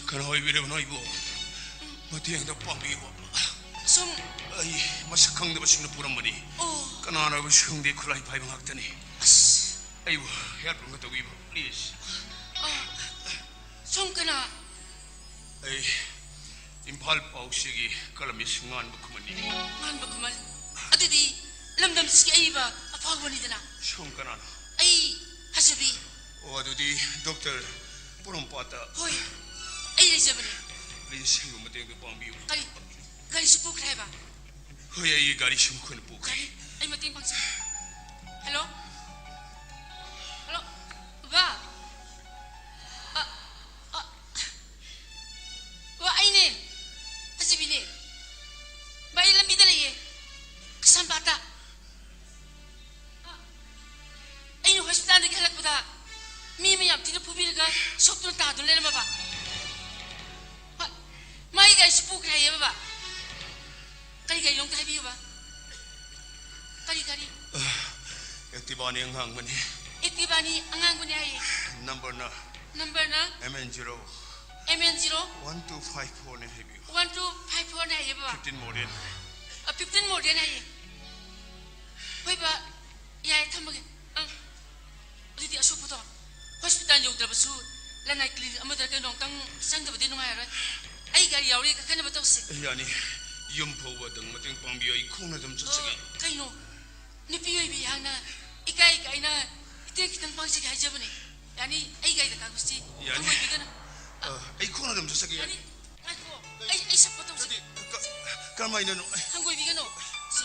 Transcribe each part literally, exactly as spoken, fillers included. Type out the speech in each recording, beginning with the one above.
ꯀꯅꯥ ꯑꯣꯏꯕꯤꯔꯕꯅꯣ ꯑꯩꯕꯨ? ꯃꯇꯦꯡꯗ ꯄꯥꯡꯕꯤꯌꯨ꯫ ꯁꯨꯝ ꯑꯩ ꯃꯁꯛ ꯈꯪꯗꯕꯁꯤꯡꯅ ꯄꯨꯔꯝꯕꯅꯤ꯫ ꯑꯣ꯫ ꯀꯅꯥꯅꯣ ꯍꯥꯏꯕꯁꯨ ꯈꯪꯗꯦ, ꯈꯨꯠꯂꯥꯏ ꯄꯥꯏꯕ ꯉꯥꯛꯇꯅꯤ꯫ ꯑꯁ꯫ ꯑꯩꯕꯨ help ꯑꯃ ꯇꯧꯕꯤꯕ, please꯫ ꯑ, ꯁꯣꯝ ꯀꯅꯥ? ꯑꯩ ꯏꯝꯐꯥꯜ ꯄꯥꯎꯁꯤꯒꯤ columnist ꯉꯥꯟꯕ ꯈꯨꯃꯟꯅꯤ꯫ ꯉꯥꯟꯕ ꯈꯨꯃꯟ? ꯑꯗꯨꯗꯤ ꯂꯝꯗꯝꯁꯤꯒꯤ ꯑꯏꯕ ꯑꯐꯥꯎꯕꯅꯤꯗꯅ꯫ ꯁꯣꯝ ꯀꯅꯥꯅꯣ? ꯑꯩ ꯐꯖꯕꯤ꯫ ꯑꯣ, ꯑꯗꯨꯗꯤ doctor ꯄꯣꯔꯣꯝꯄꯥꯠꯇ꯫ ꯍꯣꯏ, ꯑꯩ ꯂꯩꯖꯕꯅꯤ꯫ Please, ꯑꯩꯕꯨ ꯃꯇꯦꯡꯗ ꯄꯥꯡꯕꯤꯌꯨ꯫ ꯀꯔꯤ? ꯒꯥꯔꯤꯁꯨ ꯄꯨꯈ꯭ꯔꯦ ꯍꯥꯏꯕ? ꯍꯣꯏ, ꯑꯩꯒꯤ ꯒꯥꯔꯤꯁꯨ ꯃꯈꯣꯏꯅ ꯄꯨꯈ꯭ꯔꯦ꯫ ꯒꯥꯔꯤ? ꯑꯩ ꯃꯇꯦꯡ ꯄꯥꯡꯖꯒꯦ꯫ Hello? Hello? ꯕꯕꯥ? ꯑ, ꯑ, ꯕꯕꯥ, ꯑꯩꯅꯦ꯫ ꯐꯖꯕꯤꯅꯦ꯫ ꯕꯕꯥ, ꯑꯩ ꯂꯝꯕꯤꯗ ꯂꯩꯌꯦ꯫ ꯀꯩꯁꯥꯝꯄꯥꯠꯇ꯫ ꯑꯩꯅ hospitalꯗꯒꯤ ꯍꯜꯂꯛꯄꯗ ꯃꯤ ꯑꯃ ꯌꯥꯝ ꯊꯤꯅ ꯐꯨꯕꯤꯔꯒ ꯁꯣꯛꯇꯨꯅ ꯇꯥꯗꯨꯅ ꯂꯩꯔꯝꯃꯕ꯫ ꯍꯣꯏ, ꯃꯥꯒꯤ ꯒꯥꯔꯤꯁꯨ ꯄꯨꯈ꯭ꯔꯦ ꯍꯥꯏꯌꯦ ꯕꯕꯥ꯫ ꯀꯔꯤ ꯒꯥꯔꯤꯅꯣ ꯑꯝꯇ ꯍꯥꯏꯕꯤꯌꯨꯕ꯫ ꯀꯔꯤ ꯒꯥꯔꯤ? Activaꯅꯤ, ꯑꯉꯥꯡꯕꯅꯤ꯫ Activaꯅꯤ, ꯑꯉꯥꯡꯕꯅꯤ ꯍꯥꯏꯌꯦ꯫ Numberꯅ? Numberꯅ? M N zero꯫ M N zero? One two five fourꯅꯤ ꯍꯥꯏꯕꯤꯌꯨ꯫ One two five fourꯅꯤ ꯍꯥꯏꯌꯦ ꯕꯕꯥ꯫ Fifteen model꯫ ꯑ, fifteen model ꯍꯥꯏꯌꯦ꯫ ꯍꯣꯏ ꯕꯕꯥ, ꯌꯥꯏ, ꯊꯝꯃꯒꯦ꯫ ꯑꯪ꯫ ꯑꯗꯨꯗꯤ ꯑꯁꯣꯛꯄꯗꯣ hospital ꯌꯧꯗ꯭ꯔꯕꯁꯨ ꯂꯅꯥꯏ clinic ꯑꯃꯗ ꯀꯩꯅꯣ ꯑꯝꯇꯪ ꯆꯪꯗꯕꯗꯤ ꯅꯨꯡꯉꯥꯏꯔꯔꯣꯏ꯫ ꯑꯩ ꯒꯥꯔꯤ ꯌꯥꯎꯔꯤ, ꯀꯛꯈꯠꯅꯕ ꯇꯧꯁꯦ꯫ ꯌꯥꯅꯤ꯫ ꯌꯨꯝ ꯐꯥꯎꯕ ꯑꯗꯨꯝ ꯃꯇꯦꯡ ꯄꯥꯡꯕꯤꯌꯨ, ꯑꯩ ꯈꯣꯡꯅ ꯑꯗꯨꯝ ꯆꯠꯆꯒꯦ꯫ ꯑ, ꯀꯩꯅꯣ? ꯅꯨꯄꯤ ꯑꯣꯏꯕꯤ ꯑꯩꯍꯥꯛꯅ ꯏꯀꯥꯏ ꯀꯥꯏꯅ ꯃꯇꯦꯡ ꯈꯤꯇꯪ ꯄꯥꯡꯖꯒꯦ ꯍꯥꯏꯖꯕꯅꯦ꯫ ꯌꯥꯅꯤ, ꯑꯩ ꯒꯥꯔꯤꯗ ꯀꯥꯈꯠꯁꯤ꯫ ꯌꯥꯅꯤ꯫ ꯍꯪꯒꯣꯏꯕꯤꯒꯅꯨ꯫ ꯑ, ꯑꯩ ꯈꯣꯡꯅ ꯑꯗꯨꯝ ꯆꯠꯆꯒꯦ, ꯌꯥꯅꯤ꯫ ꯌꯥꯅꯤ꯫ ꯉꯥꯏꯈꯣ꯫ ꯑꯩ, ꯑꯩ ꯁꯞꯄꯣꯔꯠ ꯇꯧꯖꯒꯦ꯫ ꯅꯠꯇꯦ, ꯀ-, ꯀꯔꯝꯍꯥꯏꯅꯅꯣ? ꯍꯪꯒꯣꯏꯕꯤꯒꯅꯨ꯫ ꯁꯤ꯫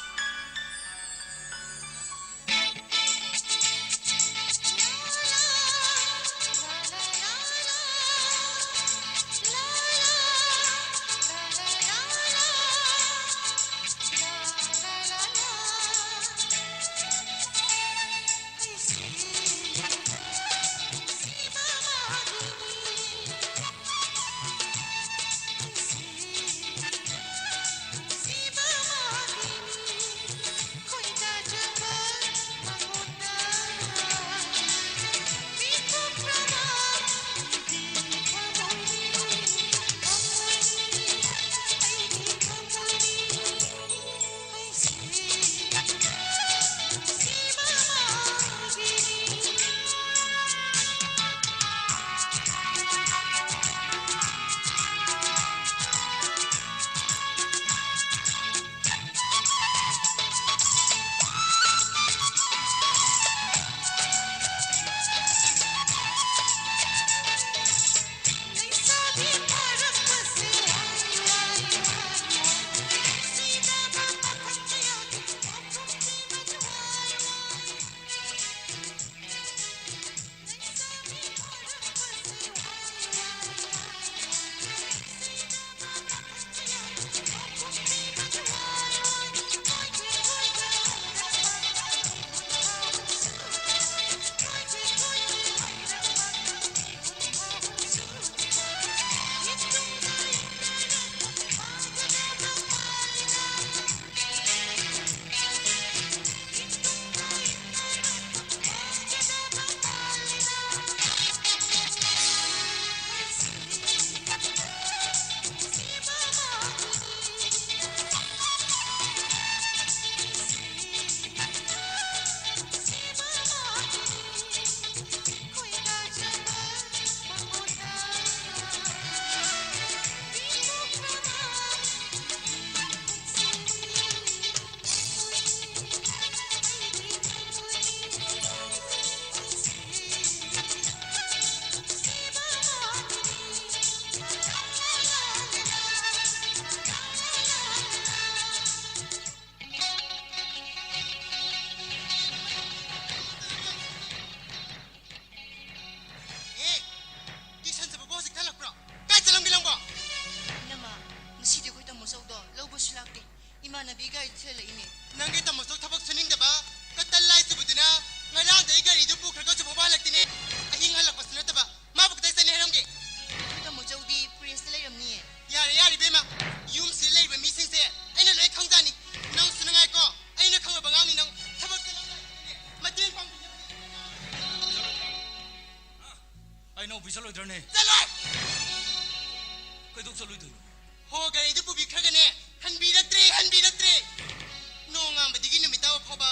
ꯁꯨ ꯂꯥꯛꯇꯦ꯫ ꯏꯃꯥꯟꯅꯕꯤ ꯒꯥꯔꯤ ꯊꯤꯜꯂꯛꯏꯅꯦ꯫ ꯅꯪꯒꯤ ꯇꯥꯃꯣ ꯆꯧ ꯊꯕꯛ ꯁꯨꯅꯤꯡꯗꯕ, ꯀꯇꯜ ꯂꯥꯏ ꯆꯨꯕꯗꯨꯅ ꯉꯔꯥꯡꯗ ꯑꯩ ꯒꯥꯔꯤꯗꯨ ꯄꯨꯈ꯭ꯔꯒ ꯍꯧꯖꯤꯛ ꯐꯥꯎꯕ ꯍꯜꯂꯛꯇꯦꯅꯦ꯫ ꯑꯍꯤꯡ ꯍꯜꯂꯛꯄꯁꯨ ꯅꯠꯇꯕ꯫ ꯃꯥꯕꯨ ꯀꯗꯥꯏ ꯆꯠꯅꯤ ꯍꯥꯏꯔꯝꯒꯦ? ꯑꯩꯈꯣꯏ ꯇꯥꯃꯣ ꯆꯧꯗꯤ ꯄ꯭ꯔꯦꯁꯇ ꯂꯩꯔꯝꯅꯤꯌꯦ꯫ ꯌꯥꯔꯦ, ꯌꯥꯔꯦ, ꯏꯕꯦꯝꯃ꯫ ꯌꯨꯝꯁꯤꯗ ꯂꯩꯔꯤꯕ ꯃꯤꯁꯤꯡꯁꯦ ꯑꯩꯅ ꯂꯣꯏ ꯈꯪꯖꯥꯅꯤ꯫ ꯅꯪꯁꯨ ꯅꯉꯥꯏꯀꯣ, ꯑꯩꯅ ꯈꯪꯉꯕ ꯑꯉꯥꯡꯅꯤ ꯅꯪ꯫ ꯊꯕꯛ ꯆꯠꯂꯝꯗꯥꯏ ꯃꯇꯦꯡ ꯄꯥꯡꯕꯤꯅꯕ꯫ ꯑꯩꯅ ꯑꯣꯐꯤꯁ ꯆꯠꯂꯣꯏꯗ꯭ꯔꯅꯦ? ꯆꯠꯂꯣꯏ! ꯀꯩꯗꯧ ꯆꯠꯂꯣꯏꯗꯣꯏꯅꯣ? ꯍꯣ, ꯒꯥꯔꯤꯗꯨ ꯄꯨꯕꯤꯈ꯭ꯔꯒꯅꯦ, ꯍꯟꯕꯤꯔꯛꯇ꯭ꯔꯦ, ꯍꯟꯕꯤꯔꯛꯇ꯭ꯔꯦ꯫ ꯅꯣꯡꯉꯥꯟꯕꯗꯒꯤ ꯅꯨꯃꯤꯠ ꯇꯥꯕ ꯐꯥꯎꯕ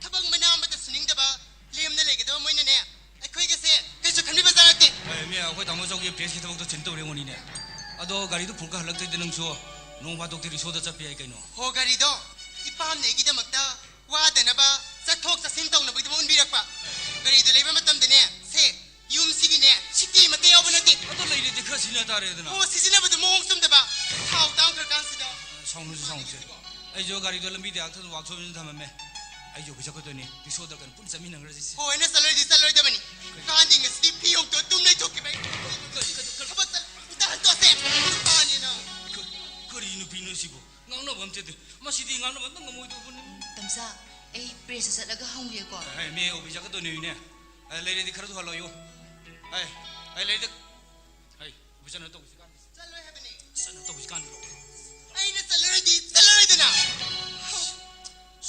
ꯊꯕꯛ ꯃꯅꯥ ꯑꯃꯠꯇ ꯁꯨꯅꯤꯡꯗꯕ, ꯂꯦꯝꯅ ꯂꯩꯒꯗꯕ ꯃꯣꯏꯅꯅꯦ, ꯑꯩꯈꯣꯏꯒꯁꯦ ꯀꯩꯁꯨ ꯈꯟꯕꯤꯕ ꯖꯥꯠ ꯅꯠꯇꯦ꯫ ꯍꯣꯏ, ꯃꯤ ꯑꯩꯈꯣꯏ ꯇꯥꯃꯣ ꯆꯧꯒꯤ ꯄ꯭ꯔꯦꯁꯀꯤ ꯊꯕꯛꯇꯣ ꯆꯤꯟ ꯇꯧꯔꯦ ꯑꯣꯅꯤꯅꯦ꯫ ꯑꯗꯣ ꯒꯥꯔꯤꯗꯣ ꯄꯨꯔꯒ ꯍꯜꯂꯛꯇ꯭ꯔꯗꯤ ꯅꯪꯁꯨ ꯅꯣꯡ ꯐꯥꯗꯣꯛꯇꯤ ꯔꯤꯁꯣꯗ ꯆꯠꯄ ꯌꯥꯏ ꯀꯩꯅꯣ꯫ ꯍꯣ, ꯒꯥꯔꯤꯗꯣ ꯏꯄꯥꯝꯅ ꯑꯩꯒꯤꯗꯃꯛꯇ ꯋꯥꯗꯅꯕ ꯆꯠꯊꯣꯛ ꯆꯠꯁꯤꯟ ꯇꯧꯅꯕꯒꯤꯗꯃꯛ ꯎꯟꯕꯤꯔꯛꯄ꯫ ꯒꯥꯔꯤꯗꯣ ꯂꯩꯕ ꯃꯇꯝꯗꯅꯦ, ꯁꯦ, ꯌꯨꯝꯁꯤꯒꯤꯅꯦ, ꯁꯤꯀꯤ ꯑꯃꯠꯇ ꯌꯥꯎꯕ ꯅꯠꯇꯦ꯫ ꯑꯗꯣ ꯂꯩꯔꯗꯤ ꯈꯔ ꯁꯤꯖꯤꯟꯅ ꯇꯥꯔꯦꯗꯅ꯫ ꯑꯣ, ꯁꯤꯖꯤꯟꯅꯕꯗꯣ ꯃꯑꯣꯡ ꯆꯨꯝꯗꯕ꯫ ꯊꯥꯎ ꯇꯥꯡꯈ꯭ꯔꯀꯥꯟꯁꯤꯗ꯫ ꯁꯥꯎꯅꯨꯁꯦ, ꯁꯥꯎꯅꯨꯁꯦ꯫ ꯑꯩꯁꯨ ꯒꯥꯔꯤꯗꯣ ꯂꯝꯕꯤꯗ ꯍꯦꯛ ꯊꯥꯗꯣꯛ ꯋꯥꯛꯁꯣꯞ ꯑꯃꯗ ꯊꯝꯃꯝꯃꯦ꯫ ꯑꯩꯁꯨ ꯑꯣꯐꯤꯁ ꯆꯠꯀꯗꯣꯏꯅꯤ꯫ ꯔꯤꯁꯣꯗ ꯀꯩꯅꯣ ꯄꯨꯟꯅ ꯆꯠꯃꯤꯟꯅꯈ꯭ꯔꯁꯤ꯫ ꯍꯣꯏ, ꯑꯩꯅ ꯆꯠꯂꯣꯏꯗꯤ ꯆꯠꯂꯣꯏꯗꯕꯅꯤ꯫ ꯀꯥꯟꯗꯤ ꯉꯁꯤꯗꯤ ꯐꯤ ꯍꯣꯡꯗꯣꯛꯑ ꯇꯨꯝ ꯂꯩꯊꯣꯛꯈꯤꯕ ꯑꯩ꯫ ꯊꯕꯛ ꯆꯠ-, ꯑꯝꯇ ꯍꯟꯇꯣꯛꯁꯦ꯫ ꯅꯨꯄꯥꯅꯤꯅ꯫ ꯀ-, ꯀꯔꯤ ꯅꯨꯄꯤꯅꯣ ꯁꯤꯕꯨ? ꯉꯥꯡꯅꯕ ꯑꯝꯇ ꯌꯥꯗꯦ꯫ ꯃꯁꯤꯗꯤ ꯉꯥꯡꯅꯕ ꯑꯝꯇ ꯉꯝꯃꯣꯏꯗꯧꯕꯅꯤ꯫ ꯇꯝꯆꯥ, ꯑꯩ ꯄ꯭ꯔꯦꯁꯇ ꯆꯠꯂꯒ ꯍꯪꯒꯦꯀꯣ꯫ ꯑꯦ, ꯃꯤ ꯑꯣꯐꯤꯁ ꯆꯠꯀꯗꯣꯏꯅꯦꯅꯦ꯫ ꯑꯦ, ꯂꯩꯔꯗꯤ ꯈꯔ ꯊꯨꯍꯜꯂꯛꯑꯣꯌꯨ꯫ ꯑꯦ, ꯑꯦ, ꯂꯩꯔꯗꯤ, ꯑꯦ, ꯑꯣꯐꯤꯁ ꯆꯠꯅ ꯇꯧꯕꯁꯤ ꯀꯥꯟꯗ꯫ ꯆꯠꯂꯣꯏ ꯍꯥꯏꯕꯅꯦ꯫ ꯆꯠꯅ ꯇꯧꯕꯁꯤ ꯀꯥꯟꯗ꯫ ꯑꯩꯅ ꯆꯠꯂꯔꯣꯏꯗꯤ ꯆꯠꯂꯔꯣꯏꯗꯅ꯫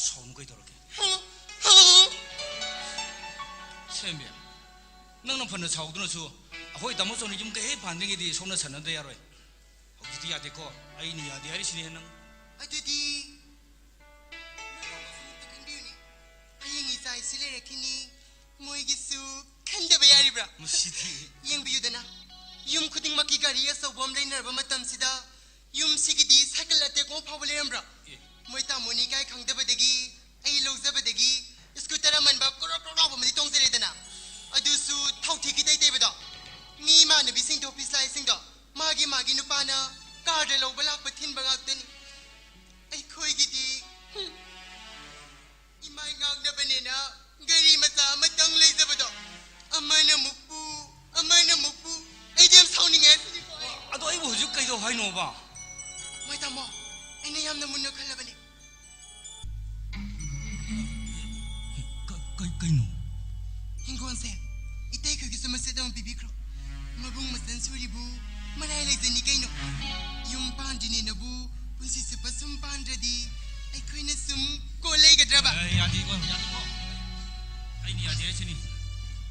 ꯁꯥꯎꯅꯨ ꯀꯩꯗꯧꯔꯒꯦ? ꯁꯦꯝꯕꯤ, ꯅꯪꯅ ꯐꯅ ꯁꯥꯎꯗꯨꯅꯁꯨ ꯑꯩꯈꯣꯏ ꯇꯥꯃꯣ ꯆꯧꯅ ꯌꯨꯝ ꯀꯩ ꯍꯦꯛ ꯄꯥꯟꯗ꯭ꯔꯤꯉꯩꯗꯤ ꯁꯣꯝꯅ ꯁꯥꯟꯅꯗ ꯌꯥꯔꯣꯏ꯫ ꯍꯧꯖꯤꯛꯇꯤ ꯌꯥꯗꯦꯀꯣ꯫ ꯑꯩꯅ ꯌꯥꯗꯦ ꯍꯥꯏꯔꯤꯁꯤꯅꯦ ꯅꯪ꯫ ꯑꯗꯨꯗꯤ ꯃꯔꯝ ꯑꯃꯁꯨ ꯑꯃꯨꯛꯇ ꯈꯟꯕꯤꯌꯨꯅꯦ꯫ ꯍꯌꯦꯡ ꯏꯆꯥ ꯏꯁꯨ ꯂꯩꯔꯛꯈꯤꯅꯤ, ꯃꯣꯏꯒꯤꯁꯨ ꯈꯟꯗꯕ ꯌꯥꯔꯤꯕ꯭ꯔꯥ? ꯃꯁꯤꯗꯤ꯫ ꯌꯦꯡꯕꯤꯌꯨꯗꯅ, ꯌꯨꯝ ꯈꯨꯗꯤꯡꯃꯛꯀꯤ ꯒꯥꯔꯤ ꯑꯆꯧꯕ ꯑꯃ ꯂꯩꯅꯔꯕ ꯃꯇꯝꯁꯤꯗ, ꯌꯨꯝꯁꯤꯒꯤꯗꯤ ꯁꯥꯏꯀꯜ ꯑꯇꯦꯛꯄ ꯑꯃ ꯐꯥꯎꯕ ꯂꯩꯔꯝꯕ꯭ꯔꯥ? ꯑꯦ꯫ ꯃꯣꯏ ꯇꯥꯃꯣꯅꯤ ꯀꯥꯏ ꯈꯪꯗꯕꯗꯒꯤ, ꯑꯩ ꯂꯧꯖꯕꯗꯒꯤ ꯁ꯭ꯀꯨꯇꯔ ꯑꯃꯟꯕ ꯀ꯭ꯔꯣꯛ ꯀ꯭ꯔꯣꯛ ꯂꯥꯎꯕ ꯑꯃꯗꯤ ꯇꯣꯡꯖꯔꯦꯗꯅ꯫ ꯑꯗꯨꯁꯨ ꯊꯧꯊꯤꯛ ꯈꯤꯇꯩ ꯇꯩꯕꯗꯣ꯫ ꯃꯤ ꯏꯃꯥꯟꯅꯕꯤꯁꯤꯡꯗꯣ, ꯄꯤꯁꯂꯥꯏꯁꯤꯡꯗꯣ, ꯃꯥꯒꯤ ꯃꯥꯒꯤ ꯅꯨꯄꯥꯅ ꯀꯥꯔꯗ ꯂꯧꯕ ꯂꯥꯛꯄ ꯊꯤꯟꯕ ꯉꯥꯛꯇꯅꯤ꯫ ꯑꯩꯈꯣꯏꯒꯤꯗꯤ, ꯍꯨꯝ, ꯏꯃꯥꯏ ꯉꯥꯛꯅꯕꯅꯦꯅ ꯒꯥꯔꯤ ꯃꯆꯥ ꯑꯃꯇꯪ ꯂꯩꯖꯕꯗꯣ꯫ ꯑꯃꯅ ꯑꯃꯨꯛ ꯄꯨ, ꯑꯃꯅ ꯑꯃꯨꯛ ꯄꯨ꯫ ꯑꯩꯗꯤ ꯌꯥꯝ ꯁꯥꯎꯅꯤꯡꯉꯦ ꯍꯥꯏꯁꯤꯅꯤꯀꯣ ꯑꯩ꯫ ꯑꯗꯣ ꯑꯩꯕꯨ ꯍꯧꯖꯤꯛ ꯀꯩꯗꯧ ꯍꯥꯏꯅꯣꯕ? ꯃꯣꯏ ꯇꯥꯃꯣ, ꯑꯩꯅ ꯌꯥꯝ ꯀꯩꯅꯣ? ꯍꯤꯡꯒꯣꯜꯁꯦ ꯏꯇꯩꯈꯣꯏꯒꯤꯁꯨ ꯃꯆꯦꯠ ꯑꯃ ꯄꯤꯕꯤꯈ꯭ꯔꯣ꯫ ꯃꯕꯨꯡ ꯃꯆꯟ ꯁꯨꯔꯤꯕꯨ ꯃꯔꯥꯏ ꯂꯩꯖꯅꯤ ꯀꯩꯅꯣ꯫ ꯌꯨꯝ ꯄꯥꯟꯗ꯭ꯔꯤꯅꯦꯅꯕꯨ ꯄꯨꯟꯁꯤ ꯆꯨꯞꯄ ꯁꯨꯝ ꯄꯥꯟꯗ꯭ꯔꯗꯤ ꯑꯩꯈꯣꯏꯅ ꯁꯨꯝ ꯀꯣꯜ ꯂꯩꯒꯗ꯭ꯔꯕ? ꯑꯦ, ꯌꯥꯗꯦꯀꯣ, ꯌꯥꯗꯦꯀꯣ꯫ ꯑꯩꯅ ꯌꯥꯗꯦ ꯍꯥꯏꯁꯤꯅꯤ꯫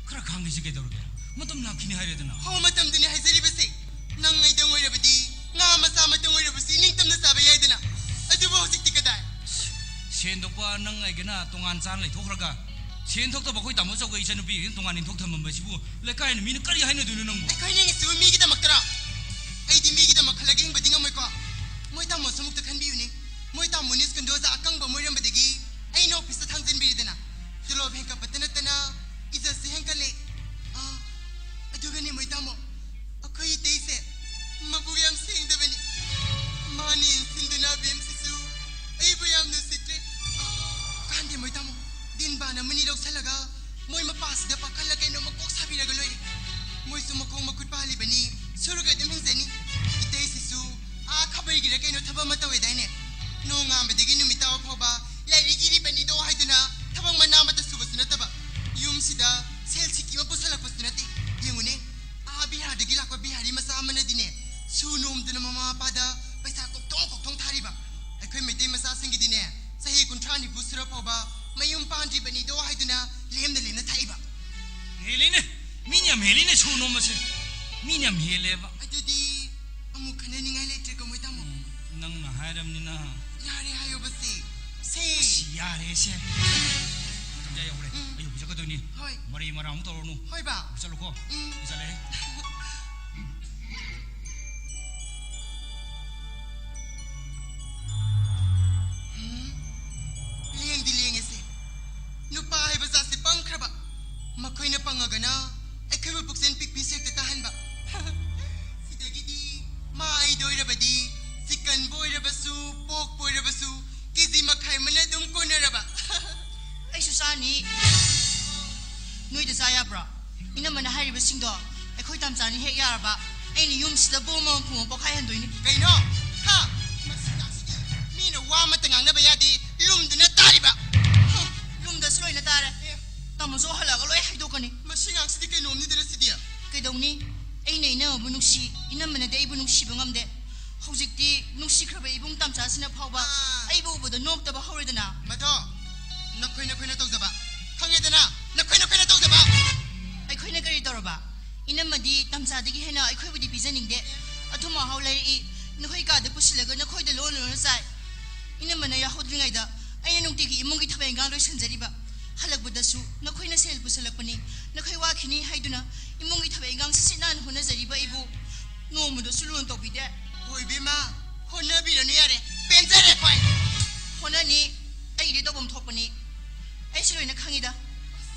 ꯈꯔ ꯈꯥꯡꯒꯦꯁꯤ ꯀꯩꯗꯧꯔꯒꯦ? ꯃꯇꯝ ꯂꯥꯛꯈꯤꯅꯤ ꯍꯥꯏꯔꯦꯗꯅ꯫ ꯍꯣ, ꯃꯇꯝꯗꯨꯅꯤ ꯍꯥꯏꯖꯔꯤꯕꯁꯦ꯫ ꯅꯪ ꯑꯩꯗꯪ ꯑꯣꯏꯔꯕꯗꯤ ꯉꯥ ꯃꯆꯥ ꯑꯃꯇꯪ ꯑꯣꯏꯔꯕꯁꯨ ꯏꯅꯤꯡꯇꯝꯅ ꯆꯥꯕ ꯌꯥꯏꯗꯅ꯫ ꯑꯗꯨꯕꯨ ꯍꯧꯖꯤꯛꯇꯤ ꯀꯗꯥꯏ? ꯁꯦꯟꯗꯣꯛꯄ ꯅꯪ ꯑꯩꯒꯅ ꯇꯣꯉꯥꯟ ꯆꯥꯅ ꯂꯩꯊꯣꯛꯈ꯭ꯔꯒ ꯁꯦꯟ ꯊꯣꯛꯇꯕ ꯑꯩꯈꯣꯏ ꯇꯥꯃꯣ ꯆꯧꯒ ꯏꯆꯟꯅꯨꯄꯤ ꯇꯣꯉꯥꯟ ꯏꯟꯊꯣꯛ ꯊꯝꯃꯝꯕꯁꯤꯕꯨ ꯂꯩꯀꯥꯏꯅ ꯃꯤꯅ ꯀꯔꯤ ꯍꯥꯏꯅꯗꯣꯏꯅꯣ ꯅꯪꯕꯨ? ꯑꯩꯈꯣꯏ ꯅꯤꯡꯉꯤꯁꯤꯕꯨ ꯃꯤꯒꯤꯗꯃꯛꯇꯔꯣ? ꯑꯩꯗꯤ ꯃꯤꯒꯤꯗꯃꯛ ꯈꯜꯂꯒ ꯍꯤꯡꯕꯗꯤ ꯉꯝꯃꯣꯏꯀꯣ꯫ ꯃꯣꯏ ꯇꯥꯃꯣꯁꯨ ꯑꯃꯨꯛꯇ ꯈꯟꯕꯤꯌꯨꯅꯦ꯫ ꯃꯣꯏ ꯇꯥꯃꯣ ꯅꯤꯁꯀꯟꯗꯣ ꯑꯣꯖꯥ ꯑꯀꯪꯕ ꯑꯃ ꯑꯣꯏꯔꯝꯕꯗꯒꯤ ꯑꯩꯅ ꯑꯣꯐꯤꯁꯇ ꯊꯥꯡꯖꯟꯕꯤꯔꯤꯗꯅ꯫ ꯇꯣꯂꯣꯞ ꯍꯦꯟꯀꯠꯄꯇ ꯅꯠꯇꯅ ꯏꯖꯠꯁꯨ ꯍꯦꯟꯀꯠꯂꯦ꯫ ꯑꯥ, ꯑꯗꯨꯒꯅꯦ ꯃꯣꯏ ꯇꯥꯃꯣ, ꯑꯩꯈꯣꯏ ꯏꯇꯩꯁꯦ ꯃꯕꯨꯛ ꯌꯥꯝ ꯁꯦꯡꯗꯕꯅꯤ꯫ ꯃꯥꯅ ꯏꯟꯁꯤꯟꯗꯨꯅ ꯑꯕꯦꯝꯁꯤꯁꯨ ꯑꯩꯕꯨ ꯌꯥꯝ ꯅꯨꯡꯁꯤꯗ꯭ꯔꯦ꯫ ꯀꯥꯟꯗꯦ ꯃꯣꯏ ꯇꯥꯃꯣ, ꯗꯤꯟꯕꯥꯟ ꯑꯃꯅꯤ ꯂꯧꯁꯜꯂꯒ ꯃꯣꯏ ꯃꯄꯥꯁꯤꯗ ꯄꯥꯈꯠꯂ ꯀꯩꯅꯣ ꯃꯀꯣꯛ ꯁꯥꯕꯤꯔꯒ ꯂꯣꯏꯔꯦ꯫ ꯃꯣꯏꯁꯨ ꯃꯈꯣꯡ ꯃꯈꯨꯠ ꯄꯥꯜꯂꯤꯕꯅꯤ, ꯁꯨꯔꯒ ꯑꯗꯨꯝ ꯍꯤꯡꯖꯅꯤ꯫ ꯏꯇꯩꯁꯤꯁꯨ ꯑꯥ ꯈꯥꯕꯩꯒꯤꯔ ꯀꯩꯅꯣ ꯊꯕꯛ ꯑꯃ ꯇꯧꯋꯦꯗꯥꯏꯅꯦ? ꯅꯣꯡꯉꯥꯟꯕꯗꯒꯤ ꯅꯨꯃꯤꯠ ꯇꯥꯕ ꯐꯥꯎꯕ ꯂꯥꯏꯔꯤꯛ ꯏꯔꯤꯕꯅꯤꯗꯣ ꯍꯥꯏꯗꯨꯅ ꯊꯕꯛ ꯃꯅꯥ ꯑꯃꯠꯇ ꯁꯨꯕꯁꯨ ꯅꯠꯇꯕ꯫ ꯌꯨꯝꯁꯤꯗ ꯁꯦꯜ ꯁꯤꯀꯤ ꯑꯃ ꯄꯨꯁꯜꯂꯛꯄꯁꯨ ꯅꯠꯇꯦ꯫ ꯌꯦꯡꯉꯨꯅꯦ, ꯑꯥ ꯕꯤꯍꯥꯔꯗꯒꯤ ꯂꯥꯛꯄ ꯕꯤꯍꯥꯔꯤ ꯃꯆꯥ ꯑꯃꯅꯗꯤꯅꯦ, ꯁꯨ ꯅꯣꯝꯗꯅ ꯃꯃꯥ ꯃꯄꯥꯗ ꯄꯩꯁꯥ ꯀꯣꯛꯊꯣꯡ ꯀꯣꯛꯊꯣꯡ ꯊꯥꯔꯤꯕ꯫ ꯑꯩꯈꯣꯏ ꯃꯩꯇꯩ ꯃꯆꯥꯁꯤꯡꯒꯤꯗꯤꯅꯦ, ꯆꯍꯤ ꯀꯨꯟꯊ꯭ꯔꯥ ꯅꯤꯐꯨ ꯁꯨꯔ ꯐꯥꯎꯕ ꯃꯌꯨꯝ ꯄꯥꯟꯗ꯭ꯔꯤꯕꯅꯤꯗꯣ ꯍꯥꯏꯗꯨꯅ ꯂꯦꯝꯅ ꯂꯦꯝꯅ ꯊꯥꯛꯏꯕ꯫ ꯍꯦꯜꯂꯤꯅꯦ꯫ ꯃꯤꯅ ꯌꯥꯝ ꯍꯦꯜꯂꯤꯅꯦ ꯁꯨ ꯅꯣꯝꯕꯁꯦ꯫ ꯃꯤꯅ ꯌꯥꯝ ꯍꯦꯜꯂꯦꯕ꯫ ꯑꯗꯨꯗꯤ ꯑꯃꯨꯛ ꯈꯟꯅꯅꯤꯡꯉꯥꯏ ꯂꯩꯇ꯭ꯔꯦꯀꯣ, ꯃꯣꯏ ꯇꯥꯃꯣ꯫ ꯎꯝ, ꯅꯪꯅ ꯍꯥꯏꯔꯕꯅꯤꯅ꯫ ꯌꯥꯔꯦ ꯍꯥꯏꯌꯣꯕꯁꯦ꯫ ꯁꯦ꯫ ꯑꯁ, ꯌꯥꯔꯦꯁꯦ꯫ ꯃꯇꯝ ꯀꯌꯥ ꯌꯧꯈ꯭ꯔꯦ? ꯎꯝ꯫ ꯑꯩ ꯑꯣꯐꯤꯁ ꯆꯠꯀꯗꯣꯏꯅꯤ꯫ ꯍꯣꯏ꯫ ꯃꯔꯩ ꯃꯔꯥꯡ ꯑꯃꯨꯛ ꯇꯧꯔꯨꯅꯨ꯫ ꯍꯣꯏ, ꯕꯥ꯫ ꯆꯠꯂꯨꯀꯣ꯫ ꯎꯝ꯫ ꯆꯠꯂꯦ꯫ ꯎꯝ꯫ ꯂꯦꯡꯗꯤ ꯂꯦꯡꯉꯦꯁꯦ꯫ ꯅꯨꯄꯥ ꯍꯥꯏꯕ ꯖꯥꯠꯁꯦ ꯄꯪꯈ꯭ꯔꯕ꯫ ꯃꯈꯣꯏꯅ ꯄꯪꯉꯒꯅ ꯑꯩꯈꯣꯏꯕꯨ ꯄꯨꯛꯆꯦꯜ ꯄꯤꯛꯄꯤ ꯁꯦꯛꯇ ꯇꯥꯍꯟꯕ꯫ ꯁꯤꯗꯒꯤꯗꯤ ꯃꯥ ꯑꯩꯗ ꯑꯣꯏꯔꯕꯗꯤ ꯆꯤꯛꯀꯟꯕꯨ ꯑꯣꯏꯔꯕꯁꯨ, ꯄꯣꯛꯄꯨ ꯑꯣꯏꯔꯕꯁꯨ ꯀꯦ ꯖꯤ ꯃꯈꯥꯏ ꯑꯃꯅ ꯑꯗꯨꯝ ꯀꯣꯟꯅꯔꯕ꯫ ꯑꯩꯁꯨ ꯆꯥꯅꯤ꯫ ꯅꯣꯏꯗ ꯆꯥ ꯌꯥꯕ꯭ꯔꯣ? ꯏꯅꯝꯃꯅ ꯍꯥꯏꯔꯤꯕꯁꯤꯡꯗꯣ ꯑꯩꯈꯣꯏ ꯇꯥꯝꯆꯥꯅꯤ ꯍꯦꯛ ꯌꯥꯔꯕ꯫ ꯑꯩꯅ ꯌꯨꯝꯁꯤꯗ ꯕꯣꯝ ꯑꯃ ꯐꯨꯝꯃ ꯄꯣꯈꯥꯏꯍꯟꯗꯣꯏꯅꯤ꯫ ꯀꯩꯅꯣ? ꯍꯥ? ꯃꯁꯤ ꯑꯉꯥꯡꯁꯤꯗꯤ ꯃꯤꯅ ꯋꯥ ꯑꯃꯠꯇ ꯉꯥꯡꯅꯕ ꯌꯥꯗꯦ, ꯂꯨꯝꯗꯨꯅ ꯇꯥꯔꯤꯕ꯫ ꯂꯨꯝꯗꯁꯨ ꯂꯣꯏꯅ ꯇꯥꯔꯦ꯫ ꯑꯃꯁꯨ ꯍꯜꯂꯛꯑꯒ ꯂꯣꯏ ꯍꯥꯏꯗꯣꯛꯀꯅꯤ꯫ ꯃꯁꯤ ꯑꯉꯥꯡꯁꯤꯗꯤ ꯀꯩꯅꯣꯝꯅꯤꯗꯅ ꯁꯤꯗꯤ꯫ ꯀꯩꯗꯧꯅꯤ? ꯑꯩꯅ ꯏꯅꯝꯃꯕꯨ ꯅꯨꯡꯁꯤ, ꯏꯅꯝꯃꯅꯗꯤ ꯑꯩꯕꯨ ꯅꯨꯡꯁꯤꯕ ꯉꯝꯗꯦ꯫ ꯍꯧꯖꯤꯛꯇꯤ ꯅꯨꯡꯁꯤꯈ꯭ꯔꯕ ꯏꯕꯨꯡ ꯇꯝꯆꯥꯁꯤꯅ ꯐꯥꯎꯕ ꯑꯥ꯫ ꯑꯩꯕꯨ ꯎꯕꯗ ꯅꯣꯛꯇꯕ ꯍꯧꯔꯦꯗꯅ꯫ ꯃꯗꯣ ꯅꯈꯣꯏ ꯅꯈꯣꯏꯅ ꯇꯧꯖꯕ꯫ ꯈꯪꯉꯦꯗꯅ? ꯅꯈꯣꯏ ꯅꯈꯣꯏꯅ ꯇꯧꯖꯕ꯫ ꯑꯩꯈꯣꯏꯅ ꯀꯔꯤ ꯇꯧꯔꯕ? ꯏꯅꯝꯃꯗꯤ ꯇꯝꯆꯥꯗꯒꯤ ꯍꯦꯟꯅ ꯑꯩꯈꯣꯏꯕꯨꯗꯤ ꯄꯤꯖꯅꯤꯡꯗꯦ꯫ ꯑꯊꯨꯝ ꯑꯍꯥꯎ ꯂꯩꯔꯛꯏ, ꯅꯈꯣꯏ ꯀꯥꯗ ꯄꯨꯁꯤꯜꯂꯒ ꯅꯈꯣꯏꯗ ꯂꯣꯟ ꯂꯣꯟꯅ ꯆꯥꯏ꯫ ꯏꯅꯝꯃꯅ ꯌꯥꯍꯧꯗ꯭ꯔꯤꯉꯩꯗ ꯑꯩꯅ ꯅꯨꯡꯇꯤꯒꯤ ꯏꯃꯨꯡꯒꯤ ꯊꯕꯛ ꯏꯟꯈꯥꯡ ꯂꯣꯏꯁꯤꯟꯖꯔꯤꯕ꯫ ꯍꯜꯂꯛꯄꯗꯁꯨ ꯅꯈꯣꯏꯅ ꯁꯦꯜ ꯄꯨꯁꯜꯂꯛꯄꯅꯤ, ꯅꯈꯣꯏ ꯋꯥꯈꯤꯅꯤ ꯍꯥꯏꯗꯨꯅ ꯏꯃꯨꯡꯒꯤ ꯊꯕꯛ ꯏꯟꯈꯥꯡ ꯁꯤꯠ ꯁꯤꯠ ꯅꯥꯟꯅ ꯍꯣꯠꯅꯖꯔꯤꯕ ꯑꯩꯕꯨ ꯅꯣꯡꯃꯗꯁꯨ ꯂꯨꯅ ꯇꯧꯕꯤꯗꯦ꯫ ꯍꯣꯏ ꯏꯕꯦꯝꯃ, ꯍꯣꯠꯅꯕꯤꯔꯅꯨ ꯌꯥꯔꯦ, ꯄꯦꯟꯖꯔꯦ ꯑꯩꯈꯣꯏ꯫ ꯍꯣꯠꯅꯅꯤ, ꯑꯩꯒꯤꯗꯤ ꯇꯧꯐꯝ ꯊꯣꯛꯄꯅꯤ꯫ ꯑꯩꯁꯨ ꯂꯣꯏꯅ ꯈꯪꯉꯤꯗ꯫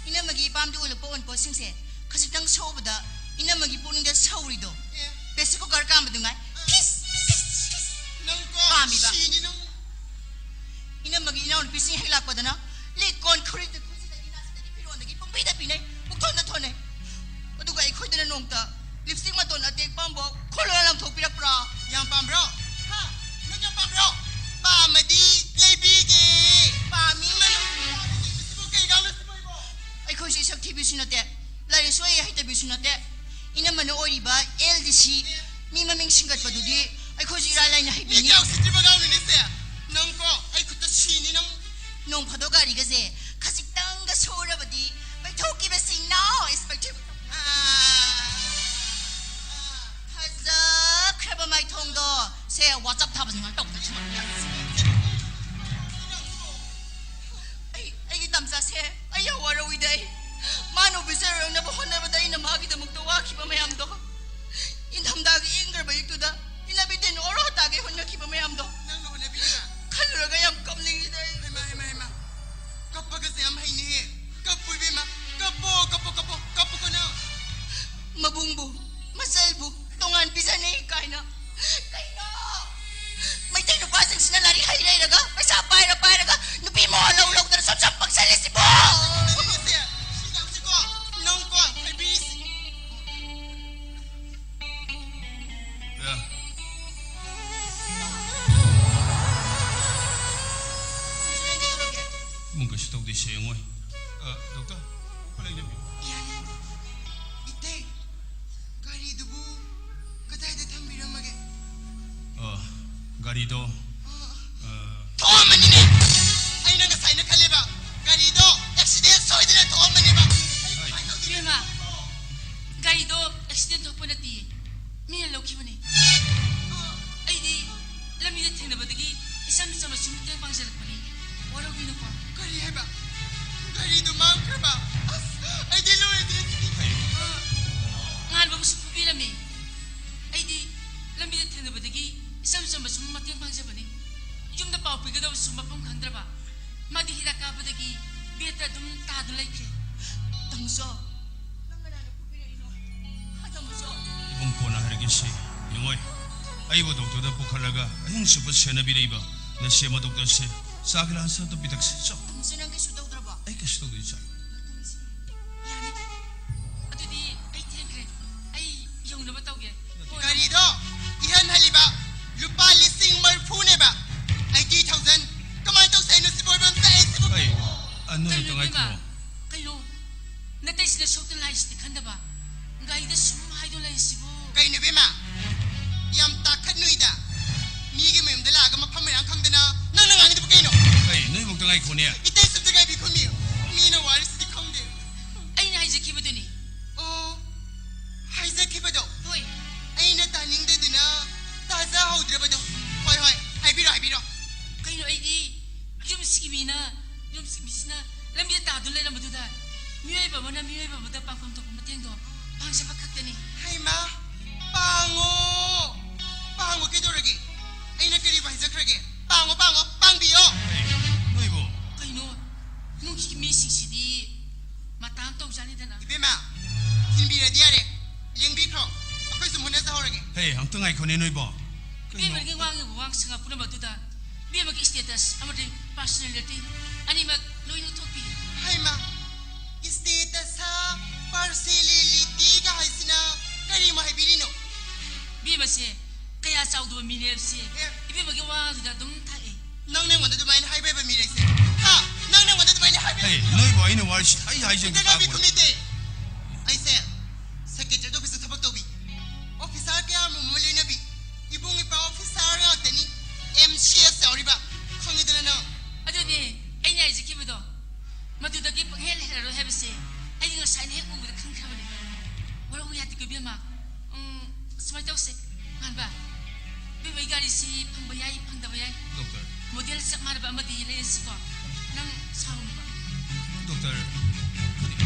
ꯏꯅꯝꯃꯒꯤ ꯏꯄꯥꯝꯗ ꯑꯣꯜꯂꯛꯄ ꯑꯣꯟꯄꯣꯠꯁꯤꯡꯁꯦ ꯈꯖꯤꯛꯇꯪ ꯁꯣꯛꯎꯕꯗ ꯏꯅꯝꯃꯒꯤ ꯄꯨꯛꯅꯤꯡꯗ ꯁꯧꯔꯤꯗꯣ꯫ ꯑꯦ꯫ ꯄ꯭ꯔꯦꯁꯔ ꯀꯨꯀꯔ ꯀꯥꯝꯕꯗꯨ ꯉꯥꯏ꯫ Fish, fish, fish. ꯅꯪꯀꯣ ꯄꯥꯝꯃꯤꯕ꯫ ꯁꯤꯅꯤ ꯅꯪ꯫ ꯏꯅꯝꯃꯒꯤ ꯏꯅꯥꯎꯅꯨꯄꯤꯁꯤꯡ ꯍꯦꯛ ꯂꯥꯛꯄꯗꯅ ꯂꯤꯛ ꯀꯣꯟ ꯈꯨꯔꯤꯗ ꯈꯨꯖꯤꯗꯒꯤ ꯅꯥꯆꯤꯟꯗꯒꯤ ꯐꯤꯔꯣꯟꯗꯒꯤ ꯄꯨꯡꯄꯤꯗ ꯄꯤꯅꯩ, ꯄꯨꯡꯊꯣꯟꯗ ꯊꯣꯟꯅꯩ꯫ ꯑꯗꯨꯒ ꯑꯩꯈꯣꯏꯗꯅ ꯅꯣꯡꯇ ꯂꯤꯞꯁꯇꯤꯛ ꯃꯇꯣꯟ ꯑꯇꯦꯛꯄ ꯑꯃꯐꯥꯎ ꯈꯣꯜꯂꯒ ꯂꯪꯊꯣꯛꯄꯤꯔꯛꯄ꯭ꯔꯥ? ꯌꯥꯝ ꯄꯥꯝꯕ꯭ꯔꯣ? ꯍꯥ? ꯅꯪ ꯌꯥꯝ ꯄꯥꯝꯕ꯭ꯔꯣ? ꯄꯥꯝꯃꯗꯤ ꯂꯩꯕꯤꯒꯦ꯫ ꯄꯥꯝꯃꯤ꯫ ꯁꯤꯕꯨ ꯀꯩ ꯀꯥꯡꯅ ꯁꯤꯕꯨ ꯑꯩꯕꯣ? ꯑꯩꯈꯣꯏꯁꯨ ꯏꯁꯛ ꯊꯤꯕꯤꯁꯨ ꯅꯠꯇꯦ, ꯂꯥꯏꯔꯤꯛꯁꯨ ꯍꯩ ꯍꯩꯇꯕꯤꯁꯨ ꯅꯠꯇꯦ꯫ ꯏꯅꯝꯃꯅ ꯑꯣꯏꯔꯤꯕ ꯑꯦꯜ ꯗꯤ ꯁꯤ ꯃꯤ ꯃꯃꯤꯡ ꯁꯤꯡꯒꯠꯄꯗꯨꯗꯤ ꯑꯩꯈꯣꯏꯁꯨ ꯏꯔꯥꯏ ꯂꯥꯏꯅ ꯃꯤ ꯍꯩꯕꯤꯅꯤ꯫ ꯀꯌꯥ ꯎꯁꯤꯠꯇ꯭ꯔꯤꯕ ꯑꯉꯥꯡꯅꯣꯅꯦ ꯁꯦ? ꯅꯪꯀꯣ ꯑꯩ ꯈꯨꯠꯇ ꯁꯤꯅꯤ ꯅꯪ꯫ ꯅꯣꯡ ꯐꯥꯗꯣꯛ ꯒꯥꯔꯤꯒꯁꯦ ꯈꯖꯤꯛꯇꯪꯒ ꯁꯣꯛꯎꯔꯕꯗꯤ ꯄꯩꯊꯣꯛꯈꯤꯕꯁꯤꯡꯅ ꯏꯟꯁꯄꯦꯛꯇꯔ꯫ ꯑꯥ꯫ ꯐꯖꯈ꯭ꯔꯕ ꯃꯥꯏꯊꯣꯡꯗꯣ꯫ ꯁꯦ, WhatsApp ꯊꯥꯕꯁꯦ ꯉꯥꯏꯍꯥꯛ ꯇꯧꯗ ꯁꯨꯃꯥꯏꯅ꯫ ꯑꯩ, ꯑꯩꯒꯤ ꯇꯝꯆꯥꯁꯦ ꯑꯩ ꯌꯥꯝ ꯋꯥꯔꯧꯏꯗ ꯑꯩ꯫ ꯃꯥꯅ ꯑꯣꯐꯤꯁꯔ ꯑꯣꯏꯔꯛꯅꯕ ꯍꯣꯠꯅꯕꯗ ꯑꯩꯅ ꯃꯥꯒꯤꯗꯃꯛꯇ ꯋꯥꯈꯤꯕ ꯃꯌꯥꯝꯗꯣ꯫ ꯏꯪꯊꯝꯊꯥꯒꯤ ꯏꯪꯈ꯭ꯔꯕ ꯑꯌꯨꯛꯇꯨꯗ ꯏꯅꯕꯤꯇꯦꯟ ꯑꯣꯔꯣ ꯇꯥꯒꯦ ꯍꯣꯠꯅꯈꯤꯕ ꯃꯌꯥꯝꯗꯣ꯫ ꯅꯪꯅ ꯍꯣꯠꯅꯕꯤꯔꯤꯕ? ꯈꯜꯂꯨꯔꯒ ꯌꯥꯝ ꯀꯞꯅꯤꯡꯉꯤꯗ ꯑꯩ꯫ ꯍꯩꯃꯥ, ꯍꯩꯃꯥ, ꯍꯩꯃꯥ꯫ ꯀꯞꯄꯒꯁꯦ ꯌꯥꯝ ꯍꯩꯅꯦꯍꯦ꯫ ꯀꯞꯄꯨ ꯏꯕꯦꯝꯃ꯫ ꯀꯞꯄꯣ, ꯀꯞꯄꯣ, ꯀꯞꯄꯣ, ꯀꯞꯄꯨꯀꯣ ꯅꯪ꯫ ꯃꯕꯨꯡꯕꯨ, ꯃꯆꯜꯕꯨ ꯇꯣꯉꯥꯟ ꯄꯤꯖꯅꯤ ꯀꯥꯏꯅ꯫ ꯀꯩꯅꯣ? ꯃꯩꯇꯩ ꯅꯨꯄꯥꯁꯤꯡꯁꯤꯅ ꯂꯥꯏꯔꯤꯛ ꯍꯩ ꯂꯩꯔꯒ, ꯄꯩꯁꯥ ꯄꯥꯏꯔ ꯄꯥꯏꯔꯒ, ꯅꯨꯄꯤ ꯃꯣꯍ ꯂꯧ ꯂꯧꯗꯅ ꯁꯨꯝ ꯁꯨꯝ ꯄꯪꯁꯜꯂꯤꯁꯤꯕꯣ? ꯁꯤ ꯇꯧꯁꯤꯀꯣ, ꯅꯪꯀꯣ, ꯍꯥꯏꯕꯤꯔꯤꯁꯤ꯫ ꯏꯃꯨꯡ ꯀꯩꯁꯨ ꯇꯧꯗꯦ, ꯁꯦꯡꯉꯣꯏ꯫ ꯑ, ꯗꯣꯛꯇꯔ꯫ ꯌꯥꯔꯦ꯫ ꯏꯇꯩ, ꯒꯥꯔꯤꯗꯨꯕꯨ ꯀꯗꯥꯏꯗ ꯊꯝꯕꯤꯔꯝꯃꯒꯦ? ꯑ, ꯒꯥꯔꯤꯗꯣ, ꯑ, ꯑ, ꯊꯣꯛꯑꯝꯃꯅꯤꯅꯦ꯫ ꯑꯩꯅ ꯉꯁꯥꯏꯅ ꯈꯜꯂꯦꯕ, ꯒꯥꯔꯤꯗꯣ ꯑꯦꯛꯁꯤꯗꯦꯟ ꯁꯣꯏꯗꯅ ꯊꯣꯛꯑꯝꯃꯅꯦꯕ꯫ ꯑꯩ ꯀꯃꯥꯏꯅ ꯇꯧꯗꯣꯏꯅꯣ? ꯏꯕꯦꯝꯃ, ꯒꯥꯔꯤꯗꯣ ꯑꯦꯛꯁꯤꯗꯦꯟ ꯊꯣꯛꯄ ꯅꯠꯇꯤꯌꯦ꯫ ꯃꯤꯅ ꯂꯧꯈꯤꯕꯅꯦ꯫ ꯑꯩꯗꯤ ꯂꯝꯕꯤꯗ ꯊꯦꯡꯅꯕꯗꯒꯤ ꯏꯆꯝ ꯆꯝꯅ ꯁꯨꯝ ꯃꯇꯦꯡ ꯄꯥꯡꯖꯔꯛꯄꯅꯤ꯫ ꯋꯥꯔꯧꯕꯤꯅꯨꯀꯣ꯫ ꯀꯔꯤ ꯍꯥꯏꯕ? ꯒꯥꯔꯤꯗꯨ ꯃꯥꯡꯈ꯭ꯔꯕ? ꯑꯁ, ꯑꯩꯗꯤ ꯂꯣꯏꯔꯦ꯫ ꯑ, ꯉꯥꯟꯕꯕꯨꯁꯨ ꯐꯨꯕꯤꯔꯝꯃꯤ꯫ ꯑꯩꯗꯤ ꯂꯝꯕꯤꯗ ꯊꯦꯡꯅꯕꯗꯒꯤ ꯏꯆꯝ ꯆꯝꯕ ꯁꯨꯝ ꯃꯇꯦꯡ ꯄꯥꯡꯖꯕꯅꯤ꯫ ꯌꯨꯝꯗ ꯄꯥꯎ ꯄꯤꯒꯗꯕꯁꯨ ꯃꯐꯝ ꯈꯪꯗ꯭ꯔꯕ꯫ ꯃꯥꯗꯤ ꯍꯤꯗꯥꯛ ꯀꯥꯞꯄꯗꯒꯤ ꯕꯦꯠꯇ ꯑꯗꯨꯝ ꯇꯥꯗꯨꯅ ꯂꯩꯈ꯭ꯔꯦ꯫ ꯇꯥꯃꯣꯆꯧ, ꯅꯪ ꯀꯅꯥꯅ ꯐꯨꯕꯤꯔꯛꯏꯅꯣ? ꯍꯥ, ꯇꯥꯃꯣꯆꯧ꯫ ꯏꯕꯨꯡ, ꯀꯣꯟꯅ ꯍꯥꯏꯔꯒꯦꯁꯦ꯫ ꯌꯦꯡꯉꯣꯏ, ꯑꯩꯕꯨ ꯗꯣꯛꯇꯔꯗ ꯄꯨꯈꯠꯂꯒ ꯑꯍꯤꯡ ꯆꯨꯞꯄ ꯁꯦꯟꯅꯕꯤꯔꯛꯏꯕ ꯅꯁꯤ ꯑꯃ ꯗꯣꯛꯇꯔꯁꯦ꯫ ꯆꯥ ꯒꯤꯂꯥꯁ ꯑꯝꯇ ꯄꯤꯊꯛꯁꯤ꯫ ꯆꯣ꯫ ꯇꯥꯃꯣꯆꯧ, ꯅꯪ ꯀꯩꯁꯨ ꯇꯧꯗ꯭ꯔꯕꯣ? ꯑꯩ ꯀꯩꯁꯨ ꯇꯧꯗꯦ, ꯏꯆꯥ꯫ ꯌꯥꯅꯤ꯫ ꯑꯗꯨꯗꯤ ꯑꯩ ꯊꯦꯡꯈ꯭ꯔꯦ꯫ ꯑꯩ ꯌꯧꯅꯕ ꯇꯧꯒꯦ꯫ ꯀꯣꯟꯅ ꯒꯥꯔꯤꯗꯣ ꯏꯍꯟ ꯍꯜꯂꯤꯕ ꯂꯨꯄꯥ ꯂꯤꯁꯤꯡ ꯃꯔꯤꯐꯨꯅꯦꯕ꯫ Eighty thousand꯫ ꯀꯃꯥꯏꯅ ꯇꯧꯁꯦ ꯍꯥꯏꯅꯣ ꯁꯤꯕꯨ? ꯑꯣꯏꯕ ꯑꯝꯇ ꯑꯩ ꯁꯤꯕꯨ ꯑꯩ, ꯑ, ꯅꯣꯏ ꯀꯩꯅꯣ ꯑꯝꯇ ꯏꯕꯦꯝꯃ? ꯉꯥꯏꯈꯣ꯫ ꯀꯩꯅꯣ? ꯅꯇꯩꯁꯤꯅ ꯁꯣꯛꯇꯅ ꯂꯥꯛꯏꯁꯤꯗꯤ ꯈꯟꯗꯕ꯫ ꯒꯥꯔꯤꯗ ꯁꯨꯝ ꯍꯥꯏꯗꯣ ꯂꯩꯔꯤꯁꯤꯕꯨ? ꯀꯩꯅꯣ ꯏꯕꯦꯝꯃ? ꯌꯥꯝ ꯇꯥꯈꯠꯅꯨꯏꯗ꯫ ꯃꯤꯒꯤ ꯃꯌꯨꯝꯗ ꯂꯥꯛꯑꯒ ꯃꯐꯝ ꯃꯔꯥꯡ ꯈꯪꯗꯅ ꯅꯪꯅ ꯉꯥꯡꯉꯤꯗꯨꯕꯨ ꯀꯩꯅꯣ? ꯑꯩ, ꯅꯣꯏ ꯑꯃꯨꯛꯇ ꯉꯥꯏꯈꯣꯅꯦ꯫ ꯏꯇꯩ ꯁꯨꯝꯗ ꯉꯥꯏꯕꯤ ꯈꯨꯝꯃꯤ꯫ ꯃꯤꯅ ꯋꯥꯔꯤꯁꯤꯗꯤ ꯈꯪꯗꯦ꯫ ꯑꯩꯅ ꯍꯥꯏꯖꯈꯤꯕꯗꯨꯅꯤ꯫ ꯑꯣ, ꯍꯥꯏꯖꯈꯤꯕꯗꯣ? ꯍꯣꯏ꯫ ꯑꯩꯅ ꯇꯥꯅꯤꯡꯗꯗꯨꯅ ꯇꯥꯖꯍꯧꯗ꯭ꯔꯕꯗꯣ꯫ ꯍꯣꯏ, ꯍꯣꯏ, ꯍꯥꯏꯕꯤꯔꯣ, ꯍꯥꯏꯕꯤꯔꯣ꯫ ꯀꯩꯅꯣ, ꯑꯩꯗꯤ ꯌꯨꯝꯁꯤꯒꯤ ꯃꯤꯅ, ꯌꯨꯝꯁꯤꯒꯤ ꯃꯤꯁꯤꯅ ꯂꯝꯕꯤꯗ ꯇꯥꯗꯨꯅ ꯂꯩꯔꯝꯕꯗꯨꯗ ꯃꯤꯑꯣꯏꯕ ꯑꯃꯅ ꯃꯤꯑꯣꯏꯕ ꯑꯃꯗ ꯄꯥꯡꯐꯝ ꯊꯣꯛꯄ ꯃꯇꯦꯡꯗꯣ ꯄꯥꯡꯖꯕ ꯈꯛꯇꯅꯤ꯫ ꯍꯩꯃꯥ, ꯄꯥꯡꯉꯣ, ꯄꯥꯡꯉꯣ, ꯀꯩꯗꯧꯔꯒꯦ? ꯑꯩꯅ ꯀꯔꯤꯕꯨ ꯍꯥꯏꯖꯈ꯭ꯔꯒꯦ? ꯄꯥꯡꯉꯣ, ꯄꯥꯡꯉꯣ, ꯄꯥꯡꯕꯤꯌꯣ꯫ ꯅꯣꯏꯕꯨ꯫ ꯀꯩꯅꯣ, ꯏꯃꯨꯡꯒꯤ ꯃꯤꯁꯤꯡꯁꯤꯗꯤ ꯃꯇꯥ ꯑꯃ ꯇꯧꯖꯥꯅꯤꯗꯅ꯫ ꯏꯕꯦꯝꯃ, ꯊꯤꯟꯕꯤꯔꯗꯤ ꯌꯥꯔꯦ, ꯂꯦꯡꯕꯤꯈ꯭ꯔꯣ, ꯑꯩꯈꯣꯏ ꯁꯨꯝ ꯍꯣꯠꯅꯖꯍꯧꯔꯒꯦ꯫ ꯍꯦ, ꯑꯝꯇ ꯉꯥꯏꯈꯣꯅꯦ ꯅꯣꯏꯕꯣ꯫ ꯀꯩꯅꯣ? ꯏꯕꯦꯝꯃꯒꯤ ꯋꯥ ꯉꯥꯡꯕ ꯋꯥ ꯁꯉꯥ ꯄꯨꯝꯅꯃꯛ ꯑꯗꯨꯗ ꯏꯕꯦꯝꯃꯒꯤ status ꯑꯃꯗꯤ personality ꯑꯅꯤꯃꯛ ꯂꯣꯏꯅ ꯎꯠꯊꯣꯛꯄꯤꯌꯨ꯫ ꯍꯩꯃꯥ, status ꯍꯥ, personality ꯒ ꯍꯥꯏꯁꯤꯅ ꯀꯔꯤꯃꯣ ꯍꯥꯏꯕꯤꯔꯤꯅꯣ? ꯏꯕꯦꯝꯃꯁꯦ ꯀꯌꯥ ꯆꯥꯎꯗꯕ ꯃꯤꯅꯦꯕꯁꯦ ꯑꯦ꯫ ꯏꯕꯦꯝꯃꯒꯤ ꯋꯥꯗꯨꯗ ꯑꯗꯨꯝ ꯊꯥꯛꯑꯦ꯫ ꯅꯪ ꯅꯉꯣꯟꯗ ꯑꯗꯨꯃꯥꯏꯅ ꯍꯥꯏꯕ ꯍꯩꯕ ꯃꯤꯔꯩꯁꯦ? ꯍꯥ? ꯅꯪ ꯅꯉꯣꯟꯗ ꯑꯗꯨꯃꯥꯏꯅ ꯍꯥꯏꯕ ꯍꯩꯕ ꯍꯩ, ꯃꯤꯔꯩꯁꯦ? ꯅꯣꯏꯕꯨ ꯑꯩꯅ ꯋꯥꯔꯤꯁꯤ ꯑꯩ ꯍꯥꯏꯖꯒꯦ ꯏꯟꯇꯔꯅꯦꯜ ꯇꯥꯈꯣ꯫ ꯀꯃꯤꯇꯤ꯫ ꯑꯩꯁꯦ ꯁꯦꯀ꯭ꯔꯦꯇꯔꯤ ꯑꯣꯐꯤꯁꯇ ꯊꯕꯛ ꯇꯧꯕꯤ꯫ ꯑꯣꯐꯤꯁꯥꯔ ꯀꯌꯥ ꯑꯃ ꯃꯣꯏ ꯂꯣꯏꯅꯕꯤ꯫ ꯏꯕꯨꯡ ꯏꯄ꯭ꯋꯥ ꯑꯣꯐꯤꯁꯥꯔ ꯉꯥꯛꯇꯅꯤ꯫ ꯑꯦꯝ ꯁꯤ ꯑꯦꯁ ꯌꯥꯎꯔꯤꯕ꯫ ꯈꯪꯉꯤꯗꯅ ꯅꯪ꯫ ꯑꯗꯨꯅꯦ ꯑꯩꯅ ꯍꯥꯏꯖꯈꯤꯕꯗꯣ꯫ ꯃꯗꯨꯗꯒꯤ ꯄꯪꯍꯦꯜ ꯍꯦꯜꯂꯔꯣꯏ ꯍꯥꯏꯕꯁꯦ ꯑꯩꯗꯤ ꯉꯁꯥꯏꯅ ꯍꯦꯛ ꯎꯕꯗ ꯈꯪꯈ꯭ꯔꯕꯅꯦ꯫ ꯋꯥꯔꯧꯕ ꯌꯥꯗꯦꯀꯣ ꯏꯕꯦꯝꯃ꯫ ꯎꯝ, ꯁꯨꯃꯥꯏꯅ ꯇꯧꯁꯦ꯫ ꯉꯥꯟꯕ, ꯏꯕꯦꯝꯃ, ꯑꯩ ꯒꯥꯔꯤꯁꯤ ꯐꯪꯕ ꯌꯥꯏ, ꯐꯪꯗꯕ ꯌꯥꯏ꯫ ꯗꯣꯛꯇꯔ꯫ ꯃꯣꯗꯦꯜ ꯆꯞ ꯃꯥꯟꯅꯕ ꯑꯃꯗꯤ ꯂꯩꯔꯁꯤꯀꯣ꯫ ꯅꯪ ꯁꯥꯎꯔꯨꯅꯨꯕ꯫ ꯗꯣꯛꯇꯔ, ꯀꯔꯤ?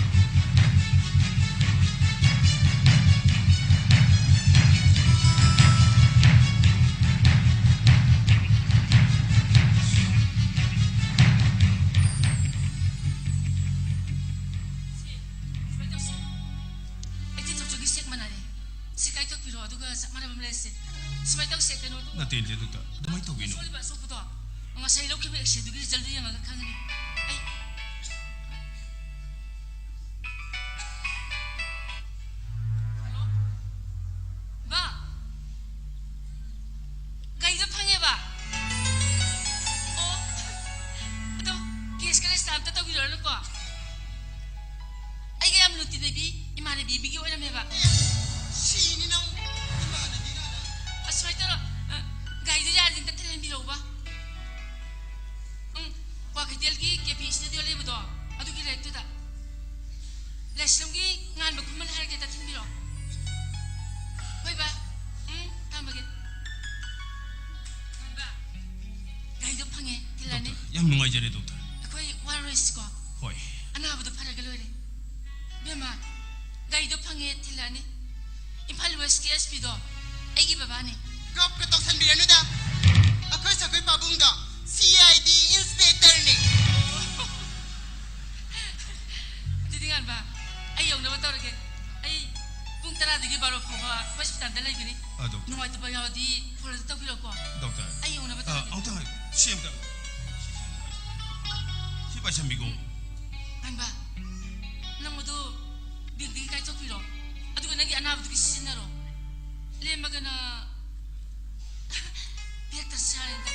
ꯁꯤ, ꯁꯨꯃꯥꯏꯅ ꯇꯧꯁꯤ꯫ ꯑꯩꯠꯇꯤꯟ ꯊꯥꯎꯖꯟꯒꯤ ꯆꯦꯛ ꯃꯥꯟꯅꯔꯦ꯫ ꯁꯤ ꯀꯥꯏꯊꯣꯛꯄꯤꯔꯣ, ꯑꯗꯨꯒ ꯆꯞ ꯃꯥꯟꯅꯕ ꯑꯃ ꯂꯩꯔꯁꯦ꯫ ꯁꯨꯃꯥꯏꯅ ꯇꯧꯁꯦ, ꯀꯩꯅꯣꯗꯣ꯫ ꯅꯠꯇꯦ, ꯅꯠꯇꯦ, ꯗꯣꯛꯇꯔ, ꯑꯗꯨꯃꯥꯏꯅ ꯇꯧꯕꯤꯅꯨ꯫ ꯁꯣꯛꯂꯤꯕ ꯑꯁꯣꯛꯄꯗꯣ ꯉꯁꯥꯏ ꯂꯧꯈꯤꯕ ꯑꯦꯛꯁꯔꯦꯗꯨꯒꯤ ꯔꯤꯖꯜꯗꯨ ꯌꯦꯡꯉꯒ ꯈꯪꯒꯅꯤ꯫ ꯑꯩ ꯍꯜꯂꯣ? ꯕꯥ? ꯒꯥꯔꯤꯗꯣ ꯐꯪꯉꯦꯕ? ꯑꯣ, ꯑꯗꯣ ꯀꯦꯁꯀ ꯔꯦꯖꯤꯁꯇꯥꯔ ꯑꯝꯇ ꯇꯧꯕꯤꯔꯛꯑꯣꯅꯀꯣ꯫ ꯑꯩꯒ ꯌꯥꯝ ꯂꯨꯅ ꯇꯤꯟꯅꯕꯤ ꯏꯃꯥꯟꯅꯕꯤ ꯑꯃꯒꯤ ꯑꯣꯏꯔꯝꯃꯦꯕ꯫ ꯁꯤꯅꯤ ꯅꯪ ꯏꯃꯥꯟꯅꯕꯤ ꯀꯥꯏꯅ꯫ ꯑꯁ, ꯁꯨꯃꯥꯏꯅ ꯇꯧꯔꯣ, ꯑ, ꯒꯥꯔꯤꯗꯣ ꯌꯥꯔꯗꯤ ꯑꯝꯇ ꯊꯤꯜꯍꯟꯕꯤꯔꯛꯎꯕ꯫ ꯎꯝ, ꯀ꯭ꯋꯥꯀꯩꯊꯦꯜꯒꯤ ꯀꯦ ꯄꯤ ꯁ꯭ꯇꯨꯗꯤꯑꯣ ꯂꯩꯕꯗꯣ, ꯑꯗꯨꯒꯤ ꯂꯩꯔꯛꯇꯨꯗ꯫ ꯂꯥꯏꯁ꯭ꯔꯝꯒꯤ ꯉꯥꯟꯕ ꯈꯨꯃꯟ ꯍꯥꯏꯔꯛꯀꯦ, ꯑꯝꯇ ꯊꯤꯟꯕꯤꯔꯛꯑꯣ꯫ ꯍꯣꯏ ꯕꯥ, ꯎꯝ, ꯊꯝꯃꯒꯦ꯫ ꯉꯥꯟꯕ, ꯒꯥꯔꯤꯗꯣ ꯐꯪꯉꯦ, ꯊꯤꯜꯂꯛꯑꯅꯤ꯫ ꯗꯣꯛꯇꯔ, ꯌꯥꯝ ꯅꯨꯡꯉꯥꯏꯖꯔꯦ, ꯗꯣꯛꯇꯔ꯫ ꯑꯩꯈꯣꯏ ꯋꯥꯔꯔꯣꯏꯁꯤꯀꯣ꯫ ꯍꯣꯏ꯫ ꯑꯅꯥꯕꯗꯣ ꯐꯔꯒ ꯂꯣꯏꯔꯦ꯫ ꯏꯕꯦꯝꯃ, ꯒꯥꯔꯤꯗꯣ ꯐꯪꯉꯦ, ꯊꯤꯜꯂꯛꯑꯅꯤ꯫ ꯏꯝꯐꯥꯜ ꯋꯦꯁꯀꯤ ꯑꯦꯁ ꯄꯤꯗꯣ ꯑꯩꯒꯤ ꯕꯕꯥꯅꯦ꯫ ꯒꯞꯀ ꯇꯧꯁꯟꯕꯤꯔꯅꯨꯗ꯫ ꯑꯩꯈꯣꯏ ꯁꯈꯣꯏ ꯄꯥꯕꯨꯡꯗꯣ ꯁꯤ ꯑꯥꯏ ꯗꯤ ꯏꯟꯁꯄꯦꯛꯇꯔꯅꯦ꯫ ꯑꯗꯨꯗꯤ ꯉꯥꯟꯕ, ꯑꯩ ꯌꯧꯅꯕ ꯇꯧꯔꯒꯦ꯫ ꯑꯩ ꯄꯨꯡ ꯇꯔꯥꯗꯒꯤ ꯕꯥꯔꯣ ꯐꯥꯎꯕ ꯍꯣꯁꯄꯤꯇꯥꯜꯗ ꯂꯩꯒꯅꯤ꯫ ꯑꯗꯣ꯫ ꯅꯨꯡꯉꯥꯏꯇꯕ ꯌꯥꯎꯔꯗꯤ ꯐꯣꯟ ꯑꯗꯨꯝ ꯇꯧꯕꯤꯔꯛꯑꯣꯀꯣ꯫ ꯗꯣꯛꯇꯔ꯫ ꯑꯩ ꯌꯧꯅꯕ ꯑ, ꯇꯧꯔꯒꯦ꯫ ꯑꯃꯨꯛꯇ ꯉꯥꯏꯌꯨ꯫ ꯁꯤ ꯑꯃꯨꯛꯇ꯫ ꯁꯤ ꯄꯥꯏꯁꯟꯕꯤꯈꯣ꯫ ꯉꯥꯟꯕ, ꯅꯪ ꯃꯗꯨ ꯕꯦꯒꯗꯒꯤ ꯀꯥꯏꯊꯣꯛꯄꯤꯔꯣ꯫ ꯑꯗꯨꯒ ꯅꯪꯒꯤ ꯑꯅꯥꯕꯗꯨꯒꯤ ꯁꯤꯖꯤꯟꯅꯔꯣ꯫ ꯂꯦꯝꯃꯒꯅ ꯕꯦꯒꯇ ꯁꯥꯔꯦꯗ꯫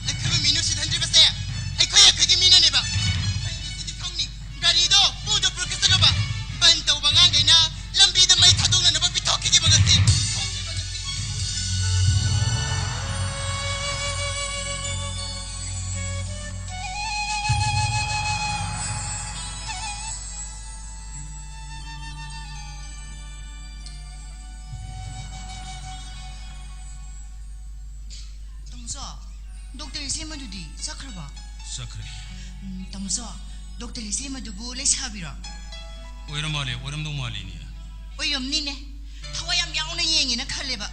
ꯑꯩꯈꯣꯏꯕꯨ ꯃꯤ ꯅꯨꯡꯁꯤꯠꯍꯟꯗ꯭ꯔꯤꯕꯁꯦ ꯑꯩꯈꯣꯏ ꯇꯥꯃꯣꯆꯧ, ꯗꯣꯛꯇꯔ ꯏꯆꯦꯃꯗꯨꯗꯤ ꯆꯠꯈ꯭ꯔꯕꯣ? ꯆꯠꯈ꯭ꯔꯦ꯫ ꯎꯝ, ꯇꯥꯃꯣꯆꯧ, ꯗꯣꯛꯇꯔ ꯏꯆꯦꯃꯗꯨꯕꯨ ꯂꯩꯁꯥꯕꯤꯔꯣ? ꯑꯣꯏꯔ ꯃꯥꯜꯂꯦ, ꯑꯣꯏꯔꯝꯗꯧ ꯃꯥꯜꯂꯤꯅꯦ꯫ ꯑꯣꯏꯔꯝꯅꯤꯅꯦ꯫ ꯊꯋꯥꯏ ꯌꯥꯝ ꯌꯥꯎꯅ ꯌꯦꯡꯉꯦꯅ ꯈꯜꯂꯦꯕ꯫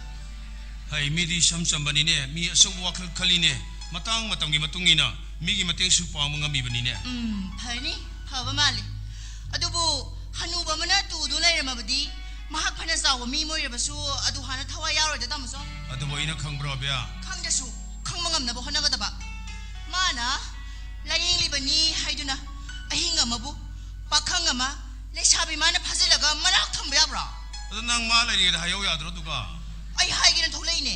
ꯍꯩ, ꯃꯤꯗꯤ ꯏꯁꯝ ꯆꯝꯕꯅꯤꯅꯦ, ꯃꯤ ꯑꯆꯧꯕ ꯋꯥꯈꯜ ꯈꯜꯂꯤꯅꯦ꯫ ꯃꯇꯥꯡ ꯃꯇꯝꯒꯤ ꯃꯇꯨꯡ ꯏꯟꯅ ꯃꯤꯒꯤ ꯃꯇꯦꯡꯁꯨ ꯄꯥꯡꯕ ꯉꯝꯃꯤꯕꯅꯤꯅꯦ꯫ ꯎꯝ, ꯐꯅꯤ, ꯐꯕ ꯃꯥꯜꯂꯤ꯫ ꯑꯗꯨꯕꯨ ꯍꯅꯨꯕ ꯑꯃꯅ ꯇꯨꯗꯨ ꯂꯩꯔꯝꯃꯕꯗꯤ ꯃꯍꯥꯛ ꯐꯅ ꯆꯥꯎꯕ ꯃꯤ ꯑꯃ ꯑꯣꯏꯔꯕꯁꯨ ꯑꯗꯨ ꯍꯥꯟꯅ ꯊꯋꯥꯏ ꯌꯥꯎꯔꯣꯏꯗ, ꯇꯥꯃꯣꯆꯧ꯫ ꯑꯗꯨꯕꯨ ꯑꯩꯅ ꯈꯪꯕ꯭ꯔꯣ, ꯑꯕꯦꯌꯥ? ꯈꯪꯗ꯭ꯔꯁꯨ ꯈꯪꯕ ꯉꯝꯅꯕ ꯍꯣꯠꯅꯒꯗꯕ꯫ ꯃꯥꯅ ꯂꯥꯌꯦꯡꯂꯤꯕꯅꯤ ꯍꯥꯏꯗꯨꯅ ꯑꯍꯤꯡ ꯑꯃꯕꯨ ꯄꯥꯈꯪ ꯑꯃ ꯂꯩꯁꯥꯕꯤ ꯃꯥꯅ ꯐꯥꯖꯤꯜꯂꯒ ꯃꯅꯥꯛ ꯊꯝꯕ ꯌꯥꯕ꯭ꯔꯣ? ꯑꯗꯣ ꯅꯪ ꯃꯥ ꯂꯩꯔꯤꯉꯩꯗ ꯍꯥꯏꯍꯧ ꯌꯥꯗ꯭ꯔꯣ ꯑꯗꯨꯒ? ꯑꯩ ꯍꯥꯏꯒꯦꯅ ꯊꯣꯛꯂꯛꯏꯅꯦ꯫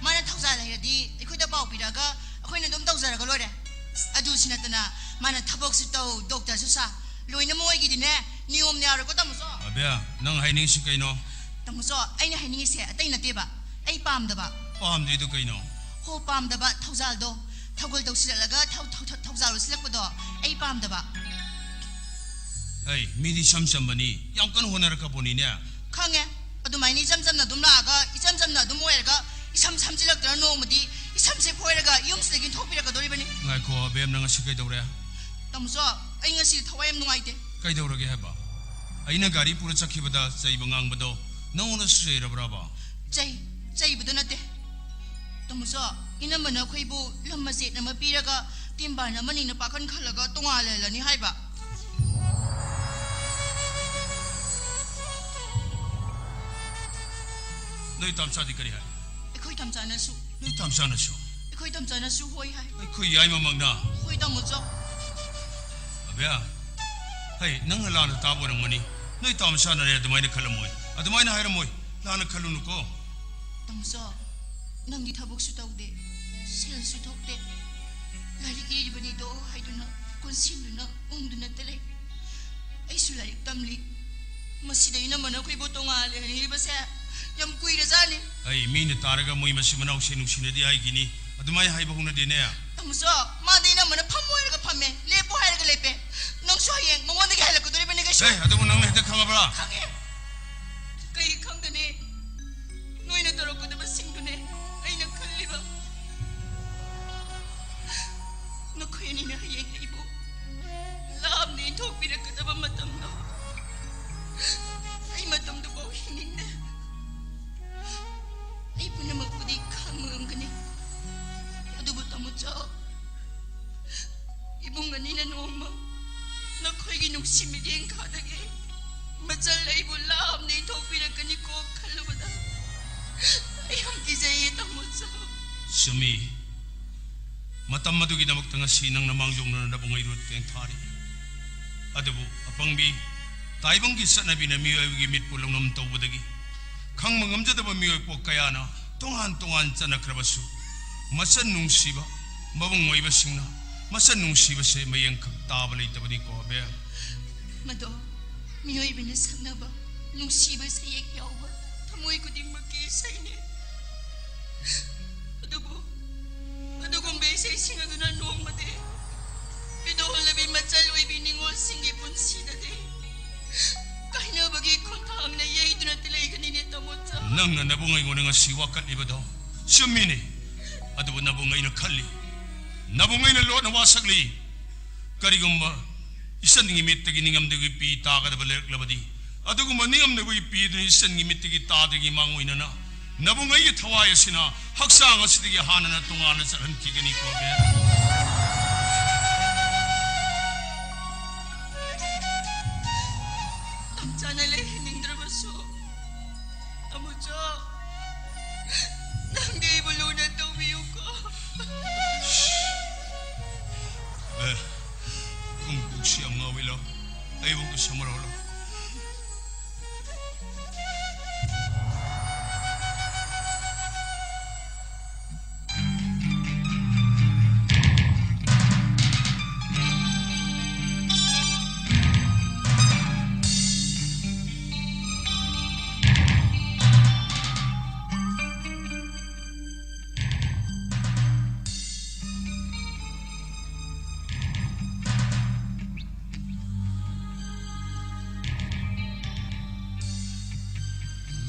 ꯃꯥꯅ ꯊꯧꯖꯥꯜ ꯂꯩꯔꯗꯤ ꯑꯩꯈꯣꯏꯗ ꯄꯥꯎ ꯄꯤꯔꯛꯑꯒ ꯑꯩꯈꯣꯏꯅ ꯑꯗꯨꯝ ꯇꯧꯖꯔꯒ ꯂꯣꯏꯔꯦ꯫ ꯑꯗꯨꯁꯨ ꯅꯠꯇꯅ ꯃꯥꯅ ꯊꯕꯛꯁꯨ ꯇꯧ, ꯗꯣꯛꯇꯔꯁꯨ ꯁꯥ, ꯂꯣꯏꯅ ꯃꯣꯏꯒꯤꯗꯤꯅꯦ ꯅꯤꯌꯣꯝꯅ ꯌꯥꯔꯣꯏꯀꯣ, ꯇꯥꯃꯣꯆꯧ꯫ ꯑꯕꯦꯌꯥ, ꯅꯪ ꯍꯥꯏꯅꯤꯡꯉꯤꯁꯤ ꯀꯩꯅꯣ? ꯇꯥꯃꯣꯆꯧ, ꯑꯩꯅ ꯍꯥꯏꯅꯤꯡꯉꯤꯁꯦ ꯑꯇꯩ ꯅꯠꯇꯦꯕ, ꯑꯩ ꯄꯥꯝꯗꯕ꯫ ꯄꯥꯝꯗ꯭ꯔꯤꯗꯨ ꯀꯩꯅꯣ? ꯍꯣ, ꯄꯥꯝꯗꯕ ꯊꯧꯖꯥꯜꯗꯣ, ꯊꯧꯒꯜ ꯇꯧꯁꯤꯜꯂꯛꯂꯒ ꯊꯧ-, ꯊꯧ-, ꯊꯧ-, ꯊꯧꯖꯥꯜ ꯎꯠꯁꯤꯜꯂꯛꯄꯗꯣ ꯑꯩ ꯄꯥꯝꯗꯕ꯫ ꯑꯩ ꯃꯤꯗꯤ ꯏꯁꯝ ꯆꯝꯕꯅꯤ, ꯌꯥꯝ ꯀꯟꯅ ꯍꯣꯠꯅꯔꯛꯀꯄꯣꯠꯅꯤꯅꯦ꯫ ꯈꯪꯉꯦ, ꯑꯗꯨꯃꯥꯏꯅ ꯏꯆꯝ ꯆꯝꯅ ꯑꯗꯨꯝ ꯂꯥꯛꯑꯒ ꯏꯆꯝ ꯆꯝꯅ ꯑꯗꯨꯝ ꯑꯣꯏꯔꯒ ꯏꯁꯝ ꯁꯝꯖꯤꯜꯂꯛꯇꯅ ꯅꯣꯡꯃꯗꯤ ꯏꯁꯝꯁꯦ ꯐꯣꯏꯔꯒ ꯌꯨꯝꯁꯤꯗꯒꯤ ꯊꯣꯛꯄꯤꯔꯛꯀꯗꯣꯔꯤꯕꯅꯤ꯫ ꯉꯥꯏꯈꯣ ꯑꯕꯦꯝ, ꯅꯪ ꯉꯁꯤ ꯀꯩꯗꯧꯔꯦ? ꯇꯥꯃꯣꯆꯧ, ꯑꯩ ꯉꯁꯤ ꯊꯋꯥꯏ ꯌꯥꯝ ꯅꯨꯡꯉꯥꯏꯇꯦ꯫ ꯀꯩꯗꯧꯔꯒꯦ ꯍꯥꯏꯕ? ꯑꯩꯅ ꯒꯥꯔꯤ ꯄꯨꯔ ꯆꯠꯈꯤꯕꯗ ꯆꯩꯕ ꯉꯥꯡꯕꯗꯣ ꯅꯪꯉꯣꯟꯗꯁꯨ ꯆꯩꯔꯕ꯭ꯔꯕ? ꯆꯩ, ꯆꯩꯕꯗꯣ ꯅꯠꯇꯦ꯫ ꯇꯥꯃꯣꯆꯧ, ꯏꯅꯝꯃꯅ ꯑꯩꯈꯣꯏꯕꯨ ꯂꯝ ꯃꯆꯦꯠ ꯑꯃ ꯄꯤꯔꯒ ꯇꯦꯝꯕꯥꯟ ꯑꯃꯅꯤꯅ ꯄꯥꯈꯟ ꯈꯜꯂꯒ ꯇꯣꯉꯥꯜ ꯂꯩꯍꯜꯂꯅꯤ ꯍꯥꯏꯕ꯫ ꯅꯣꯏ ꯇꯥꯝꯆꯥꯗꯤ ꯀꯔꯤ ꯍꯥꯏ? ꯑꯩꯈꯣꯏ ꯇꯥꯝꯆꯥꯅꯁꯨ꯫ ꯅꯣꯏ ꯇꯥꯝꯆꯥꯅꯁꯨ? ꯑꯩꯈꯣꯏ ꯇꯥꯝꯆꯥꯅꯁꯨ ꯍꯣꯏ ꯍꯥꯏ꯫ ꯑꯩꯈꯣꯏ ꯌꯥꯏꯃꯃꯛꯅ? ꯍꯣꯏ, ꯇꯥꯃꯣꯆꯧ꯫ ꯑꯕꯦꯌꯥ, ꯍꯩ, ꯅꯪꯅ ꯂꯥꯟꯅ ꯇꯥꯕ ꯑꯣꯏꯔꯝꯒꯅꯤ꯫ ꯅꯣꯏ ꯇꯥꯝꯆꯥꯅꯅꯦ ꯑꯗꯨꯃꯥꯏꯅ ꯈꯜꯂꯝꯃꯣꯏ, ꯑꯗꯨꯃꯥꯏꯅ ꯍꯥꯏꯔꯝꯃꯣꯏ꯫ ꯂꯥꯟꯅ ꯈꯜꯂꯨꯅꯨꯀꯣ꯫ ꯇꯥꯃꯣꯆꯧ, ꯅꯪꯗꯤ ꯊꯕꯛꯁꯨ ꯇꯧꯗꯦ, ꯁꯦꯜꯁꯨ ꯊꯣꯛꯇꯦ, ꯂꯥꯏꯔꯤꯛ ꯏꯔꯤꯕꯅꯤꯗꯣ ꯍꯥꯏꯗꯨꯅ ꯀꯣꯟꯁꯤꯟꯗꯨꯅ ꯎꯪꯗꯨꯅꯇ ꯂꯩ꯫ ꯑꯩꯁꯨ ꯂꯥꯏꯔꯤꯛ ꯇꯝꯂꯤ꯫ ꯃꯁꯤꯗ ꯏꯅꯝꯃꯅ ꯑꯩꯈꯣꯏꯕꯨ ꯇꯣꯉꯥꯜꯂꯦ ꯍꯥꯏꯅꯤꯡꯂꯤꯕꯁꯦ ꯌꯥꯝ ꯀꯨꯏꯔꯖꯥꯠꯅꯤ꯫ ꯑꯩ ꯃꯤꯅ ꯇꯥꯔꯒ ꯃꯣꯏ ꯃꯆꯤꯟ ꯃꯅꯥꯎꯁꯦ ꯅꯨꯡꯁꯤꯅꯗꯦ ꯍꯥꯏꯒꯤꯅꯤ, ꯑꯗꯨꯃꯥꯏꯅ ꯍꯥꯏꯕ ꯍꯧꯅꯗꯦꯅꯦ꯫ ꯇꯥꯃꯣꯆꯧ, ꯃꯥꯗꯤ ꯏꯅꯝꯃꯅ ꯐꯝꯃꯣ ꯍꯥꯏꯔꯒ ꯐꯝꯃꯦ, ꯂꯦꯞꯄꯣ ꯍꯥꯏꯔꯒ ꯂꯦꯞꯄꯦ꯫ ꯅꯪꯁꯨ ꯍꯌꯦꯡ ꯃꯉꯣꯟꯗꯒꯤ ꯍꯥꯏꯔꯛꯀꯗꯣꯔꯤꯕꯅꯤ ꯀꯩꯁꯨ꯫ ꯑꯦ, ꯑꯗꯨꯕꯨ ꯅꯪꯅ ꯍꯦꯛꯇ ꯈꯪꯉꯕ꯭ꯔꯥ? ꯈꯪꯉꯦ꯫ ꯀꯩ ꯈꯪꯒꯅꯤ? ꯅꯣꯏꯅ ꯇꯧꯔꯛꯀꯗꯕꯁꯤꯡꯗꯨꯅꯦ ꯑꯩꯅ ꯈꯜꯂꯤꯕ꯫ ꯏꯅ ꯍꯌꯦꯡ ꯑꯩꯕꯨ ꯂꯥꯞꯅ ꯏꯟꯊꯣꯛꯄꯤꯔꯛꯀꯗꯕ ꯃꯇꯝꯗꯣ, ꯑꯩ ꯃꯇꯝꯗꯨꯐꯥꯎ ꯍꯤꯡꯅꯤꯡꯗꯦ꯫ ꯑꯩ ꯄꯨꯝꯅꯃꯛꯄꯨꯗꯤ ꯈꯪꯕ ꯉꯝꯒꯅꯤ, ꯑꯗꯨꯕꯨ ꯇꯥꯃꯣꯆꯥ, ꯏꯕꯨꯡ ꯑꯅꯤꯅ ꯅꯣꯡꯃ ꯅꯈꯣꯏꯒꯤ ꯅꯨꯡꯁꯤ ꯃꯤꯠꯌꯦꯡ ꯈꯥꯗꯒꯦ, ꯃꯆꯜ ꯑꯩꯕꯨ ꯂꯥꯞꯅ ꯏꯟꯊꯣꯛꯄꯤꯔꯛꯀꯅꯤꯀꯣ ꯈꯜꯂꯨꯕꯗ ꯑꯩ ꯌꯥꯝ ꯀꯤꯖꯩꯌꯦ, ꯇꯥꯃꯣꯆꯥ꯫ ꯆꯨꯝꯃꯤ꯫ ꯃꯇꯝ ꯑꯗꯨꯒꯤꯗꯃꯛꯇ ꯉꯁꯤ ꯅꯪꯅ ꯃꯥꯡꯖꯧꯅꯅ ꯅꯕꯨꯡꯉꯩꯗꯨ ꯇꯦꯡꯊꯥꯔꯤ꯫ ꯑꯗꯨꯕꯨ ꯑꯄꯪꯕꯤ ꯇꯥꯏꯕꯪꯒꯤ ꯆꯠꯅꯕꯤꯅ ꯃꯤꯑꯣꯏꯕꯒꯤ ꯃꯤꯠꯄꯨ ꯂꯧꯅꯝ ꯇꯧꯕꯗꯒꯤ ꯈꯪꯕ ꯉꯝꯖꯗꯕ ꯃꯤꯑꯣꯏ ꯄꯣꯛ ꯀꯌꯥꯅ ꯇꯣꯉꯥꯟ ꯇꯣꯉꯥꯟ ꯆꯠꯅꯈ꯭ꯔꯕꯁꯨ, ꯃꯆꯟ ꯅꯨꯡꯁꯤꯕ ꯃꯕꯨꯡ ꯑꯣꯏꯕꯁꯤꯡꯅ ꯃꯆꯟ ꯅꯨꯡꯁꯤꯕꯁꯦ ꯃꯌꯦꯡꯈꯛ ꯇꯥꯕ ꯂꯩꯇꯕꯅꯤꯀꯣ, ꯑꯕꯦꯝ꯫ ꯃꯗꯣ ꯃꯤꯑꯣꯏꯕꯅ ꯁꯛꯅꯕ ꯅꯨꯡꯁꯤꯕ ꯁꯩꯍꯦꯛ ꯌꯥꯎꯕ ꯊꯃꯣꯏ ꯈꯨꯗꯤꯡꯃꯛꯀꯤ ꯏꯁꯩꯅꯤ꯫ ꯑꯗꯨꯕꯨ ꯑꯗꯨꯒꯨꯝꯕ ꯏꯁꯩꯁꯤꯡ ꯑꯗꯨꯅ ꯅꯣꯡꯃꯗꯤ ꯃꯤꯗꯣꯜꯂꯕꯤ ꯃꯆꯜ ꯑꯣꯏꯕꯤ ꯅꯤꯉꯣꯜꯁꯤꯡꯒꯤ ꯄꯨꯟꯁꯤꯗꯗꯤ ꯀꯥꯏꯅꯕꯒꯤ ꯈꯣꯡꯊꯥꯡꯅ ꯌꯩꯗꯨꯅ ꯂꯩꯒꯅꯤꯅꯦ, ꯇꯥꯃꯣꯆꯥ꯫ ꯅꯪꯅ ꯅꯕꯨꯡ ꯑꯩꯉꯣꯟꯗ ꯉꯁꯤ ꯋꯥꯀꯠꯂꯤꯕꯗꯣ ꯆꯨꯝꯃꯤꯅꯦ꯫ ꯑꯗꯨꯕꯨ ꯅꯕꯨꯡ ꯑꯩꯅ ꯈꯜꯂꯤ, ꯅꯕꯨꯡ ꯑꯩꯅ ꯂꯣꯟꯅ ꯋꯥꯁꯛꯂꯤ꯫ ꯀꯔꯤꯒꯨꯝꯕ ꯏꯆꯟꯒꯤ ꯃꯤꯠꯇꯒꯤ ꯅꯤꯡꯉꯝꯗꯕꯒꯤ ꯄꯤ ꯇꯥꯒꯗꯕ ꯂꯩꯔꯛꯂꯕꯗꯤ, ꯑꯗꯨꯒꯨꯝꯕ ꯅꯤꯡꯉꯝꯗꯕꯒꯤ ꯄꯤ ꯑꯗꯨꯅ ꯏꯆꯟꯒꯤ ꯃꯤꯠꯇꯒꯤ ꯇꯥꯗ꯭ꯔꯤꯉꯩ ꯃꯥꯡꯑꯣꯏꯅꯅ ꯅꯕꯨꯡ ꯑꯩꯒꯤ ꯊꯋꯥꯏ ꯑꯁꯤꯅ ꯍꯛꯆꯥꯡ ꯑꯁꯤꯗꯒꯤ ꯍꯥꯟꯅꯅ ꯇꯣꯉꯥꯟꯅ ꯆꯠꯍꯟꯈꯤꯒꯅꯤꯀꯣ, ꯑꯕꯦꯝ꯫ ꯇꯥꯃꯣꯆꯥꯅ ꯂꯩꯍꯟꯅꯤꯡꯗ꯭ꯔꯕꯁꯨ, ꯇꯥꯃꯣꯆꯥ, ꯅꯪꯗꯤ ꯑꯩꯕꯨ ꯂꯨꯅ ꯇꯧꯕꯤꯌꯨꯀꯣ꯫ ꯑꯦ, ꯀꯨꯝ ꯄꯨꯛꯁꯤ ꯌꯥꯝ ꯉꯥꯎꯏ, ꯂꯥꯎ꯫ ꯑꯩꯕꯨ ꯀꯨꯁꯃꯔ ꯍꯣꯂꯣ꯫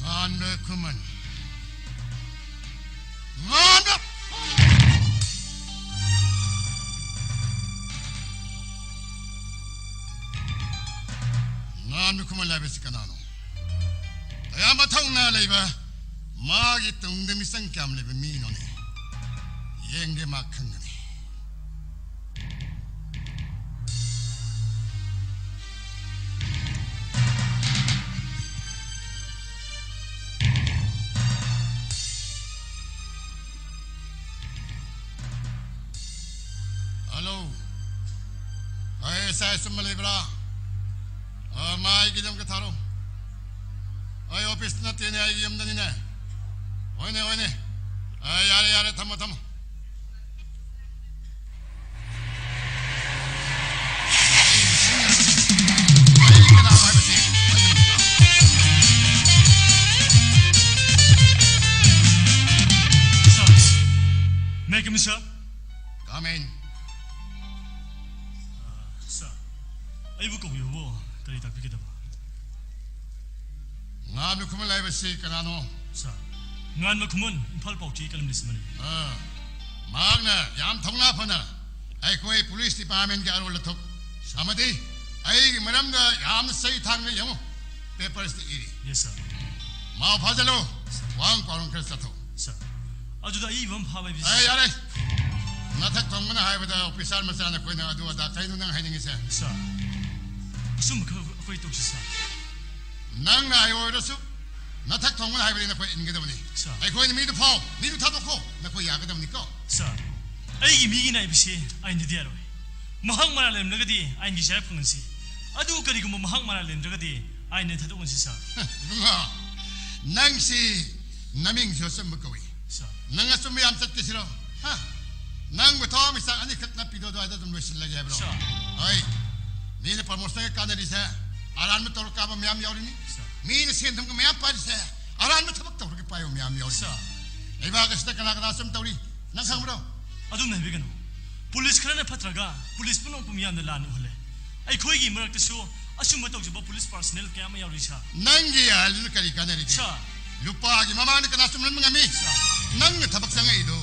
ꯉꯥꯟꯕ ꯈꯨꯃꯟ꯫ ꯉꯥꯟꯕ! ꯈꯨꯃꯟ ꯍꯥꯏꯕꯁꯤ ꯀꯅꯥꯅꯣ? ꯀꯌꯥꯝ ꯃꯊꯧꯅꯥ ꯂꯩꯕ, ꯃꯥꯒꯤ ꯇꯨꯡꯗ ꯃꯤꯆꯪ ꯀꯌꯥꯝ ꯂꯩꯕ ꯃꯤꯅꯣꯅꯦ? ꯌꯦꯡꯒꯦ, ꯃꯥ ꯈꯪꯒꯅꯤ꯫ ꯍꯜꯂꯣ꯫ ꯑꯩ ꯑꯦꯁ ꯑꯥꯏ ꯑꯆꯨꯝꯕ ꯂꯩꯕ꯭ꯔꯥ? ꯑ, ꯃꯥ ꯑꯩꯒꯤ ꯌꯨꯝꯒ ꯊꯥꯔꯣ꯫ ꯑꯩ ꯑꯣꯐꯤꯁꯇ ꯅꯠꯇꯦꯅꯦ, ꯑꯩꯒꯤ ꯌꯨꯝꯗꯅꯤꯅꯦ꯫ ꯍꯣꯏꯅꯦ, ꯍꯣꯏꯅꯦ꯫ ꯑ, ꯌꯥꯔꯦ, ꯌꯥꯔꯦ, ꯊꯝꯃꯣ, ꯊꯝꯃꯣ꯫ ꯑꯩ ꯀꯅꯥꯅꯣ ꯍꯥꯏꯕꯁꯤ? Sir, may I come in, sir? Come in. Sir, ꯑꯩꯕꯨ ꯀꯧꯕꯤꯕꯕꯨ ꯀꯔꯤ ꯇꯥꯛꯄꯤꯒꯗꯕ? ꯉꯥꯝꯕ ꯈꯨꯃꯟ ꯍꯥꯏꯕꯁꯤ ꯀꯅꯥꯅꯣ? Sir, ꯉꯥꯟꯕ ꯈꯨꯃꯟ, ꯏꯝꯐꯥꯜ ꯄꯥꯎꯆꯦ columnist ꯑꯃꯅꯤ꯫ ꯑꯥ, ꯃꯍꯥꯛꯅ ꯌꯥꯝ ꯊꯧꯅꯥ ꯐꯅ ꯑꯩꯈꯣꯏ police departmentꯀꯤ ꯑꯔꯣꯜ ꯑꯊꯨꯞ ꯑꯃꯗꯤ ꯑꯩꯒꯤ ꯃꯔꯝꯗ ꯌꯥꯝꯅ ꯆꯩ ꯊꯥꯡꯅ ꯌꯦꯡꯉꯨ, papersꯇ ꯏꯔꯤ꯫ Yes, sir. ꯃꯥ ꯐꯥꯖꯜꯂꯨ, ꯋꯥꯍꯪ ꯄꯥꯎꯔꯪ ꯈꯔ ꯆꯠꯊꯣꯛ꯫ Sir, ꯑꯗꯨꯗ ꯑꯏꯕ ꯑꯃ ꯐꯥꯕ ꯍꯥꯏꯕꯁꯤ ꯑꯦ, ꯌꯥꯔꯦ꯫ ꯅꯊꯛ ꯊꯣꯡꯕꯅ ꯍꯥꯏꯕꯗ officer ꯃꯆꯥꯅ ꯑꯩꯈꯣꯏꯅ ꯑꯗꯨ ꯑꯗꯥ ꯀꯩꯅꯣ ꯅꯪ ꯍꯥꯏꯅꯤꯡꯉꯤꯁꯦ? Sir, ꯑꯆꯨꯝꯕ ꯈꯔ ꯑꯩꯈꯣꯏ ꯇꯧꯁꯤ, sir꯫ ꯅꯪꯅ ꯍꯥꯏ ꯑꯣꯏꯔꯁꯨ, ꯅꯊꯛ ꯊꯣꯡꯕꯅ ꯍꯥꯏꯕꯗꯤ ꯅꯈꯣꯏ ꯏꯟꯒꯗꯕꯅꯤ꯫ Sir꯫ ꯑꯩꯈꯣꯏꯅ ꯃꯤꯗꯨ ꯐꯥꯎ, ꯃꯤꯗꯨ ꯊꯥꯗꯣꯛꯈꯣ, ꯅꯈꯣꯏ ꯌꯥꯒꯗꯕꯅꯤꯀꯣ꯫ Sir, ꯑꯩꯒꯤ ꯃꯤꯒꯤ ꯅꯥꯏꯕꯁꯤ ꯑꯥꯏꯟꯗꯗꯤ ꯌꯥꯔꯣꯏ꯫ ꯃꯍꯥꯛ ꯃꯔꯥꯜ ꯂꯩꯔꯝꯂꯒꯗꯤ ꯑꯥꯏꯟꯒꯤ ꯖꯥꯏ ꯐꯪꯍꯟꯁꯤ꯫ ꯑꯗꯨ ꯀꯔꯤꯒꯨꯝꯕ ꯃꯍꯥꯛ ꯃꯔꯥꯜ ꯂꯩꯔꯝꯗ꯭ꯔꯒꯗꯤ ꯑꯥꯏꯟꯅ ꯊꯥꯗꯣꯛꯍꯟꯁꯤ, sir꯫ ꯏꯕꯨꯡꯉꯣ, ꯅꯪꯁꯤ ꯅꯃꯤꯡꯁꯨ ꯑꯆꯨꯝꯕ ꯀꯧꯏ꯫ Sir꯫ ꯅꯪ ꯑꯆꯨꯝꯕ ꯌꯥꯝ ꯆꯠꯀꯦ ꯁꯤꯔꯣ? ꯍꯥ? ꯅꯪꯕꯨ ꯊꯋꯥ ꯃꯤꯆꯥꯛ ꯑꯅꯤꯈꯛ ꯅꯞꯄꯤꯗꯣ ꯑꯗꯨꯋꯥꯏꯗ ꯑꯗꯨꯝ ꯂꯣꯏꯁꯤꯜꯂꯒꯦ ꯍꯥꯏꯕ꯭ꯔꯣ? Sir꯫ ꯍꯣꯏ꯫ ꯃꯤꯅ promotionꯒ ꯀꯥꯟꯅꯔꯤꯁꯦ ꯑꯔꯥꯟꯕ ꯇꯧꯔ ꯀꯥꯕ ꯃꯌꯥꯝ ꯌꯥꯎꯔꯤꯅꯤ꯫ Sir꯫ ꯃꯤꯅ ꯁꯦꯟ ꯊꯨꯝꯒ ꯃꯌꯥꯝ ꯄꯥꯏꯔꯤꯁꯦ ꯑꯔꯥꯟꯕ ꯊꯕꯛ ꯇꯧꯔꯒ ꯄꯥꯏꯕ ꯃꯌꯥꯝ ꯌꯥꯎꯔꯤꯅꯤ꯫ Sir꯫ ꯂꯩꯕꯥꯛ ꯑꯁꯤꯗ ꯀꯅꯥ ꯀꯅꯥ ꯑꯆꯨꯝ ꯇꯧꯔꯤ? ꯅꯪ ꯈꯪꯕ꯭ꯔꯣ? ꯑꯗꯨꯝꯅ ꯍꯥꯏꯕꯤꯒꯅꯨ꯫ Police ꯈꯔꯅ ꯐꯠꯇ꯭ꯔꯒ police ꯄꯨꯝꯅꯃꯛꯄꯨ ꯃꯤꯌꯥꯝꯅ ꯂꯥꯟꯅ ꯎꯍꯜꯂꯦ꯫ ꯑꯩꯈꯣꯏꯒꯤ ꯃꯔꯛꯇꯁꯨ ꯑꯆꯨꯝꯕ ꯇꯧꯖꯕ police personnel ꯀꯌꯥ ꯑꯃ ꯌꯥꯎꯔꯤ, sir꯫ ꯅꯪꯒꯤ ꯑꯍꯜꯗꯨꯅ ꯀꯔꯤ ꯀꯥꯟꯅꯔꯤꯒꯦ? Sir꯫ ꯂꯨꯄꯥꯒꯤ ꯃꯃꯥꯡꯗ ꯀꯅꯥ ꯆꯨꯝꯂꯝꯕ ꯉꯝꯃꯤ? Sir꯫ ꯅꯪꯅ ꯊꯕꯛ ꯆꯪꯉꯛꯏꯗꯣ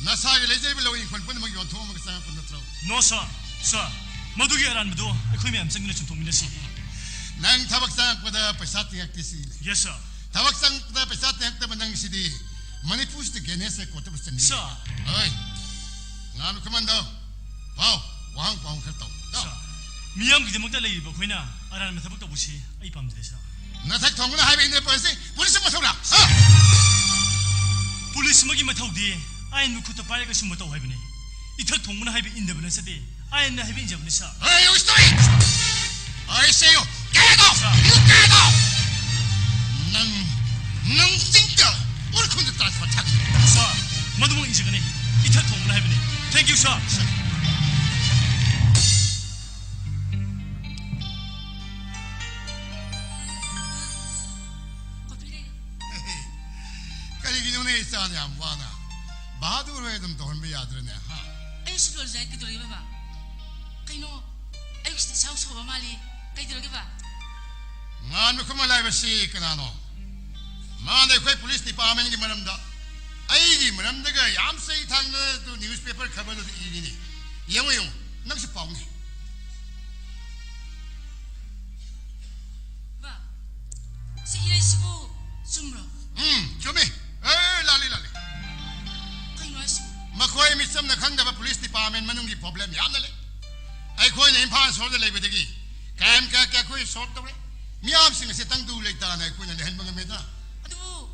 ꯅꯁꯥꯒꯤ ꯂꯩꯖꯔꯤꯕ ꯂꯧ ꯏꯪꯈꯣꯜ ꯄꯨꯝꯅꯃꯛ ꯌꯣꯟꯊꯣꯛꯑꯝꯃꯒ ꯆꯪꯉꯛꯄ ꯅꯠꯇ꯭ꯔꯣ? No, sir꯫ Sir, ꯃꯗꯨꯒꯤ ꯑꯔꯥꯟꯕꯗꯣ ꯑꯩꯈꯣꯏ ꯃꯌꯥꯝ ꯆꯪꯗꯨꯅ ꯆꯨꯝꯊꯣꯛꯃꯤꯟꯅꯁꯤ꯫ ꯅꯪ ꯊꯕꯛ ꯆꯪꯉꯛꯄꯗ ꯄꯩꯁꯥ ꯇꯤꯡꯉꯛꯇꯦ ꯁꯤꯅꯤ꯫ Yes, sir. ꯊꯕꯛ ꯆꯪꯉꯛꯄꯗ ꯄꯩꯁꯥ ꯇꯤꯡꯉꯛꯇꯕ ꯅꯪꯁꯤꯗꯤ ꯃꯅꯤꯄꯨꯔꯁꯤꯗ Guinness Recordꯇꯕꯨ ꯆꯟꯕꯤ꯫ Sir. ꯍꯣꯏ, ꯉꯥꯅꯨ ꯈꯨꯃꯟꯗꯣ, ꯄꯥꯎ, ꯋꯥꯍꯪ ꯄꯥꯎꯍꯪ ꯈꯔ ꯇꯧ꯫ ꯇꯧ꯫ Sir, ꯃꯤꯌꯥꯝꯒꯤꯗꯃꯛꯇ ꯂꯩꯔꯤꯕ ꯑꯩꯈꯣꯏꯅ ꯑꯔꯥꯟꯕ ꯊꯕꯛ ꯇꯧꯕꯁꯤ ꯑꯩ ꯄꯥꯝꯖꯗꯦ, sir꯫ ꯅꯊꯛ ꯊꯣꯡꯕꯅ ꯍꯥꯏꯕ ꯏꯟꯗ꯭ꯔ ꯄꯨꯂꯤꯁꯁꯤ ꯄꯨꯂꯤꯁ ꯃꯊꯧꯔꯥ? ꯍꯥ? ꯄꯨꯂꯤꯁ ꯑꯃꯒꯤ ꯃꯊꯧꯗꯤ ꯑꯥꯏꯟꯕꯨ ꯈꯨꯠꯇ ꯄꯥꯏꯔꯒ ꯁꯨꯝꯕ ꯇꯧ ꯍꯥꯏꯕꯅꯤ꯫ ꯏꯊꯛ ꯊꯣꯡꯕꯅ ꯍꯥꯏꯕ ꯏꯟꯗꯕ ꯅꯠꯆꯗꯦ꯫ ꯑꯥꯏꯟꯅ ꯍꯥꯏꯕ ꯏꯟꯖꯕꯅꯤ, sir꯫ Hey, you stop it! I say you, get out! Sir. You get out! ꯅꯪ, ꯅꯪ ꯆꯤꯡꯗ ꯎꯔꯈꯨꯜꯗ transfer ꯊꯥꯈꯤ꯫ Sir, ꯃꯗꯨꯃꯛ ꯏꯟꯖꯒꯅꯤ꯫ ꯏꯊꯛ ꯊꯣꯡꯕꯅ ꯍꯥꯏꯕꯅꯤ꯫ Thank you, sir꯫ Sir. Coffee ꯂꯩꯔꯦ꯫ ꯀꯔꯤꯒꯤꯅꯣꯅꯦ ꯏꯆꯥꯅ ꯌꯥꯝ ꯋꯥꯅ? ꯕꯍꯥꯗꯨꯔ ꯍꯣꯏ ꯑꯗꯨꯝ ꯇꯧꯍꯟꯕ ꯌꯥꯗ꯭ꯔꯅꯦ, ꯍꯥ? ꯑꯩꯁꯨ ꯂꯣꯏꯖꯩ, ꯀꯩꯗꯧꯔꯒꯦ ꯕꯕꯥ? ꯀꯩꯅꯣ, ꯑꯌꯨꯛꯁꯤꯗ ꯏꯁꯥ ꯁꯣꯛꯑꯕ ꯃꯥꯜꯂꯤ꯫ ꯀꯩꯗꯧꯔꯒꯦꯕ? ꯉꯥꯟꯕ ꯈꯨꯃꯟ ꯍꯥꯏꯕꯁꯤ ꯀꯅꯥꯅꯣ? ꯃꯥꯅ ꯑꯩꯈꯣꯏ ꯄꯨꯂꯤꯁ ꯗꯤꯄꯥꯔꯠꯃꯦꯟꯒꯤ ꯃꯔꯝꯗ, ꯑꯩꯒꯤ ꯃꯔꯝꯗꯒ ꯌꯥꯝ ꯆꯩ ꯊꯥꯡꯅ ꯑꯗꯨ ꯅ꯭ꯌꯨꯁꯄꯦꯄꯔ ꯈꯕꯔꯗꯨꯗ ꯏꯔꯤꯅꯤ꯫ ꯌꯦꯡꯉꯨ, ꯌꯦꯡꯉꯨ, ꯅꯪꯁꯨ ꯄꯥꯎꯅꯦ꯫ ꯕꯥ, ꯁꯤ ꯏꯔꯩꯁꯤꯕꯨ ꯆꯨꯝꯕ꯭ꯔꯣ? ꯎꯝ, ꯆꯨꯝꯃꯤ꯫ ꯑꯦ, ꯂꯥꯜꯂꯤ, ꯂꯥꯜꯂꯤ꯫ ꯀꯩꯅꯣ ꯍꯥꯏꯁꯤꯕꯨ? ꯃꯈꯣꯏ ꯃꯤꯆꯝꯅ ꯈꯪꯗꯕ ꯄꯨꯂꯤꯁ ꯗꯤꯄꯥꯔꯠꯃꯦꯟ ꯃꯅꯨꯡꯒꯤ ꯄ꯭ꯔꯣꯕ꯭ꯂꯦꯝ ꯌꯥꯝꯅ ꯂꯩ꯫ ꯑꯩꯈꯣꯏꯅ ꯏꯝꯐꯥꯜ ꯁꯣꯔꯗ ꯂꯩꯕꯗꯒꯤ ꯀ꯭ꯔꯥꯏꯝ ꯀꯌꯥ ꯀꯌꯥ ꯑꯩꯈꯣꯏ ꯁꯣꯜꯕ ꯇꯧꯔꯦ꯫ ꯃꯤꯌꯥꯝꯁꯤꯡ ꯑꯁꯤ ꯇꯪꯗꯨ ꯂꯩꯇꯥꯅ ꯑꯩꯈꯣꯏꯅ ꯂꯩꯍꯟꯕ ꯉꯝꯃꯦꯗꯅ꯫ ꯑꯗꯨꯕꯨ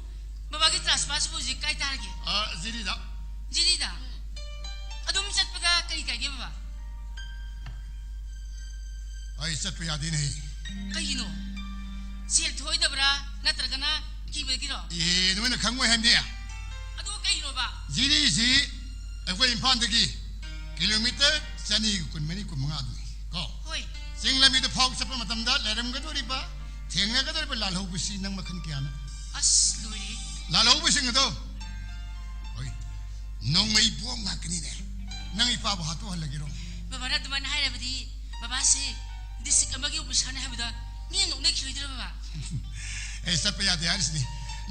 ꯕꯕꯥꯒꯤ ꯇ꯭ꯔꯥꯟꯁꯐꯔꯁꯤꯕꯨ ꯍꯧꯖꯤꯛ ꯀꯥꯏ ꯇꯥꯔꯒꯦ? ꯑ, ꯖꯤꯔꯤꯗ꯫ ꯖꯤꯔꯤꯗ? ꯑꯗꯨꯝ ꯆꯠꯄꯗ ꯀꯔꯤ ꯀꯥꯏꯒꯦ ꯕꯕꯥ? ꯑꯩ ꯆꯠꯄ ꯌꯥꯗꯦꯅꯦ꯫ ꯀꯩꯒꯤꯅꯣ? ꯁꯦꯜ ꯊꯣꯛꯑꯣꯏꯗꯕ꯭ꯔꯥ? ꯅꯠꯇ꯭ꯔꯒꯅ ꯀꯤꯕꯗꯒꯤꯔꯣ? ꯑꯦ, ꯅꯣꯏꯅ ꯈꯪꯉꯣꯏ ꯍꯥꯏꯕꯅꯦ꯫ ꯑꯗꯨ ꯀꯩꯒꯤꯅꯣꯕ? ꯖꯤꯔꯤꯁꯤ ꯑꯩꯈꯣꯏ ꯏꯝꯐꯥꯜꯗꯒꯤ ꯀꯤꯂꯣꯃꯤꯇꯔ ꯆꯅꯤꯒ ꯀꯨꯟꯃꯔꯤ, ꯀꯨꯟꯃꯉꯥ ꯑꯗꯨꯅꯤ ꯀꯣ꯫ ꯍꯣꯏ꯫ ꯆꯤꯡ ꯂꯝꯕꯤꯗ ꯐꯥꯎ ꯆꯠꯄ ꯃꯇꯝꯗ ꯂꯩꯔꯝꯒꯗꯧꯔꯤꯕ, ꯊꯦꯡꯅꯒꯗꯧꯔꯤꯕ ꯂꯥꯜꯍꯧꯕꯁꯤ ꯅꯪ ꯃꯈꯜ ꯀꯌꯥꯅꯣ? ꯑꯁ, ꯂꯣꯏꯔꯦ꯫ ꯂꯥꯜꯍꯧꯕꯁꯤꯡ ꯑꯗꯣ, ꯍꯣꯏ, ꯅꯣꯡꯃꯩ ꯕꯣꯝ ꯉꯥꯛꯇꯅꯤꯅꯦ꯫ ꯅꯪ ꯏꯄꯥꯕꯨ ꯍꯥꯠꯇꯣꯛꯍꯜꯂꯒꯦꯔꯣ? ꯕꯕꯥꯅ ꯑꯗꯨꯃꯥꯏꯅ ꯍꯥꯏꯔꯕꯗꯤ, ꯕꯕꯥꯁꯦ ꯗꯤꯁꯇ꯭ꯔꯤꯛ ꯑꯃꯒꯤ ꯑꯣꯐꯤꯁꯥꯔꯅꯤ ꯍꯥꯏꯕꯗ ꯃꯤꯅ ꯅꯣꯛꯅꯈꯤꯔꯣꯏꯗ꯭ꯔꯣ, ꯕꯕꯥ? ꯑꯦ, ꯆꯠꯄ ꯌꯥꯗꯦ ꯍꯥꯏꯔꯤꯁꯤꯅꯤ꯫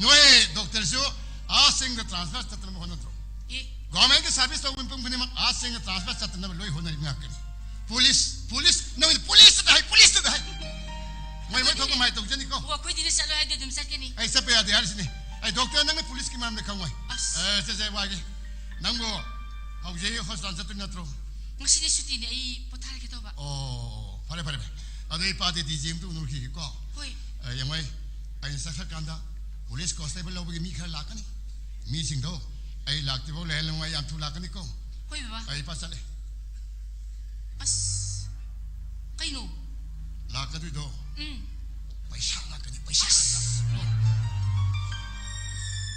ꯅꯣꯏ ꯗꯣꯛꯇꯔꯁꯨ ꯑꯥ ꯆꯤꯡꯗ ꯇ꯭ꯔꯥꯟꯁꯐꯔ ꯆꯠꯇꯅꯕ ꯍꯣꯠꯅꯗ꯭ꯔꯣ? ꯑꯦ꯫ ꯒꯣꯔꯃꯦꯟꯒꯤ ꯁꯥꯔꯚꯤꯁ ꯇꯧꯕ ꯃꯤꯄꯨꯝ ꯈꯨꯗꯤꯡꯃꯛ ꯑꯥ ꯆꯤꯡꯗ ꯇ꯭ꯔꯥꯟꯁꯐꯔ ꯆꯠꯇꯅꯕ ꯂꯣꯏ ꯍꯣꯠꯅꯔꯤ ꯉꯥꯛꯇꯅꯤ꯫ ꯄꯨꯂꯤꯁ, ꯄꯨꯂꯤꯁ, ꯅꯣꯏ ꯄꯨꯂꯤꯁꯇꯗ ꯍꯥꯏ, ꯄꯨꯂꯤꯁꯇꯗ ꯍꯥꯏ꯫ ꯃꯣꯏ ꯃꯣꯏ ꯊꯣꯛꯄ ꯃꯥꯏ ꯇꯧꯖꯅꯤꯀꯣ꯫ ꯑꯣ, ꯑꯩꯈꯣꯏꯗꯤ ꯅꯣꯏ ꯆꯠꯂꯣ ꯍꯥꯏꯗꯤ ꯑꯗꯨꯝ ꯆꯠꯀꯅꯤ꯫ ꯑꯩ ꯆꯠꯄ ꯌꯥꯗꯦ ꯍꯥꯏꯔꯤꯁꯤꯅꯤ꯫ ꯑꯩ ꯗꯣꯛꯇꯔ, ꯅꯪꯅ ꯄꯨꯂꯤꯁꯀꯤ ꯃꯔꯝꯗ ꯈꯪꯉꯣꯏ꯫ ꯑꯁ꯫ ꯑꯦ, ꯁꯦ, ꯁꯦ, ꯋꯥꯒꯦ꯫ ꯅꯪꯕꯨ ꯍꯧꯖꯤꯛ ꯍꯣꯁꯄꯤꯇꯥꯜ ꯆꯠꯇꯣꯏ ꯅꯠꯇ꯭ꯔꯣ? ꯉꯁꯤꯗꯤ ꯁꯨꯇꯤꯅꯦ, ꯑꯩ ꯄꯣꯊꯥꯔꯒꯦ ꯇꯧꯕ꯫ ꯑꯣ, ꯐꯔꯦ, ꯐꯔꯦ, ꯐꯔꯦ꯫ ꯑꯗꯨ ꯑꯩ ꯄꯥꯗꯤ ꯗꯤ ꯖꯤ ꯑꯝꯇ ꯎꯅꯔꯨꯈꯤꯒꯦꯀꯣ꯫ ꯍꯣꯏ꯫ ꯑꯦ, ꯌꯦꯡꯉꯣ, ꯑꯩ, ꯑꯩꯅ ꯆꯠꯈ꯭ꯔꯀꯥꯟꯗ ꯄꯨꯂꯤꯁ ꯀꯣꯟꯁꯇꯦꯕꯜ ꯂꯧꯕꯒꯤ ꯃꯤ ꯈꯔ ꯂꯥꯛꯀꯅꯤ꯫ ꯃꯤꯁꯤꯡꯗꯣ ꯑꯩ ꯂꯥꯛꯇ꯭ꯔꯤꯐꯥꯎ ꯂꯩꯍꯜꯂꯝꯃꯣ, ꯑꯩ ꯌꯥꯝ ꯊꯨ ꯂꯥꯛꯀꯅꯤꯀꯣ꯫ ꯍꯣꯏ, ꯕꯕꯥ꯫ ꯑꯩ ꯏꯄꯥ ꯆꯠꯂꯦ꯫ ꯑꯁ, ꯀꯩꯅꯣ? ꯂꯥꯛꯀꯗꯣꯏꯗꯣ ꯎꯝ꯫ ꯄꯩꯁꯥ ꯉꯥꯛꯇꯅꯤ, ꯄꯩꯁꯥ ꯑꯁ! ꯉꯥꯛꯇ꯫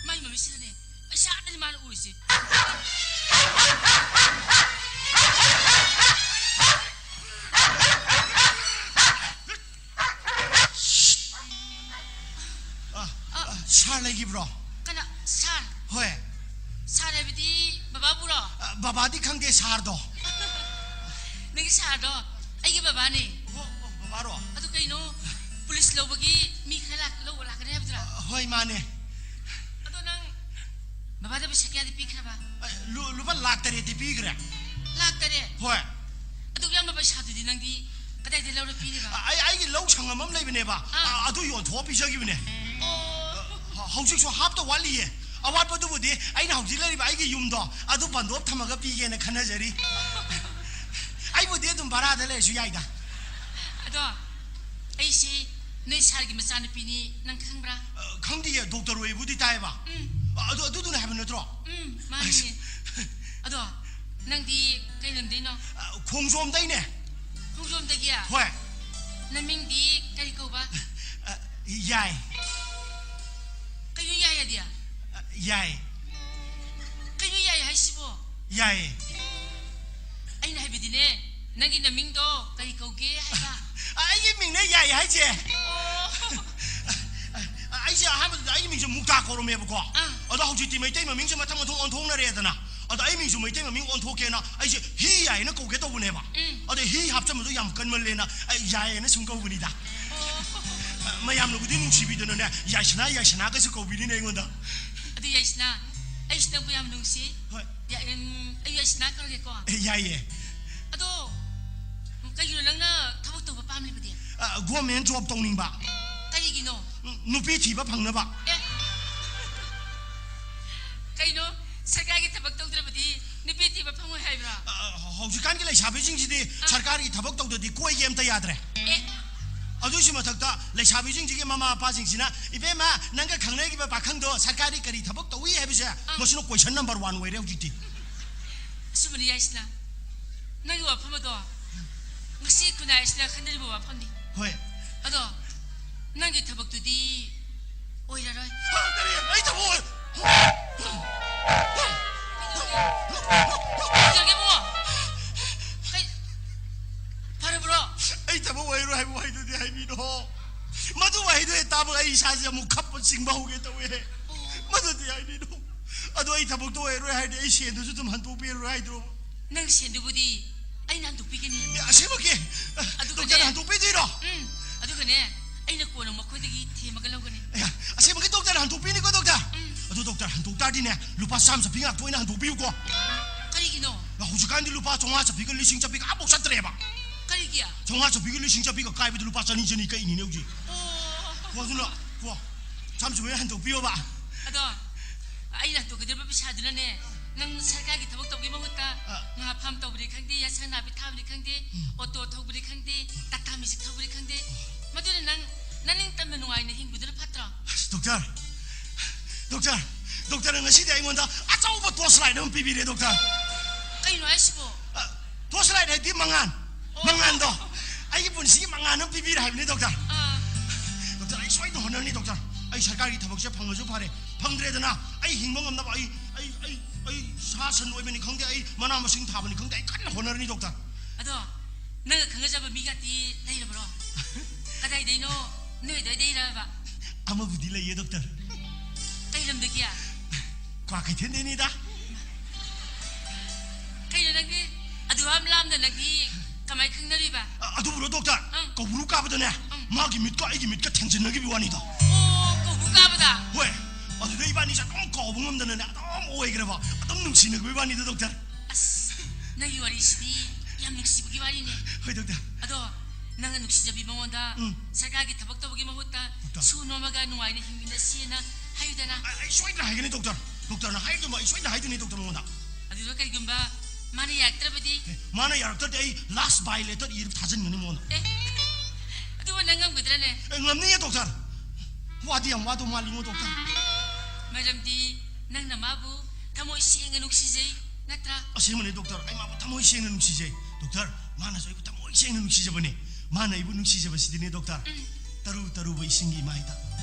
ꯃꯥꯏ ꯃꯃꯤꯠꯁꯤꯗꯅꯦ, ꯄꯩꯁꯥ ꯉꯥꯛꯇꯅꯤ ꯃꯥꯅ ꯎꯔꯤꯁꯦ꯫ ꯑ, ꯑ, ꯁꯥꯔ ꯂꯩꯈꯤꯕ꯭ꯔꯣ? ꯀꯅꯥ? ꯁꯥꯔ? ꯍꯣꯏ꯫ ꯁꯥꯔ ꯍꯥꯏꯕꯗꯤ ꯕꯕꯥꯕꯨꯔꯣ? ꯑ, ꯕꯕꯥꯗꯤ ꯈꯪꯗꯦ, ꯁꯥꯔꯗꯣ꯫ ꯅꯪꯒꯤ ꯁꯥꯔꯗꯣ ꯑꯩꯒꯤ ꯕꯕꯥꯅꯦ꯫ ꯑꯣ, ꯑꯣ, ꯕꯕꯥꯔꯣ? ꯑꯗꯨ ꯀꯩꯅꯣ, ꯄꯨꯂꯤꯁ ꯂꯧꯕꯒꯤ ꯃꯤ ꯈꯔ ꯂꯥꯛ-, ꯂꯧꯕ ꯂꯥꯛꯀꯅꯤ ꯍꯥꯏꯕꯗꯨꯔꯥ? ꯑ, ꯍꯣꯏ, ꯃꯥꯅꯦ꯫ ꯑꯗꯣ ꯅꯪ ꯕꯕꯥꯗ ꯄꯩꯁꯥ ꯀꯌꯥꯗꯤ ꯄꯤꯈ꯭ꯔꯕ? ꯑ, ꯂꯨ-, ꯂꯨꯄꯥ ꯂꯥꯛ ꯇꯔꯦꯠꯇꯤ ꯄꯤꯈ꯭ꯔꯦ꯫ ꯂꯥꯛ ꯇꯔꯦꯠ? ꯍꯣꯏ꯫ ꯑꯗꯨꯛ ꯌꯥꯝꯕ ꯄꯩꯁꯥꯗꯨꯗꯤ ꯅꯪꯗꯤ ꯀꯗꯥꯏꯗ ꯂꯧꯔ ꯄꯤꯔꯤꯕ? ꯑ, ꯑꯩ, ꯑꯩꯒꯤ ꯂꯧ ꯁꯪꯉꯝ ꯑꯃ ꯂꯩꯕꯅꯦꯕ꯫ ꯑꯥ꯫ ꯑ, ꯑꯗꯨ ꯌꯣꯟꯊꯣꯛꯑ ꯄꯤꯖꯈꯤꯕꯅꯦ꯫ ꯑꯣ꯫ ꯍ-, ꯍꯧꯖꯤꯛꯁꯨ ꯍꯥꯞꯇ ꯋꯥꯠꯂꯤꯌꯦ꯫ ꯑꯋꯥꯠꯄꯗꯨꯕꯨꯗꯤ ꯑꯩꯅ ꯍꯧꯖꯤꯛ ꯂꯩꯔꯤꯕ ꯑꯩꯒꯤ ꯌꯨꯝꯗꯣ ꯑꯗꯨ ꯕꯟꯗꯣꯞ ꯊꯝꯃꯒ ꯄꯤꯒꯦꯅ ꯈꯟꯅꯖꯔꯤ꯫ ꯑꯩꯕꯨꯗꯤ ꯑꯗꯨꯝ ꯚꯔꯥꯗ ꯂꯩꯔꯁꯨ ꯌꯥꯏꯗ꯫ ꯑꯗꯣ ꯑꯩꯁꯤ ꯅꯣꯏ ꯁꯥꯔꯒꯤ ꯃꯆꯥꯅꯨꯄꯤꯅꯤ, ꯅꯪ ꯈꯪꯕ꯭ꯔꯥ? ꯑ, ꯈꯪꯗꯤꯌꯦ, ꯗꯣꯛꯇꯔ ꯑꯣꯏꯕꯨꯗꯤ ꯇꯥꯏꯌꯦꯕ꯫ ꯎꯝ꯫ ꯑ, ꯑꯗꯨ, ꯑꯗꯨꯗꯨꯅ ꯍꯥꯏꯕ ꯅꯠꯇ꯭ꯔꯣ? ꯎꯝ, ꯃꯥꯅꯤꯅꯦ꯫ ꯑꯗꯣ ꯅꯪꯗꯤ ꯀꯩ ꯂꯝꯗꯩꯅꯣ? ꯑ, ꯈꯣꯡꯖꯣꯝꯗꯩꯅꯦ꯫ ꯈꯣꯡꯖꯣꯝꯗꯒꯤ? ꯍꯣꯏ꯫ ꯅꯃꯤꯡꯗꯤ ꯀꯔꯤ ꯀꯧꯕ? ꯑ, ꯌꯥꯏ꯫ ꯀꯩꯅꯣ ꯌꯥꯏ ꯍꯥꯏꯗꯤ? ꯑ, ꯌꯥꯏ꯫ ꯀꯩꯅꯣ ꯌꯥꯏ ꯍꯥꯏꯁꯤꯕꯣ? ꯌꯥꯏ꯫ ꯑꯩꯅ ꯍꯥꯏꯕꯗꯤꯅꯦ, ꯅꯪꯒꯤ ꯅꯃꯤꯡꯗꯣ ꯀꯔꯤ ꯀꯧꯒꯦ ꯍꯥꯏꯕ? ꯑ, ꯑꯩꯒꯤ ꯃꯤꯡꯅꯦ ꯌꯥꯏ ꯍꯥꯏꯁꯦ꯫ ꯑꯣ꯫ ꯑ, ꯑꯩꯁꯦ ꯑꯍꯥꯟꯕꯗ ꯑꯩꯒꯤ ꯃꯤꯡꯁꯦ ꯃꯨꯛꯇꯥ ꯀꯧꯔꯝꯃꯦꯕꯀꯣ꯫ ꯑꯥ꯫ ꯑꯗꯣ ꯍꯧꯖꯤꯛꯇꯤ ꯃꯩꯇꯩ ꯃꯃꯤꯡꯁꯦ ꯃꯊꯪ ꯃꯊꯪ ꯑꯣꯟꯊꯣꯛꯅꯔꯦꯗꯅ꯫ ꯑꯗꯣ ꯑꯩ ꯃꯤꯡꯁꯨ ꯃꯩꯇꯩ ꯃꯃꯤꯡ ꯑꯣꯟꯊꯣꯛꯀꯦꯅ ꯑꯩꯁꯦ ꯍꯤ ꯌꯥꯏꯅ ꯀꯧꯒꯦ ꯇꯧꯕꯅꯦꯕ꯫ ꯎꯝ꯫ ꯑꯗꯣ ꯍꯤ ꯍꯥꯞꯆꯟꯕꯗꯣ ꯌꯥꯝ ꯀꯟꯃꯜꯂꯦꯅ ꯑꯩ ꯌꯥꯏꯅ ꯁꯨꯝ ꯀꯧꯕꯅꯤꯗ꯫ ꯑꯣ꯫ ꯑ, ꯃꯌꯥꯝꯅꯕꯨꯗꯤ ꯅꯨꯡꯁꯤꯕꯤꯗꯅꯅꯦ, ꯌꯥꯏꯁꯅꯥ, ꯌꯥꯏꯁꯅꯥꯒꯁꯨ ꯀꯧꯕꯤꯔꯤꯅꯦ ꯑꯩꯉꯣꯟꯗ꯫ ꯑꯗꯨ ꯌꯥꯏꯁꯅꯥ, ꯑꯩꯁꯨ ꯅꯪꯕꯨ ꯌꯥꯝ ꯅꯨꯡꯁꯤ꯫ ꯍꯣꯏ꯫ ꯌꯥ-, ꯎꯝ, ꯑꯩ ꯌꯥꯏꯁꯅꯥ ꯀꯧꯔꯒꯦꯀꯣ꯫ ꯑꯦ, ꯌꯥꯏꯌꯦ꯫ ꯑꯗꯣ, ꯀꯩꯒꯤꯅꯣ ꯅꯪꯅ ꯊꯕꯛ ꯇꯧꯕ ꯄꯥꯝꯂꯤꯕꯗꯤ? ꯒꯣꯔꯃꯦꯟ ꯖꯣꯕ ꯇꯧꯅꯤꯡꯕ꯫ ꯀꯔꯤꯒꯤꯅꯣ? ꯎꯝ, ꯅꯨꯄꯤ ꯊꯤꯕ ꯐꯪꯅꯕ꯫ ꯑꯦ, ꯀꯩꯅꯣ? ꯁꯔꯀꯥꯔꯒꯤ ꯊꯕꯛ ꯇꯧꯗ꯭ꯔꯕꯗꯤ ꯅꯨꯄꯤ ꯊꯤꯕ ꯐꯪꯉꯣꯏ ꯍꯥꯏꯕ꯭ꯔꯣ? ꯑ, ꯍꯧꯖꯤꯛꯀꯥꯟꯒꯤ ꯂꯩꯁꯥꯕꯤꯁꯤꯡꯁꯤꯗꯤ ꯁꯔꯀꯥꯔꯒꯤ ꯊꯕꯛ ꯇꯧꯗꯗꯤ ꯀꯣꯏꯒꯦ ꯑꯝꯇ ꯌꯥꯗ꯭ꯔꯦ꯫ ꯑꯦ, ꯑꯗꯨꯒꯤꯁꯨ ꯃꯊꯛꯇ ꯂꯩꯁꯥꯕꯤꯁꯤꯡꯁꯤꯒꯤ ꯃꯃꯥ ꯃꯄꯥꯁꯤꯡꯁꯤꯅ, "ꯏꯕꯦꯝꯃ, ꯅꯪꯒ ꯈꯪꯅꯈꯤꯕ ꯄꯥꯈꯪꯗꯣ ꯁꯔꯀꯥꯔꯒꯤ ꯀꯔꯤ ꯊꯕꯛ ꯇꯧꯏ ꯍꯥꯏꯕꯁꯦ, ꯃꯁꯤꯅ ꯀꯣꯏꯁꯟ ꯅꯝꯕꯔ ꯋꯥꯟ ꯑꯣꯏꯔꯦ ꯍꯧꯖꯤꯛꯇꯤ"꯫ ꯑꯆꯨꯝꯕꯅꯤ ꯌꯥꯏꯁꯅꯥ꯫ ꯅꯪꯒꯤ ꯋꯥꯐꯝ ꯑꯗꯣ ꯉꯁꯤ ꯈꯨꯟꯅꯥꯏ ꯑꯁꯤꯅ ꯈꯟꯅꯔꯤꯕ ꯋꯥꯐꯝꯅꯤ꯫ ꯍꯣꯏ꯫ ꯑꯗꯣ ꯅꯪꯒꯤ ꯊꯕꯛꯇꯨꯗꯤ ꯑꯣꯏꯔꯔꯣꯏ꯫ ꯍ, ꯀꯔꯤ? ꯑꯩ ꯊꯕꯛ ꯑꯣꯏ-, ꯀꯩꯗꯧꯔꯒꯦ ꯏꯕꯨꯡꯉꯣ? ꯀꯩ, ꯐꯔꯕ꯭ꯔꯣ? ꯑꯩ ꯊꯕꯛ ꯑꯣꯏꯔꯣꯏ ꯍꯥꯏꯕ ꯋꯥꯍꯩꯗꯨꯗꯤ ꯍꯥꯏꯕꯤꯅꯣ꯫ ꯃꯗꯨ ꯋꯥꯍꯩꯗꯨ ꯍꯦꯛ ꯇꯥꯕꯒ ꯑꯩ ꯏꯁꯥꯁꯦ ꯑꯃꯨꯛ ꯈꯞꯄ ꯆꯤꯡꯕ ꯍꯧꯒꯦ ꯇꯧꯋꯦ꯫ ꯃꯗꯨꯗꯤ ꯍꯥꯏꯕꯤꯅꯣ꯫ ꯑꯗꯣ ꯑꯩ ꯊꯕꯛꯇꯣ ꯑꯣꯏꯔꯣꯏ ꯍꯥꯏꯔꯗꯤ ꯑꯩ ꯁꯦꯟꯗꯨꯁꯨ ꯑꯗꯨꯝ ꯍꯟꯗꯣꯛꯄꯤꯔꯔꯣꯏ ꯍꯥꯏꯗ꯭ꯔꯣ? ꯅꯪ ꯁꯦꯟꯗꯨꯕꯨꯗꯤ ꯑꯩꯅ ꯍꯟꯗꯣꯛꯄꯤꯒꯅꯤ꯫ ꯑꯦ, ꯑꯁꯦꯡꯃꯛꯀꯤ? ꯑꯗꯨꯒꯅꯦ, ꯗꯣꯛꯇꯔꯅ ꯍꯟꯗꯣꯛꯄꯤꯗꯣꯏꯔꯣ? ꯎꯝ, ꯑꯗꯨꯒꯅꯦ, ꯑꯩꯅ ꯀꯣꯟꯅ ꯃꯈꯣꯏꯗꯒꯤ ꯊꯦꯝꯃꯒ ꯂꯧꯒꯅꯤ꯫ ꯑꯦ, ꯑꯁꯦꯡꯃꯛꯀꯤ ꯗꯣꯛꯇꯔꯅ ꯍꯟꯗꯣꯛꯄꯤꯅꯤꯀꯣ, ꯗꯣꯛꯇꯔ? ꯎꯝ꯫ ꯑꯗꯨ ꯗꯣꯛꯇꯔ, ꯍꯟꯗꯣꯛ ꯇꯥꯔꯗꯤꯅꯦ, ꯂꯨꯄꯥ ꯆꯥꯝꯃ ꯆꯞꯄꯤ ꯉꯥꯛꯇ ꯑꯣꯏꯅ ꯍꯟꯗꯣꯛꯄꯤꯌꯨꯀꯣ꯫ ꯀꯔꯤꯒꯤꯅꯣ? ꯍꯧꯖꯤꯛꯀꯥꯟꯗꯤ ꯂꯨꯄꯥ ꯆꯥꯝꯃꯉꯥ ꯆꯞꯄꯤꯒ ꯂꯤꯁꯤꯡ ꯆꯞꯄꯤꯒ ꯑꯃꯐꯥꯎ ꯆꯠꯇ꯭ꯔꯦꯕ꯫ ꯀꯔꯤꯒꯤ? ꯆꯥꯝꯃꯉꯥ ꯆꯞꯄꯤꯒ ꯂꯤꯁꯤꯡ ꯆꯞꯄꯤꯒ ꯀꯥꯏꯕꯗ ꯂꯨꯄꯥ ꯆꯅꯤ, ꯆꯅꯤ ꯀꯛꯏꯅꯤꯅꯦ ꯍꯧꯖꯤꯛ꯫ ꯑꯣ꯫ ꯀꯣ, ꯑꯗꯨꯅ, ꯀꯣ, ꯆꯥꯝꯃ ꯆꯞꯄꯤ ꯑꯣꯏꯅ ꯍꯟꯗꯣꯛꯄꯤꯌꯣꯕ꯫ ꯑꯗꯣ ꯑꯩꯅ ꯍꯟꯗꯣꯛꯀꯗꯧꯔꯤꯕ ꯄꯩꯁꯥꯗꯨꯅꯅꯦ, ꯅꯪ ꯁꯔꯀꯥꯔꯒꯤ ꯊꯕꯛ ꯇꯧꯕꯒꯤ ꯃꯍꯨꯠꯇ ꯉꯥ ꯐꯥꯝ ꯇꯧꯕꯅꯤ ꯈꯪꯗꯦ, ꯌꯦꯟꯁꯥꯡ ꯅꯥꯄꯤ ꯊꯥꯕꯅꯤ ꯈꯪꯗꯦ, ꯑꯣꯇꯣ ꯊꯧꯕꯅꯤ ꯈꯪꯗꯦ, ꯇꯥꯇꯥ ꯃꯦꯖꯤꯛ ꯊꯧꯕꯅꯤ ꯈꯪꯗꯦ, ꯃꯗꯨꯅ ꯅꯪ ꯅꯅꯤꯡꯇꯝꯅ ꯅꯨꯡꯉꯥꯏꯅ ꯍꯤꯡꯕꯗꯨꯅ ꯐꯠꯇ꯭ꯔꯣ? ꯑꯁ, ꯗꯣꯛꯇꯔ, ꯗꯣꯛꯇꯔ, ꯗꯣꯛꯇꯔꯅ ꯉꯁꯤꯗꯤ ꯑꯩꯉꯣꯟꯗ ꯑꯆꯧꯕ ꯇꯣꯔꯆ ꯂꯥꯏꯠ ꯑꯃ ꯄꯤꯕꯤꯔꯦ, ꯗꯣꯛꯇꯔ꯫ ꯀꯩꯅꯣ ꯍꯥꯏꯁꯤꯕꯣ? ꯇꯣꯔꯆ ꯂꯥꯏꯠ ꯍꯥꯏꯗꯤ ꯃꯉꯥꯟ, ꯑꯣ꯫ ꯃꯉꯥꯟꯗꯣ, ꯑꯩꯒꯤ ꯄꯨꯟꯁꯤꯒꯤ ꯃꯉꯥꯟ ꯑꯃ ꯄꯤꯕꯤꯔꯦ ꯍꯥꯏꯕꯅꯤ, ꯗꯣꯛꯇꯔ꯫ ꯑꯥ꯫ ꯗꯣꯛꯇꯔ, ꯑꯩ ꯁꯣꯏꯗꯅ ꯍꯣꯠꯅꯔꯅꯤ, ꯗꯣꯛꯇꯔ꯫ ꯑꯩ ꯁꯔꯀꯥꯔꯒꯤ ꯊꯕꯛꯁꯦ ꯐꯪꯉꯁꯨ ꯐꯔꯦ, ꯐꯪꯗ꯭ꯔꯦꯗꯅ ꯑꯩ ꯍꯤꯡꯕ ꯉꯝꯅꯕ ꯑꯩ, ꯑꯩ, ꯑꯩ, ꯑꯩ ꯁꯥ ꯁꯟ ꯂꯣꯏꯕꯅꯤ ꯈꯪꯗꯦ, ꯑꯩ ꯃꯅꯥ ꯃꯁꯤꯡ ꯊꯥꯕꯅꯤ ꯈꯪꯗꯦ, ꯑꯩ ꯀꯟꯅ ꯍꯣꯠꯅꯔꯅꯤ, ꯗꯣꯛꯇꯔ꯫ ꯑꯗꯣ ꯅꯪꯒ ꯈꯪꯅꯖꯕ ꯃꯤꯒꯗꯤ ꯂꯩꯔꯕ꯭ꯔꯣ? ꯀꯗꯥꯏꯗꯩꯅꯣ? ꯅꯣꯏ ꯑꯗꯨꯋꯥꯏꯗꯩꯔꯕ? ꯑꯃꯕꯨꯗꯤ ꯂꯩꯌꯦ, ꯗꯣꯛꯇꯔ꯫ ꯀꯩ ꯂꯝꯗꯒꯤ? ꯀ꯭ꯋꯥꯀꯩꯊꯦꯜꯗꯩꯅꯤꯗ꯫ ꯀꯩꯅꯣ ꯅꯪꯗꯤ ꯑꯗꯨ ꯌꯥꯝ ꯂꯥꯞꯅ ꯅꯪꯗꯤ ꯀꯃꯥꯏ ꯈꯪꯅꯔꯤꯕ? ꯑ-, ꯑꯗꯨꯕꯨꯔꯣ, ꯗꯣꯛꯇꯔ? ꯑꯪ꯫ ꯀꯧꯕ꯭ꯔꯨ ꯀꯥꯕꯗꯅꯦ, ꯑꯪ꯫ ꯃꯥꯒꯤ ꯃꯤꯠꯀ ꯑꯩꯒꯤ ꯃꯤꯠꯀ ꯊꯦꯡꯖꯤꯟꯅꯈꯤꯕ ꯋꯥꯅꯤꯗ꯫ ꯑꯣ, ꯀꯧꯕ꯭ꯔꯨ ꯀꯥꯕꯗ? ꯍꯣꯏ, ꯑꯗꯨꯗ ꯏꯕꯥꯅꯤꯁꯦ ꯑꯗꯨꯝ ꯀꯥꯎꯕ ꯉꯝꯗꯅꯅꯦ, ꯑꯗꯨꯝ ꯑꯣꯏꯈ꯭ꯔꯕ, ꯑꯗꯨꯝ ꯅꯨꯡꯁꯤꯅꯈꯤꯕ ꯋꯥꯅꯤꯗ, ꯗꯣꯛꯇꯔ꯫ ꯑꯁ, ꯅꯪꯒꯤ ꯋꯥꯔꯤꯁꯤꯗꯤ ꯌꯥꯝ ꯅꯨꯡꯁꯤꯕꯒꯤ ꯋꯥꯔꯤꯅꯦ꯫ ꯍꯣꯏ, ꯗꯣꯛꯇꯔ꯫ ꯑꯗꯣ ꯅꯪꯅ ꯅꯨꯡꯁꯤꯖꯕꯤ ꯃꯉꯣꯟꯗ ꯎꯝ꯫ ꯁꯔꯀꯥꯔꯒꯤ ꯊꯕꯛ ꯇꯧꯕꯒꯤ ꯃꯍꯨꯠꯇ ꯗꯣꯛꯇꯔ꯫ ꯁꯨ ꯅꯣꯝꯃꯒ ꯅꯨꯡꯉꯥꯏꯅ ꯍꯤꯡꯃꯤꯟꯅꯁꯤꯅ ꯍꯥꯏꯌꯨꯗꯅ꯫ ꯑꯩ, ꯑꯩ ꯁꯣꯏꯗꯅ ꯍꯥꯏꯒꯅꯤ, ꯗꯣꯛꯇꯔ꯫ ꯗꯣꯛꯇꯔꯅ ꯍꯥꯏꯗꯨꯃ ꯑꯩ ꯁꯣꯏꯗꯅ ꯍꯥꯏꯗꯣꯏꯅꯤ, ꯗꯣꯛꯇꯔ, ꯃꯉꯣꯟꯗ꯫ ꯑꯗꯨꯗ ꯀꯔꯤꯒꯨꯝꯕ ꯃꯥꯅ ꯌꯥꯔꯛꯇ꯭ꯔꯕꯗꯤ? ꯑꯦ, ꯃꯥꯅ ꯌꯥꯔꯛꯇ꯭ꯔꯗꯤ ꯑꯩ last bye letter ꯏꯔ ꯊꯥꯖꯤꯟꯒꯅꯤ ꯃꯉꯣꯟꯗ꯫ ꯑꯦ, ꯑꯗꯨꯕꯨ ꯅꯪ ꯉꯝꯒꯗ꯭ꯔꯅꯦ? ꯑꯦ, ꯉꯝꯅꯤꯌꯦ, ꯗꯣꯛꯇꯔ꯫ ꯋꯥꯗꯤ ꯌꯥꯝ ꯋꯥꯗꯧ ꯃꯥꯜꯂꯤꯉꯣ, ꯗꯣꯛꯇꯔ꯫ ꯃꯔꯝꯗꯤ ꯅꯪꯅ ꯃꯥꯕꯨ ꯊꯃꯣꯏ ꯁꯦꯡꯅ ꯅꯨꯡꯁꯤꯖꯩ, ꯅꯠꯇ꯭ꯔꯥ? ꯑꯁꯦꯡꯕꯅꯦ, ꯗꯣꯛꯇꯔ, ꯑꯩ ꯃꯥꯕꯨ ꯊꯃꯣꯏ ꯁꯦꯡꯅ ꯅꯨꯡꯁꯤꯖꯩ꯫ ꯗꯣꯛꯇꯔ, ꯃꯥꯅꯁꯨ ꯑꯩꯕꯨ ꯊꯃꯣꯏ ꯁꯦꯡꯅ ꯅꯨꯡꯁꯤꯖꯕꯅꯦ꯫ ꯃꯥꯅ ꯑꯩꯕꯨ ꯅꯨꯡꯁꯤꯖꯕꯁꯤꯗꯤꯅꯦ, ꯗꯣꯛꯇꯔ, ꯎꯝ꯫ ꯇꯔꯨ ꯇꯔꯨꯕ ꯏꯁꯤꯡꯒꯤ ꯏꯃꯥꯏꯗ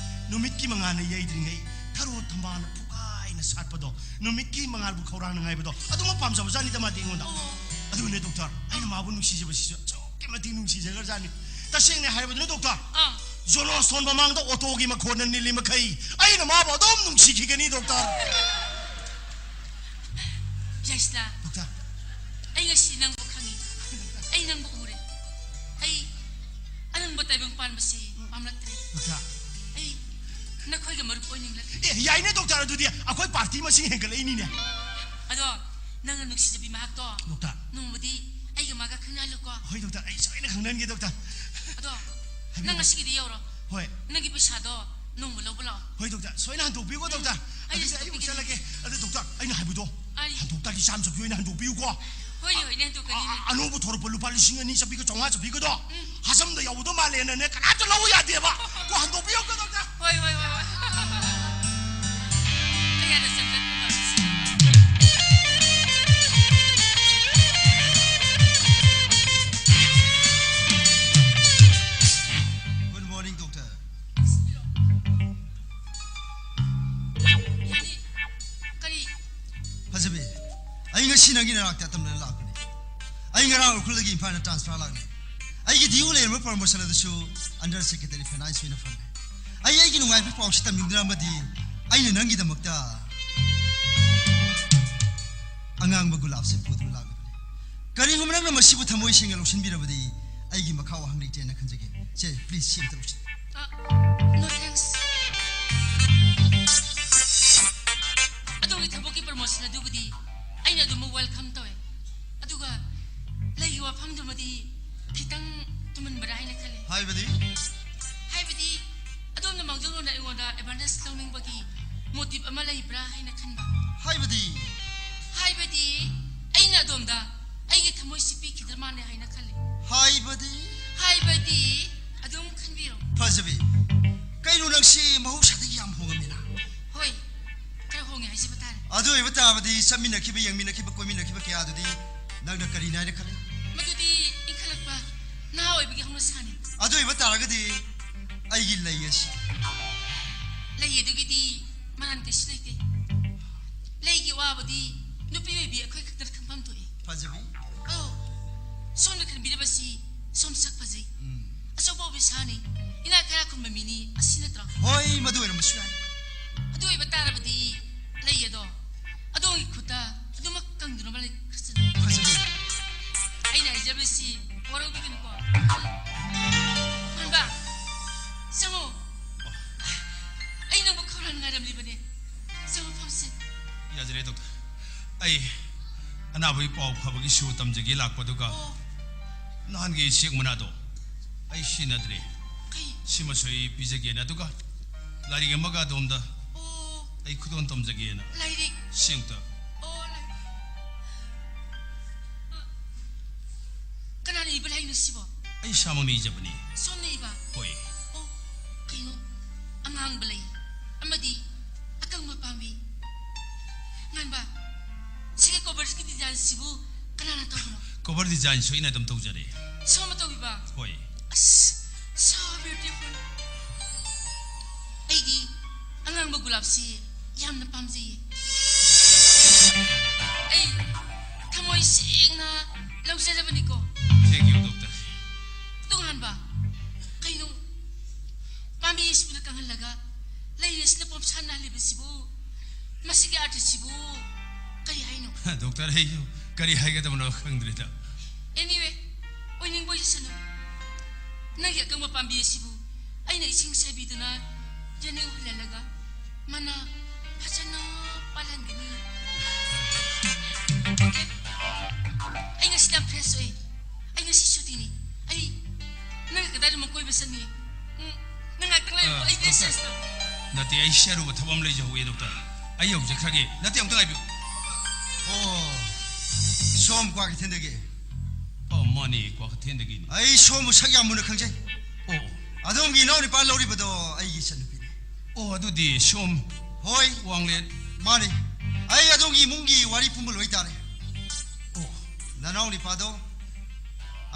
ꯅꯨꯃꯤꯠꯀꯤ ꯃꯉꯥꯜꯅ ꯌꯩꯗ꯭ꯔꯤꯉꯩ ꯊꯔꯣ ꯊꯝꯕꯥꯜꯅ ꯐꯨꯒꯥꯏꯅ ꯁꯥꯠꯄꯗꯣ, ꯅꯨꯃꯤꯠꯀꯤ ꯃꯉꯥꯜꯕꯨ ꯈꯧꯔꯥꯡꯅ ꯉꯥꯏꯕꯗꯣ, ꯑꯗꯨꯃꯛ ꯄꯥꯝꯖꯕꯖꯥꯠꯅꯤꯗ ꯃꯥꯗꯤ ꯑꯩꯉꯣꯟꯗ꯫ ꯑꯣ꯫ ꯑꯗꯨꯅꯦ, ꯗꯣꯛꯇꯔ, ꯑꯩꯅ ꯃꯥꯕꯨ ꯅꯨꯡꯁꯤꯖꯕꯁꯤꯁꯨ ꯑꯗꯨꯛꯀꯤ ꯃꯇꯤꯛ ꯅꯨꯡꯁꯤꯖꯈ꯭ꯔꯖꯥꯠꯅꯤ꯫ ꯇꯁꯦꯡꯅ ꯍꯥꯏꯔꯕꯗꯅꯦ, ꯗꯣꯛꯇꯔ, ꯑꯥ꯫ ꯖꯣꯅꯣꯁꯇꯣꯟ ꯃꯃꯥꯡꯗ ꯑꯣꯇꯣꯒꯤ ꯃꯈꯣꯟꯅ ꯅꯤꯜꯂꯤ ꯃꯈꯩ ꯑꯩꯅ ꯃꯥꯕꯨ ꯑꯗꯨꯝ ꯅꯨꯡꯁꯤꯈꯤꯒꯅꯤ, ꯗꯣꯛꯇꯔ꯫ ꯌꯥꯏꯁꯅꯥ, ꯗꯣꯛꯇꯔ꯫ ꯑꯩ ꯉꯁꯤ ꯅꯪꯕꯨ ꯈꯪꯉꯤ꯫ ꯑꯩ ꯅꯪꯕꯨ ꯎꯔꯦ꯫ ꯑꯩ ꯑꯅꯪꯕ ꯇꯥꯏꯕꯪ ꯄꯥꯟꯕꯁꯦ ꯄꯥꯝꯂꯛꯇ꯭ꯔꯦ꯫ ꯗꯣꯛꯇꯔ꯫ ꯑꯩ ꯅꯈꯣꯏꯒ ꯃꯔꯨꯞ ꯑꯣꯏꯅꯤꯡꯂꯛꯂꯦ꯫ ꯑꯦ, ꯌꯥꯏꯅꯦ, ꯗꯣꯛꯇꯔ, ꯑꯗꯨꯗꯤ ꯑꯩꯈꯣꯏ ꯄꯥꯔꯇꯤ ꯃꯁꯤꯡ ꯍꯦꯟꯒꯠꯂꯛꯏꯅꯤꯅꯦ꯫ ꯑꯗꯣ ꯅꯪꯅ ꯅꯨꯡꯁꯤꯖꯕꯤ ꯃꯍꯥꯛꯇꯣ ꯗꯣꯛꯇꯔ꯫ ꯅꯣꯡꯃꯗꯤ ꯑꯩꯒ ꯃꯥꯒ ꯈꯪꯅꯍꯜꯂꯨꯀꯣ꯫ ꯍꯣꯏ, ꯗꯣꯛꯇꯔ, ꯑꯩ ꯁꯣꯏꯅ ꯈꯪꯅꯍꯟꯒꯦ, ꯗꯣꯛꯇꯔ꯫ ꯑꯗꯣ ꯍꯥꯏꯕꯤꯌꯨ꯫ ꯅꯪ ꯉꯁꯤꯒꯤꯗꯤ ꯌꯧꯔꯣ꯫ ꯍꯣꯏ꯫ ꯅꯪꯒꯤ ꯄꯩꯁꯥꯗꯣ ꯅꯣꯡꯃ ꯂꯧꯕ ꯂꯥꯛꯑꯣ꯫ ꯍꯣꯏ, ꯗꯣꯛꯇꯔ, ꯁꯣꯏꯅ ꯍꯟꯗꯣꯛꯄꯤꯌꯨꯀꯣ, ꯗꯣꯛꯇꯔ꯫ ꯑꯩ ꯑꯗꯨꯗꯤ ꯑꯩ ꯑꯃꯨꯛ ꯍꯟꯗꯣꯛꯄꯤꯒꯦ꯫ ꯆꯠꯂꯒꯦ꯫ ꯑꯗꯣ, ꯗꯣꯛꯇꯔ, ꯑꯩꯅ ꯍꯥꯏꯕꯗꯣ ꯑꯩ ꯍꯟꯗꯣꯛ ꯇꯥꯔꯗꯤ ꯆꯥꯝꯃ ꯆꯠꯄꯤ ꯑꯣꯏꯅ ꯍꯟꯗꯣꯛꯄꯤꯌꯨꯀꯣ꯫ ꯍꯣꯏꯅꯦ, ꯍꯣꯏꯅꯦ, ꯍꯟꯗꯣꯛꯀꯅꯤꯅꯦ꯫ ꯑ-, ꯑ-, ꯑꯅꯧꯕ ꯊꯣꯔꯛꯄ ꯂꯨꯄꯥ ꯂꯤꯁꯤꯡ ꯑꯅꯤ ꯆꯠꯄꯤꯒ ꯆꯥꯝꯃꯉꯥ ꯆꯠꯄꯤꯒꯗꯣ ꯎꯝ꯫ ꯍꯥꯖꯝꯗ ꯌꯥꯎꯕꯗꯣ ꯃꯥꯜꯂꯦꯅꯅꯦ, ꯀꯅꯥꯝꯇ ꯂꯧ ꯌꯥꯗꯦꯕ꯫ ꯀꯣ, ꯍꯟꯗꯣꯛꯄꯤꯌꯨꯀꯣ, ꯗꯣꯛꯇꯔ꯫ ꯍꯣꯏ, ꯍꯣꯏ, ꯍꯣꯏ, ꯍꯣꯏ꯫ ꯀꯌꯥꯗ ꯆꯠꯀꯅꯤ? Good morning, doctor. ꯀꯔꯤ? ꯐꯖꯕꯤ, ꯑꯩ ꯉꯁꯤ ꯅꯪꯒꯤ ꯅꯅꯥꯛꯇ ꯑꯇꯝꯅꯅ ꯂꯥꯛꯄꯅꯤ꯫ ꯑꯩ ꯉꯔꯥꯡ ꯎꯈ꯭ꯔꯨꯜꯗꯒꯤ ꯏꯝꯐꯥꯜꯗ transfer ꯂꯥꯛꯂꯦ꯫ ꯑꯩꯒꯤ due ꯂꯩꯔꯝꯕ promotion ꯑꯗꯨꯁꯨ under secretary finance ꯑꯣꯏꯅ ꯐꯪꯉꯦ꯫ ꯑꯩ ꯑꯩꯒꯤ ꯅꯨꯡꯉꯥꯏꯕ ꯄꯥꯎꯁꯤ ꯇꯝꯅꯤꯡꯗ꯭ꯔꯕꯗꯤ ꯑꯩꯅ ꯅꯪꯒꯤꯗꯃꯛꯇ ꯑꯉꯥꯡꯕ ꯒꯨꯂꯥꯞꯁꯦ ꯄꯨꯗꯨꯅ ꯂꯥꯛꯂꯤꯕꯅꯤ꯫ ꯀꯔꯤꯒꯨꯝꯕ ꯅꯪꯅ ꯃꯁꯤꯕꯨ ꯊꯃꯣꯏ ꯁꯦꯡꯅ ꯂꯧꯁꯤꯟꯕꯤꯔꯕꯗꯤ ꯑꯩꯒꯤ ꯃꯈꯥ ꯋꯥꯍꯪ ꯂꯩꯇꯦꯅ ꯈꯟꯖꯒꯦ꯫ ꯁꯦ, please, ꯁꯤ ꯑꯝꯇ ꯂꯧꯁꯤꯜꯂꯨ꯫ ꯑ, no thanks. ꯑꯗꯣꯝꯒꯤ ꯊꯕꯛꯀꯤ promotion ꯑꯗꯨꯕꯨꯗꯤ ꯑꯩꯅ ꯑꯗꯨꯃꯛ welcome ꯇꯧꯋꯦ꯫ ꯑꯗꯨꯒ ꯂꯩꯒꯤ ꯋꯥꯐꯝꯗꯨꯃꯗꯤ ꯈꯤꯇꯪ ꯇꯨꯝꯍꯟꯕ꯭ꯔꯥ ꯍꯥꯏꯅ ꯈꯜꯂꯦ꯫ ꯍꯥꯏꯕꯗꯤ? ꯍꯥꯏꯕꯗꯤ, ꯑꯗꯣꯝꯅ ꯃꯥꯡꯖꯧꯅꯅ ꯑꯩꯉꯣꯟꯗ advantage ꯂꯧꯅꯤꯡꯕꯒꯤ motive ꯑꯃ ꯂꯩꯕ꯭ꯔꯥ ꯍꯥꯏꯅ ꯈꯟꯕ꯫ ꯍꯥꯏꯕꯗꯤ? ꯍꯥꯏꯕꯗꯤ, ꯑꯩꯅ ꯑꯗꯣꯝꯗ ꯑꯩꯒꯤ ꯊꯃꯣꯏꯁꯤ ꯄꯤꯈꯤꯗ꯭ꯔ ꯃꯥꯜꯂꯦ ꯍꯥꯏꯅ ꯈꯜꯂꯤ꯫ ꯍꯥꯏꯕꯗꯤ? ꯍꯥꯏꯕꯗꯤ, ꯑꯗꯨꯝ ꯈꯟꯕꯤꯔꯣ꯫ ꯐꯖꯕꯤ, ꯀꯩꯅꯣ ꯅꯪꯁꯤ ꯃꯍꯧꯁꯥꯗꯒꯤ ꯌꯥꯝ ꯍꯣꯡꯉꯝꯃꯤꯅ? ꯍꯣꯏ, ꯈꯔ ꯍꯣꯡꯉꯦ ꯍꯥꯏꯖꯕ ꯇꯥꯔꯦ꯫ ꯑꯗꯨ ꯑꯣꯏꯕ ꯇꯥꯔꯕꯗꯤ ꯆꯠꯃꯤꯟꯅꯈꯤꯕ, ꯌꯦꯡꯃꯤꯟꯅꯈꯤꯕ, ꯀꯣꯏꯃꯤꯟꯅꯈꯤꯕ ꯀꯌꯥꯗꯨꯗꯤ ꯅꯪꯅ ꯀꯔꯤꯅꯤ ꯍꯥꯏꯅ ꯈꯜꯂꯤ? ꯃꯗꯨꯗꯤ ꯏꯟꯈꯠꯂꯛꯄ ꯅꯍꯥ ꯑꯣꯏꯕꯒꯤ ꯍꯧꯅꯁꯥꯅꯤ꯫ ꯑꯗꯨ ꯑꯣꯏꯕ ꯇꯥꯔꯒꯗꯤ ꯑꯩꯒꯤ ꯂꯩ ꯑꯁꯤ? ꯂꯩ ꯑꯗꯨꯒꯤꯗꯤ ꯃꯔꯥꯟ ꯀꯩꯁꯨ ꯂꯩꯇꯦ꯫ ꯂꯩꯒꯤ ꯋꯥꯕꯨꯗꯤ ꯅꯨꯄꯤ ꯑꯣꯏꯕꯤ ꯑꯩꯈꯣꯏ ꯈꯛꯇꯗ ꯈꯪꯐꯝ ꯊꯣꯛꯏ꯫ ꯐꯖꯕꯤ꯫ ꯑꯣ, ꯁꯣꯝꯅ ꯈꯟꯕꯤꯔꯤꯕꯁꯤ ꯁꯣꯝ ꯁꯛ ꯐꯖꯩ꯫ ꯎꯝ꯫ ꯑꯆꯧꯕ ꯑꯣꯐꯤꯁꯥꯔꯅꯤ꯫ ꯏꯅꯥꯛ ꯈꯔ ꯈꯨꯟꯕ ꯃꯤꯅꯤ꯫ ꯑꯁꯤ ꯅꯠꯇ꯭ꯔꯣ? ꯍꯣꯏ, ꯃꯗꯨ ꯑꯣꯏꯔꯝꯕꯁꯨ ꯌꯥꯏ꯫ ꯑꯗꯨ ꯑꯣꯏꯕ ꯇꯥꯔꯕꯗꯤ ꯂꯩ ꯑꯗꯣ ꯑꯗꯣꯝꯒꯤ ꯈꯨꯠꯇ ꯑꯗꯨꯃꯛ ꯀꯪꯗꯨꯅ ꯂꯩꯈ꯭ꯔꯁꯅꯨ꯫ ꯐꯖꯕꯤ꯫ ꯑꯩꯅ ꯍꯥꯏꯖꯕꯁꯤ ꯋꯥꯔꯧꯕꯤꯒꯅꯨꯀꯣ꯫ ꯍꯟꯕ, ꯆꯪꯉꯣ꯫ ꯑꯩ ꯅꯪꯕꯨ ꯈꯧꯔꯥꯡꯅ ꯉꯥꯏꯔꯝꯂꯤꯕꯅꯦ꯫ ꯆꯪꯉꯣ, ꯐꯝꯁꯦ꯫ ꯌꯥꯖꯔꯦ, ꯗꯣꯛꯇꯔ꯫ ꯑꯩ ꯑꯅꯥꯕꯒꯤ ꯄꯥꯎ ꯐꯕꯒꯤꯁꯨ ꯇꯝꯖꯒꯦ ꯂꯥꯛꯄ, ꯑꯗꯨꯒ ꯑꯣ꯫ ꯅꯍꯥꯟꯒꯤ ꯆꯦꯛ ꯃꯅꯥꯗꯣ ꯑꯩ ꯁꯤꯖꯤꯟꯅꯗ꯭ꯔꯦ꯫ ꯀꯩ? ꯁꯤꯃꯁꯨ ꯑꯩ ꯄꯤꯖꯒꯦꯅ, ꯑꯗꯨꯒ ꯂꯥꯏꯔꯤꯛ ꯑꯃꯒ ꯑꯗꯣꯝꯗ ꯑꯣ꯫ ꯑꯩ ꯈꯨꯗꯣꯜ ꯇꯝꯖꯒꯦꯅ꯫ ꯂꯥꯏꯔꯤꯛ? ꯁꯤ ꯑꯝꯇ꯫ ꯑꯣ, ꯂꯥꯏꯔꯤꯛ꯫ ꯑ, ꯀꯅꯥꯅ ꯏꯕ ꯂꯥꯏꯔꯤꯛꯅꯣ ꯁꯤꯕꯣ? ꯑꯩ ꯏꯁꯥꯃꯛꯅ ꯏꯖꯕꯅꯤ꯫ ꯁꯣꯝꯅ ꯏꯕ? ꯍꯣꯏ꯫ ꯑꯣ, ꯀꯩꯅꯣ? ꯑꯉꯥꯡꯕ ꯂꯩ ꯑꯃꯗꯤ ꯑꯀꯪꯕ ꯄꯥꯝꯕꯤ꯫ ꯉꯥꯟꯕ, ꯁꯤꯒꯤ cover ꯒꯤ design ꯁꯤꯕꯨ ꯀꯅꯥꯅ ꯇꯧꯕꯅꯣ? Cover design ꯁꯨ ꯑꯩꯅ ꯑꯗꯨꯝ ꯇꯧꯖꯔꯦ꯫ ꯁꯣꯝꯅ ꯇꯧꯕꯤꯕ? ꯍꯣꯏ꯫ ꯑꯁ, so beautiful꯫ ꯑꯩꯗꯤ ꯑꯉꯥꯡꯕ ꯒꯨꯂꯥꯞꯁꯤ ꯌꯥꯝꯅ ꯄꯥꯝꯖꯩꯌꯦ꯫ ꯑꯩ ꯊꯃꯣꯏ ꯁꯦꯡꯅ ꯂꯧꯖꯔꯕꯅꯤꯀꯣ꯫ Thank you, doctor꯫ ꯇꯣꯉꯥꯟꯕ, ꯀꯩꯅꯣ? ꯄꯥꯝꯕꯤ ꯑꯁꯤꯕꯨꯅ ꯀꯪꯍꯜꯂꯒ ꯂꯩ ꯑꯁꯤꯅ ꯄꯣꯝꯁꯥꯠꯅꯍꯜꯂꯤꯕꯁꯤꯕꯨ, ꯃꯁꯤꯒꯤ ꯑꯥꯔꯊꯁꯤꯕꯨ ꯀꯔꯤ ꯍꯥꯏꯅꯣ? Doctor, ꯑꯩꯁꯨ ꯀꯔꯤ ꯍꯥꯏꯒꯗꯕꯅꯣ ꯈꯪꯗ꯭ꯔꯦꯗ꯫ Anyway, ꯑꯣꯏꯅꯤꯡꯕ ꯑꯣꯏꯖꯁꯅꯨ꯫ ꯅꯪꯒꯤ ꯑꯀꯪꯕ ꯄꯥꯝꯕꯤ ꯑꯁꯤꯕꯨ ꯑꯩꯅ ꯏꯁꯤꯡ ꯆꯥꯏꯕꯤꯗꯨꯅ ꯌꯥꯅꯤꯡ ꯍꯨꯜꯍꯜꯂꯒ ꯃꯅꯥ ꯐꯖꯅ ꯄꯥꯜꯍꯟꯒꯅꯤ꯫ Okay? ꯑꯩ ꯉꯁꯤ ꯌꯥꯝ fresh ꯑꯣꯏ꯫ ꯑꯩ ꯉꯁꯤ ꯁꯨꯇꯤꯅꯤ꯫ ꯑꯩ ꯃꯀꯣꯏꯕ ꯆꯠꯅꯤ꯫ ꯎꯝ, ꯅꯪ ꯉꯥꯛꯇꯪ ꯂꯩꯌꯨꯀꯣ, ꯑ, ꯑꯩ ꯗ꯭ꯔꯦꯁ ꯗꯣꯛꯇꯔ, ꯆꯦꯟꯖ ꯇꯧ꯫ ꯅꯠꯇꯦ, ꯑꯩ ꯁꯦꯔꯨꯕ ꯊꯕꯛ ꯑꯃ ꯂꯩꯖꯍꯧꯋꯦ, ꯗꯣꯛꯇꯔ꯫ ꯑꯩ ꯍꯧꯖꯤꯛ ꯆꯠꯈ꯭ꯔꯒꯦ꯫ ꯅꯠꯇꯦ, ꯑꯝꯇ ꯉꯥꯏꯕꯤꯌꯨ꯫ ꯑꯣ, ꯁꯣꯝ ꯀ꯭ꯋꯥꯀꯩꯊꯦꯜꯗꯒꯤ? ꯑꯣ, ꯃꯥꯅꯦ, ꯀ꯭ꯋꯥꯀꯩꯊꯦꯜꯗꯒꯤꯅꯤ꯫ ꯑꯩ ꯁꯣꯝꯕꯨ ꯁꯛ ꯌꯥꯝ ꯃꯨꯟꯅ ꯈꯪꯖꯩ꯫ ꯑꯣ, ꯑꯣ꯫ ꯑꯗꯣꯝꯒꯤ ꯏꯅꯥꯎ ꯅꯨꯄꯥ ꯂꯧꯔꯤꯕꯗꯣ ꯑꯩꯒꯤ ꯏꯆꯟꯅꯨꯄꯤꯅꯤ꯫ ꯑꯣ, ꯑꯗꯨꯗꯤ ꯁꯣꯝ ꯍꯣꯏ꯫ ꯋꯥꯡꯂꯦꯟ꯫ ꯃꯥꯅꯤ꯫ ꯑꯩ ꯑꯗꯣꯝꯒꯤ ꯏꯃꯨꯡꯒꯤ ꯋꯥꯔꯤ ꯄꯨꯝꯕ ꯂꯣꯏ ꯇꯥꯔꯦ꯫ ꯑꯣ꯫ ꯅꯅꯥꯎ ꯅꯨꯄꯥꯗꯣ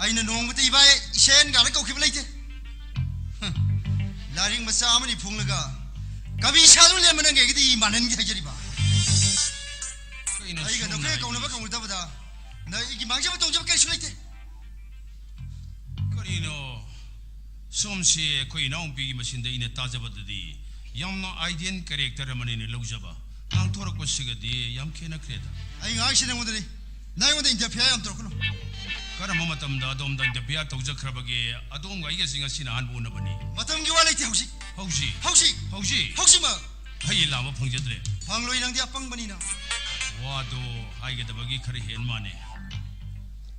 ꯑꯩꯅ ꯅꯣꯡꯃꯇ ꯏꯕꯥꯏ ꯏꯁꯦꯟ ꯀꯥꯏꯅ ꯀꯧꯈꯤꯕ ꯂꯩꯇꯦ꯫ ꯍꯝ꯫ ꯂꯥꯏꯔꯤꯛ ꯃꯆꯥ ꯑꯃꯅꯤ ꯐꯣꯡꯂꯒ ꯀꯕꯤ ꯁꯥꯗꯨꯅ ꯂꯦꯝꯕ ꯅꯪꯒ ꯑꯩꯒꯗꯤ ꯃꯥꯟꯅꯟꯒꯦ ꯍꯥꯏꯖꯔꯤꯕ꯫ ꯀꯩꯅꯣ ꯑꯩꯒ ꯁꯣꯝꯅ ꯅꯈꯣꯏꯒ ꯀꯧꯅꯕ ꯍꯥꯏꯕꯤꯔꯤꯁꯤ? ꯀꯧꯅꯗꯕꯗ ꯅꯪ ꯑꯩꯒꯤ ꯃꯥꯡꯖꯕ ꯇꯣꯡꯖꯕ ꯀꯔꯤꯁꯨ ꯂꯩꯇꯦ꯫ ꯀꯔꯤꯅꯣ? ꯁꯣꯝꯁꯦ ꯑꯩꯈꯣꯏ ꯏꯅꯥꯎꯅꯨꯄꯤꯒꯤ ꯃꯆꯤꯟꯗ ꯑꯩꯅ ꯇꯥꯖꯕꯗꯗꯤ ꯌꯥꯝꯅ ideal character ꯑꯃꯅꯦꯅ ꯂꯧꯖꯕ꯫ ꯉꯥꯡꯊꯣꯔꯛꯄꯁꯤꯒꯗꯤ ꯌꯥꯝ ꯈꯦꯠꯅꯈ꯭ꯔꯦꯗ꯫ ꯑꯩ ꯉꯥꯡꯉꯤꯁꯤ ꯅꯉꯣꯟꯗꯅꯤ꯫ ꯅꯪ ꯑꯩꯉꯣꯟꯗ interfere ꯌꯥꯝ ꯇꯧꯔꯛꯀꯅꯨ꯫ ꯀꯔꯝꯕ ꯃꯇꯝꯗ ꯑꯗꯣꯝꯗ interfere ꯇꯧꯖꯈ꯭ꯔꯕꯒꯦ? ꯑꯗꯣꯝꯒ ꯑꯩꯒꯁꯤ ꯉꯁꯤꯅ ꯑꯍꯥꯟꯕ ꯎꯅꯕꯅꯤ꯫ ꯃꯇꯝꯒꯤ ꯋꯥ ꯂꯩꯇꯦ ꯍꯧꯖꯤꯛ꯫ ꯍꯧꯖꯤꯛ? ꯍꯧꯖꯤꯛ꯫ ꯍꯧꯖꯤꯛ? ꯍꯧꯖꯤꯛꯃꯛ꯫ ꯑꯩ ꯂꯥꯝꯕ ꯐꯪꯖꯗ꯭ꯔꯦ꯫ ꯐꯪꯂꯣꯏ, ꯅꯪꯗꯤ ꯑꯄꯪꯕꯅꯤꯅ꯫ ꯋꯥꯗꯣ ꯍꯥꯏꯒꯗꯕꯒꯤ ꯈꯔ ꯍꯦꯟ ꯃꯥꯅꯦ꯫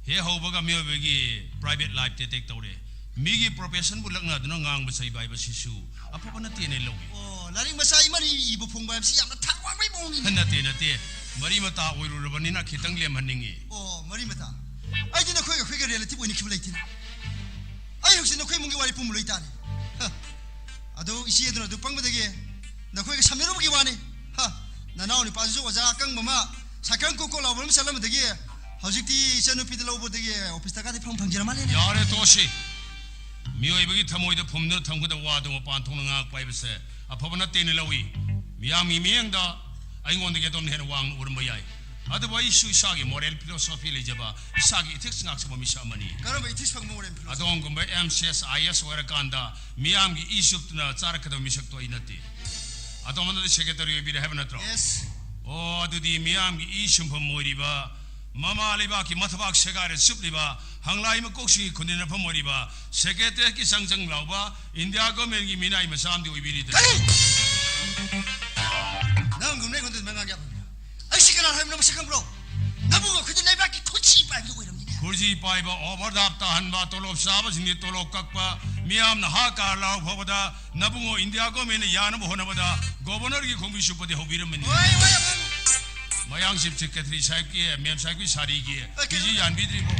ꯍꯦꯛ ꯍꯧꯕꯒ ꯃꯤꯑꯣꯏꯕꯒꯤ private life detect ꯇꯧꯔꯦ꯫ ꯃꯤꯒꯤ professionꯕꯨ ꯂꯛꯅꯗꯨꯅ ꯉꯥꯡꯕ ꯆꯩꯕ ꯍꯥꯏꯕꯁꯤꯁꯨ ꯑꯐꯕ ꯅꯠꯇꯦꯅ ꯂꯧꯏ꯫ ꯑꯣ, ꯂꯥꯏꯔꯤꯛ ꯃꯆꯥ ꯃꯔꯤ ꯏꯕ ꯐꯣꯡꯕ ꯍꯥꯏꯕꯁꯤ ꯌꯥꯝꯅ ꯊꯥꯛ ꯋꯥꯡꯕꯒꯤ ꯃꯑꯣꯡꯅꯤꯅꯦ꯫ ꯅꯠꯇꯦ, ꯅꯠꯇꯦ꯫ ꯃꯔꯤ ꯃꯇꯥ ꯑꯣꯏꯔꯨꯔꯕꯅꯤꯅ ꯈꯤꯇꯪ ꯂꯦꯝꯍꯟꯅꯤꯡꯉꯤ꯫ ꯑꯣ, ꯃꯔꯤ ꯃꯇꯥ꯫ ꯑꯩꯗꯤ ꯅꯈꯣꯏꯒ ꯑꯩꯈꯣꯏꯒ relative ꯑꯣꯏꯅꯈꯤꯕ ꯂꯩꯇꯦꯅꯦ꯫ ꯑꯩ ꯍꯧꯖꯤꯛ ꯅꯈꯣꯏ ꯏꯃꯨꯡꯒꯤ ꯋꯥꯔꯤ ꯄꯨꯝꯕ ꯂꯣꯏ ꯇꯥꯔꯦ꯫ ꯍ꯫ ꯑꯗꯨ ꯏꯆꯦ ꯑꯗꯨꯅ ꯑꯗꯨ ꯄꯪꯕꯗꯒꯤ ꯅꯈꯣꯏꯒ ꯁꯝꯅꯔꯨꯕꯒꯤ ꯋꯥꯅꯤ꯫ ꯍ꯫ ꯅꯅꯥꯎ ꯅꯨꯄꯥꯗꯨꯁꯨ ꯑꯣꯖꯥ ꯑꯀꯪꯕ ꯑꯃ ꯁꯥꯏꯀꯜ ꯀꯣꯛ ꯀꯣꯛ ꯂꯥꯎꯕ ꯑꯃ ꯆꯠꯂꯝꯕꯗꯒꯤ ꯍꯧꯖꯤꯛꯇꯤ ꯏꯆꯟꯅꯨꯄꯤꯗ ꯂꯧꯕꯗꯒꯤ officeꯇ ꯀꯥꯗꯤ ꯐꯪ ꯐꯪꯖꯔ ꯃꯥꯜꯂꯦꯅꯦ꯫ ꯌꯥꯔꯦ, ꯇꯣꯛꯁꯤ꯫ ꯃꯤꯑꯣꯏꯕꯒꯤ ꯊꯃꯣꯏꯗ ꯐꯨꯝꯗꯨꯅ ꯊꯝꯒꯗꯕ ꯋꯥꯗꯨ ꯃꯄꯥꯟ ꯊꯣꯛꯅ ꯉꯥꯡꯉꯛꯄ ꯍꯥꯏꯕꯁꯦ ꯑꯐꯕ ꯅꯠꯇꯦꯅ ꯂꯧꯏ꯫ ꯃꯤꯌꯥꯝꯒꯤ ꯃꯤꯠꯌꯦꯡꯗ ꯑꯩꯉꯣꯟꯗꯒꯤ ꯑꯗꯣꯝꯅ ꯍꯦꯟꯅ ꯋꯥꯡꯅ ꯎꯔꯝꯕ ꯌꯥꯏ꯫ ꯑꯗꯨꯕꯨ ꯑꯩꯁꯨ ꯏꯁꯥꯒꯤ moral philosophy ꯂꯩꯖꯕ, ꯏꯁꯥꯒꯤ ethics ꯉꯥꯛꯆꯕ ꯃꯤꯁꯛ ꯑꯃꯅꯤ꯫ ꯀꯔꯝꯕ ethics ꯐꯪꯕ moral philosophy? ꯑꯗꯣꯝꯒꯨꯝꯕ M C S, I A S ꯑꯣꯏꯔꯀꯥꯟꯗ ꯃꯤꯌꯥꯝꯒꯤ ꯏ ꯆꯨꯞꯇꯨꯅ ꯆꯥꯔꯛꯀꯗꯕ ꯃꯤꯁꯛꯇꯣ ꯑꯩ ꯅꯠꯇꯦ꯫ ꯑꯗꯣꯝꯅꯗꯤ secretary ꯑꯣꯏꯕꯤꯔꯦ ꯍꯥꯏꯕ ꯅꯠꯇ꯭ꯔꯣ? Yes. ꯑꯣ, ꯑꯗꯨꯗꯤ ꯃꯤꯌꯥꯝꯒꯤ ꯏ ꯁꯨꯝꯐꯝ ꯑꯣꯏꯔꯤꯕ ꯃꯃꯥ ꯂꯩꯕꯥꯛꯀꯤ ꯃꯊꯕꯥꯛ ꯁꯦꯒꯥꯏꯔ ꯆꯨꯞꯂꯤꯕ ꯍꯪꯂꯥꯏ ꯃꯀꯣꯛꯁꯤꯡꯒꯤ ꯈꯨꯟꯗꯤꯟꯅꯐꯝ ꯑꯣꯏꯔꯤꯕ secretary ꯀꯤ ꯆꯪ ꯆꯪ ꯂꯥꯎꯕ ꯏꯟꯗꯤꯌꯥ government ꯀꯤ ꯃꯤꯅꯥꯏ ꯃꯆꯥ ꯑꯃꯗꯤ ꯑꯣꯏꯕꯤꯔꯤꯗꯅ꯫ ꯀꯔꯤ? ꯅꯪꯒꯨꯝꯅ ꯑꯩꯉꯣꯟꯗ ꯑꯗꯨꯃꯥꯏꯅ ꯉꯥꯡꯒꯦ ꯍꯥꯏꯕ꯭ꯔꯣ? ꯑꯩꯁꯤ ꯀꯅꯥꯅꯣ ꯍꯥꯏꯕꯅꯣ ꯃꯁꯛ ꯈꯪꯕ꯭ꯔꯣ? ꯅꯕꯨꯡ ꯑꯩꯈꯣꯏꯗꯤ ꯂꯩꯕꯥꯛꯀꯤ ꯈꯨꯠꯁꯤ ꯄꯥꯏꯕꯗꯨ ꯑꯣꯏꯔꯝꯅꯤꯅꯦ꯫ ꯁꯤ ꯄꯥꯏꯕ, ꯑꯣꯚꯔꯗ꯭ꯔꯥꯐ ꯇꯥꯍꯟꯕ, ꯇꯣꯂꯣꯞ ꯆꯥꯕꯁꯤꯡꯗꯤ ꯇꯣꯂꯣꯞ ꯀꯛꯄ, ꯃꯤꯌꯥꯝꯅ ꯍꯥ ꯀꯥꯔ ꯂꯥꯎ ꯐꯥꯎꯕꯗ ꯅꯕꯨꯡꯉꯣ ꯏꯟꯗꯤꯌꯥ ꯒꯣꯔꯃꯦꯟꯅ ꯌꯥꯅꯕ ꯍꯣꯠꯅꯕꯗ ꯒꯣꯕꯔꯅꯔꯒꯤ ꯈꯣꯡꯕꯤ ꯁꯨꯞꯄꯗꯤ ꯍꯧꯕꯤꯔꯝꯕꯅꯤ꯫ ꯃꯌꯥꯡ ꯆꯤꯐ ꯁꯦꯀ꯭ꯔꯦꯇꯔꯤ ꯁꯥꯍꯦꯕꯀꯤ, ꯃꯦꯝ ꯁꯥꯍꯦꯕꯀꯤ ꯁꯥꯔꯤꯒꯤ ꯑꯦ, ꯀꯩꯅꯣ? ꯐꯤꯁꯤ ꯌꯥꯟꯕꯤꯗ꯭ꯔꯤꯕꯣ?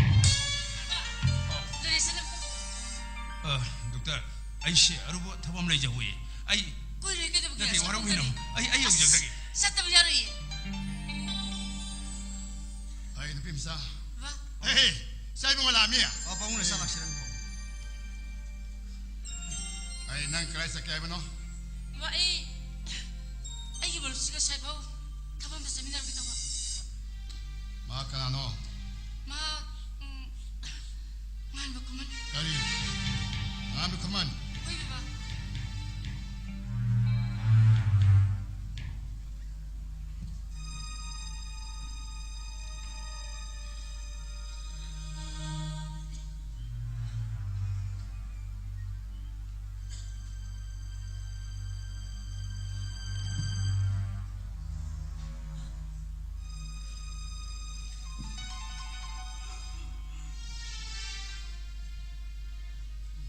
ꯑ, ꯗꯣꯛꯇꯔ, ꯑꯩꯁꯦ ꯑꯔꯨꯕ ꯊꯕꯛ ꯑꯃ ꯂꯩꯖꯍꯧꯏ꯫ ꯑꯩ ꯀꯨꯏꯔꯣꯏ ꯀꯩꯗꯧꯕꯒꯦ? ꯅꯠꯇꯦ, ꯋꯥꯔꯧꯕꯤꯅꯨ꯫ ꯑꯩ, ꯑꯩ ꯑꯁ, ꯌꯧꯖꯈ꯭ꯔꯒꯦ꯫ ꯆꯠꯇꯕ ꯌꯥꯔꯣꯏꯌꯦ꯫ ꯑꯩ ꯅꯨꯄꯤ ꯃꯆꯥ꯫ ꯕꯥ꯫ ꯍꯦ, ꯍꯦ, ꯏꯆꯥ ꯏꯕꯨꯡꯉꯣ ꯂꯥꯛꯑꯃꯤ꯫ ꯑꯣ, ꯄꯥꯕꯨꯡ ꯂꯩꯁꯥ ꯂꯥꯛꯁꯤꯔ ꯍꯪꯉꯤꯕꯣ꯫ ꯑꯩ ꯅꯪ ꯀꯗꯥꯏ ꯆꯠꯀꯦ ꯍꯥꯏꯕꯅꯣ? ꯕꯥ, ꯑꯩ, ꯑꯩꯒꯤ ꯃꯔꯨꯞꯁꯤꯒ ꯁꯥꯏꯐꯧ ꯊꯕꯛ ꯑꯝꯇ ꯆꯠꯃꯤꯟꯅꯔꯨꯒꯦ ꯇꯧꯕ꯫ ꯃꯥ ꯀꯅꯥꯅꯣ? ꯃꯥ, ꯎꯝ, ꯉꯥꯟꯕ ꯈꯨꯃꯟ꯫ ꯀꯔꯤ? ꯉꯥꯟꯕ ꯈꯨꯃꯟ? ꯍꯣꯏ, ꯕꯕꯥ꯫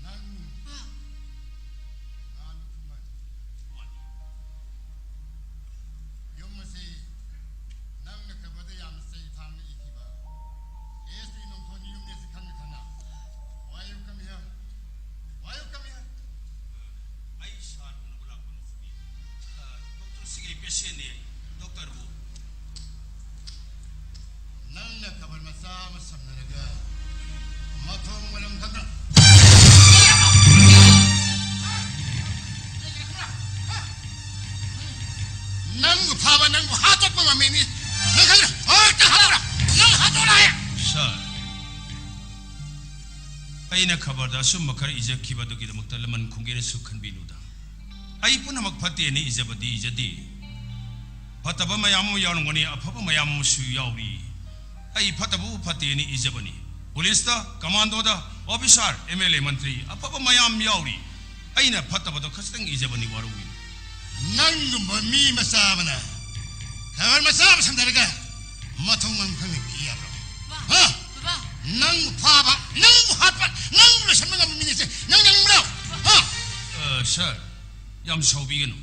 ꯅꯪ, ꯉꯥꯟꯕ ꯈꯨꯃꯟ꯫ ꯌꯨꯝ ꯑꯁꯤ ꯅꯪꯅ ꯀꯕꯔꯗ ꯌꯥꯝꯅ ꯆꯩ ꯊꯥꯡꯅ ꯏꯈꯤꯕ ꯑꯦꯁ ꯇꯤ ꯅꯣꯡꯊꯣꯟꯒꯤ ꯌꯨꯝꯅꯤ ꯑꯁꯤ ꯈꯪꯅ ꯈꯪꯅ꯫ Why you come here? Why you come here? ꯑꯩ ꯁꯥꯔ ꯎꯅꯕ ꯂꯥꯛꯄ ꯅꯠꯆꯗꯦ꯫ ꯑ, ꯗꯣꯛꯇꯔ ꯁꯤꯒꯤ ꯄꯦꯁꯦꯟꯅꯦ꯫ ꯗꯣꯛꯇꯔꯕꯨ꯫ ꯅꯪꯅ ꯈꯕꯔ ꯃꯆꯥ ꯑꯃ ꯁꯝꯅꯔꯒ ꯃꯊꯣꯡ ꯃꯔꯝ ꯈꯪꯗꯅ ꯅꯪꯕꯨ ꯐꯥꯕ, ꯅꯪꯕꯨ ꯍꯥꯠꯇꯣꯛꯄ ꯉꯝꯃꯤꯅꯤ꯫ ꯅꯪ ꯈꯪꯗ꯭ꯔ? ꯍꯣꯏ, ꯍꯥꯠꯇꯣꯛꯑꯣꯔꯥ? ꯅꯪ ꯍꯥꯠꯇꯣꯛꯑꯣꯔꯥ? ꯁꯥꯔ, ꯑꯩꯅ ꯈꯕꯔꯗ ꯑꯆꯨꯝꯕ ꯈꯔ ꯏꯖꯈꯤꯕ ꯑꯗꯨꯒꯤꯗꯃꯛꯇ ꯂꯃꯟ ꯈꯨꯝꯒꯦꯅꯁꯨ ꯈꯟꯕꯤꯅꯨꯗ꯫ ꯑꯩ ꯄꯨꯝꯅꯃꯛ ꯐꯠꯇꯦꯅ ꯏꯖꯕꯗꯤ ꯏꯖꯗꯦ꯫ ꯐꯠꯇꯕ ꯃꯌꯥꯝ ꯑꯃ ꯌꯥꯎꯔꯝꯒꯅꯤ, ꯑꯐꯕ ꯃꯌꯥꯝ ꯑꯃꯁꯨ ꯌꯥꯎꯔꯤ꯫ ꯑꯩ ꯐꯠꯇꯕꯕꯨ ꯐꯠꯇꯦꯅ ꯏꯖꯕꯅꯤ꯫ ꯄꯨꯂꯤꯁꯇ, ꯀꯃꯥꯟꯗꯣꯗ, ꯑꯣꯐꯤꯁꯥꯔ, ꯑꯦꯝ ꯑꯦꯜ ꯑꯦ, ꯃꯟꯇ꯭ꯔꯤ, ꯑꯐꯕ ꯃꯌꯥꯝ ꯌꯥꯎꯔꯤ꯫ ꯑꯩꯅ ꯐꯠꯇꯕꯗꯣ ꯈꯖꯤꯛꯇꯪ ꯏꯖꯕꯅꯤ, ꯋꯥꯔꯧꯕꯤꯅꯨ꯫ ꯅꯪꯒꯨꯝꯕ ꯃꯤ ꯃꯆꯥ ꯑꯃꯅ ꯈꯕꯔ ꯃꯆꯥ ꯑꯃ ꯁꯝꯊꯔꯒ ꯃꯊꯣꯡ ꯃꯔꯝ ꯈꯪꯅ ꯏ ꯌꯥꯕ꯭ꯔꯣ? ꯕꯥ, ꯍꯥ? ꯕꯥ, ꯅꯪꯕꯨ ꯐꯥꯕ, ꯅꯪꯕꯨ ꯍꯥꯠꯄ, ꯅꯪꯕꯨ ꯂꯣꯏꯁꯤꯟꯕ ꯉꯝꯕ ꯃꯤꯅꯦꯁꯦ ꯅꯪ ꯌꯥꯅꯤꯡꯕ꯭ꯔꯣ? ꯍꯥ? ꯑ, ꯁꯥꯔ, ꯌꯥꯝ ꯁꯥꯎꯕꯤꯒꯅꯨ꯫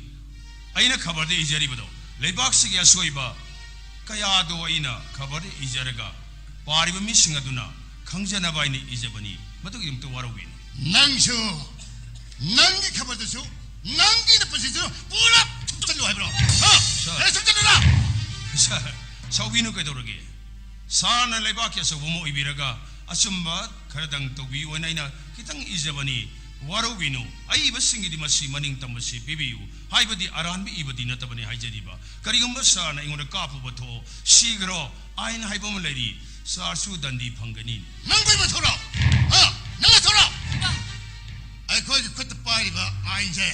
ꯑꯩꯅ ꯈꯕꯔꯗ ꯏꯖꯔꯤꯕꯗꯣ ꯂꯩꯕꯥꯛꯁꯤꯒꯤ ꯑꯁꯣꯏꯕ ꯀꯌꯥꯗꯣ ꯑꯩꯅ ꯈꯕꯔꯗ ꯏꯖꯔꯒ ꯄꯥꯔꯤꯕ ꯃꯤꯁꯤꯡ ꯑꯗꯨꯅ ꯈꯪꯖꯅꯕ ꯍꯥꯏꯅ ꯏꯖꯕꯅꯤ꯫ ꯃꯗꯨꯒꯤꯗꯃꯛꯇ ꯋꯥꯔꯧꯕꯤꯅꯨ꯫ ꯅꯪꯁꯨ ꯅꯪꯒꯤ ꯈꯕꯔꯗꯨꯁꯨ ꯅꯪꯒꯤ ꯅꯄꯨꯟꯁꯤꯁꯨ ꯄꯨꯂꯞ ꯊꯨꯞꯆꯜꯂꯨ ꯍꯥꯏꯕ꯭ꯔꯣ? ꯍꯥ? ꯁꯥꯔ꯫ ꯍꯦ, ꯊꯨꯞꯆꯜꯂꯨꯔꯥ? ꯁꯥꯔ, ꯁꯥꯎꯕꯤꯅꯨ ꯀꯩꯗꯧꯔꯒꯦ? ꯁꯥꯔꯅ ꯂꯩꯕꯥꯛꯀꯤ ꯑꯆꯧꯕ ꯑꯃ ꯑꯣꯏꯕꯤꯔꯒ ꯑꯆꯨꯝꯕ ꯈꯔꯗꯪ ꯇꯧꯕꯤꯌꯨ ꯍꯥꯏꯅ ꯑꯩꯅ ꯈꯤꯇꯪ ꯏꯖꯕꯅꯤ꯫ ꯋꯥꯔꯧꯕꯤꯅꯨ꯫ ꯑꯏꯕꯁꯤꯡꯒꯤꯗꯤ ꯃꯁꯤ ꯃꯅꯤꯡ ꯇꯝꯕꯁꯤ ꯄꯤꯕꯤꯌꯨ꯫ ꯍꯥꯏꯕꯗꯤ ꯑꯔꯥꯟꯕ ꯏꯕꯗꯤ ꯅꯠꯇꯕꯅꯤ ꯍꯥꯏꯖꯔꯤꯕ꯫ ꯀꯔꯤꯒꯨꯝꯕ ꯁꯥꯔꯅ ꯑꯩꯉꯣꯟꯗ ꯀꯥꯞꯄꯨꯕ ꯊꯣꯛꯑꯣ, ꯁꯤꯈ꯭ꯔꯣ, ꯑꯥꯏꯟ ꯍꯥꯏꯕ ꯑꯃ ꯂꯩꯔꯤ, ꯁꯥꯔꯁꯨ ꯗꯟꯗꯤ ꯐꯪꯒꯅꯤ꯫ ꯅꯪ ꯀꯣꯏꯕ ꯊꯣꯔꯛꯑꯣ꯫ ꯍꯥ? ꯅꯪ ꯊꯣꯔꯛꯑꯣ꯫ ꯑꯩꯈꯣꯏꯒꯤ ꯈꯨꯠꯇ ꯄꯥꯏꯔꯤꯕ ꯑꯥꯏꯟꯁꯦ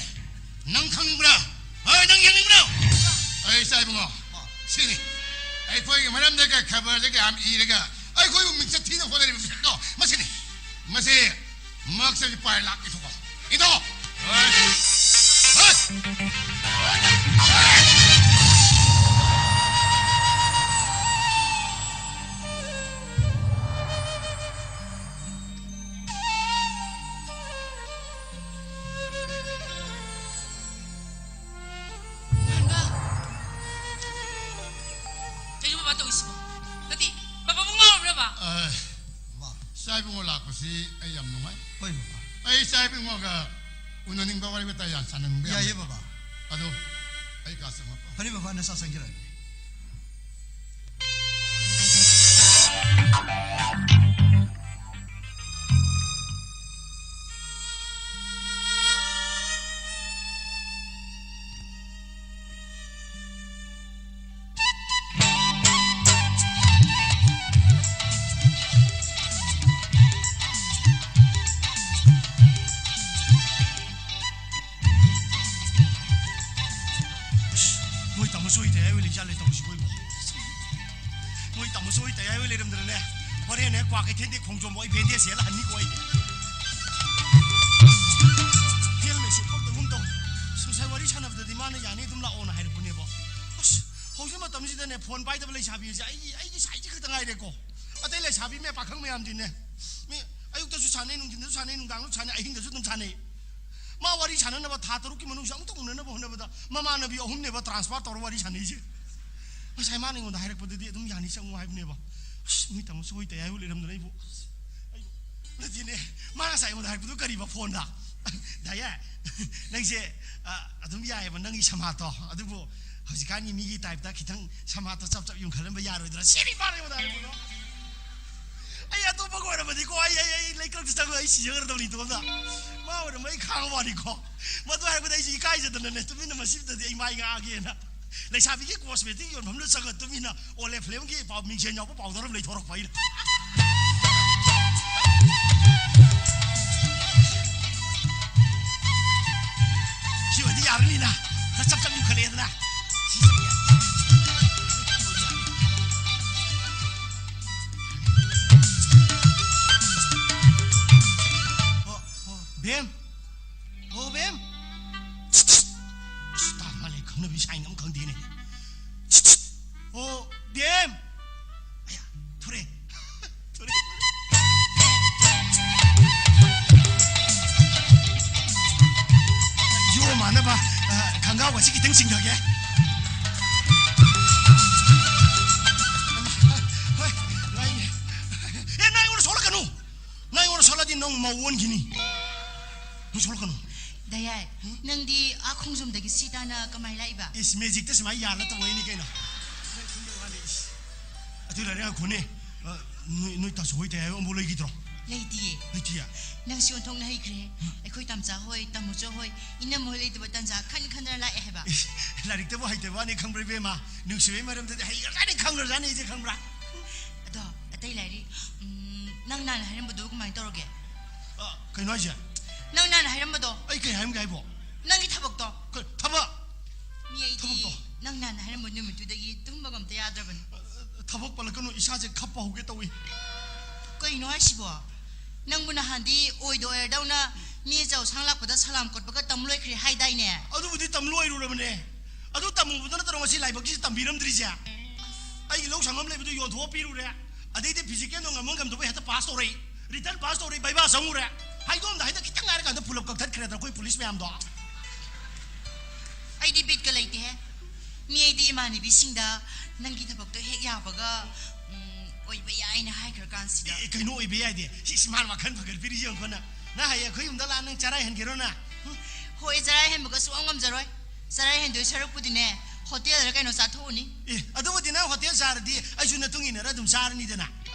ꯅꯪ ꯈꯪꯕ꯭ꯔꯥ? ꯍꯣꯏ, ꯅꯪ ꯌꯦꯡꯅꯤꯡꯕ꯭ꯔꯣ? ꯑꯩ ꯏꯆꯥ ꯏꯕꯨꯡꯉꯣ, ꯁꯤꯅꯤ꯫ ꯑꯩꯈꯣꯏꯒꯤ ꯃꯔꯝꯗꯒ ꯈꯕꯔꯗꯒ ꯌꯥꯝ ꯏꯔꯒ ꯑꯩꯈꯣꯏꯕꯨ ꯃꯤꯡꯆꯠ ꯊꯤꯅ ꯍꯣꯠꯅꯔꯤꯕ ꯃꯤꯁꯛꯇꯣ ꯃꯁꯤꯅꯤ꯫ ꯃꯁꯤ ꯃꯛꯁꯗꯤ ꯄꯥꯏ ꯂꯥꯛ ꯏꯊꯣꯛꯑꯣ꯫ ꯏꯊꯣꯛꯑꯣ꯫ ꯍꯣꯏ꯫ ꯀꯩꯅꯣ ꯕꯕꯥ ꯇꯧꯔꯤꯁꯤꯕꯣ? ꯅꯠꯇꯦ, ꯕꯕꯥꯕꯨ ꯉꯥꯎꯔꯕ꯭ꯔꯕ? ꯑ, ꯏꯆꯥ ꯏꯕꯨꯡꯉꯣ ꯂꯥꯛꯄꯁꯤ ꯑꯩ ꯌꯥꯝ ꯅꯨꯡꯉꯥꯏ꯫ ꯍꯣꯏ, ꯕꯕꯥ꯫ ꯑꯩ ꯏꯆꯥ ꯏꯕꯨꯡꯉꯣꯒ ꯎꯅꯅꯤꯡꯕ, ꯋꯥꯔꯤ ꯋꯥꯇꯥꯏ ꯌꯥꯝ ꯁꯥꯟꯅꯅꯤꯡꯕ ꯌꯥꯝ ꯌꯥꯏꯌꯦ, ꯂꯩ꯫ ꯕꯕꯥ꯫ ꯑꯗꯣ ꯑꯩ ꯀꯥ ꯆꯪꯉꯛꯄ꯫ ꯐꯅꯤ, ꯕꯕꯥ, ꯅꯆꯥ ꯆꯪꯖꯔꯛꯑꯒꯦ꯫ ꯃꯣꯏ ꯇꯥꯃꯣ ꯁꯣꯏ ꯇꯌꯥꯏ ꯑꯣꯏ ꯂꯩꯖꯥꯠꯂꯦ ꯇꯧꯔꯤꯁꯤꯕꯣ ꯏꯕꯣ꯫ ꯃꯣꯏ ꯇꯥꯃꯣ ꯁꯣꯏ ꯇꯌꯥꯏ ꯑꯣꯏ ꯂꯩꯔꯝꯗꯅꯅꯦ, ꯍꯣꯔꯦꯟꯅꯦ ꯀ꯭ꯋꯥ ꯀꯩꯊꯦꯜꯗꯤ ꯈꯣꯡꯖꯣꯝ ꯑꯩ ꯕꯦꯟꯗꯦꯖ ꯁꯦꯠꯂ ꯍꯟꯅꯤꯀꯣ ꯑꯩ꯫ ꯍꯦꯜꯃꯦꯠꯁꯨ ꯎꯞꯄꯛꯇꯒꯨꯝ ꯇꯧ꯫ ꯉꯁꯥꯏ ꯋꯥꯔꯤ ꯁꯥꯟꯅꯕꯗꯗꯤ ꯃꯥꯅ ꯌꯥꯅꯤ ꯑꯗꯨꯝ ꯂꯥꯛꯑꯣꯅ ꯍꯥꯏꯔꯛꯄꯅꯦꯕ꯫ ꯑꯁ, ꯍꯧꯖꯤꯛ ꯃꯇꯝꯁꯤꯗꯅꯦ ꯐꯣꯟ ꯄꯥꯏꯗꯕ ꯂꯩꯁꯥꯕꯤꯁꯦ ꯑꯩꯒꯤ, ꯑꯩꯒꯤ ꯁꯥꯏꯁꯤ ꯈꯛꯇ ꯉꯥꯏꯔꯦꯀꯣ꯫ ꯑꯇꯩ ꯂꯩꯁꯥꯕꯤ ꯃꯌꯥꯝ, ꯄꯥꯈꯪ ꯃꯌꯥꯝꯗꯤꯅꯦ, ꯃꯤ ꯑꯌꯨꯛꯇꯁꯨ ꯁꯥꯟꯅꯩ, ꯅꯨꯡꯊꯤꯟꯗꯁꯨ ꯁꯥꯟꯅꯩ, ꯅꯨꯡꯗꯥꯡꯗꯁꯨ ꯁꯥꯟꯅꯩ, ꯑꯍꯤꯡꯗꯁꯨ ꯑꯗꯨꯝ ꯁꯥꯟꯅꯩ꯫ ꯃꯥ ꯋꯥꯔꯤ ꯁꯥꯟꯅꯅꯕ ꯊꯥ ꯇꯔꯨꯛꯀꯤ ꯃꯅꯨꯡꯁꯤ ꯑꯃꯨꯛꯇ ꯎꯅꯅꯕ ꯍꯣꯠꯅꯕꯗ ꯃꯃꯥꯟꯅꯕꯤ ꯑꯍꯨꯝꯅꯦꯕ transfer ꯇꯧꯔ ꯋꯥꯔꯤ ꯁꯥꯟꯅꯩꯁꯦ꯫ ꯉꯁꯥꯏ ꯃꯥꯅ ꯑꯩꯉꯣꯟꯗ ꯍꯥꯏꯔꯛꯄꯗꯗꯤ ꯑꯗꯨꯝ ꯌꯥꯅꯤ, ꯆꯪꯉꯨ ꯍꯥꯏꯕꯅꯦꯕ꯫ ꯑꯁ, ꯃꯣꯏ ꯇꯥꯃꯣꯁꯨ ꯍꯣꯏ ꯇꯌꯥꯏꯕꯨ ꯂꯩꯔꯝꯗꯅ ꯑꯩꯕꯨ, ꯑꯩꯕꯨ ꯅꯠꯇꯦꯅꯦ, ꯃꯥ ꯉꯁꯥꯏ ꯑꯩꯉꯣꯟꯗ ꯍꯥꯏꯔꯛꯄꯗꯨ ꯀꯔꯤꯕ ꯐꯣꯟꯗ? ꯗꯥꯏꯌꯦ, ꯅꯪꯁꯦ, ꯑ, ꯑꯗꯨꯝ ꯌꯥꯏꯑꯕ ꯅꯪꯒꯤ ꯁꯃꯥꯠꯇꯣ, ꯑꯗꯨꯕꯨ ꯍꯧꯖꯤꯛꯀꯥꯟꯒꯤ ꯃꯤꯒꯤ type ꯇ ꯈꯤꯇꯪ ꯁꯃꯥꯠꯇꯣ ꯆꯞ ꯆꯞ ꯌꯨꯡꯈꯠꯍꯟꯕ ꯌꯥꯔꯣꯏꯗ꯭ꯔꯥ? ꯁꯤꯅꯤ ꯃꯥꯅ ꯑꯩꯉꯣꯟꯗ ꯍꯥꯏꯔꯛꯄꯗꯣ꯫ ꯑꯩ ꯑꯇꯣꯞꯄꯒ ꯑꯣꯏꯔꯝꯃꯗꯤꯀꯣ, ꯑꯩ, ꯑꯩ, ꯑꯩ ꯂꯩꯀ꯭ꯔꯛꯇ ꯆꯪꯉꯒ ꯑꯩ ꯁꯤꯖꯈ꯭ꯔꯗꯧꯅꯤ ꯏꯇꯣꯝꯗ꯫ ꯃꯥ ꯑꯣꯏꯔꯝꯃ ꯑꯩ ꯈꯥꯡꯕ ꯋꯥꯅꯤꯀꯣ꯫ ꯃꯗꯨ ꯍꯥꯏꯔꯛꯄꯗ ꯑꯩꯁꯦ ꯏꯀꯥꯏꯖꯗꯅꯅꯦ, ꯇꯨꯃꯤꯟꯅ ꯃꯁꯤꯗꯗꯤ ꯑꯩ ꯃꯥꯏ ꯉꯥꯛꯑꯒꯦꯅ꯫ ꯂꯩꯁꯥꯕꯤꯒꯤ cosmetic ꯌꯣꯟꯐꯝꯗ ꯆꯪꯉ ꯇꯨꯃꯤꯟꯅ ꯑꯣꯂꯦ ꯐꯤꯂꯝꯒꯤ ꯄꯥꯎ, ꯃꯤꯡꯁꯦꯜ ꯌꯥꯎꯕ ꯄꯥꯎꯗꯔ ꯑꯃ ꯂꯩꯊꯣꯔꯛꯄ ꯑꯩꯅ꯫ ꯁꯤ ꯑꯣꯏꯗꯤ ꯌꯥꯔꯅꯤꯅ꯫ ꯈꯔ ꯆꯞ ꯆꯞ ꯌꯨꯡꯈꯠꯂꯛꯑꯦꯗꯅ꯫ ꯁꯤ ꯆꯞ ꯌꯥ-, ꯑꯣ, ꯑꯣ, ꯕꯦꯝ꯫ ꯑꯣ, ꯕꯦꯝ꯫ ꯁꯤ ꯇꯥ ꯃꯥꯜꯂꯦ, ꯈꯪꯅꯕꯤ sign ꯑꯃ ꯈꯪꯗꯦꯅꯦ꯫ ꯑꯣ, ꯕꯦꯝ꯫ ꯑꯌꯥ, ꯊꯣꯔꯛꯑꯦ꯫ ꯊꯣꯔꯛꯑꯦ꯫ ꯌꯣ ꯃꯥꯟꯅꯕ, ꯑ, ꯈꯪꯒꯥꯎ ꯑꯁꯤ ꯈꯤꯇꯪ ꯆꯤꯡꯊꯒꯦ꯫ ꯍꯣꯏ, ꯂꯥꯛꯏꯅꯦ꯫ ꯑꯦ, ꯅꯪ ꯑꯩꯉꯣꯟꯗ ꯁꯣꯛꯂꯛꯀꯅꯨ꯫ ꯅꯪ ꯑꯩꯉꯣꯟꯗ ꯁꯣꯛꯂꯗꯤ ꯅꯪ ꯃꯧ ꯑꯣꯟꯈꯤꯅꯤ꯫ ꯅꯪ ꯁꯣꯛꯂꯛꯀꯅꯨ꯫ ꯗꯌꯥꯏ, ꯅꯪꯗꯤ ꯑꯥ ꯈꯣꯡꯖꯣꯝꯗꯒꯤ ꯁꯤ ꯇꯥꯅ ꯀꯃꯥꯏ ꯂꯥꯛꯏꯕ? ꯏꯁ, magic ꯇ ꯁꯨꯃꯥꯏ ꯌꯥꯜꯂ ꯇꯧꯔꯛꯏꯅꯤ ꯀꯩꯅꯣ꯫ ꯅꯪ ꯈꯪꯗꯕ ꯋꯥꯅꯤ, ꯏꯁ꯫ ꯑꯗꯨ ꯂꯥꯏꯔꯤꯛ ꯉꯥꯏꯈꯣꯅꯦ꯫ ꯑ, ꯅꯣꯏ, ꯅꯣꯏ ꯇꯥꯆꯧ ꯍꯣꯏ ꯇꯌꯥꯏ ꯑꯃꯐꯥꯎ ꯂꯩꯈꯤꯗ꯭ꯔꯣ? ꯂꯩꯇꯤꯌꯦ꯫ ꯂꯩꯇꯤꯌꯦ? ꯅꯪꯁꯤ ꯑꯣꯟꯊꯣꯛꯅ ꯍꯩꯈ꯭ꯔꯦ꯫ ꯑꯩꯈꯣꯏ ꯇꯥꯝꯆꯥ ꯍꯣꯏ, ꯇꯥꯃꯣꯆꯧ ꯍꯣꯏ, ꯏꯅꯝꯃ ꯍꯣꯏ ꯂꯩꯇꯕ ꯇꯥꯟꯖꯥ ꯈꯟ ꯈꯟꯗꯅ ꯂꯥꯛꯑꯦ ꯍꯥꯏꯕ꯫ ꯏꯁ, ꯂꯥꯏꯔꯤꯛꯇꯕꯨ ꯍꯩꯇꯕ ꯋꯥꯅꯤ ꯈꯪꯕ꯭ꯔꯥ ꯏꯕꯦꯝꯃ? ꯅꯨꯡꯁꯤꯕꯒꯤ ꯃꯔꯝꯗꯗꯤ ꯍꯩꯈ꯭ꯔꯖꯥꯠꯅꯤ, ꯈꯪꯈ꯭ꯔꯖꯥꯠꯅꯤ ꯑꯩꯁꯦ ꯈꯪꯕ꯭ꯔꯥ? ꯑꯗꯣ, ꯑꯇꯩ ꯂꯥꯏꯔꯤ, ꯎꯝ, ꯅꯪ ꯅꯍꯥꯟ ꯍꯥꯏꯔꯝꯕꯗꯨ ꯀꯃꯥꯏꯅ ꯇꯧꯔꯒꯦ? ꯑ, ꯀꯩꯅꯣ ꯍꯥꯏꯁꯦ? ꯅꯪ ꯅꯍꯥꯟ ꯍꯥꯏꯔꯝꯕꯗꯣ꯫ ꯑꯩ ꯀꯩ ꯍꯥꯏꯔꯝꯒꯦ ꯍꯥꯏꯕꯣ? ꯅꯪꯒꯤ ꯊꯕꯛꯇꯣ꯫ ꯀ-, ꯊꯕꯛ? ꯃꯤ ꯑꯩꯗꯤ ꯊꯕꯛꯇꯣ? ꯅꯪ ꯅꯍꯥꯟ ꯍꯥꯏꯔꯝꯕ ꯅꯨꯃꯤꯠꯇꯨꯗꯒꯤ ꯇꯨꯝꯕꯒ ꯑꯝꯇ ꯌꯥꯗ꯭ꯔꯕꯅꯤ꯫ ꯑ, ꯊꯕꯛ ꯄꯜꯂꯛꯀꯅꯨ, ꯏꯁꯥꯁꯦ ꯈꯞꯄ ꯍꯧꯒꯦ ꯇꯧꯏ꯫ ꯀꯩꯅꯣ ꯍꯥꯏꯁꯤꯕꯣ? ꯅꯪꯕꯨ ꯅꯍꯥꯟꯗꯤ ꯑꯣꯏꯗ ꯑꯣꯏꯔꯗꯧꯅ ꯃꯤ ꯑꯆꯧ ꯑꯁꯥꯡ ꯂꯥꯛꯄꯗ ꯁꯂꯥꯝ ꯀꯣꯠꯄꯒ ꯇꯝ ꯂꯣꯏꯈ꯭ꯔꯦ ꯍꯥꯏꯗꯥꯏꯅꯦ? ꯑꯗꯨꯕꯨꯗꯤ ꯇꯝ ꯂꯣꯏꯔꯨꯔꯕꯅꯦ꯫ ꯑꯗꯨ ꯇꯝꯃꯨꯕꯗꯨ ꯅꯠꯇ꯭ꯔꯣ ꯉꯁꯤ ꯂꯥꯏꯕꯛꯁꯤꯁꯨ ꯇꯝꯕꯤꯔꯝꯗ꯭ꯔꯤꯁꯦ? ꯑꯩꯒꯤ ꯂꯧ ꯁꯪꯉꯝ ꯂꯩꯕꯗꯨ ꯌꯣꯟꯊꯣꯛꯑ ꯄꯤꯔꯨꯔꯦ꯫ ꯑꯗꯩꯗꯤ ꯐꯤꯖꯤꯀꯦꯜꯗꯣ ꯉꯝꯃꯣꯏ ꯉꯝꯗꯕꯩ ꯍꯦꯛꯇ ꯄꯥꯁ ꯇꯧꯔꯛꯏ꯫ ꯔꯤꯇꯟ ꯄꯥꯁ ꯇꯧꯔꯛꯏ, ꯚꯩꯕꯥ ꯆꯪꯉꯨꯔꯦ꯫ ꯍꯥꯏꯗꯣꯛꯑꯝꯗ ꯍꯦꯛꯇ ꯈꯤꯇꯪ ꯉꯥꯏꯔꯀꯥꯟꯗ ꯄꯨꯂꯞ ꯀꯛꯊꯠꯈ꯭ꯔꯦꯗꯅ ꯑꯩꯈꯣꯏ ꯄꯨꯂꯤꯁ ꯃꯌꯥꯝꯗꯣ꯫ ꯑꯩꯗꯤ ꯕꯤꯠꯀ ꯂꯩꯇꯦꯍꯦ꯫ ꯃꯤ ꯑꯩꯗꯤ ꯏꯃꯥꯟꯅꯕꯤꯁꯤꯡꯗ ꯅꯪꯒꯤ ꯊꯕꯛꯇꯣ ꯍꯦꯛ ꯌꯥꯕꯒ, ꯎꯝ, ꯑꯣꯏꯕ ꯌꯥꯏꯅ ꯍꯥꯏꯈ꯭ꯔꯀꯥꯟꯁꯤꯗ꯫ ꯑꯦ, ꯀꯩꯅꯣ ꯑꯣꯏꯕ ꯌꯥꯏꯗꯤ? ꯁꯤ ꯏꯁ ꯃꯥꯅ ꯋꯥꯈꯜ ꯐꯒꯠꯄꯤꯔꯤ ꯌꯦꯡꯉꯨꯀꯣ ꯅꯪ꯫ ꯅꯪ ꯍꯌꯦꯡ ꯑꯩꯈꯣꯏ ꯌꯨꯝꯗ ꯂꯥꯛꯑ ꯅꯪ ꯆꯔꯥ ꯍꯦꯟꯒꯦꯔꯣ ꯅꯪ? ꯍꯨꯝ? ꯍꯣꯏ, ꯆꯔꯥ ꯍꯦꯟꯕꯒ ꯁꯨꯡꯉꯝ ꯉꯝꯖꯔꯣꯏ꯫ ꯆꯔꯥ ꯍꯦꯟꯗꯣꯏ ꯁꯔꯨꯛꯄꯨꯗꯤꯅꯦ, ꯍꯣꯇꯦꯜꯗ ꯀꯩꯅꯣ ꯆꯥꯊꯣꯛꯎꯅꯤ꯫ ꯑꯦ, ꯑꯗꯨꯕꯨꯗꯤ ꯅꯪ ꯍꯣꯇꯦꯜ ꯆꯥꯔꯗꯤ ꯑꯩꯁꯨ ꯅꯇꯨꯡ ꯏꯟꯅꯔ ꯑꯗꯨꯝ ꯆꯥꯔꯅꯤꯗꯅ꯫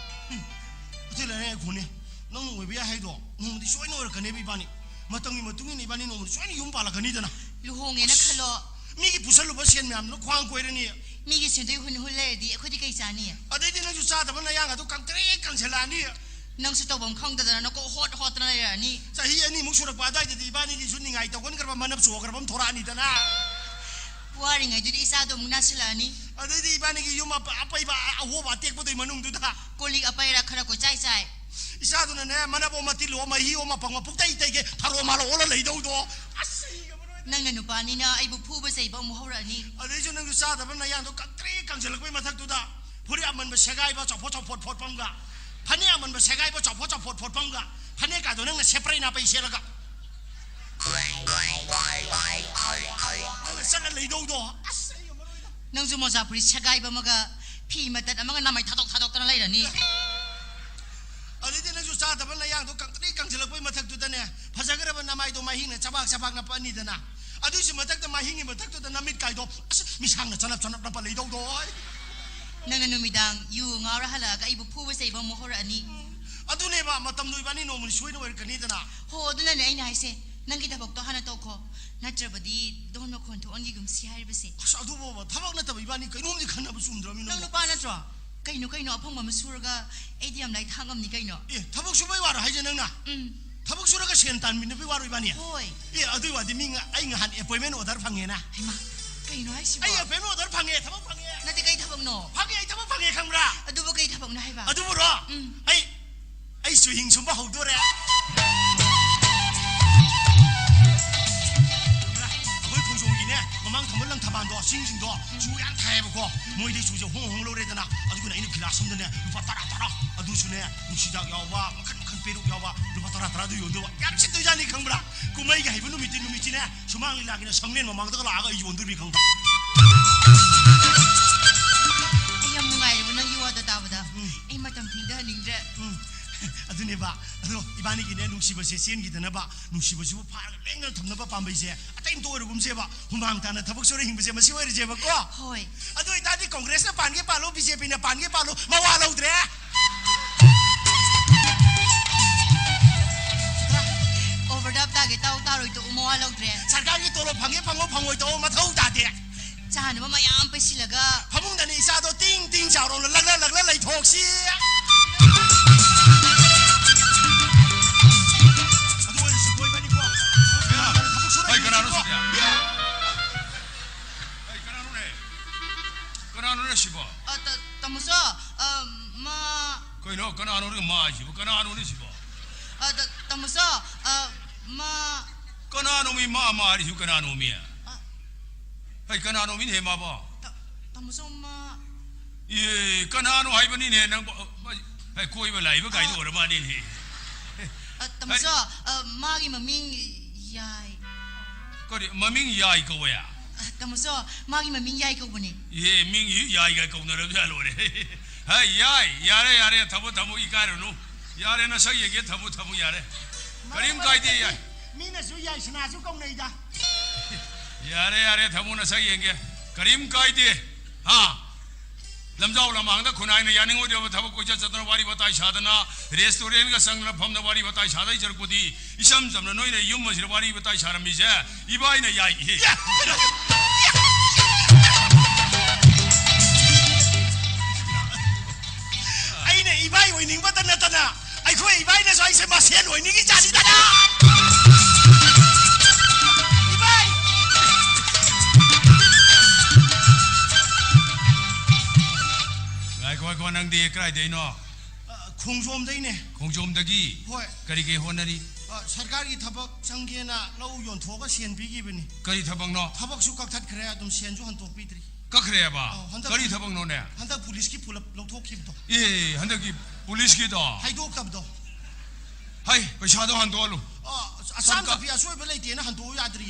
ꯍꯨꯝ, ꯍꯣꯇꯦꯜ ꯍꯥꯏꯔ ꯉꯥꯏꯈꯣꯅꯦ, ꯅꯪꯅ ꯑꯣꯏꯕ ꯌꯥꯏ ꯍꯥꯏꯗꯣ ꯅꯣꯡꯃꯗꯤ ꯁꯣꯏꯅ ꯑꯣꯏꯔꯛꯀꯅꯦꯕ ꯏꯕꯥꯅꯤ꯫ ꯃꯇꯝꯒꯤ ꯃꯇꯨꯡ ꯏꯟꯅ ꯏꯕꯥꯅꯤ ꯅꯣꯡꯃꯗꯤ ꯁꯣꯏꯅ ꯌꯨꯝ ꯄꯥꯜꯂꯛꯀꯅꯤꯗꯅ꯫ ꯂꯨꯍꯣꯡꯉꯦꯅ ꯈꯜꯂꯣ꯫ ꯃꯤꯒꯤ ꯄꯨꯁꯜꯂꯨꯕ ꯁꯦꯟ ꯃꯌꯥꯝꯗꯨꯅ ꯈ꯭ꯋꯥꯡ ꯀꯣꯏꯔꯅꯤ꯫ ꯃꯤꯒꯤ ꯁꯦꯟꯗꯣꯏ ꯍꯨꯟ ꯍꯨꯟ ꯂꯩꯔꯗꯤ ꯑꯩꯈꯣꯏꯗꯤ ꯀꯩ ꯆꯥꯅꯤ? ꯑꯗꯩꯗꯤ ꯅꯪꯁꯨ ꯆꯥꯗꯕ ꯅꯌꯥꯡ ꯑꯗꯨ ꯀꯪꯇ꯭ꯔꯤꯛ ꯀꯪꯁꯤꯜꯂꯛꯑꯅꯤ꯫ ꯅꯪꯁꯨ ꯇꯧꯐꯝ ꯈꯪꯗꯗꯅ ꯅꯀꯣꯛ ꯍꯣꯠ ꯍꯣꯠꯇꯅ ꯂꯩꯔꯛꯑꯅꯤ꯫ ꯆꯍꯤ ꯑꯅꯤꯃꯨꯛ ꯁꯨꯔꯛꯄ ꯑꯗꯨꯋꯥꯏꯗꯗꯤ ꯏꯕꯥꯅꯤꯒꯤꯁꯨ ꯅꯤꯡꯉꯥꯏ ꯇꯧꯒꯟꯈ꯭ꯔꯕ ꯃꯅꯞ ꯆꯣꯈ꯭ꯔꯕ ꯑꯃ ꯊꯣꯔꯛꯑꯅꯤꯗꯅ꯫ ꯋꯥꯔꯤꯉꯩꯗꯨꯗꯤ ꯏꯆꯥꯗꯣ ꯑꯃꯨꯛ ꯅꯥꯁꯤꯜꯂꯛꯑꯅꯤ꯫ ꯑꯗꯩꯗꯤ ꯏꯕꯥꯅꯤꯒꯤ ꯌꯨꯝ ꯑꯄ-, ꯑꯄꯩꯕ ꯑꯍꯣꯕ ꯑꯇꯦꯛꯄꯗꯨꯒꯤ ꯃꯅꯨꯡꯗꯨꯗ꯫ ꯀꯣꯜ ꯂꯤꯛ ꯑꯄꯩꯔ ꯈꯔ ꯀꯣꯏꯆꯥꯏ ꯆꯥꯏ꯫ ꯏꯆꯥꯗꯨꯅꯅꯦ, ꯃꯅꯞ ꯑꯃ ꯇꯤꯜꯂꯣ, ꯃꯍꯤ ꯑꯃ ꯄꯪꯕ, ꯄꯨꯛꯇꯩ ꯇꯩꯒꯦ ꯊꯔꯣ ꯃꯥꯜꯂꯣ ꯑꯣꯜꯂ ꯂꯩꯗꯧꯗꯣ꯫ ꯑꯁ, ꯑꯩ ꯉꯝꯃꯔꯣꯏ꯫ ꯅꯪꯅ ꯅꯨꯄꯥꯅꯤꯅ ꯑꯩꯕꯨ ꯐꯨꯕ ꯆꯩꯕ ꯑꯃꯨꯛ ꯍꯧꯔꯛꯑꯅꯤ꯫ ꯑꯗꯩꯁꯨ ꯅꯪꯁꯨ ꯆꯥꯗꯕ ꯅꯌꯥꯡꯗꯣ ꯀꯪꯇ꯭ꯔꯤꯛ ꯀꯪꯁꯤꯜꯂꯛꯄꯩ ꯃꯊꯛꯇꯨꯗ ꯐꯨꯔꯤꯠ ꯑꯃꯟꯕ ꯁꯦꯒꯥꯏꯕ ꯆꯥꯎꯐꯣꯠ ꯆꯥꯎꯐꯣꯠ ꯐꯣꯠꯄ ꯑꯃꯒ, ꯐꯅꯦꯛ ꯑꯃꯟꯕ ꯁꯦꯒꯥꯏꯕ ꯆꯥꯎꯐꯣꯠ ꯆꯥꯎꯐꯣꯠ ꯐꯣꯠꯄ ꯑꯃꯒ, ꯐꯅꯦꯛꯀꯥꯗꯣ ꯅꯪꯅ ꯁꯦꯄ꯭ꯔꯩ ꯅꯥꯄꯩ ꯁꯦꯠꯂꯒ ꯅꯪꯅ ꯆꯠꯂ ꯂꯩꯗꯧꯗꯣ꯫ ꯑꯁ, ꯑꯩ ꯉꯝꯃꯔꯣꯏꯗ꯫ ꯅꯪꯁꯨ ꯃꯣꯖꯥ ꯐꯨꯔꯤꯠ ꯁꯦꯒꯥꯏꯕ ꯑꯃꯒ ꯐꯤ ꯃꯇꯠ ꯑꯃꯒ ꯅꯃꯥꯏ ꯊꯥꯗꯣꯛ ꯊꯥꯗꯣꯛꯇꯅ ꯂꯩꯔꯅꯤ꯫ ꯑꯗꯩꯗꯤ ꯅꯪꯁꯨ ꯆꯥꯗꯕ ꯅꯌꯥꯡꯗꯣ ꯀꯪꯇ꯭ꯔꯤꯛ ꯀꯪꯁꯤꯜꯂꯛꯄꯩ ꯃꯊꯛꯇꯨꯗꯅꯦ, ꯐꯖꯈ꯭ꯔꯕ ꯅꯃꯥꯏꯗꯣ ꯃꯍꯤꯡꯅ ꯆꯕꯥꯛ ꯆꯕꯥꯛ ꯅꯞꯄꯛꯑꯅꯤꯗꯅ꯫ ꯑꯗꯨꯏꯁꯨ ꯃꯊꯛꯇ, ꯃꯍꯤꯡꯒꯤ ꯃꯊꯛꯇꯨꯗ ꯅꯃꯤꯠ ꯀꯥꯏꯗꯣ ꯑꯁ ꯃꯤꯁꯥꯡꯅ ꯆꯅꯞ ꯆꯅꯞ ꯅꯞꯄ ꯂꯩꯗꯧꯗꯣ꯫ ꯅꯪꯅ ꯅꯨꯃꯤꯗꯥꯡ ꯌꯨ ꯉꯥꯎꯔ ꯍꯜꯂꯛꯑꯒ ꯑꯩꯕꯨ ꯐꯨꯕ ꯆꯩꯕ ꯑꯃꯨꯛ ꯍꯧꯔꯛꯑꯅꯤ꯫ ꯑꯗꯨꯅꯦꯕ, ꯃꯇꯝꯗꯣ ꯏꯕꯥꯅꯤ ꯅꯣꯡꯃꯗꯤ ꯁꯣꯏꯅ ꯑꯣꯏꯔꯛꯀꯅꯤꯗꯅ꯫ ꯍꯣ, ꯑꯗꯨꯅꯅꯦ ꯑꯩꯅ ꯍꯥꯏꯁꯦ, ꯅꯪꯒꯤ ꯊꯕꯛꯇꯣ ꯍꯥꯟꯅ ꯇꯧꯈꯣ, ꯅꯠꯇ꯭ꯔꯕꯗꯤ ꯗꯣꯟ ꯃꯈꯣꯟ ꯊꯣꯛꯍꯟꯈꯤꯒꯨꯝꯁꯤ ꯍꯥꯏꯔꯤꯕꯁꯦ꯫ ꯑꯁ, ꯑꯗꯨꯕꯨꯕ ꯊꯕꯛ ꯅꯠꯇꯕ ꯏꯕꯥꯅꯤ ꯀꯩꯅꯣꯝꯗꯤ ꯈꯟꯅꯕ ꯆꯨꯝꯗ꯭ꯔꯣ ꯃꯤ ꯅꯪ ꯅꯪꯕꯣ? ꯅꯨꯄꯥ ꯅꯠꯇ꯭ꯔꯣ? ꯀꯩꯅꯣ ꯀꯩꯅꯣ ꯑꯐꯪꯕ ꯑꯃ ꯁꯨꯔꯒ ꯑꯩꯗꯤ ꯌꯥꯝ ꯂꯥꯏ ꯊꯥꯛ ꯉꯝꯅꯤ ꯀꯩꯅꯣ꯫ ꯑꯦ, ꯊꯕꯛ ꯁꯨꯕꯩ ꯋꯥꯔꯣ ꯍꯥꯏꯁꯦ ꯅꯪꯅ? ꯎꯝ꯫ ꯊꯕꯛ ꯁꯨꯔꯒ ꯁꯦꯟ ꯇꯥꯟꯃꯤꯟꯅꯕꯩ ꯋꯥꯔꯣ ꯏꯕꯥꯅꯤ? ꯍꯣꯏ꯫ ꯑꯦ, ꯑꯗꯨꯏ ꯋꯥꯗꯤ ꯃꯤ ꯉ-, ꯑꯩ ꯉꯍꯥꯟ ꯑꯦꯄꯣꯏꯟꯃꯦꯟ ꯑꯣꯔꯗꯔ ꯐꯪꯉꯦꯅ꯫ ꯍꯩꯃꯥ, ꯀꯩꯅꯣ ꯍꯥꯏꯁꯤꯕꯣ? ꯑꯩ ꯑꯦꯄꯣꯏꯟꯃꯦꯟ ꯑꯣꯔꯗꯔ ꯐꯪꯉꯦ, ꯊꯕꯛ ꯐꯪꯉꯦ꯫ ꯅꯠꯇꯦ, ꯀꯩ ꯊꯕꯛꯅꯣ? ꯐꯪꯉꯦ, ꯑꯩ ꯊꯕꯛ ꯐꯪꯉꯦ, ꯈꯪꯕ꯭ꯔꯥ? ꯑꯗꯨꯕꯨ ꯀꯩ ꯊꯕꯛꯅꯣ ꯍꯥꯏꯕ? ꯑꯗꯨꯕꯨꯔꯣ? ꯎꯝ꯫ ꯑꯩ, ꯑꯩ ꯆꯨꯍꯤꯡ ꯁꯨꯝꯕ ꯍꯧꯗꯣꯔꯦ꯫ ꯈꯪꯕ꯭ꯔꯥ? ꯑꯩꯈꯣꯏ ꯈꯣꯡꯖꯣꯝꯒꯤꯅꯦ, ꯃꯥꯡ ꯊꯝꯕ ꯂꯪꯊꯕꯥꯜꯗꯣ, ꯆꯤꯡꯁꯤꯡꯗꯣ ꯆꯨ ꯌꯥꯝ ꯊꯥꯏꯌꯦꯕꯀꯣ꯫ ꯃꯣꯏꯗꯩ ꯆꯨꯁꯦ ꯍꯣꯡ ꯍꯣꯡ ꯂꯧꯔꯦꯗꯅ, ꯑꯗꯨꯒꯅ ꯑꯩꯅ ꯒꯤꯂꯥꯁ ꯑꯃꯗꯅꯦ ꯂꯨꯄꯥ ꯇꯔꯥ ꯇꯔꯥ, ꯑꯗꯨꯁꯨꯅꯦ ꯅꯨꯡꯁꯤꯗꯥꯛ ꯌꯥꯎꯕ, ꯃꯈꯟ ꯃꯈꯟ ꯄꯦꯔꯨꯛ ꯌꯥꯎꯕ, ꯂꯨꯄꯥ ꯇꯔꯥ ꯇꯔꯥꯗꯨ ꯌꯣꯟꯗꯣꯏꯕ꯫ ꯌꯥꯝ ꯁꯤꯠꯇꯣꯏꯖꯥꯠꯅꯤ ꯈꯪꯕ꯭ꯔꯥ? ꯀꯨꯝꯍꯩꯒ ꯍꯩꯕ ꯅꯨꯃꯤꯠꯇꯤ, ꯅꯨꯃꯤꯠꯁꯤꯅꯦ ꯁꯨꯃꯥꯡ ꯂꯤꯂꯥꯒꯤꯅ ꯁꯪꯂꯦꯟ ꯃꯃꯥꯡꯗꯒ ꯂꯥꯛꯑꯒ ꯑꯩ ꯌꯣꯟꯗꯣꯔꯤꯕꯅꯤ ꯈꯪꯕ꯭ꯔꯥ? ꯑꯩ ꯌꯥꯝ ꯅꯨꯡꯉꯥꯏꯔꯦꯕ ꯅꯪꯒꯤ ꯋꯥꯗꯣ ꯇꯥꯕꯗ꯫ ꯎꯝ꯫ ꯑꯩ ꯃꯇꯝ ꯊꯤꯡꯊꯍꯟꯅꯤꯡꯗ꯭ꯔꯦ꯫ ꯎꯝ꯫ ꯑꯗꯨꯅꯦꯕ꯫ ꯑꯗꯣ ꯏꯕꯥꯅꯤꯒꯤꯅꯦ ꯅꯨꯡꯁꯤꯕꯁꯦ ꯆꯦꯟꯈꯤꯗꯅꯕ, ꯅꯨꯡꯁꯤꯕꯁꯤꯕꯨ ꯐꯥꯔꯒ ꯂꯦꯡꯗꯅ ꯊꯝꯅꯕ ꯄꯥꯝꯕꯩꯁꯦ ꯑꯇꯩ ꯑꯝꯇ ꯑꯣꯏꯔꯒꯨꯝꯁꯦꯕ꯫ ꯍꯨꯃꯥꯡ ꯇꯥꯅ ꯊꯕꯛ ꯁꯨꯔ ꯍꯤꯡꯕꯁꯦ ꯃꯁꯤ ꯑꯣꯏꯔꯁꯦꯕꯀꯣ꯫ ꯍꯣꯏ꯫ ꯑꯗꯨ ꯑꯣꯏꯇꯥꯔꯗꯤ ꯀꯣꯡꯒ꯭ꯔꯦꯁꯅ ꯄꯥꯟꯒꯦ ꯄꯥꯜꯂꯣ, ꯕꯤ ꯖꯦ ꯄꯤꯅ ꯄꯥꯟꯒꯦ ꯄꯥꯜꯂꯣ, ꯃꯋꯥ ꯂꯧꯗ꯭ꯔꯦ꯫ ꯑꯣꯚꯔꯗ꯭ꯔꯥꯐ ꯇꯥꯒꯦ ꯇꯥꯎ, ꯇꯥꯔꯣꯏ ꯇꯣꯛꯎ, ꯃꯋꯥ ꯂꯧꯗ꯭ꯔꯦ꯫ ꯁꯔꯀꯥꯔꯒꯤ ꯇꯣꯂꯣꯞ ꯐꯪꯒꯦ ꯐꯪꯉꯣ, ꯐꯪꯉꯣꯏ ꯇꯣꯛꯑꯣ, ꯃꯊꯧ ꯇꯥꯗꯦ꯫ ꯆꯥꯅꯕ ꯃꯌꯥꯝ ꯄꯩꯁꯤꯜꯂꯒ꯫ ꯐꯃꯨꯡꯗꯅꯤ ꯏꯆꯥꯗꯣ ꯇꯤꯡ ꯇꯤꯡ ꯆꯥꯎꯔꯣꯅ ꯂꯛꯅ ꯂꯛꯅ ꯂꯩꯊꯣꯛꯁꯤ꯫ ꯑꯗꯨ ꯑꯣꯏꯔꯁꯨ ꯀꯣꯏꯕꯅꯤꯀꯣ꯫ ꯊꯕꯛ ꯁꯨꯔ ꯀꯩ ꯀꯅꯥꯅꯣ ꯍꯤꯡꯉꯤꯀꯣ꯫ ꯁꯤꯗꯤ? ꯑꯩ ꯀꯅꯥꯅꯣꯅꯦ? ꯀꯅꯥꯅꯣꯅꯦ ꯁꯤꯕꯣ? ꯑ, ꯇ-, ꯇꯥꯃꯣꯆꯧ, ꯑ, ꯃꯥ ꯀꯩꯅꯣ ꯀꯅꯥꯅꯣꯅꯦ ꯃꯥ ꯍꯥꯏꯁꯤꯕꯣ? ꯀꯅꯥꯅꯣꯅꯦ ꯁꯤꯕꯣ? ꯑ, ꯇ-, ꯇꯥꯃꯣꯆꯧ, ꯑ, ꯃꯥ ꯀꯅꯥꯅꯣꯃꯤ ꯃꯥ ꯃꯥ ꯍꯥꯏꯔꯤꯁꯤꯕꯨ ꯀꯅꯥꯅꯣꯃꯤ? ꯑ, ꯑꯩ ꯀꯅꯥꯅꯣꯃꯤꯅꯦ ꯃꯥꯕꯣ? ꯇ-, ꯇꯥꯃꯣꯆꯧ, ꯃꯥ ꯑꯦ, ꯀꯅꯥꯅꯣ ꯍꯥꯏꯕꯅꯤꯅꯦ ꯅꯪꯕꯣ? ꯑ, ꯑꯩ ꯀꯣꯏꯕ ꯂꯥꯛꯏꯕ ꯀꯥꯏꯗꯣ ꯑ, ꯑꯣꯏꯔ ꯃꯥꯜꯂꯦꯅꯦ꯫ ꯑ, ꯇꯥꯃꯣꯆꯧ, ꯑ, ꯃꯥꯒꯤ ꯃꯃꯤꯡ ꯌꯥꯏ꯫ ꯀꯔꯤ ꯃꯃꯤꯡ ꯌꯥꯏ ꯀꯧꯋꯦ? ꯑ, ꯇꯥꯃꯣꯆꯧ, ꯃꯥꯒꯤ ꯃꯃꯤꯡ ꯌꯥꯏ ꯀꯧꯕꯅꯦ꯫ ꯑꯦ, ꯃꯤꯡ ꯌꯥꯏ ꯀꯥꯏ ꯀꯧꯅꯔꯕ ꯖꯥꯠ ꯂꯣꯏꯔꯦ꯫ ꯍꯥꯏ, ꯌꯥꯏ, ꯌꯥꯔꯦ, ꯌꯥꯔꯦ, ꯊꯝꯃꯣ, ꯊꯝꯃꯣ, ꯏꯀꯥꯏꯔꯨꯅꯨ꯫ ꯌꯥꯔꯦ, ꯅꯁꯛ ꯌꯦꯡꯒꯦ, ꯊꯝꯃꯣ, ꯊꯝꯃꯣ, ꯌꯥꯔꯦ꯫ ꯀꯔꯤꯝ ꯀꯥꯏꯗꯦ, ꯌꯥꯏ꯫ ꯃꯤꯅꯁꯨ ꯌꯥꯏꯁꯅꯥꯁꯨ ꯀꯧꯅꯩꯗ꯫ ꯌꯥꯔꯦ, ꯌꯥꯔꯦ, ꯊꯝꯃꯣ, ꯅꯁꯛ ꯌꯦꯡꯒꯦ꯫ ꯀꯔꯤꯝ ꯀꯥꯏꯗꯦ꯫ ꯍꯥ? ꯂꯝꯖꯥꯎ ꯂꯝꯍꯥꯡꯗ ꯈꯨꯟꯅꯥꯏꯅ ꯌꯥꯅꯤꯡꯉꯣꯏꯗꯕ ꯊꯕꯛ ꯀꯣꯏꯆꯠ ꯆꯠꯇꯅ ꯋꯥꯔꯤ ꯋꯥꯇꯥꯏ ꯁꯥꯗꯅ, ꯔꯦꯁꯇꯨꯔꯦꯟꯒ ꯆꯪꯗꯅ ꯐꯝꯗꯅ ꯋꯥꯔꯤ ꯋꯥꯇꯥꯏ ꯁꯥꯗꯣꯏ ꯁꯔꯨꯛꯄꯨꯗꯤ, ꯏꯆꯝ ꯆꯝꯅ ꯅꯣꯏꯅ ꯌꯨꯝ ꯑꯁꯤꯗ ꯋꯥꯔꯤ ꯋꯥꯇꯥꯏ ꯁꯥꯔꯝꯃꯤꯁꯦ ꯏꯕꯥꯏꯅ ꯌꯥꯏ ꯏꯍꯦ꯫ ꯑꯩꯅ ꯏꯕꯥꯏ ꯑꯣꯏꯅꯤꯡꯕꯇ ꯅꯠꯇꯅ ꯑꯩꯈꯣꯏ ꯏꯕꯥꯏꯅꯁꯨ ꯑꯩꯁꯦ ꯃꯁꯦꯟ ꯑꯣꯏꯅꯤꯡꯉꯤ ꯖꯥꯠꯅꯤꯗꯅ꯫ ꯏꯕꯥꯏ! ꯉꯥꯏꯈꯣ, ꯉꯥꯏꯈꯣ, ꯅꯪꯗꯤ ꯀꯗꯥꯏꯗꯩꯅꯣ? ꯑ, ꯈꯣꯡꯖꯣꯝꯗꯩꯅꯦ꯫ ꯈꯣꯡꯖꯣꯝꯗꯒꯤ? ꯍꯣꯏ꯫ ꯀꯔꯤ ꯀꯔꯤ ꯍꯣꯠꯅꯔꯤ? ꯑ, ꯁꯔꯀꯥꯔꯒꯤ ꯊꯕꯛ ꯆꯪꯒꯦꯅ ꯂꯧ ꯌꯣꯟꯊꯣꯛꯑꯒ ꯁꯦꯟ ꯄꯤꯈꯤꯕꯅꯤ꯫ ꯀꯔꯤ ꯊꯕꯛꯅꯣ? ꯊꯕꯛꯁꯨ ꯀꯛꯊꯠꯈ꯭ꯔꯦ, ꯑꯗꯨꯝ ꯁꯦꯟꯁꯨ ꯍꯟꯗꯣꯛꯄꯤꯗ꯭ꯔꯤ꯫ ꯀꯛꯈ꯭ꯔꯦꯕ? ꯑꯧ, ꯍꯟꯗꯛ ꯀꯔꯤ ꯊꯕꯛꯅꯣꯅꯦ? ꯍꯟꯗꯛ ꯄꯨꯂꯤꯁꯀꯤ ꯄꯨꯂꯞ ꯂꯧꯊꯣꯛꯈꯤꯕꯗꯣ꯫ ꯑꯦ, ꯍꯟꯗꯛꯀꯤ ꯄꯨꯂꯤꯁꯀꯤꯗꯣ? ꯍꯥꯏꯗꯣꯛꯇꯕꯗꯣ꯫ ꯍꯩ, ꯄꯩꯁꯥꯗꯣ ꯍꯟꯗꯣꯛꯍꯜꯂꯨ꯫ ꯑ, ꯑꯁꯥꯝ ꯁꯔꯀꯥꯔ- ꯆꯠꯄꯤ ꯑꯁꯣꯏꯕ ꯂꯩꯇꯦꯅ ꯍꯟꯗꯣꯛꯎ ꯌꯥꯗ꯭ꯔꯤ꯫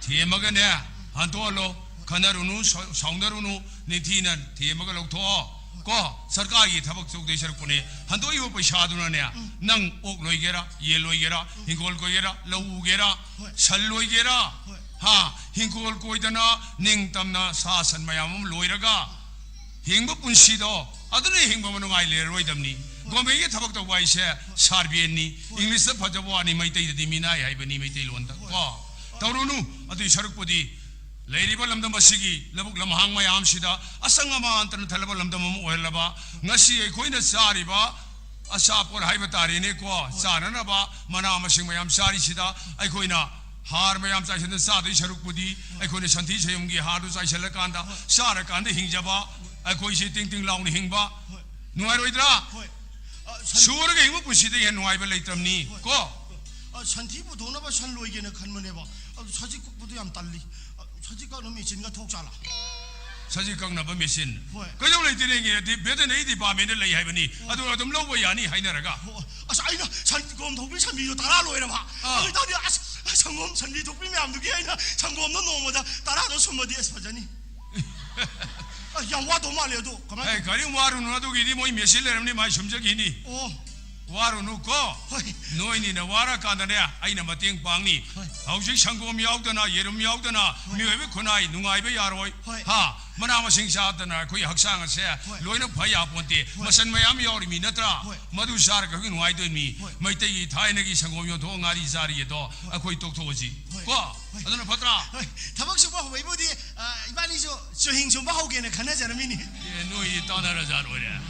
ꯊꯦꯝꯃꯒꯅꯦ, ꯍꯟꯗꯣꯛꯍꯜꯂꯣ꯫ ꯈꯟꯅꯔꯨꯅꯨ, ꯁꯥꯎ- ꯁꯥꯎꯅꯔꯨꯅꯨ, ꯅꯤꯡꯊꯤꯅ ꯊꯦꯝꯃꯒ ꯂꯧꯊꯣꯛꯑꯣ꯫ ꯀꯣ, ꯁꯔꯀꯥꯔꯒꯤ ꯊꯕꯛ ꯇꯧꯗꯣꯏ ꯁꯔꯨꯛꯄꯨꯅꯦ, ꯍꯟꯗꯣꯛꯏꯕ ꯄꯩꯁꯥꯗꯨꯅꯅꯦ, ꯅꯪ ꯑꯣꯛ ꯂꯣꯏꯒꯦꯔꯥ, ꯌꯦꯟ ꯂꯣꯏꯒꯦꯔꯥ, ꯍꯤꯡꯒꯣꯜ ꯀꯣꯏꯒꯦꯔꯥ, ꯂꯧ ꯎꯒꯦꯔꯥ, ꯍꯣꯏ꯫ ꯁꯟ ꯂꯣꯏꯒꯦꯔꯥ, ꯍꯣꯏ꯫ ꯍꯥ, ꯍꯤꯡꯒꯣꯜ ꯀꯣꯏꯗꯅ ꯅꯤꯡꯇꯝꯅ ꯁꯥ ꯁꯟ ꯃꯌꯥꯝ ꯑꯃ ꯂꯣꯏꯔꯒ ꯍꯤꯡꯕ ꯄꯨꯟꯁꯤꯗꯣ, ꯑꯗꯨꯅ ꯍꯤꯡꯕ ꯅꯨꯡꯉꯥꯏ ꯂꯩꯔꯔꯣꯏꯗꯕꯅꯤ꯫ ꯒꯣꯔꯃꯦꯟꯒꯤ ꯊꯕꯛ ꯇꯧꯕ ꯍꯥꯏꯁꯦ ꯁꯥꯔꯕꯦꯟꯅꯤ꯫ ꯏꯪꯂꯤꯁꯇ ꯐꯖꯕ ꯋꯥꯅꯤ, ꯃꯩꯇꯩꯗꯗꯤ ꯃꯤꯅꯥꯏ ꯍꯥꯏꯕꯅꯤ, ꯃꯩꯇꯩꯂꯣꯟꯗ꯫ ꯀꯣ, ꯇꯧꯔꯨꯅꯨ꯫ ꯑꯗꯨꯏ ꯁꯔꯨꯛꯄꯨꯗꯤ ꯂꯩꯔꯤꯕ ꯂꯝꯗꯝ ꯑꯁꯤꯒꯤ ꯂꯧꯕꯨꯛ ꯂꯝꯍꯥꯡ ꯃꯌꯥꯝꯁꯤꯗ ꯑꯁꯪ ꯑꯃꯥꯟꯇꯅ ꯊꯜꯂꯕ ꯂꯝꯗꯝ ꯑꯃ ꯑꯣꯏꯍꯜꯂꯕ, ꯉꯁꯤ ꯑꯩꯈꯣꯏꯅ ꯆꯥꯔꯤꯕ ꯑꯆꯥꯄꯣꯠ ꯍꯥꯏꯕ ꯇꯥꯔꯦꯅꯦꯀꯣ, ꯆꯥꯅꯅꯕ ꯃꯅꯥ ꯃꯁꯤꯡ ꯃꯌꯥꯝ ꯆꯥꯔꯤꯁꯤꯗ ꯑꯩꯈꯣꯏꯅ ꯍꯥꯔ ꯃꯌꯥꯝ ꯆꯥꯏꯁꯤꯟꯗꯅ ꯆꯥꯗꯣꯏ ꯁꯔꯨꯛꯄꯨꯗꯤ, ꯑꯩꯈꯣꯏꯅ ꯁꯟꯊꯤ ꯁꯌꯨꯝꯒꯤ ꯍꯥꯔꯗꯨ ꯆꯥꯏꯁꯤꯜꯂꯀꯥꯟꯗ ꯆꯥꯔꯀꯥꯟꯗ ꯍꯤꯡꯖꯕ, ꯑꯩꯈꯣꯏꯁꯤ ꯇꯤꯡ ꯇꯤꯡ ꯂꯥꯎꯅ ꯍꯤꯡꯕ, ꯅꯨꯡꯉꯥꯏꯔꯣꯏꯗ꯭ꯔꯥ? ꯍꯣꯏ꯫ ꯑ, ꯁꯟ- ꯁꯨꯔꯒ ꯍꯤꯡꯕ ꯄꯨꯟꯁꯤꯗꯒꯤ ꯍꯦꯟꯅ ꯅꯨꯡꯉꯥꯏꯕ ꯂꯩꯇ꯭ꯔꯕꯅꯤ꯫ ꯀꯣ, ꯑ, ꯁꯟꯊꯤ ꯄꯨꯊꯣꯛꯅꯕ ꯁꯟ ꯂꯣꯏꯒꯦꯅ ꯈꯟꯕꯅꯦꯕ꯫ ꯑꯗꯨ ꯁꯖꯤꯛ ꯀꯛꯄꯗꯨ ꯌꯥꯝ ꯇꯜꯂꯤ꯫ ꯑ, ꯁꯖꯤꯛ ꯀꯛꯅꯕ ꯃꯦꯆꯤꯟꯒ ꯊꯣꯛ ꯆꯥꯂꯥ? ꯁꯖꯤꯛ ꯀꯛꯅꯕ ꯃꯦꯆꯤꯟ? ꯍꯣꯏ꯫ ꯀꯩꯗꯧ ꯂꯩꯇꯦꯅꯦ? ꯚꯦꯇꯦꯅꯔꯤ ꯗꯤꯄꯥꯔꯠꯃꯦꯟꯗ ꯂꯩ ꯍꯥꯏꯕꯅꯤ꯫ ꯑꯗꯨ ꯑꯗꯨꯝ ꯂꯧꯕ ꯌꯥꯅꯤ ꯍꯥꯏꯅꯔꯒ꯫ ꯑꯣ, ꯑꯁ, ꯑꯩꯅ ꯁꯪꯒꯣꯝ ꯊꯣꯛꯄꯤ ꯁꯟꯕꯤꯗꯣ ꯇꯔꯥ ꯂꯣꯏꯔꯕ꯫ ꯑꯥ꯫ ꯑꯗꯨ ꯑꯣꯏꯇꯥꯔꯗꯤ, ꯑꯁ, ꯁꯪꯒꯣꯝ ꯁꯟꯕꯤ ꯊꯣꯛꯄꯤ ꯃꯌꯥꯝꯗꯨꯒꯤ ꯑꯩꯅ ꯁꯪꯒꯣꯝꯗꯣ ꯅꯣꯡꯃꯗ ꯇꯔꯥꯗꯣ ꯁꯨꯝꯃꯗꯤ, ꯑꯁ, ꯐꯖꯅꯤ꯫ ꯑ, ꯌꯥꯝ ꯋꯥꯗꯧ ꯃꯥꯜꯂꯦ꯫ ꯑꯗꯣ ꯀꯃꯥꯏꯅ? ꯑꯦ, ꯀꯔꯤꯝ ꯋꯥꯔꯨꯅꯨ, ꯑꯗꯨꯒꯤꯗꯤ ꯃꯣꯏ ꯃꯦꯆꯤꯟ ꯂꯩꯔꯝꯅꯤ, ꯃꯥꯏ ꯁꯨꯝꯖꯈꯤꯅꯤ꯫ ꯑꯣ꯫ ꯋꯥꯔꯨꯅꯨ ꯀꯣ꯫ ꯍꯣꯏ꯫ ꯅꯣꯏꯅꯤꯅ ꯋꯥꯔꯀꯥꯟꯗꯅꯦ, ꯑꯩꯅ ꯃꯇꯦꯡ ꯄꯥꯡꯅꯤ꯫ ꯍꯣꯏ꯫ ꯍꯧꯖꯤꯛ ꯁꯪꯒꯣꯝ ꯌꯥꯎꯗꯅ, ꯌꯦꯔꯨꯝ ꯌꯥꯎꯗꯅ, ꯃꯤꯑꯣꯏꯕ ꯈꯨꯟꯅꯥꯏ ꯅꯨꯡꯉꯥꯏꯕ ꯌꯥꯔꯣꯏ꯫ ꯍꯣꯏ꯫ ꯍꯥ? ꯃꯅꯥ ꯃꯁꯤꯡ ꯆꯥꯗꯅ ꯑꯩꯈꯣꯏ ꯍꯛꯆꯥꯡ ꯑꯁꯦ ꯂꯣꯏꯅ ꯐ ꯌꯥꯄꯣꯟꯇꯦ꯫ ꯃꯆꯟ ꯃꯌꯥꯝ ꯌꯥꯎꯔꯤꯃꯤ ꯅꯠꯇ꯭ꯔꯥ? ꯍꯣꯏ꯫ ꯃꯗꯨ ꯆꯥꯔꯒ ꯑꯩꯈꯣꯏ ꯅꯨꯡꯉꯥꯏꯗꯣꯏꯅꯤ꯫ ꯍꯣꯏ꯫ ꯃꯩꯇꯩꯒꯤ ꯊꯥꯏꯅꯒꯤ ꯁꯪꯒꯣꯝ ꯌꯣꯟꯊꯣꯛꯑ ꯉꯥꯔꯤ ꯆꯥꯔꯤ ꯑꯗꯣ ꯑꯩꯈꯣꯏ ꯇꯣꯛꯊꯣꯛꯑꯁꯤ꯫ ꯍꯣꯏ꯫ ꯀꯣ? ꯍꯣꯏ꯫ ꯑꯗꯨꯅ ꯐꯠꯇ꯭ꯔꯥ? ꯍꯣꯏ, ꯊꯕꯛ ꯁꯨꯕ ꯍꯧꯕꯩꯕꯨꯗꯤ, ꯑ, ꯏꯕꯥꯅꯤꯁꯨ ꯆꯨꯍꯤꯡ ꯁꯨꯝꯕ ꯍꯧꯒꯦꯅ ꯈꯟꯅꯖꯔꯝꯃꯤꯅꯤ꯫ ꯑꯦ, ꯅꯣꯏꯗꯤ ꯇꯥꯟꯅꯔꯖꯥ ꯂꯣꯏꯔꯦ꯫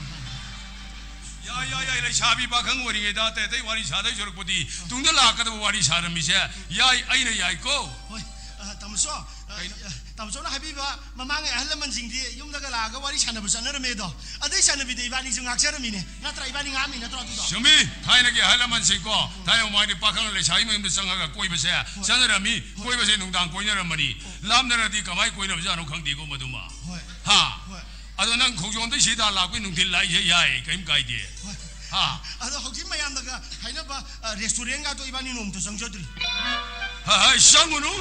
ꯌꯥꯏ, ꯌꯥꯏ, ꯌꯥꯏ, ꯂꯩꯁꯥꯕꯤ ꯄꯥꯈꯪ ꯑꯣꯏꯔꯤꯉꯩꯗ ꯑꯇꯩ ꯑꯇꯩ ꯋꯥꯔꯤ ꯁꯥꯗꯣꯏ ꯁꯔꯨꯛꯄꯨꯗꯤ ꯇꯨꯡꯗ ꯂꯥꯛꯀꯗꯕ ꯋꯥꯔꯤ ꯁꯥꯔꯝꯃꯤꯁꯦ ꯌꯥꯏ, ꯑꯩꯅ ꯌꯥꯏꯀꯣ꯫ ꯍꯣꯏ, ꯑ, ꯇꯥꯃꯣꯁꯨ, ꯑ, ꯀꯩꯅꯣ? ꯑ, ꯇꯥꯃꯣꯆꯧꯅ ꯍꯥꯏꯕꯤꯕ ꯃꯃꯥꯡꯉꯩ ꯑꯍꯜ ꯂꯃꯟꯁꯤꯡꯗꯤ ꯌꯨꯝꯗꯒ ꯂꯥꯛꯑꯒ ꯋꯥꯔꯤ ꯁꯥꯟꯅꯕ ꯆꯠꯅꯔꯝꯃꯦ ꯑꯗꯣ, ꯑꯗꯨꯏ ꯆꯠꯅꯕꯤꯗ ꯏꯕꯥꯅꯤꯁꯨ ꯉꯥꯛꯆꯔꯝꯃꯤꯅꯦ꯫ ꯅꯠꯇ꯭ꯔꯥ? ꯏꯕꯥꯅꯤ ꯉꯥꯛꯑꯝꯃꯤ ꯅꯠꯇ꯭ꯔꯣ ꯑꯗꯨꯗꯣ? ꯆꯨꯝꯃꯤ꯫ ꯊꯥꯏꯅꯒꯤ ꯑꯍꯜ ꯂꯃꯟꯁꯤꯡꯀꯣ, ꯊꯥꯏꯅ ꯃꯃꯥꯡꯗꯤ ꯄꯥꯈꯪ ꯂꯩꯁꯥꯕꯤ ꯃꯌꯨꯝꯗ ꯆꯪꯉꯒ ꯀꯣꯏꯕꯁꯦ ꯆꯠꯅꯔꯝꯃꯤ꯫ ꯀꯣꯏꯕꯁꯦ ꯅꯨꯡꯗꯥꯡ ꯀꯣꯏꯅꯔꯝꯃꯅꯤ꯫ ꯂꯥꯞꯅꯔꯗꯤ ꯀꯃꯥꯏ ꯀꯣꯏꯅꯕꯖꯥꯠꯅꯣ ꯈꯪꯗꯦꯀꯣ ꯃꯗꯨꯃ꯫ ꯍꯣꯏ꯫ ꯍꯥ? ꯍꯣꯏ꯫ ꯑꯗꯣ ꯅꯪ ꯈꯣꯡꯖꯣꯝꯗꯩ ꯁꯤꯗ ꯂꯥꯛꯄꯩ ꯅꯨꯡꯊꯤꯜ ꯂꯥꯛꯏꯁꯦ ꯌꯥꯏ, ꯀꯔꯤꯝ ꯀꯥꯏꯗꯦ꯫ ꯍꯣꯏ꯫ ꯍꯥ? ꯑꯗꯣ ꯍꯧꯖꯤꯛ ꯃꯌꯥꯝꯅꯒ ꯍꯥꯏꯅꯕ, ꯑ, restaurant ꯒꯥꯗꯣ ꯏꯕꯥꯅꯤ ꯅꯣꯡꯃꯇ ꯆꯪꯖꯗ꯭ꯔꯤ꯫ ꯍꯥ, ꯍꯥ, ꯆꯪꯉꯨꯅꯨ꯫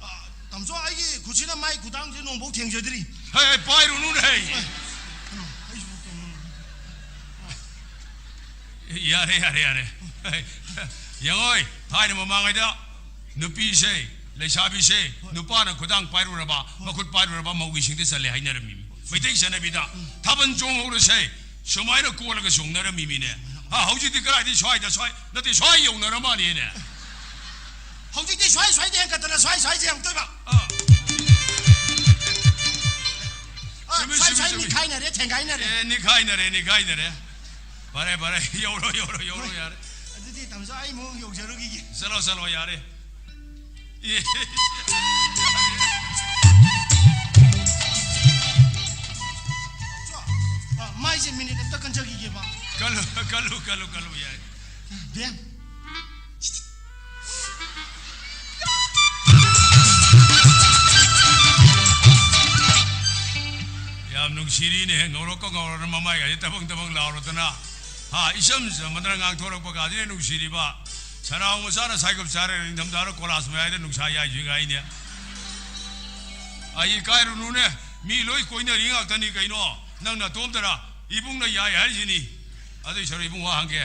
ꯑ, ꯇꯥꯃꯣꯆꯧ, ꯑꯩꯒꯤ ꯈꯨꯠꯁꯤꯅ ꯃꯥꯏ ꯈꯨꯗꯥꯡꯁꯦ ꯅꯣꯡꯐꯥꯎ ꯊꯦꯡꯖꯗ꯭ꯔꯤ꯫ ꯍꯦ, ꯍꯦ, ꯄꯥꯏꯔꯨꯅꯨꯅꯦ, ꯍꯦ꯫ ꯑꯩ, ꯀꯩꯅꯣ, ꯑꯩꯁꯨ ꯀꯩꯅꯣ꯫ ꯌꯥꯔꯦ, ꯌꯥꯔꯦ, ꯌꯥꯔꯦ꯫ ꯌꯦꯡꯉꯣꯏ, ꯊꯥꯏꯅ ꯃꯃꯥꯡꯉꯩꯗ ꯅꯨꯄꯤꯁꯦ, ꯂꯩꯁꯥꯕꯤꯁꯦ, ꯍꯣꯏ꯫ ꯅꯨꯄꯥꯅ ꯈꯨꯗꯥꯡ ꯄꯥꯏꯔꯨꯔꯕ, ꯍꯣꯏ꯫ ꯃꯈꯨꯠ ꯄꯥꯏꯔꯨꯔꯕ ꯃꯧꯒꯤ ꯁꯤꯡꯗ ꯆꯠꯂꯦ ꯍꯥꯏꯅꯔꯝꯃꯤ꯫ ꯃꯩꯇꯩ ꯆꯠꯅꯕꯤꯗ ꯎꯝ꯫ ꯊꯥꯕꯜ ꯆꯣꯡꯍꯧꯔꯁꯦ, ꯁꯨꯃꯥꯏꯅ ꯀꯣꯜꯂꯒ ꯆꯣꯡꯅꯔꯝꯃꯤꯃꯤꯅꯦ꯫ ꯑ, ꯍꯧꯖꯤꯛꯇꯤ ꯀꯗꯥꯏꯗꯩ ꯁ꯭ꯋꯥꯏꯗ, ꯁ꯭ꯋꯥꯏ, ꯅꯠꯇꯦ, ꯁ꯭ꯋꯥꯏ ꯌꯧꯅꯔ ꯃꯥꯜꯂꯦꯅꯦ꯫ ꯍꯧꯖꯤꯛꯇꯤ ꯁ꯭ꯋꯥꯏ ꯁ꯭ꯋꯥꯏꯗ ꯍꯦꯟꯀꯠꯇꯅ ꯁ꯭ꯋꯥꯏ ꯁ꯭ꯋꯥꯏꯗ ꯌꯧꯗꯣꯏꯕ꯫ ꯑ꯫ ꯑ, ꯆꯨꯝꯃꯤ, ꯁ꯭ꯋꯥꯏ ꯆꯨꯝꯃꯤ, ꯁ꯭ꯋꯥꯏ ꯆꯨꯝꯃꯤ꯫ ꯅꯤꯈꯥꯏꯅꯔꯦ, ꯊꯦꯡꯒꯥꯏꯅꯔꯦ꯫ ꯑꯦ, ꯅꯤꯈꯥꯏꯅꯔꯦ, ꯅꯤꯈꯥꯏꯅꯔꯦ꯫ ꯐꯔꯦ, ꯐꯔꯦ, ꯌꯧꯔꯣ, ꯌꯧꯔꯣ, ꯌꯧꯔꯣ, ꯍꯣꯏ꯫ ꯌꯥꯔꯦ꯫ ꯑꯗꯨꯗꯤ ꯇꯥꯃꯣꯆꯧ, ꯑꯩ ꯑꯃꯨꯛ ꯌꯧꯖꯔꯨꯈꯤꯒꯦ꯫ ꯆꯠꯂꯣ, ꯆꯠꯂꯣ, ꯌꯥꯔꯦ꯫ ꯑꯦ꯫ ꯆꯣ, ꯑ, ꯃꯥꯏꯁꯦ ꯃꯤꯅꯤꯠ ꯑꯝꯇ ꯀꯟꯖꯈꯤꯒꯦꯕ꯫ ꯀꯜꯂꯨ, ꯀꯜꯂꯨ, ꯀꯜꯂꯨ, ꯀꯜꯂꯨ, ꯌꯥꯏ꯫ ꯕꯦꯝ꯫ ꯌꯥꯝ ꯅꯨꯡꯁꯤꯔꯤꯅꯦ, ꯉꯧꯔꯣꯛꯀ ꯉꯧꯔꯗꯅ ꯃꯃꯥꯏꯒꯁꯦ ꯇꯕꯪ ꯇꯕꯪ ꯂꯥꯎꯔꯗꯅ꯫ ꯍꯥ, ꯏꯆꯝ ꯆꯝꯃꯗꯅ ꯉꯥꯡꯊꯣꯔꯛꯄ ꯀꯥꯁꯤꯅ ꯅꯨꯡꯁꯤꯔꯤꯕ꯫ ꯁꯅꯥꯎ ꯃꯆꯥꯅ ꯁꯥꯏꯀꯜ ꯆꯥꯔꯦ, ꯅꯤꯡꯊꯝꯊꯥꯗ ꯀꯣꯂꯥꯁ ꯃꯌꯥꯏꯗ ꯅꯨꯡꯁꯥ ꯌꯥꯏꯁꯨ ꯌꯥꯏꯅꯦ꯫ ꯑꯩ ꯏꯀꯥꯏꯔꯨꯅꯨꯅꯦ, ꯃꯤ ꯂꯣꯏ ꯀꯣꯏꯅꯔꯤ ꯉꯥꯛꯇꯅꯤ ꯀꯩꯅꯣ꯫ ꯅꯪ ꯅꯇꯣꯝꯇꯔꯥ? ꯏꯕꯨꯡꯅ ꯌꯥꯏ ꯍꯥꯏꯔꯤꯁꯤꯅꯤ꯫ ꯑꯗꯨꯏ ꯁꯔꯨꯛ ꯏꯕꯨꯡ ꯋꯥ ꯍꯪꯒꯦ꯫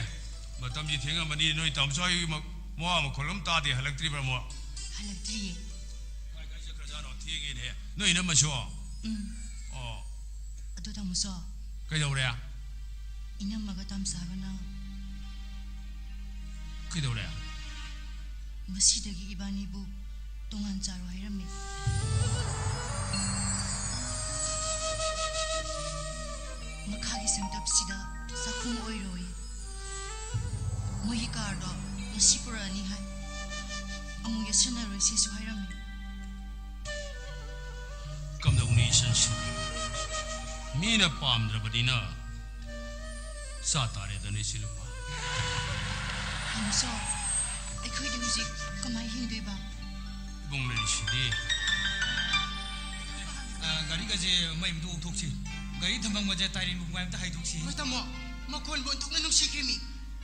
ꯃꯇꯝꯁꯤ ꯊꯦꯡꯉꯝꯃꯅꯤ, ꯅꯣꯏ ꯇꯥꯃꯣꯆꯧ ꯍꯣꯏ ꯃ-, ꯃꯋꯥ ꯃꯈꯣꯜ ꯑꯃ ꯇꯥꯗꯦ, ꯍꯜꯂꯛꯇ꯭ꯔꯤꯕ꯭ꯔꯥ ꯃꯣ? ꯍꯜꯂꯛꯇ꯭ꯔꯤꯌꯦ꯫ ꯀꯥꯏ ꯀꯥꯏ ꯆꯠꯈ꯭ꯔꯖꯥꯠꯅꯣ? ꯊꯦꯡꯉꯦꯅꯦ꯫ ꯅꯣꯏ ꯏꯅꯝꯃꯁꯨ? ꯎꯝ꯫ ꯑꯣ꯫ ꯑꯗꯣ ꯇꯥꯃꯣꯆꯧ꯫ ꯀꯩꯗꯧꯔꯦ? ꯏꯅꯝꯃꯒ ꯇꯥꯃꯣꯆꯥꯒꯅ ꯀꯩꯗꯧꯔꯦ? ꯉꯁꯤꯗꯒꯤ ꯏꯕꯥꯅꯤꯕꯨ ꯇꯣꯉꯥꯟ ꯆꯥꯔꯣ ꯍꯥꯏꯔꯝꯃꯤ꯫ ꯃꯈꯥꯒꯤ ꯁꯦꯝꯇꯞꯁꯤꯗ ꯆꯥꯛꯈꯨꯝ ꯑꯣꯏꯔꯣꯏ꯫ ꯃꯣꯏꯒꯤ ꯀꯥꯔꯗꯣ ꯉꯁꯤ ꯄꯨꯔꯛꯑꯅꯤ ꯍꯥꯏ꯫ ꯑꯃꯨꯛ ꯌꯦꯠꯁꯟꯅꯔꯣꯏꯁꯦꯁꯨ ꯍꯥꯏꯔꯝꯃꯤ꯫ ꯀꯝꯗꯧꯅꯤ ꯏꯆꯟꯁꯤꯡ? ꯃꯤꯅ ꯄꯥꯝꯗ꯭ꯔꯕꯅꯤꯅ ꯆꯥ ꯇꯥꯔꯦꯗꯅ ꯏꯆꯦ ꯂꯨꯄꯥ꯫ ꯇꯥꯃꯣꯆꯧ, ꯑꯩꯈꯣꯏꯗꯤ ꯍꯧꯖꯤꯛ ꯀꯃꯥꯏ ꯍꯤꯡꯗꯣꯏꯕ? ꯏꯕꯨꯡ ꯂꯩꯔꯤꯁꯤꯗꯤ꯫ ꯑ, ꯒꯥꯔꯤꯒꯁꯦ ꯃꯩ ꯑꯝꯇ ꯑꯣꯛꯊꯣꯛꯁꯤ꯫ ꯒꯥꯔꯤ ꯊꯝꯐꯝꯒꯁꯦ ꯇꯥꯏꯔꯦꯟ ꯃꯄꯨꯡ ꯑꯝꯇ ꯍꯥꯏꯗꯣꯛꯁꯤ꯫ ꯍꯣꯏ ꯇꯥꯃꯣ, ꯃꯈꯣꯟꯕꯨ ꯑꯣꯟꯊꯣꯛꯅ ꯅꯨꯡꯁꯤꯈ꯭ꯔꯤꯃꯤ꯫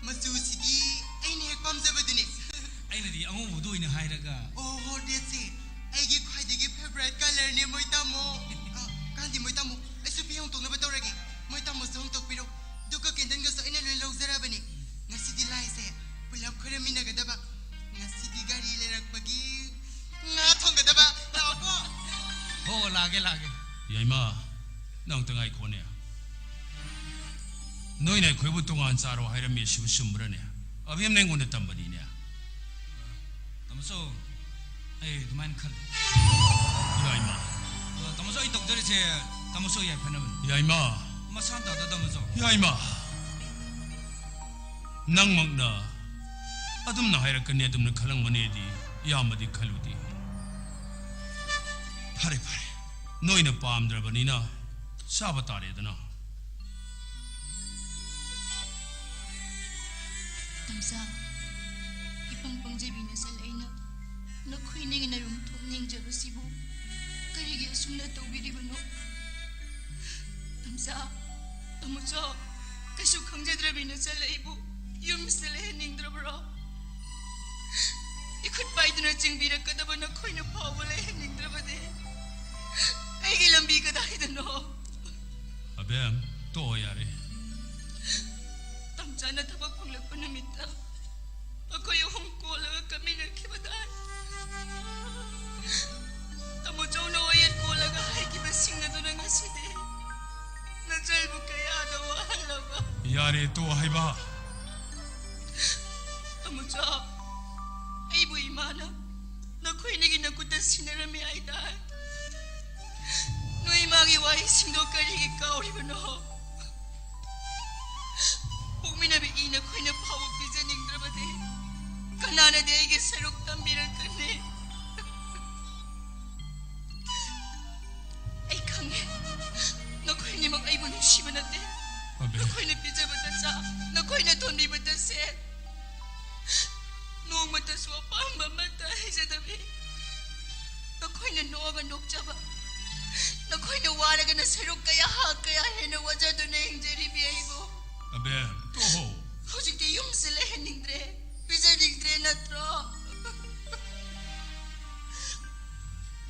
ꯃꯆꯨꯁꯤꯗꯤ ꯑꯩꯅ ꯍꯦꯛ ꯄꯥꯝꯖꯕꯗꯨꯅꯦ꯫ ꯑꯩꯅꯗꯤ ꯑꯉꯧꯕꯗꯨ ꯑꯣꯏꯅ ꯍꯥꯏꯔꯒ꯫ ꯑꯣ ꯍꯣ, ꯔꯦꯠꯁꯦ ꯑꯩꯒꯤ ꯈ꯭ꯋꯥꯏꯗꯒꯤ ꯐꯦꯚꯔꯥꯏꯠ ꯀꯂꯔꯅꯦ ꯃꯣꯏ ꯇꯥꯃꯣ꯫ ꯑ, ꯀꯥꯟꯗꯤ ꯃꯣꯏ ꯇꯥꯃꯣ, ꯑꯩꯁꯨ ꯐꯤ ꯍꯣꯡꯗꯣꯛꯅꯕ ꯇꯧꯔꯒꯦ꯫ ꯃꯣꯏ ꯇꯥꯃꯣꯁꯨ ꯍꯣꯡꯗꯣꯛꯄꯤꯔꯣ꯫ ꯗꯨꯛꯀ ꯀꯦꯟꯗꯜꯒꯁꯨ ꯑꯩꯅ ꯂꯣꯏ ꯂꯧꯖꯔꯕꯅꯦ꯫ ꯉꯁꯤꯗꯤ ꯂꯥꯏꯁꯦ ꯄꯨꯂꯞ ꯈꯣꯏꯔꯝꯃꯤꯟꯅꯒꯗꯕ꯫ ꯉꯁꯤꯗꯤ ꯒꯥꯔꯤ ꯂꯩꯔꯛꯄꯒꯤ ꯉꯥ ꯊꯣꯡꯒꯗꯕ꯫ ꯂꯥꯛꯑꯣꯀꯣ꯫ ꯍꯣ, ꯂꯥꯛꯑꯒꯦ, ꯂꯥꯛꯑꯒꯦ꯫ ꯌꯥꯏꯃ, ꯅꯪ ꯑꯝꯇ ꯉꯥꯏꯈꯣꯅꯦ꯫ ꯅꯣꯏꯅ ꯑꯩꯈꯣꯏꯕꯨ ꯇꯣꯉꯥꯟ ꯆꯥꯔꯣ ꯍꯥꯏꯔꯝꯃꯤ, ꯑꯁꯤꯕꯨ ꯆꯨꯝꯕ꯭ꯔꯅꯦ? ꯑꯕꯦꯝꯅ ꯑꯩꯉꯣꯟꯗ ꯇꯝꯕꯅꯤꯅꯦ꯫ ꯇꯥꯃꯣꯆꯧ, ꯑꯩ ꯑꯗꯨꯃꯥꯏꯅ ꯈꯜꯂꯤ꯫ ꯌꯥꯏꯃ꯫ ꯑ, ꯇꯥꯃꯣꯆꯧ, ꯑꯩ ꯇꯧꯖꯔꯤꯁꯦ ꯇꯥꯃꯣꯆꯧ ꯌꯥꯏꯐꯅꯕꯅꯤ꯫ ꯌꯥꯏꯃ꯫ ꯃꯁꯥ ꯇꯥꯗ ꯇꯥꯃꯣꯆꯧ꯫ ꯌꯥꯏꯃ꯫ ꯅꯪꯃꯛꯅ ꯑꯗꯨꯝꯅ ꯍꯥꯏꯔꯛꯀꯅꯤ, ꯑꯗꯨꯝꯅ ꯈꯜꯂꯝꯒꯅꯤꯗꯤ ꯏꯌꯥꯝꯕꯗꯤ ꯈꯜꯂꯨꯗꯦ꯫ ꯐꯔꯦ, ꯐꯔꯦ, ꯅꯣꯏꯅ ꯄꯥꯝꯗ꯭ꯔꯕꯅꯤꯅ ꯆꯥꯕ ꯇꯥꯔꯦꯗꯅ꯫ ꯇꯥꯃꯣꯆꯥ, ꯏꯄꯪ ꯄꯪꯖꯕꯤ ꯅꯆꯜ ꯑꯩꯅ ꯅꯈꯣꯏ ꯑꯅꯤꯒꯤ ꯅꯔꯨꯝ ꯊꯣꯛ ꯅꯤꯡꯖꯕꯁꯤꯕꯨ ꯀꯔꯤꯒꯤ ꯑꯁꯨꯝꯅ ꯇꯧꯕꯤꯔꯤꯕꯅꯣ? ꯇꯥꯃꯣꯆꯥ, ꯇꯥꯃꯣꯆꯧ, ꯀꯩꯁꯨ ꯈꯪꯖꯗ꯭ꯔꯕꯤ ꯅꯆꯜ ꯑꯩꯕꯨ ꯌꯨꯝꯁꯤꯗ ꯂꯩꯍꯟꯅꯤꯡꯗ꯭ꯔꯕ꯭ꯔꯣ? ꯏꯈꯨꯠ ꯄꯥꯏꯗꯨꯅ ꯆꯤꯡꯕꯤꯔꯛꯀꯗꯕ ꯅꯈꯣꯏꯅ ꯐꯥꯎꯕ ꯂꯩꯍꯟꯅꯤꯡꯗ꯭ꯔꯕꯗꯤ ꯑꯩꯒꯤ ꯂꯝꯕꯤ ꯀꯗꯥꯏꯗꯅꯣ? ꯑꯕꯦꯝ, ꯇꯣꯛꯑꯣ ꯌꯥꯔꯦ꯫ ꯇꯥꯃꯣꯆꯥꯅ ꯊꯕꯛ ꯐꯪꯂꯛꯄ ꯅꯨꯃꯤꯠꯇ ꯑꯩꯈꯣꯏ ꯑꯍꯨꯝ ꯀꯣꯜꯂꯒ ꯀꯞꯃꯤꯟꯅꯈꯤꯕꯗꯥꯏ? ꯇꯥꯃꯣꯆꯧꯅ ꯋꯥꯌꯦꯜ ꯀꯣꯜꯂꯒ ꯍꯥꯏꯈꯤꯕꯁꯤꯡ ꯑꯗꯨꯅ ꯉꯁꯤꯗꯤ ꯅꯆꯜꯕꯨ ꯀꯌꯥꯗ ꯋꯥꯍꯜꯂꯕ? ꯌꯥꯔꯦ, ꯇꯣꯛꯑꯣ ꯍꯥꯏꯕ꯫ ꯇꯥꯃꯣꯆꯧ, ꯑꯩꯕꯨ ꯏꯃꯥꯅ ꯅꯈꯣꯏ ꯑꯅꯤꯒꯤ ꯅꯈꯨꯠꯇ ꯁꯤꯟꯅꯔꯝꯃꯤ ꯍꯥꯏꯗꯥꯏ? ꯅꯣꯏ ꯏꯃꯥꯒꯤ ꯋꯥꯍꯩꯁꯤꯡꯗꯣ ꯀꯔꯤꯒꯤ ꯀꯥꯎꯔꯤꯕꯅꯣ? ꯄꯣꯛꯃꯤꯟꯅꯕ ꯏ ꯅꯈꯣꯏꯅ ꯐꯥꯎꯕ ꯄꯤꯖꯅꯤꯡꯗ꯭ꯔꯕꯗꯤ ꯀꯅꯥꯅꯗꯤ ꯑꯩꯒꯤ ꯁꯔꯨꯛ ꯇꯝꯕꯤꯔꯛꯀꯅꯤ? ꯅꯨꯡꯁꯤꯕ ꯅꯠꯇꯦ꯫ ꯑꯕꯦ꯫ ꯅꯈꯣꯏꯅ ꯄꯤꯖꯕꯗ ꯆꯥ, ꯅꯈꯣꯏꯅ ꯊꯣꯟꯕꯤꯕꯗ ꯁꯦꯠ, ꯅꯣꯡꯃꯇꯁꯨ ꯑꯄꯥꯝꯕ ꯑꯃꯠꯇ ꯍꯩꯖꯗꯕꯤ꯫ ꯅꯈꯣꯏꯅ ꯅꯣꯛꯑꯒ ꯅꯣꯛꯆꯕ, ꯅꯈꯣꯏꯅ ꯋꯥꯔꯒꯅ ꯁꯔꯨꯛ ꯀꯌꯥ, ꯀꯌꯥ ꯍꯦꯟꯅ ꯋꯥꯖꯗꯨꯅ ꯍꯤꯡꯖꯔꯤꯕꯤ ꯑꯩꯕꯨ꯫ ꯑꯕꯦ, ꯇꯣꯛꯑꯣ꯫ ꯍꯧꯖꯤꯛꯇꯤ ꯌꯨꯝꯁꯨ ꯂꯩꯍꯟꯅꯤꯡꯗ꯭ꯔꯦ, ꯄꯤꯖꯅꯤꯡꯗ꯭ꯔꯦ ꯅꯠꯇ꯭ꯔꯣ?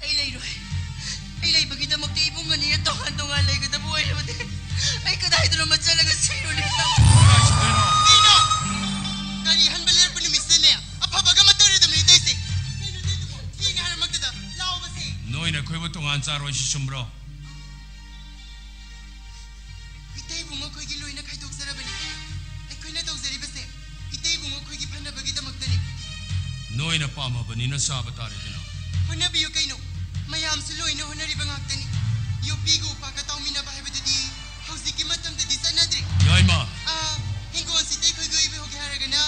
ꯑꯩ ꯂꯩꯔꯣꯏ꯫ ꯑꯩ ꯂꯩꯕꯒꯤꯗꯃꯛꯇ ꯏꯕꯨꯡ ꯑꯅꯤꯅ ꯇꯣꯉꯥꯟ ꯇꯣꯉꯥꯟ ꯂꯩꯒꯗꯕ ꯑꯣꯏꯔꯕꯗꯤ ꯑꯩ ꯀꯗꯥꯏꯗꯅꯣꯃ ꯆꯠꯂꯒ ꯁꯤꯔꯨꯅꯤ꯫ ꯀꯩꯅꯣ? ꯒꯥꯔꯤ ꯍꯟꯕ ꯂꯩꯔꯛꯄ ꯅꯨꯃꯤꯠꯁꯤꯗꯅꯦ, ꯑꯐꯕꯒ ꯑꯃ ꯇꯧꯔꯦꯗꯅ ꯏꯇꯩꯁꯦ꯫ ꯀꯩꯅꯣ ꯇꯧꯔꯤꯗꯨꯕꯣ? ꯊꯦꯡꯉꯦ ꯍꯥꯏꯔꯃꯛꯇꯗ ꯂꯥꯎꯕꯁꯦ꯫ ꯅꯣꯏꯅ ꯑꯩꯈꯣꯏꯕꯨ ꯇꯣꯉꯥꯟ ꯆꯥꯔꯣꯏ ꯁꯤ ꯆꯨꯝꯕ꯭ꯔꯣ? ꯏꯇꯩꯕꯨ ꯃꯈꯣꯏꯒꯤ ꯂꯣꯏꯅ ꯈꯥꯏꯗꯣꯛꯆꯔꯕꯅꯤ꯫ ꯑꯩꯈꯣꯏꯅ ꯇꯧꯖꯔꯤꯕꯁꯦ ꯏꯇꯩꯕꯨ ꯃꯈꯣꯏꯒꯤ ꯐꯅꯕꯒꯤꯗꯃꯛꯇꯅꯤ꯫ ꯅꯣꯏꯅ ꯄꯥꯝꯃꯕꯅꯤꯅ ꯆꯥꯕ ꯇꯥꯔꯦꯗꯅ꯫ ꯍꯣꯠꯅꯕꯤꯌꯨ ꯀꯩꯅꯣ, ꯃꯌꯥꯝꯁꯨ ꯂꯣꯏꯅ ꯍꯣꯠꯅꯔꯤꯕ ꯉꯥꯛꯇꯅꯤ꯫ ꯌꯣꯠꯄꯤꯒ ꯎꯄꯥꯛꯀ ꯇꯥꯎꯃꯤꯟꯅꯕ ꯍꯥꯏꯕꯗꯨꯗꯤ ꯍꯧꯖꯤꯛꯀꯤ ꯃꯇꯝꯗꯗꯤ ꯆꯠꯅꯗ꯭ꯔꯦ꯫ ꯌꯥꯏꯃ꯫ ꯑꯥ, ꯍꯤꯡꯒꯣꯜꯁꯤ ꯏꯇꯩꯈꯣꯏꯒꯤ ꯑꯣꯏꯕ ꯍꯧꯒꯦ ꯍꯥꯏꯔꯒꯅ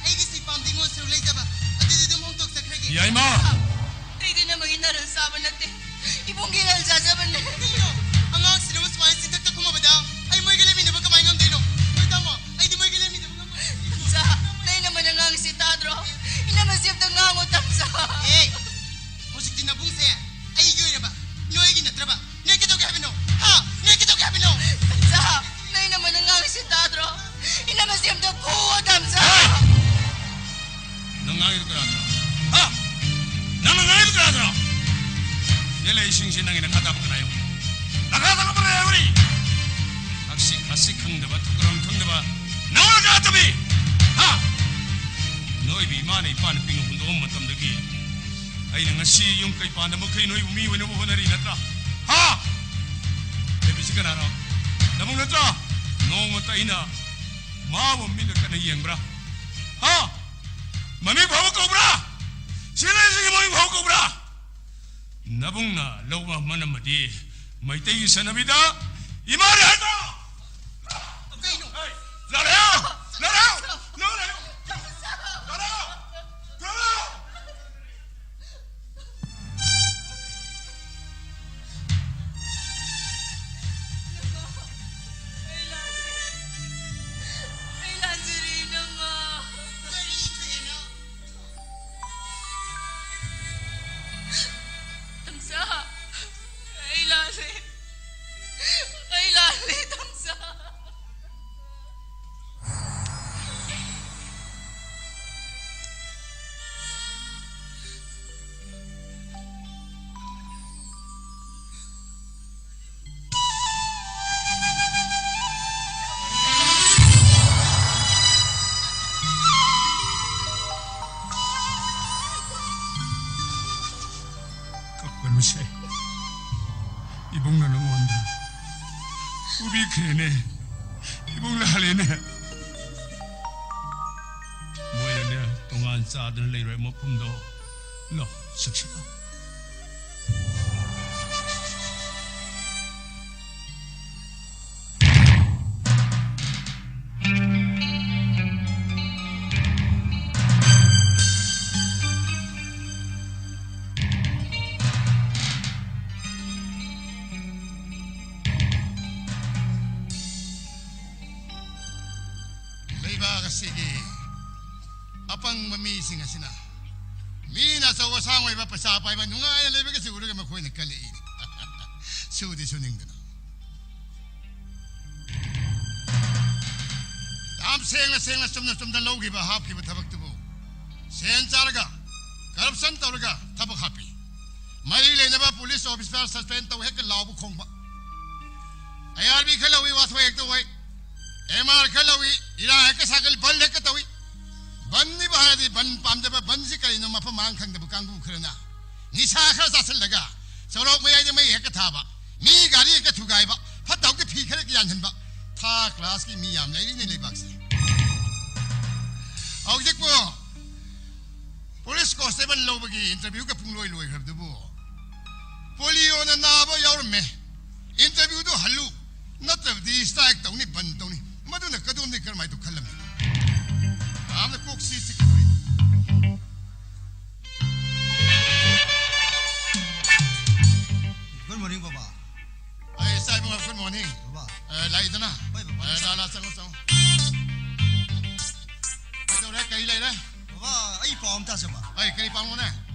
ꯑꯩꯒꯤ ꯁꯤ ꯄꯥꯝꯗꯤ ꯍꯤꯡꯒꯣꯜ ꯁꯔꯨꯛ ꯂꯩꯖꯕ ꯑꯗꯨꯗꯤ ꯑꯗꯨꯝ ꯍꯣꯡꯗꯣꯛꯆꯈ꯭ꯔꯒꯦ꯫ ꯌꯥꯏꯃ꯫ ꯑꯩꯗꯤ ꯅꯃꯒꯤ ꯅꯔꯜ ꯆꯥꯕ ꯅꯠꯇꯦ, ꯏꯕꯨꯡꯒꯤ ꯅꯔꯜ ꯆꯥꯖꯕꯅꯦ꯫ ꯀꯩꯅꯣ? ꯑꯉꯥꯡꯁꯤꯅꯕꯨ ꯁꯨꯃꯥꯏꯅ ꯆꯤꯟꯊꯛꯇ ꯈꯨꯝꯃꯕꯗ ꯑꯩ ꯃꯣꯏꯒ ꯂꯩꯃꯤꯟꯅꯕ ꯀꯃꯥꯏꯅ ꯉꯝꯗꯣꯏꯅꯣ? ꯍꯣꯏ ꯇꯥꯃꯣ, ꯑꯩꯗꯤ ꯃꯣꯏꯒ ꯂꯩꯃꯤꯟꯅꯕ ꯉꯝꯃꯣꯏ꯫ ꯇꯝꯆꯥ, ꯅꯪ ꯏꯅꯝꯃꯅ ꯉꯥꯡꯉꯤꯁꯤ ꯇꯥꯗ꯭ꯔꯣ? ꯏꯅꯝꯃꯁꯤ ꯑꯝꯇ ꯉꯥꯡꯉꯣ, ꯇꯝꯆꯥ꯫ ꯑꯦ, ꯍꯧꯖꯤꯛꯇꯤ ꯅꯕꯨꯡꯁꯦ ꯑꯩꯒꯤ ꯑꯣꯏꯔꯕ, ꯅꯣꯏꯒꯤ ꯅꯠꯇ꯭ꯔꯕ? ꯅꯣꯏ ꯀꯩꯗꯧꯒꯦ ꯍꯥꯏꯕꯅꯣ? ꯍꯥ? ꯅꯣꯏ ꯀꯩꯗꯧꯒꯦ ꯍꯥꯏꯕꯅꯣ? ꯇꯝꯆꯥ, ꯅꯪ ꯏꯅꯝꯃꯅ ꯉꯥꯡꯉꯤꯁꯤ ꯇꯥꯗ꯭ꯔꯣ? ꯏꯅꯝꯃꯁꯤ ꯑꯝꯇ ꯐꯨꯋꯣ, ꯇꯝꯆꯥ꯫ ꯍꯦ! ꯅꯪ ꯉꯥꯡꯉꯤꯗꯣ ꯀꯅꯥꯗꯅꯣ? ꯍꯥ? ꯅꯪꯅ ꯉꯥꯡꯉꯤꯗꯣ ꯀꯅꯥꯗꯅꯣ? ꯁꯤꯗ ꯂꯩꯔꯤꯁꯤꯡꯁꯤ ꯅꯪꯒꯤ ꯅꯈꯥ ꯇꯥꯕ ꯀꯅꯥ ꯌꯥꯎꯔꯤ? ꯅꯈꯥ ꯇꯥꯕ ꯀꯅꯥ ꯌꯥꯎꯔꯤ? ꯊꯛꯁꯤ ꯈꯥꯁꯤ ꯈꯪꯗꯕ, ꯊꯧꯒ꯭ꯔꯝ ꯈꯪꯗꯕ, ꯅꯪꯅ ꯀꯅꯥ ꯇꯝꯃꯤ? ꯍꯥ? ꯅꯣꯏꯕꯨ ꯏꯃꯥꯅ ꯏꯄꯥꯅ ꯄꯤꯛꯅ ꯍꯨꯟꯗꯣꯛꯑꯝꯕ ꯃꯇꯝꯗꯒꯤ ꯑꯩꯅ ꯉꯁꯤ ꯌꯨꯝ ꯀꯩ ꯄꯥꯟꯗ ꯃꯈꯩ ꯅꯣꯏꯕꯨ ꯃꯤ ꯑꯣꯏꯅꯕ ꯍꯣꯠꯅꯔꯤ ꯅꯠꯇ꯭ꯔꯥ? ꯍꯥ? ꯂꯩꯕꯁꯤ ꯀꯅꯥꯅꯣ? ꯅꯕꯨꯡ ꯅꯠꯇ꯭ꯔꯣ? ꯅꯣꯡꯃꯇ ꯑꯩꯅ ꯃꯥꯕꯨ ꯃꯤꯠꯅ ꯀꯟꯅ ꯌꯦꯡꯕ꯭ꯔꯥ? ꯍꯥ? ꯃꯃꯤꯡ ꯐꯥꯎꯕ ꯀꯧꯕ꯭ꯔꯥ? ꯁꯤ ꯂꯩꯔꯤꯁꯤꯒꯤ ꯃꯃꯤꯡ ꯐꯥꯎꯕ ꯀꯧꯕ꯭ꯔꯥ? ꯅꯕꯨꯡꯅ ꯂꯧꯕ ꯃꯅꯝ ꯑꯃꯗꯤ ꯃꯩꯇꯩꯒꯤ ꯆꯠꯅꯕꯤꯗ ꯏꯃꯥꯅꯦ ꯍꯥꯏꯗꯣ! ꯀꯩꯅꯣ? ꯂꯥꯛꯂꯦ! ꯂꯥꯛꯂꯦ! ꯂꯥꯛꯂꯦ! ꯂꯥꯛꯂꯦ! ꯂꯥꯛꯂꯦ! ꯈ꯭ꯔꯦꯅꯦ, ꯏꯕꯨꯡ ꯂꯥꯜꯂꯦꯅꯦ꯫ ꯃꯣꯏꯅꯅꯦ ꯇꯣꯉꯥꯟ ꯆꯥꯗꯅ ꯂꯩꯔꯣꯏ ꯃꯐꯝꯗꯣ꯫ ꯂꯣ, ꯁꯛꯁꯤ ꯂꯣ꯫ ꯂꯩꯕꯥꯛ ꯑꯁꯤꯒꯤ ꯑꯄꯪꯕ ꯃꯤꯁꯤꯡ ꯑꯁꯤꯅ ꯃꯤꯅ ꯑꯆꯧ ꯑꯁꯥꯡ ꯑꯣꯏꯕ, ꯄꯩꯁꯥ ꯄꯥꯏꯕ, ꯅꯨꯡꯉꯥꯏꯅ ꯂꯩꯕꯒꯁꯤ ꯎꯔꯒ ꯃꯈꯣꯏꯅ ꯀꯜꯂꯛꯏꯅꯤ꯫ ꯁꯨꯗꯤ ꯁꯨꯅꯤꯡꯗꯅ꯫ ꯌꯥꯝ ꯁꯦꯡꯅ ꯁꯦꯡꯅ, ꯆꯨꯝꯅ ꯆꯨꯝꯅ ꯂꯧꯈꯤꯕ, ꯍꯥꯞꯈꯤꯕ ꯊꯕꯛꯇꯨꯕꯨ ꯁꯦꯟ ꯆꯥꯔꯒ, corruption ꯇꯧꯔꯒ ꯊꯕꯛ ꯍꯥꯞꯄꯤ꯫ ꯃꯔꯤ ꯂꯩꯅꯕ police officer suspend ꯇꯧ ꯍꯦꯛꯇ ꯂꯥꯎꯕ ꯈꯣꯡꯕ꯫ ꯑꯥꯏ ꯑꯥꯔ ꯕꯤ ꯈꯔ ꯂꯧꯏ, ꯋꯥꯊꯣꯛ ꯍꯦꯛꯇ ꯑꯣꯏ꯫ ꯑꯦꯝ ꯑꯥꯔ ꯈꯔ ꯂꯧꯏ, ꯏꯔꯥꯡ ꯍꯦꯛꯇ ꯁꯥꯒꯠꯂꯤ, ꯕꯟ ꯍꯦꯛꯇ ꯇꯧꯏ꯫ ꯕꯟꯅꯤꯕꯨ ꯍꯥꯏꯔꯗꯤ ꯕꯟ ꯄꯥꯝꯗꯕ, ꯕꯟꯁꯤ ꯀꯔꯤꯅꯣ ꯃꯐꯝ ꯃꯔꯥꯡ ꯈꯪꯗꯕ ꯀꯥꯡꯕꯨ ꯈꯔꯅ ꯅꯤꯁꯥ ꯈꯔ ꯆꯥꯁꯤꯜꯂꯒ ꯁꯣꯔꯣꯛ ꯃꯌꯥꯏꯗ ꯃꯩ ꯍꯦꯛꯇ ꯊꯥꯕ, ꯃꯤ ꯒꯥꯔꯤ ꯍꯦꯛꯇ ꯊꯨꯒꯥꯏꯕ, ꯐꯠꯇ ꯍꯥꯎꯗꯤ ꯐꯤ ꯈꯔ ꯌꯥꯟꯍꯟꯕ, third class ꯀꯤ ꯃꯤ ꯌꯥꯝ ꯂꯩꯔꯤꯅꯦ ꯂꯩꯕꯥꯛꯁꯦ꯫ ꯍꯧꯖꯤꯛꯄꯨ police constable ꯂꯧꯕꯒꯤ interview ꯒ ꯄꯨꯡꯂꯣꯏ ꯂꯣꯏꯈ꯭ꯔꯕꯗꯨꯕꯨ, polio ꯅ ꯅꯥꯕ ꯌꯥꯎꯔꯝꯃꯦ, interview ꯗꯨ ꯍꯜꯂꯨ, ꯅꯠꯇ꯭ꯔꯕꯗꯤ strike ꯇꯧꯅꯤ, ꯕꯟ ꯇꯧꯅꯤ, ꯃꯗꯨꯅ ꯀꯗꯣꯝꯗꯒꯤ ꯀꯔꯝꯍꯥꯏꯅ ꯇꯧ ꯈꯜꯂꯝꯃꯤ? ꯌꯥꯝꯅ ꯀꯣꯛꯁꯤ ꯆꯤꯛꯀꯗꯧꯔꯤ꯫ Good morning, ꯕꯕꯥ꯫ ꯑꯩ ꯏꯆꯥ ꯏꯕꯨꯡꯉꯣ, good morning꯫ ꯕꯕꯥ꯫ ꯑ, ꯂꯥꯛꯏꯗꯅ? ꯍꯣꯏ, ꯕꯕꯥ꯫ ꯑ, ꯂꯥ, ꯂꯥ, ꯆꯪꯉꯣ, ꯆꯪꯉꯣ꯫ ꯀꯩꯗꯧꯔꯦ? ꯀꯔꯤ ꯂꯩꯔꯦ? ꯕꯕꯥ, ꯑꯩ ꯄꯥꯎ ꯑꯃ ꯇꯥꯖꯕ꯫ ꯑꯩ ꯀꯔꯤ ꯄꯥꯎꯅꯣꯅꯦ?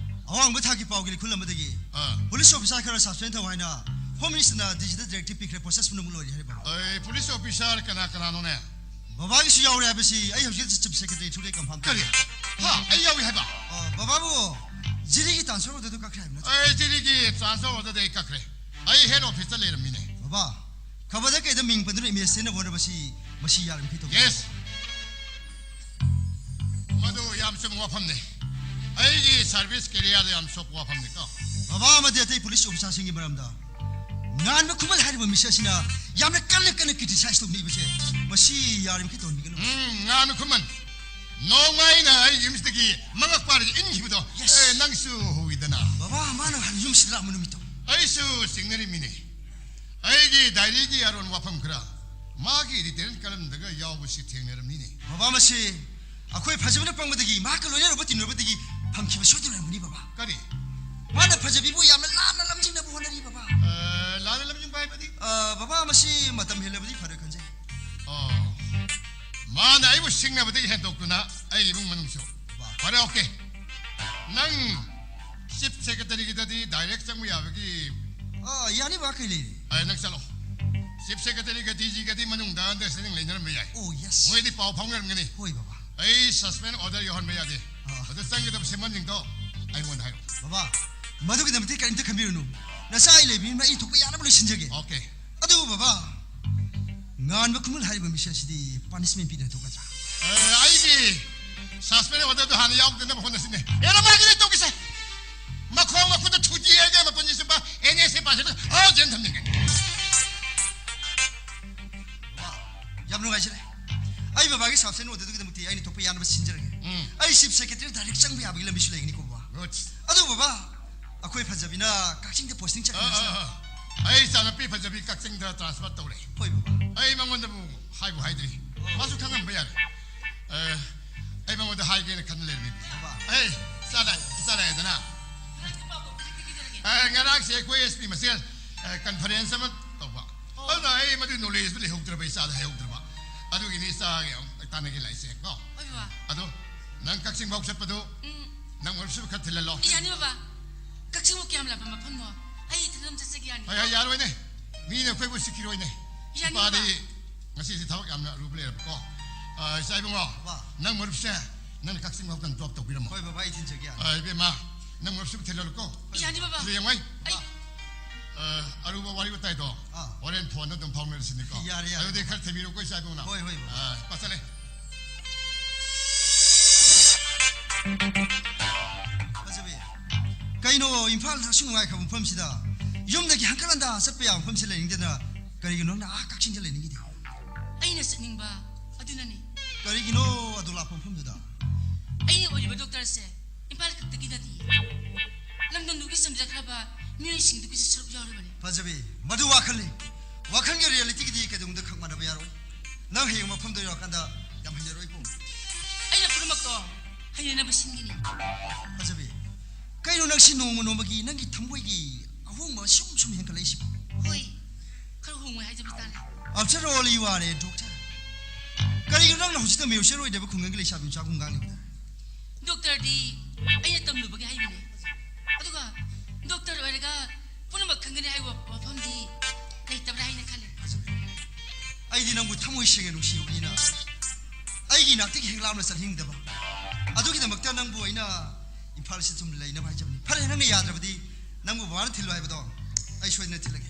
ꯑꯋꯥꯡꯕ ꯊꯥꯛꯀꯤ ꯄꯥꯎꯒꯤ ꯂꯤꯈꯨꯜ ꯑꯃꯗꯒꯤ ꯑꯥ꯫ Police officer ꯈꯔ suspend ꯇꯧ ꯍꯥꯏꯅ Home Minister ꯅ digital directive ꯄꯤꯈ꯭ꯔꯦ, process ꯄꯨꯝꯅꯃꯛ ꯂꯣꯏꯔꯦ ꯍꯥꯏꯔꯦ, ꯕꯕꯥ꯫ ꯑꯩ police officer ꯀꯅꯥ ꯀꯅꯥꯅꯣꯅꯦ? ꯕꯕꯥꯒꯤꯁꯨ ꯌꯥꯎꯔꯦ ꯍꯥꯏꯕꯁꯤ ꯑꯩ ꯍꯧꯖꯤꯛ Chief Secretary through ꯗꯒꯤ confirm ꯀꯔꯤ? ꯇꯧꯔꯦ꯫ ꯍꯥ? ꯑꯩ ꯌꯥꯎꯏ ꯍꯥꯏꯕ? ꯑ, ꯕꯕꯥꯕꯨ ꯖꯤꯔꯤꯒꯤ transfer order ꯗꯨ ꯀꯛꯈ꯭ꯔꯦ ꯍꯥꯏꯕ ꯅꯠꯇ꯭ꯔꯣ? ꯑꯩ ꯖꯤꯔꯤꯒꯤ transfer order ꯗꯤ ꯑꯩ ꯀꯛꯈ꯭ꯔꯦ꯫ ꯑꯩ head office ꯇ ꯂꯩꯔꯝꯃꯤꯅꯦ꯫ ꯕꯕꯥ, ꯈꯕꯔꯗ ꯀꯩꯗ ꯃꯤꯡ ꯄꯟꯗꯨꯅ image ꯁꯦꯝꯅꯕ ꯍꯣꯠꯅꯕꯁꯤ ꯃꯁꯤ ꯌꯥꯔꯤꯃꯈꯩ ꯇꯧꯕꯤꯌꯨ꯫ Yes꯫ ꯃꯗꯨ ꯌꯥꯝ ꯆꯨꯝꯕ ꯋꯥꯐꯝꯅꯤ꯫ ꯑꯩꯒꯤ service career ꯗ ꯌꯥꯝ ꯁꯣꯛꯄ ꯋꯥꯐꯝꯅꯤꯀꯣ꯫ ꯕꯕꯥ ꯑꯃꯗꯤ ꯑꯇꯩ police officer ꯁꯤꯡꯒꯤ ꯃꯔꯝꯗ ꯉꯥꯟꯕ ꯈꯨꯃꯟ ꯍꯥꯏꯔꯤꯕ ꯃꯤꯁꯛ ꯑꯁꯤꯅ ꯌꯥꯝꯅ ꯀꯟꯅ ꯀꯟꯅ criticize ꯇꯧꯕꯤꯕꯁꯦ, ꯃꯁꯤ ꯌꯥꯔꯤꯃꯈꯩ ꯇꯧꯍꯟꯕꯤꯒꯅꯨ꯫ ꯎꯝ, ꯉꯥꯟꯕ ꯈꯨꯃꯟ, ꯅꯣꯡꯃ ꯑꯩꯅ ꯑꯩ ꯌꯨꯝꯁꯤꯗꯒꯤ ꯃꯉꯛ ꯄꯥꯏꯔꯒ ꯏꯟꯈꯤꯕꯗꯣ, Yes. ꯑꯦ, ꯅꯪꯁꯨ ꯎꯏꯗꯅ꯫ ꯕꯕꯥ, ꯃꯥꯅ ꯍꯥꯟꯅ ꯌꯨꯝꯁꯤꯗ ꯂꯥꯛꯄ ꯅꯨꯃꯤꯠꯇꯣ꯫ ꯑꯩꯁꯨ ꯆꯤꯡꯅꯔꯤꯃꯤꯅꯦ꯫ ꯑꯩꯒꯤ diaryꯒꯤ ꯑꯔꯣꯟ ꯋꯥꯐꯝ ꯈꯔ ꯃꯥꯒꯤ editorial columnꯗꯒ ꯌꯥꯎꯕꯁꯤ ꯊꯦꯡꯅꯔꯝꯃꯤꯅꯦ꯫ ꯕꯕꯥ, ꯃꯁꯤ ꯑꯩꯈꯣꯏ ꯐꯖꯕꯅ ꯄꯪꯕꯗꯒꯤ, ꯃꯍꯥꯛꯀ ꯂꯣꯏꯅꯔꯨꯕ ꯇꯤꯟꯅꯔꯨꯕꯗꯒꯤ ꯐꯪꯈꯤꯕ ꯁꯣꯏꯗꯅ ꯑꯣꯏꯔꯝꯒꯅꯤ, ꯕꯕꯥ꯫ ꯀꯔꯤ? ꯃꯥꯅ ꯐꯖꯕꯤꯕꯨ ꯌꯥꯝꯅ ꯂꯥꯟꯅ ꯂꯝꯖꯤꯡꯅꯕ ꯍꯣꯠꯅꯔꯤ, ꯕꯕꯥ꯫ ꯑ, ꯂꯥꯟꯅ ꯂꯝꯖꯤꯡꯕ ꯍꯥꯏꯕꯗꯤ? ꯑ, ꯕꯕꯥ, ꯃꯁꯤ ꯃꯇꯝ ꯍꯦꯜꯂꯕꯗꯤ ꯐꯔꯣꯏ ꯈꯟꯖꯩ꯫ ꯑꯣ꯫ ꯃꯥꯅ ꯑꯩꯕꯨ ꯁꯤꯡꯅꯕꯗꯒꯤ ꯍꯦꯟꯗꯣꯛꯇꯨꯅ ꯑꯩꯒꯤ ꯏꯃꯨꯡ ꯃꯅꯨꯡꯁꯨ꯫ ꯕꯕꯥ꯫ ꯐꯔꯦ, okay꯫ ꯅꯪ chief secretaryꯒꯤꯗꯗꯤ direct ꯆꯪꯕ ꯌꯥꯕꯒꯤ ꯑ, ꯌꯥꯅꯤ, ꯕꯕꯥ, ꯀꯩ ꯂꯩꯔꯦ? ꯑ, ꯅꯪ ꯆꯠꯂꯣ꯫ Chief secretaryꯒ DGꯒꯗꯤ ꯃꯅꯨꯡꯗ understanding ꯂꯩꯅꯔꯝꯕ ꯌꯥꯏ꯫ Oh, yes. ꯃꯣꯏꯗꯤ ꯄꯥꯎ ꯐꯥꯎꯅꯔꯝꯒꯅꯤ꯫ ꯍꯣꯏ, ꯕꯕꯥ꯫ ꯑꯩ suspend order ꯌꯧꯍꯟꯕ ꯌꯥꯗꯦ꯫ ꯑꯥ꯫ ꯑꯗꯨ ꯆꯪꯒꯗꯕ ꯁꯦꯝꯕꯜꯁꯤꯡꯗꯣ ꯑꯩꯉꯣꯟꯗ ꯍꯥꯏꯔꯣ꯫ ꯕꯕꯥ, ꯃꯗꯨꯒꯤꯗꯃꯛꯇꯤ ꯀꯔꯤꯝꯇ ꯈꯟꯕꯤꯔꯨꯅꯨ꯫ ꯅꯆꯥ ꯑꯩ ꯂꯩꯕꯅꯤꯅ ꯑꯩ ꯊꯣꯛꯄ ꯌꯥꯅꯕ ꯂꯣꯏꯁꯤꯟꯖꯒꯦ꯫ Okay꯫ ꯑꯗꯨꯕꯨ ꯕꯕꯥ, ꯉꯥꯟꯕ ꯈꯨꯃꯟ ꯍꯥꯏꯔꯤꯕ ꯃꯤꯁꯛ ꯑꯁꯤꯗꯤ punishment ꯄꯤꯗꯅ ꯊꯣꯛꯀꯗ꯭ꯔꯥ? ꯑ, ꯑꯩꯒꯤ suspend orderꯗꯨ ꯍꯥꯟꯅ ꯌꯥꯎꯗꯅꯕ ꯍꯣꯠꯅꯁꯤꯅꯦ꯫ ꯑꯦ, ꯅꯃꯥꯏꯗꯨꯗ ꯇꯧꯈꯤꯁꯦ꯫ ꯃꯈꯣꯡ ꯃꯈꯨꯠꯇ ꯊꯨꯗꯦꯛꯑꯒ ꯃꯄꯨꯟꯁꯤ ꯆꯨꯞꯄ NSA ꯄꯥꯁꯤꯗ ꯑꯥ ꯖꯦꯜ ꯊꯝꯅꯤꯡꯉꯦ꯫ ꯕꯕꯥ, ꯌꯥꯝ ꯅꯨꯡꯉꯥꯏꯖꯔꯦ꯫ ꯑꯩ ꯕꯕꯥꯒꯤ suspend orderꯗꯨꯒꯤꯗꯃꯛꯇꯤ ꯑꯩꯅ ꯊꯣꯛꯄ ꯌꯥꯅꯕ ꯁꯤꯟꯖꯔꯒꯦ꯫ ꯎꯝ꯫ ꯑꯩ chief secretary direct ꯆꯪꯕ ꯌꯥꯕꯒꯤ ꯂꯝꯕꯤꯁꯨ ꯂꯩꯒꯅꯤꯀꯣ, ꯕꯕꯥ꯫ Good꯫ ꯑꯗꯨ ꯕꯕꯥ, ꯑꯩꯈꯣꯏ ꯐꯖꯕꯤꯅ ꯀꯛꯆꯤꯡꯗ posting ꯑ, ꯆꯠꯈ꯭ꯔꯦ꯫ ꯑ, ꯑ꯫ ꯑꯩ ꯏꯆꯥꯅꯨꯄꯤ ꯐꯖꯕꯤ ꯀꯛꯆꯤꯡꯗ transfer ꯇꯧꯔꯦ꯫ ꯍꯣꯏ, ꯕꯕꯥ꯫ ꯑꯩ ꯃꯉꯣꯟꯗꯕꯨ ꯍꯥꯏꯕꯨ ꯍꯥꯏꯗ꯭ꯔꯤ꯫ ꯃꯥꯁꯨ ꯈꯪꯉꯝꯕ ꯌꯥꯔꯦ꯫ ꯑ, ꯑꯩ ꯃꯉꯣꯟꯗ ꯍꯥꯏꯒꯦꯅ ꯈꯟꯅ ꯂꯩꯔꯝꯃꯤꯕꯅꯤ꯫ ꯕꯕꯥ꯫ ꯑꯩ, ꯏꯆꯥ ꯂꯥꯛ-, ꯏꯆꯥ ꯂꯥꯛꯑꯦꯗꯅ꯫ ꯑ, ꯉꯔꯥꯡꯁꯦ ꯑꯩꯈꯣꯏ SP ꯃꯁꯦꯜ, ꯑ, conference ꯑꯃ ꯇꯧꯕ꯫ ꯑꯣ꯫ ꯑꯗꯨꯅ ꯑꯩ ꯃꯗꯨꯒꯤ knowledgeꯗꯨ ꯂꯩꯍꯧꯗ꯭ꯔꯕ, ꯏꯆꯥꯗ ꯍꯥꯏꯍꯧꯗ꯭ꯔꯕ꯫ ꯑꯗꯨꯒꯤꯅꯤ ꯏꯆꯥꯒꯤ ꯑꯃꯨꯛ ꯇꯥꯟꯅꯒꯦ ꯂꯥꯛꯏꯁꯦ, ꯀꯣ꯫ ꯍꯣꯏ, ꯕꯕꯥ꯫ ꯑꯗꯣ, ꯅꯪ ꯀꯛꯆꯤꯡ ꯐꯥꯎ ꯆꯠꯄꯗꯣ, ꯎꯝ꯫ ꯅꯪ ꯃꯔꯨꯞꯁꯨ ꯈꯔ ꯊꯤꯜꯍꯜꯂꯣ꯫ ꯌꯥꯅꯤ, ꯕꯕꯥ꯫ ꯀꯛꯆꯤꯡꯕꯨ ꯀꯌꯥꯝ ꯂꯥꯞꯄ ꯃꯐꯝꯅꯣ? ꯑꯩ ꯏꯊꯟꯗ ꯑꯗꯨꯝ ꯆꯠꯆꯒꯦ, ꯌꯥꯅꯤ? ꯍꯣꯏ, ꯍꯣꯏ, ꯌꯥꯔꯣꯏꯅꯦ꯫ ꯃꯤꯅ ꯑꯩꯈꯣꯏꯕꯨ ꯎꯁꯤꯠꯈꯤꯔꯣꯏꯅꯦ꯫ ꯌꯥꯅꯤ, ꯏꯄꯥꯗꯤ ꯕꯕꯥ꯫ ꯉꯁꯤꯁꯦ ꯊꯕꯛ ꯌꯥꯝꯅ ꯑꯔꯨꯕ ꯂꯩꯔꯕꯀꯣ꯫ ꯑ, ꯏꯆꯥ ꯏꯕꯨꯡꯉꯣ, ꯕꯕꯥ꯫ ꯅꯪ ꯃꯔꯨꯞꯁꯦ ꯅꯪꯅ ꯀꯛꯆꯤꯡ ꯐꯥꯎꯗꯪ drop ꯇꯧꯕꯤꯔꯝꯃꯣ꯫ ꯍꯣꯏ, ꯕꯕꯥ, ꯑꯩ ꯊꯤꯟꯖꯒꯦ, ꯌꯥꯅꯤ꯫ ꯑ, ꯏꯕꯦꯝꯃ, ꯅꯪ ꯃꯔꯨꯞꯁꯨ ꯊꯤꯜꯍꯜꯂꯨꯀꯣ꯫ ꯌꯥꯅꯤ, ꯕꯕꯥ꯫ ꯑꯗꯨ ꯌꯦꯡꯉꯣ ꯑꯩ꯫ ꯑꯩ ꯑ, ꯑꯔꯨꯕ ꯋꯥꯔꯤ ꯋꯥꯇꯥꯏꯗꯣ ꯑꯥ꯫ ꯍꯣꯔꯦꯟ phoneꯗ ꯑꯗꯨꯝ ꯐꯥꯎꯅꯔꯁꯤꯅꯦꯀꯣ꯫ ꯌꯥꯔꯦ, ꯌꯥꯔꯦ꯫ ꯑꯗꯨꯗꯤ ꯈꯔ ꯊꯦꯝꯕꯤꯔꯨꯀꯣ, ꯏꯆꯥ ꯏꯕꯨꯡꯅ꯫ ꯍꯣꯏ, ꯍꯣꯏ, ꯕꯕꯥ꯫ ꯑ, ꯄꯥꯁꯜꯂꯦ꯫ ꯐꯖꯕꯤ, ꯀꯩꯅꯣ ꯏꯝꯐꯥꯜꯗ ꯑꯁꯨꯛ ꯅꯨꯡꯉꯥꯏꯈ꯭ꯔꯕ ꯃꯐꯝꯁꯤꯗ? ꯌꯨꯝꯗꯒꯤ ꯍꯪꯀꯠ ꯍꯟꯗꯥ ꯆꯠꯄ ꯌꯥꯕ ꯃꯐꯝꯁꯤ ꯂꯩꯅꯤꯡꯗꯦꯗꯅ ꯀꯔꯤꯒꯤꯅꯣ ꯅꯪꯅ ꯑꯥ ꯀꯛꯆꯤꯡꯗ ꯂꯩꯅꯤꯡꯉꯤꯗꯤ? ꯑꯩꯅ ꯆꯠꯅꯤꯡꯕ ꯑꯗꯨꯅꯅꯤ꯫ ꯀꯔꯤꯒꯤꯅꯣ ꯑꯗꯨ ꯂꯥꯞꯄ ꯃꯐꯝꯗꯨꯗ? ꯑꯩꯅ ꯑꯣꯏꯔꯤꯕ ꯗꯣꯛꯇꯔꯁꯦ ꯏꯝꯐꯥꯜ ꯈꯛꯇꯒꯤ ꯅꯠꯇꯦ, ꯂꯝꯗꯝꯗꯨꯒꯤ ꯆꯝꯖꯈ꯭ꯔꯕ ꯃꯤꯑꯣꯏꯁꯤꯡꯗꯨꯒꯤꯁꯨ ꯁꯔꯨꯛ ꯌꯥꯎꯔꯤꯕꯅꯤ꯫ ꯐꯖꯕꯤ, ꯃꯗꯨ ꯋꯥꯈꯜꯅꯤ꯫ ꯋꯥꯈꯜꯒ ꯔꯤꯌꯦꯂꯤꯇꯤꯒꯗꯤ ꯀꯩꯗꯧꯅꯨꯡꯗ ꯈꯛ ꯃꯥꯟꯅꯕ ꯌꯥꯔꯣꯏ꯫ ꯅꯪ ꯍꯌꯦꯡ ꯃꯐꯝꯗ ꯌꯧꯔꯀꯥꯟꯗ ꯌꯥꯝ ꯍꯩꯅꯔꯣꯏꯀꯣ꯫ ꯑꯩꯅ ꯄꯨꯝꯅꯃꯛꯇꯣ ꯍꯩꯅꯅꯕ ꯁꯤꯟꯒꯅꯤ꯫ ꯐꯖꯕꯤ, ꯀꯩꯅꯣ ꯅꯪꯁꯤ ꯅꯣꯡꯃ ꯅꯣꯡꯃꯒꯤ ꯅꯪꯒꯤ ꯊꯃꯣꯏꯒꯤ ꯑꯍꯣꯡꯕ ꯁꯨꯝ ꯁꯨꯝ ꯍꯦꯟꯒꯠꯂꯛꯏꯁꯤꯕꯣ? ꯍꯣꯏ, ꯈꯔ ꯍꯣꯡꯉꯣꯏ ꯍꯥꯏꯖꯕ ꯇꯥꯔꯦ꯫ After all, you are a doctor. ꯀꯔꯤꯒꯤꯅꯣ ꯅꯪꯅ ꯍꯧꯖꯤꯛꯇ ꯃꯤꯑꯣꯏꯁꯤꯡ ꯑꯣꯏꯗꯕ ꯈꯨꯡꯒꯪꯒꯤ ꯂꯩꯁꯥꯕꯤ ꯃꯆꯥꯒꯨꯝ ꯉꯥꯡꯂꯤꯕꯗ? ꯗꯣꯛꯇꯔꯗꯤ ꯑꯩꯅ ꯇꯝꯂꯨꯕꯒꯤ ꯍꯩꯕꯅꯦ꯫ ꯑꯗꯨꯒ ꯗꯣꯛꯇꯔ ꯑꯣꯏꯔꯒ ꯄꯨꯝꯅꯃꯛ ꯈꯪꯒꯅꯤ ꯍꯥꯏꯕ ꯋꯥꯐꯝꯗꯤ ꯂꯩꯇꯕ꯭ꯔꯥ ꯍꯥꯏꯅ ꯈꯜꯂꯦ꯫ ꯑꯩꯗꯤ ꯅꯪꯕꯨ ꯊꯃꯣꯏ ꯁꯦꯡꯅ ꯅꯨꯡꯁꯤꯔꯨꯕꯅꯤꯅ ꯑꯩꯒꯤ ꯏꯅꯥꯛꯇꯒꯤ ꯍꯦꯛ ꯂꯥꯞꯅ ꯆꯠꯍꯟꯅꯤꯡꯗꯕ꯫ ꯑꯗꯨꯒꯤꯗꯃꯛꯇ ꯅꯪꯕꯨ ꯑꯩꯅ ꯏꯝꯐꯥꯜꯁꯤꯗ ꯁꯨꯝ ꯂꯩꯅꯕ ꯍꯥꯏꯖꯕꯅꯤ꯫ ꯐꯔꯦ, ꯅꯪꯅ ꯌꯥꯗ꯭ꯔꯕꯗꯤ ꯅꯪꯕꯨ ꯕꯕꯥꯅ ꯊꯤꯜꯂꯨ ꯍꯥꯏꯕꯗꯣ ꯑꯩ ꯁꯣꯏꯗꯅ ꯊꯤꯜꯂꯒꯦ꯫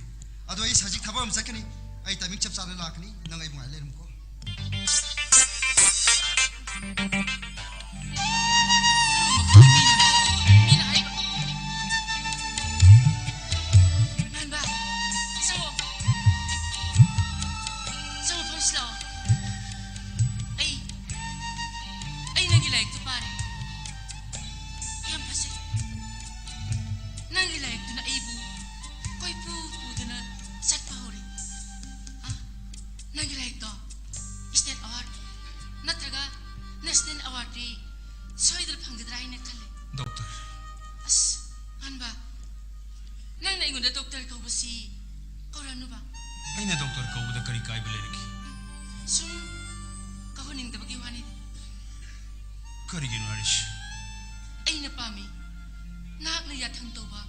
ꯑꯗꯣ ꯑꯩ ꯍꯧꯖꯤꯛ ꯊꯕꯛ ꯑꯃ ꯆꯠꯀꯅꯤ꯫ ꯑꯩ ꯇꯥꯏꯃꯤꯡ ꯆꯞ ꯆꯥꯅ ꯂꯥꯛꯀꯅꯤ꯫ ꯅꯪ ꯑꯩꯕꯨ ꯉꯥꯏ ꯂꯩꯔꯝꯃꯨꯀꯣ꯫ ꯃꯥꯟꯕ, ꯆꯪꯉꯣ꯫ ꯆꯪꯉꯣ, ꯐꯝꯁꯤ ꯂꯥꯛꯑꯣ꯫ ꯑꯩ, ꯑꯩ ꯅꯪꯒꯤ ꯂꯥꯏꯔꯤꯛꯇꯨ ꯄꯥꯔꯦ꯫ ꯌꯥꯝ ꯐꯖꯩ꯫ ꯅꯪꯒꯤ ꯂꯥꯏꯔꯤꯛꯇꯨꯅ ꯑꯩꯕꯨ ꯀꯣꯏꯄꯨ ꯄꯨꯗꯨꯅ ꯆꯠꯄ ꯍꯧꯔꯦ꯫ ꯑ, ꯅꯪꯒꯤ ꯂꯥꯏꯔꯤꯛꯇꯣ state award ꯅꯠꯇ꯭ꯔꯒ national awardꯗꯤ ꯁꯣꯏꯗꯅ ꯐꯪꯒꯗ꯭ꯔꯥ ꯍꯥꯏꯅ ꯈꯜꯂꯦ꯫ ꯗꯣꯛꯇꯔ꯫ ꯑꯁ, ꯃꯥꯟꯕ, ꯅꯪꯅ ꯑꯩꯉꯣꯟꯗ ꯗꯣꯛꯇꯔ ꯀꯧꯕꯁꯤ ꯀꯧꯔꯅꯨꯕ꯫ ꯑꯩꯅ ꯗꯣꯛꯇꯔ ꯀꯧꯕꯗ ꯀꯔꯤ ꯀꯥꯏꯕ ꯂꯩꯔꯒꯦ? ꯁꯨꯝ ꯀꯧꯍꯟꯅꯤꯡꯗꯕꯒꯤ ꯋꯥꯅꯤꯗ꯫ ꯀꯔꯤꯒꯤꯅꯣ ꯍꯥꯏꯔꯤꯁꯤ? ꯑꯩꯅ ꯄꯥꯝꯃꯤ, ꯅꯍꯥꯛꯅ ꯌꯥꯊꯪ ꯇꯧꯕ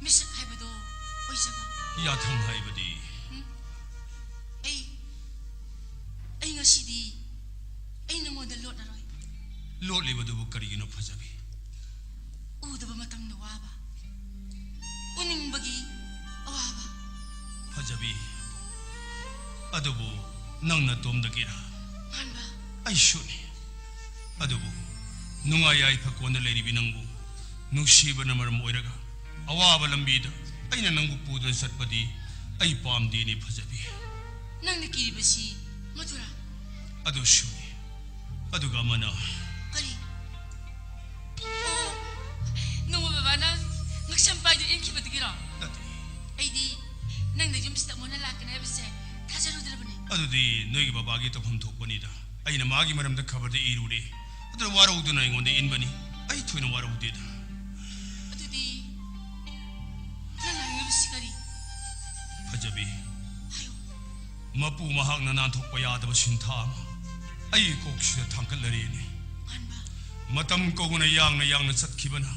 ꯃꯤꯁꯛ ꯍꯥꯏꯕꯗꯣ ꯑꯣꯏꯖꯕ꯫ ꯌꯥꯊꯪ ꯍꯥꯏꯕꯗꯤ? ꯎꯝ? ꯑꯩ, ꯑꯩ ꯉꯁꯤꯗꯤ ꯑꯩ ꯅꯉꯣꯟꯗ ꯂꯣꯠꯂꯔꯣꯏ꯫ ꯂꯣꯠꯂꯤꯕꯗꯨꯕꯨ ꯀꯔꯤꯒꯤꯅꯣ ꯐꯖꯕꯤ? ꯎꯗꯕ ꯃꯇꯝꯗ ꯋꯥꯕ, ꯎꯅꯤꯡꯕꯒꯤ ꯑꯋꯥꯕ꯫ ꯐꯖꯕꯤ, ꯑꯗꯨꯕꯨ ꯅꯪ ꯅꯇꯣꯝꯗꯒꯤꯔꯥ? ꯃꯥꯟꯕ꯫ ꯑꯩꯁꯨꯅꯤ꯫ ꯑꯗꯨꯕꯨ ꯅꯨꯡꯉꯥꯏ ꯌꯥꯏꯐ ꯀꯣꯟꯗ ꯂꯩꯔꯤꯕꯤ ꯅꯪꯕꯨ ꯅꯨꯡꯁꯤꯕꯅ ꯃꯔꯝ ꯑꯣꯏꯔꯒ ꯑꯋꯥꯕ ꯂꯝꯕꯤꯗ ꯑꯩꯅ ꯅꯪꯕꯨ ꯄꯨꯗꯨꯅ ꯆꯠꯄꯗꯤ ꯑꯩ ꯄꯥꯝꯗꯦꯅꯦ ꯐꯖꯕꯤ꯫ ꯅꯪꯅ ꯀꯤꯔꯤꯕꯁꯤ ꯃꯗꯨꯔꯥ? ꯑꯗꯨꯁꯨꯅꯤ꯫ ꯑꯗꯨꯒ ꯑꯃꯅ ꯀꯔꯤ? ꯑꯣ, ꯅꯣꯡꯃ ꯕꯕꯥꯅ ꯉꯛꯁꯝ ꯄꯥꯏꯗꯨꯅ ꯏꯟꯈꯤꯕꯗꯨꯒꯤꯔꯣ? ꯅꯠꯇꯦ꯫ ꯑꯩꯗꯤ ꯅꯪꯅ ꯌꯨꯝꯁꯤꯗ ꯑꯃꯨꯛ ꯍꯟꯅ ꯂꯥꯛꯀꯅꯤ ꯍꯥꯏꯕꯁꯦ ꯊꯥꯖꯔꯨꯗ꯭ꯔꯕꯅꯤ꯫ ꯑꯗꯨꯗꯤ ꯅꯣꯏꯒꯤ ꯕꯕꯥꯒꯤ ꯇꯧꯐꯝ ꯊꯣꯛꯄꯅꯤꯗ꯫ ꯑꯩꯅ ꯃꯥꯒꯤ ꯃꯔꯝꯗ ꯈꯕꯔꯗ ꯏꯔꯨꯔꯦ꯫ ꯑꯗꯨꯅ ꯋꯥꯔꯧꯗꯨꯅ ꯑꯩꯉꯣꯟꯗ ꯏꯟꯕꯅꯤ꯫ ꯑꯩ ꯊꯣꯏꯅ ꯋꯥꯔꯧꯗꯦꯗ꯫ ꯑꯗꯨꯗꯤ ꯅꯪꯅ ꯍꯥꯏꯔꯤꯕꯁꯤ ꯀꯔꯤ? ꯐꯖꯕꯤ, ꯍꯥꯏꯌꯨ꯫ ꯃꯄꯨ ꯃꯍꯥꯛꯅ ꯅꯥꯟꯊꯣꯛꯄ ꯌꯥꯗꯕ ꯁꯤꯟꯊꯥ ꯑꯃ ꯑꯩꯒꯤ ꯀꯣꯛꯁꯤꯗ ꯊꯥꯡꯒꯠꯂꯔꯦꯅꯦ꯫ ꯄꯥꯟꯕ꯫ ꯃꯇꯝ ꯀꯧꯕꯅ ꯌꯥꯡꯅ ꯌꯥꯡꯅ ꯆꯠꯈꯤꯕꯅ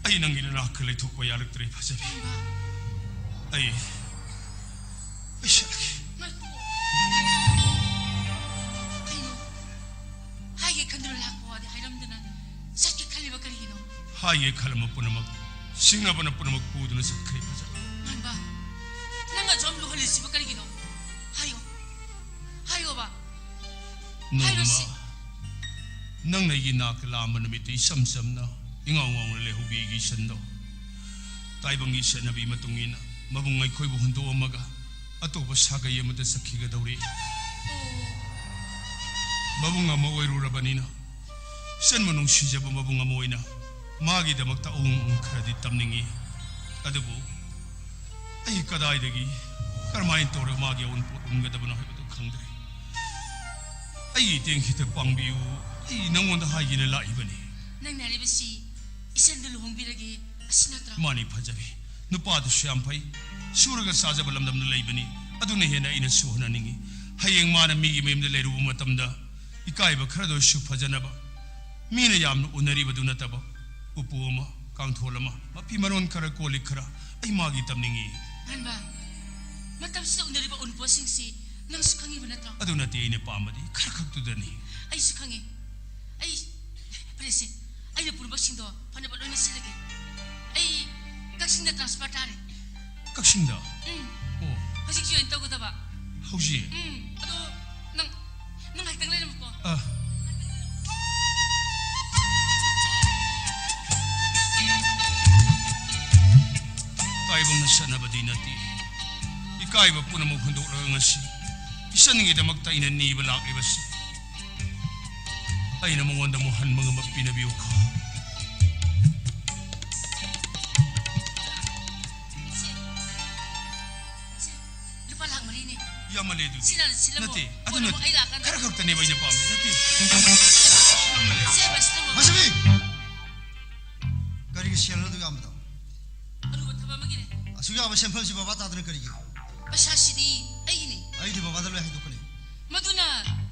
ꯑꯩ ꯅꯪꯒꯤ ꯅꯅꯥꯛꯇ ꯂꯩꯊꯣꯛꯄ ꯌꯥꯔꯛꯇ꯭ꯔꯦ ꯐꯖꯕꯤ꯫ ꯄꯥꯟꯕ꯫ ꯑꯩ, ꯑꯩ ꯆꯠꯂꯒꯦ꯫ ꯉꯥꯏꯈꯣ꯫ ꯀꯩꯅꯣ? ꯍꯥꯏꯒꯦ ꯈꯟꯗꯨꯅ ꯂꯥꯛꯄ ꯋꯥꯗꯤ ꯍꯥꯏꯔꯝꯗꯅ ꯆꯠꯀꯦ ꯈꯜꯂꯤꯕ ꯀꯔꯤꯒꯤꯅꯣ? ꯍꯥꯏꯒꯦ ꯈꯜꯂꯝꯕ ꯄꯨꯝꯅꯃꯛ ꯁꯤꯡꯅꯕꯅ ꯄꯨꯝꯅꯃꯛ ꯄꯨꯗꯨꯅ ꯆꯠꯈ꯭ꯔꯦ ꯐꯖꯕꯤ꯫ ꯄꯥꯟꯕ, ꯅꯪ ꯑꯗꯨꯝ ꯂꯨꯍꯜꯂꯤꯁꯤꯕꯨ ꯀꯔꯤꯒꯤꯅꯣ? ꯍꯥꯏꯌꯣ, ꯍꯥꯏꯌꯣꯕ꯫ ꯅꯣꯡꯃ ꯍꯥꯏꯔꯣꯁꯤ꯫ ꯅꯪꯅ ꯑꯩꯒꯤ ꯅꯥꯛꯇ ꯂꯥꯛꯑꯝꯕ ꯅꯨꯃꯤꯠꯇ ꯏꯆꯝ ꯆꯝꯅ ꯏꯉꯥꯎ ꯉꯥꯎꯅ ꯂꯩꯍꯧꯕꯤ ꯑꯩꯒꯤ ꯏꯆꯟꯗꯣ ꯇꯥꯏꯕꯪꯒꯤ ꯆꯠꯅꯕꯤ ꯃꯇꯨꯡ ꯏꯟꯅ ꯃꯕꯨꯡ ꯑꯩꯈꯣꯏꯕꯨ ꯍꯨꯟꯗꯣꯛꯑꯝꯃꯒ ꯑꯇꯣꯞꯄ ꯁꯥꯒꯩ ꯑꯃꯗ ꯆꯠꯈꯤꯒꯗꯧꯔꯤ꯫ ꯑꯣ꯫ ꯃꯕꯨꯡ ꯑꯃ ꯑꯣꯏꯔꯨꯔꯕꯅꯤꯅ ꯏꯆꯟꯕꯨ ꯅꯨꯡꯁꯤꯖꯕ ꯃꯕꯨꯡ ꯑꯃ ꯑꯣꯏꯅ ꯃꯥꯒꯤꯗꯃꯛꯇ ꯑꯋꯨꯡ ꯈꯔꯗꯤ ꯇꯝꯅꯤꯡꯏ꯫ ꯑꯗꯨꯕꯨ ꯑꯩ ꯀꯗꯥꯏꯗꯒꯤ ꯀꯔꯝꯍꯥꯏꯅ ꯇꯧꯔꯒ ꯃꯥꯒꯤ ꯑꯋꯨꯟꯄꯣꯠ ꯎꯟꯒꯗꯕꯅꯣ ꯍꯥꯏꯕꯗꯨ ꯈꯪꯗ꯭ꯔꯦ꯫ ꯑꯩꯒꯤ ꯏꯇꯦꯡ ꯈꯤꯇ ꯄꯥꯡꯕꯤꯌꯨ꯫ ꯑꯩ ꯅꯪꯉꯣꯟꯗ ꯍꯥꯏꯒꯦꯅ ꯂꯥꯛꯏꯕꯅꯤ꯫ ꯅꯪꯅ ꯍꯥꯏꯔꯤꯕꯁꯤ ꯏꯆꯟꯗꯨ ꯂꯨꯍꯣꯡꯕꯤꯔꯒꯦ ꯑꯁꯤ ꯅꯠꯇ꯭ꯔꯣ? ꯃꯥꯅꯤ ꯐꯖꯕꯤ꯫ ꯅꯨꯄꯥꯗꯨꯁꯨ ꯌꯥꯝ ꯐꯩ꯫ ꯁꯨꯔꯒ ꯆꯥꯖꯕ ꯂꯝꯗꯝꯗ ꯂꯩꯕꯅꯤ꯫ ꯑꯗꯨꯅ ꯍꯦꯟꯅ ꯑꯩꯅ ꯁꯨꯍꯟꯍꯟꯅꯤꯡꯉꯤ꯫ ꯍꯌꯦꯡ ꯃꯥꯅ ꯃꯤꯒꯤ ꯃꯌꯨꯝꯗ ꯂꯩꯔꯨꯕ ꯃꯇꯝꯗ ꯏꯀꯥꯏꯕ ꯈꯔꯗ ꯑꯣꯏꯔꯁꯨ ꯐꯖꯅꯕ, ꯃꯤꯅ ꯌꯥꯝꯅ ꯎꯅꯔꯤꯕꯗꯨ ꯅꯠꯇꯕ, ꯎꯄꯨ ꯑꯃ, ꯀꯥꯡꯊꯣꯜ ꯑꯃ, ꯃꯐꯤ ꯃꯔꯣꯟ ꯈꯔ, ꯀꯣꯜ ꯂꯤꯛ ꯈꯔ ꯑꯩ ꯃꯥꯒꯤ ꯇꯝꯅꯤꯡꯉꯤ꯫ ꯉꯟꯕ, ꯃꯇꯝꯁꯤꯗ ꯎꯅꯔꯤꯕ ꯑꯎꯟꯄꯣꯠꯁꯤꯡꯁꯤ ꯅꯪꯁꯨ ꯈꯪꯉꯤꯕ ꯅꯠꯇ꯭ꯔꯣ? ꯑꯗꯨ ꯅꯠꯇꯦ ꯑꯩꯅ ꯄꯥꯝꯕꯗꯤ, ꯈꯔ ꯈꯛꯇꯨꯗꯅꯤ꯫ ꯑꯩꯁꯨ ꯈꯪꯉꯤ꯫ ꯑꯩ, ꯐꯔꯦꯁꯦ, ꯑꯩꯅ ꯄꯨꯝꯅꯃꯛꯁꯤꯡꯗꯣ ꯐꯅꯕ ꯂꯣꯏꯅ ꯁꯤꯜꯂꯒꯦ꯫ ꯑꯩ ꯀꯛꯆꯤꯡꯗ transfer ꯇꯥꯔꯦ꯫ ꯀꯛꯆꯤꯡꯗ? ꯎꯝ꯫ ꯑꯣ꯫ ꯍꯧꯖꯤꯛ join ꯇꯧꯒꯗꯕ꯫ ꯍꯧꯖꯤꯛ? ꯎꯝ꯫ ꯑꯗꯣ ꯅꯪ, ꯅꯪ ꯉꯥꯏꯍꯥꯛꯇꯪ ꯂꯩꯔꯝꯃꯨꯀꯣ꯫ ꯑ꯫ ꯆꯠꯅꯕꯗꯤ ꯅꯠꯇꯦ꯫ ꯏꯀꯥꯏꯕ ꯄꯨꯝꯅꯃꯛ ꯍꯨꯟꯗꯣꯛꯂꯒ ꯉꯁꯤ ꯏꯆꯟꯒꯤꯗꯃꯛꯇ ꯑꯩꯅ ꯅꯤꯕ ꯂꯥꯛꯂꯤꯕꯁꯤ꯫ ꯑꯩꯅ ꯃꯉꯣꯟꯗ ꯑꯃꯨꯛ ꯍꯟꯕ ꯉꯝꯕ ꯄꯤꯅꯕꯤꯌꯨ ꯈꯣ꯫ ꯁꯦ, ꯁꯦ, ꯂꯨꯄꯥ ꯂꯥꯛ ꯃꯔꯤꯅꯦ꯫ ꯌꯥꯝꯃꯜꯂꯦ ꯑꯗꯨꯗꯤ꯫ ꯁꯤꯅ, ꯁꯤꯅ ꯅꯠꯇꯦ, ꯑꯃꯨꯛ, ꯑꯗꯨ ꯀꯣꯟꯅ ꯅꯠꯇꯦ꯫ ꯑꯃꯨꯛ ꯑꯩ ꯂꯥꯛꯀꯥꯟꯗ꯫ ꯈꯔ ꯈꯛꯇꯅꯦꯕ ꯑꯩꯅ ꯄꯥꯝꯃꯤ꯫ ꯅꯠꯇꯦ꯫ ꯌꯥꯝꯃꯜꯂꯦ꯫ ꯁꯦ, ꯁꯦ, ꯁꯦ꯫ ꯃꯁꯤꯕꯤ! ꯀꯔꯤꯒꯤ ꯁꯦꯜꯅꯣ ꯑꯗꯨꯛ ꯌꯥꯝꯕꯗꯣ? ꯑꯔꯨꯕ ꯊꯕꯛ ꯑꯃꯒꯤꯅꯦ꯫ ꯑꯁꯨꯛ ꯌꯥꯝꯕ ꯁꯦꯟꯐꯝꯁꯤ ꯕꯕꯥ ꯇꯥꯗꯅ ꯀꯔꯤꯒꯤ? ꯄꯩꯁꯥꯁꯤꯗꯤ ꯑꯩꯒꯤꯅꯦ꯫ ꯑꯩꯗꯤ ꯕꯕꯥꯗ ꯂꯣꯏ ꯍꯥꯏꯗꯣꯛꯀꯅꯤ꯫ ꯃꯗꯨꯅ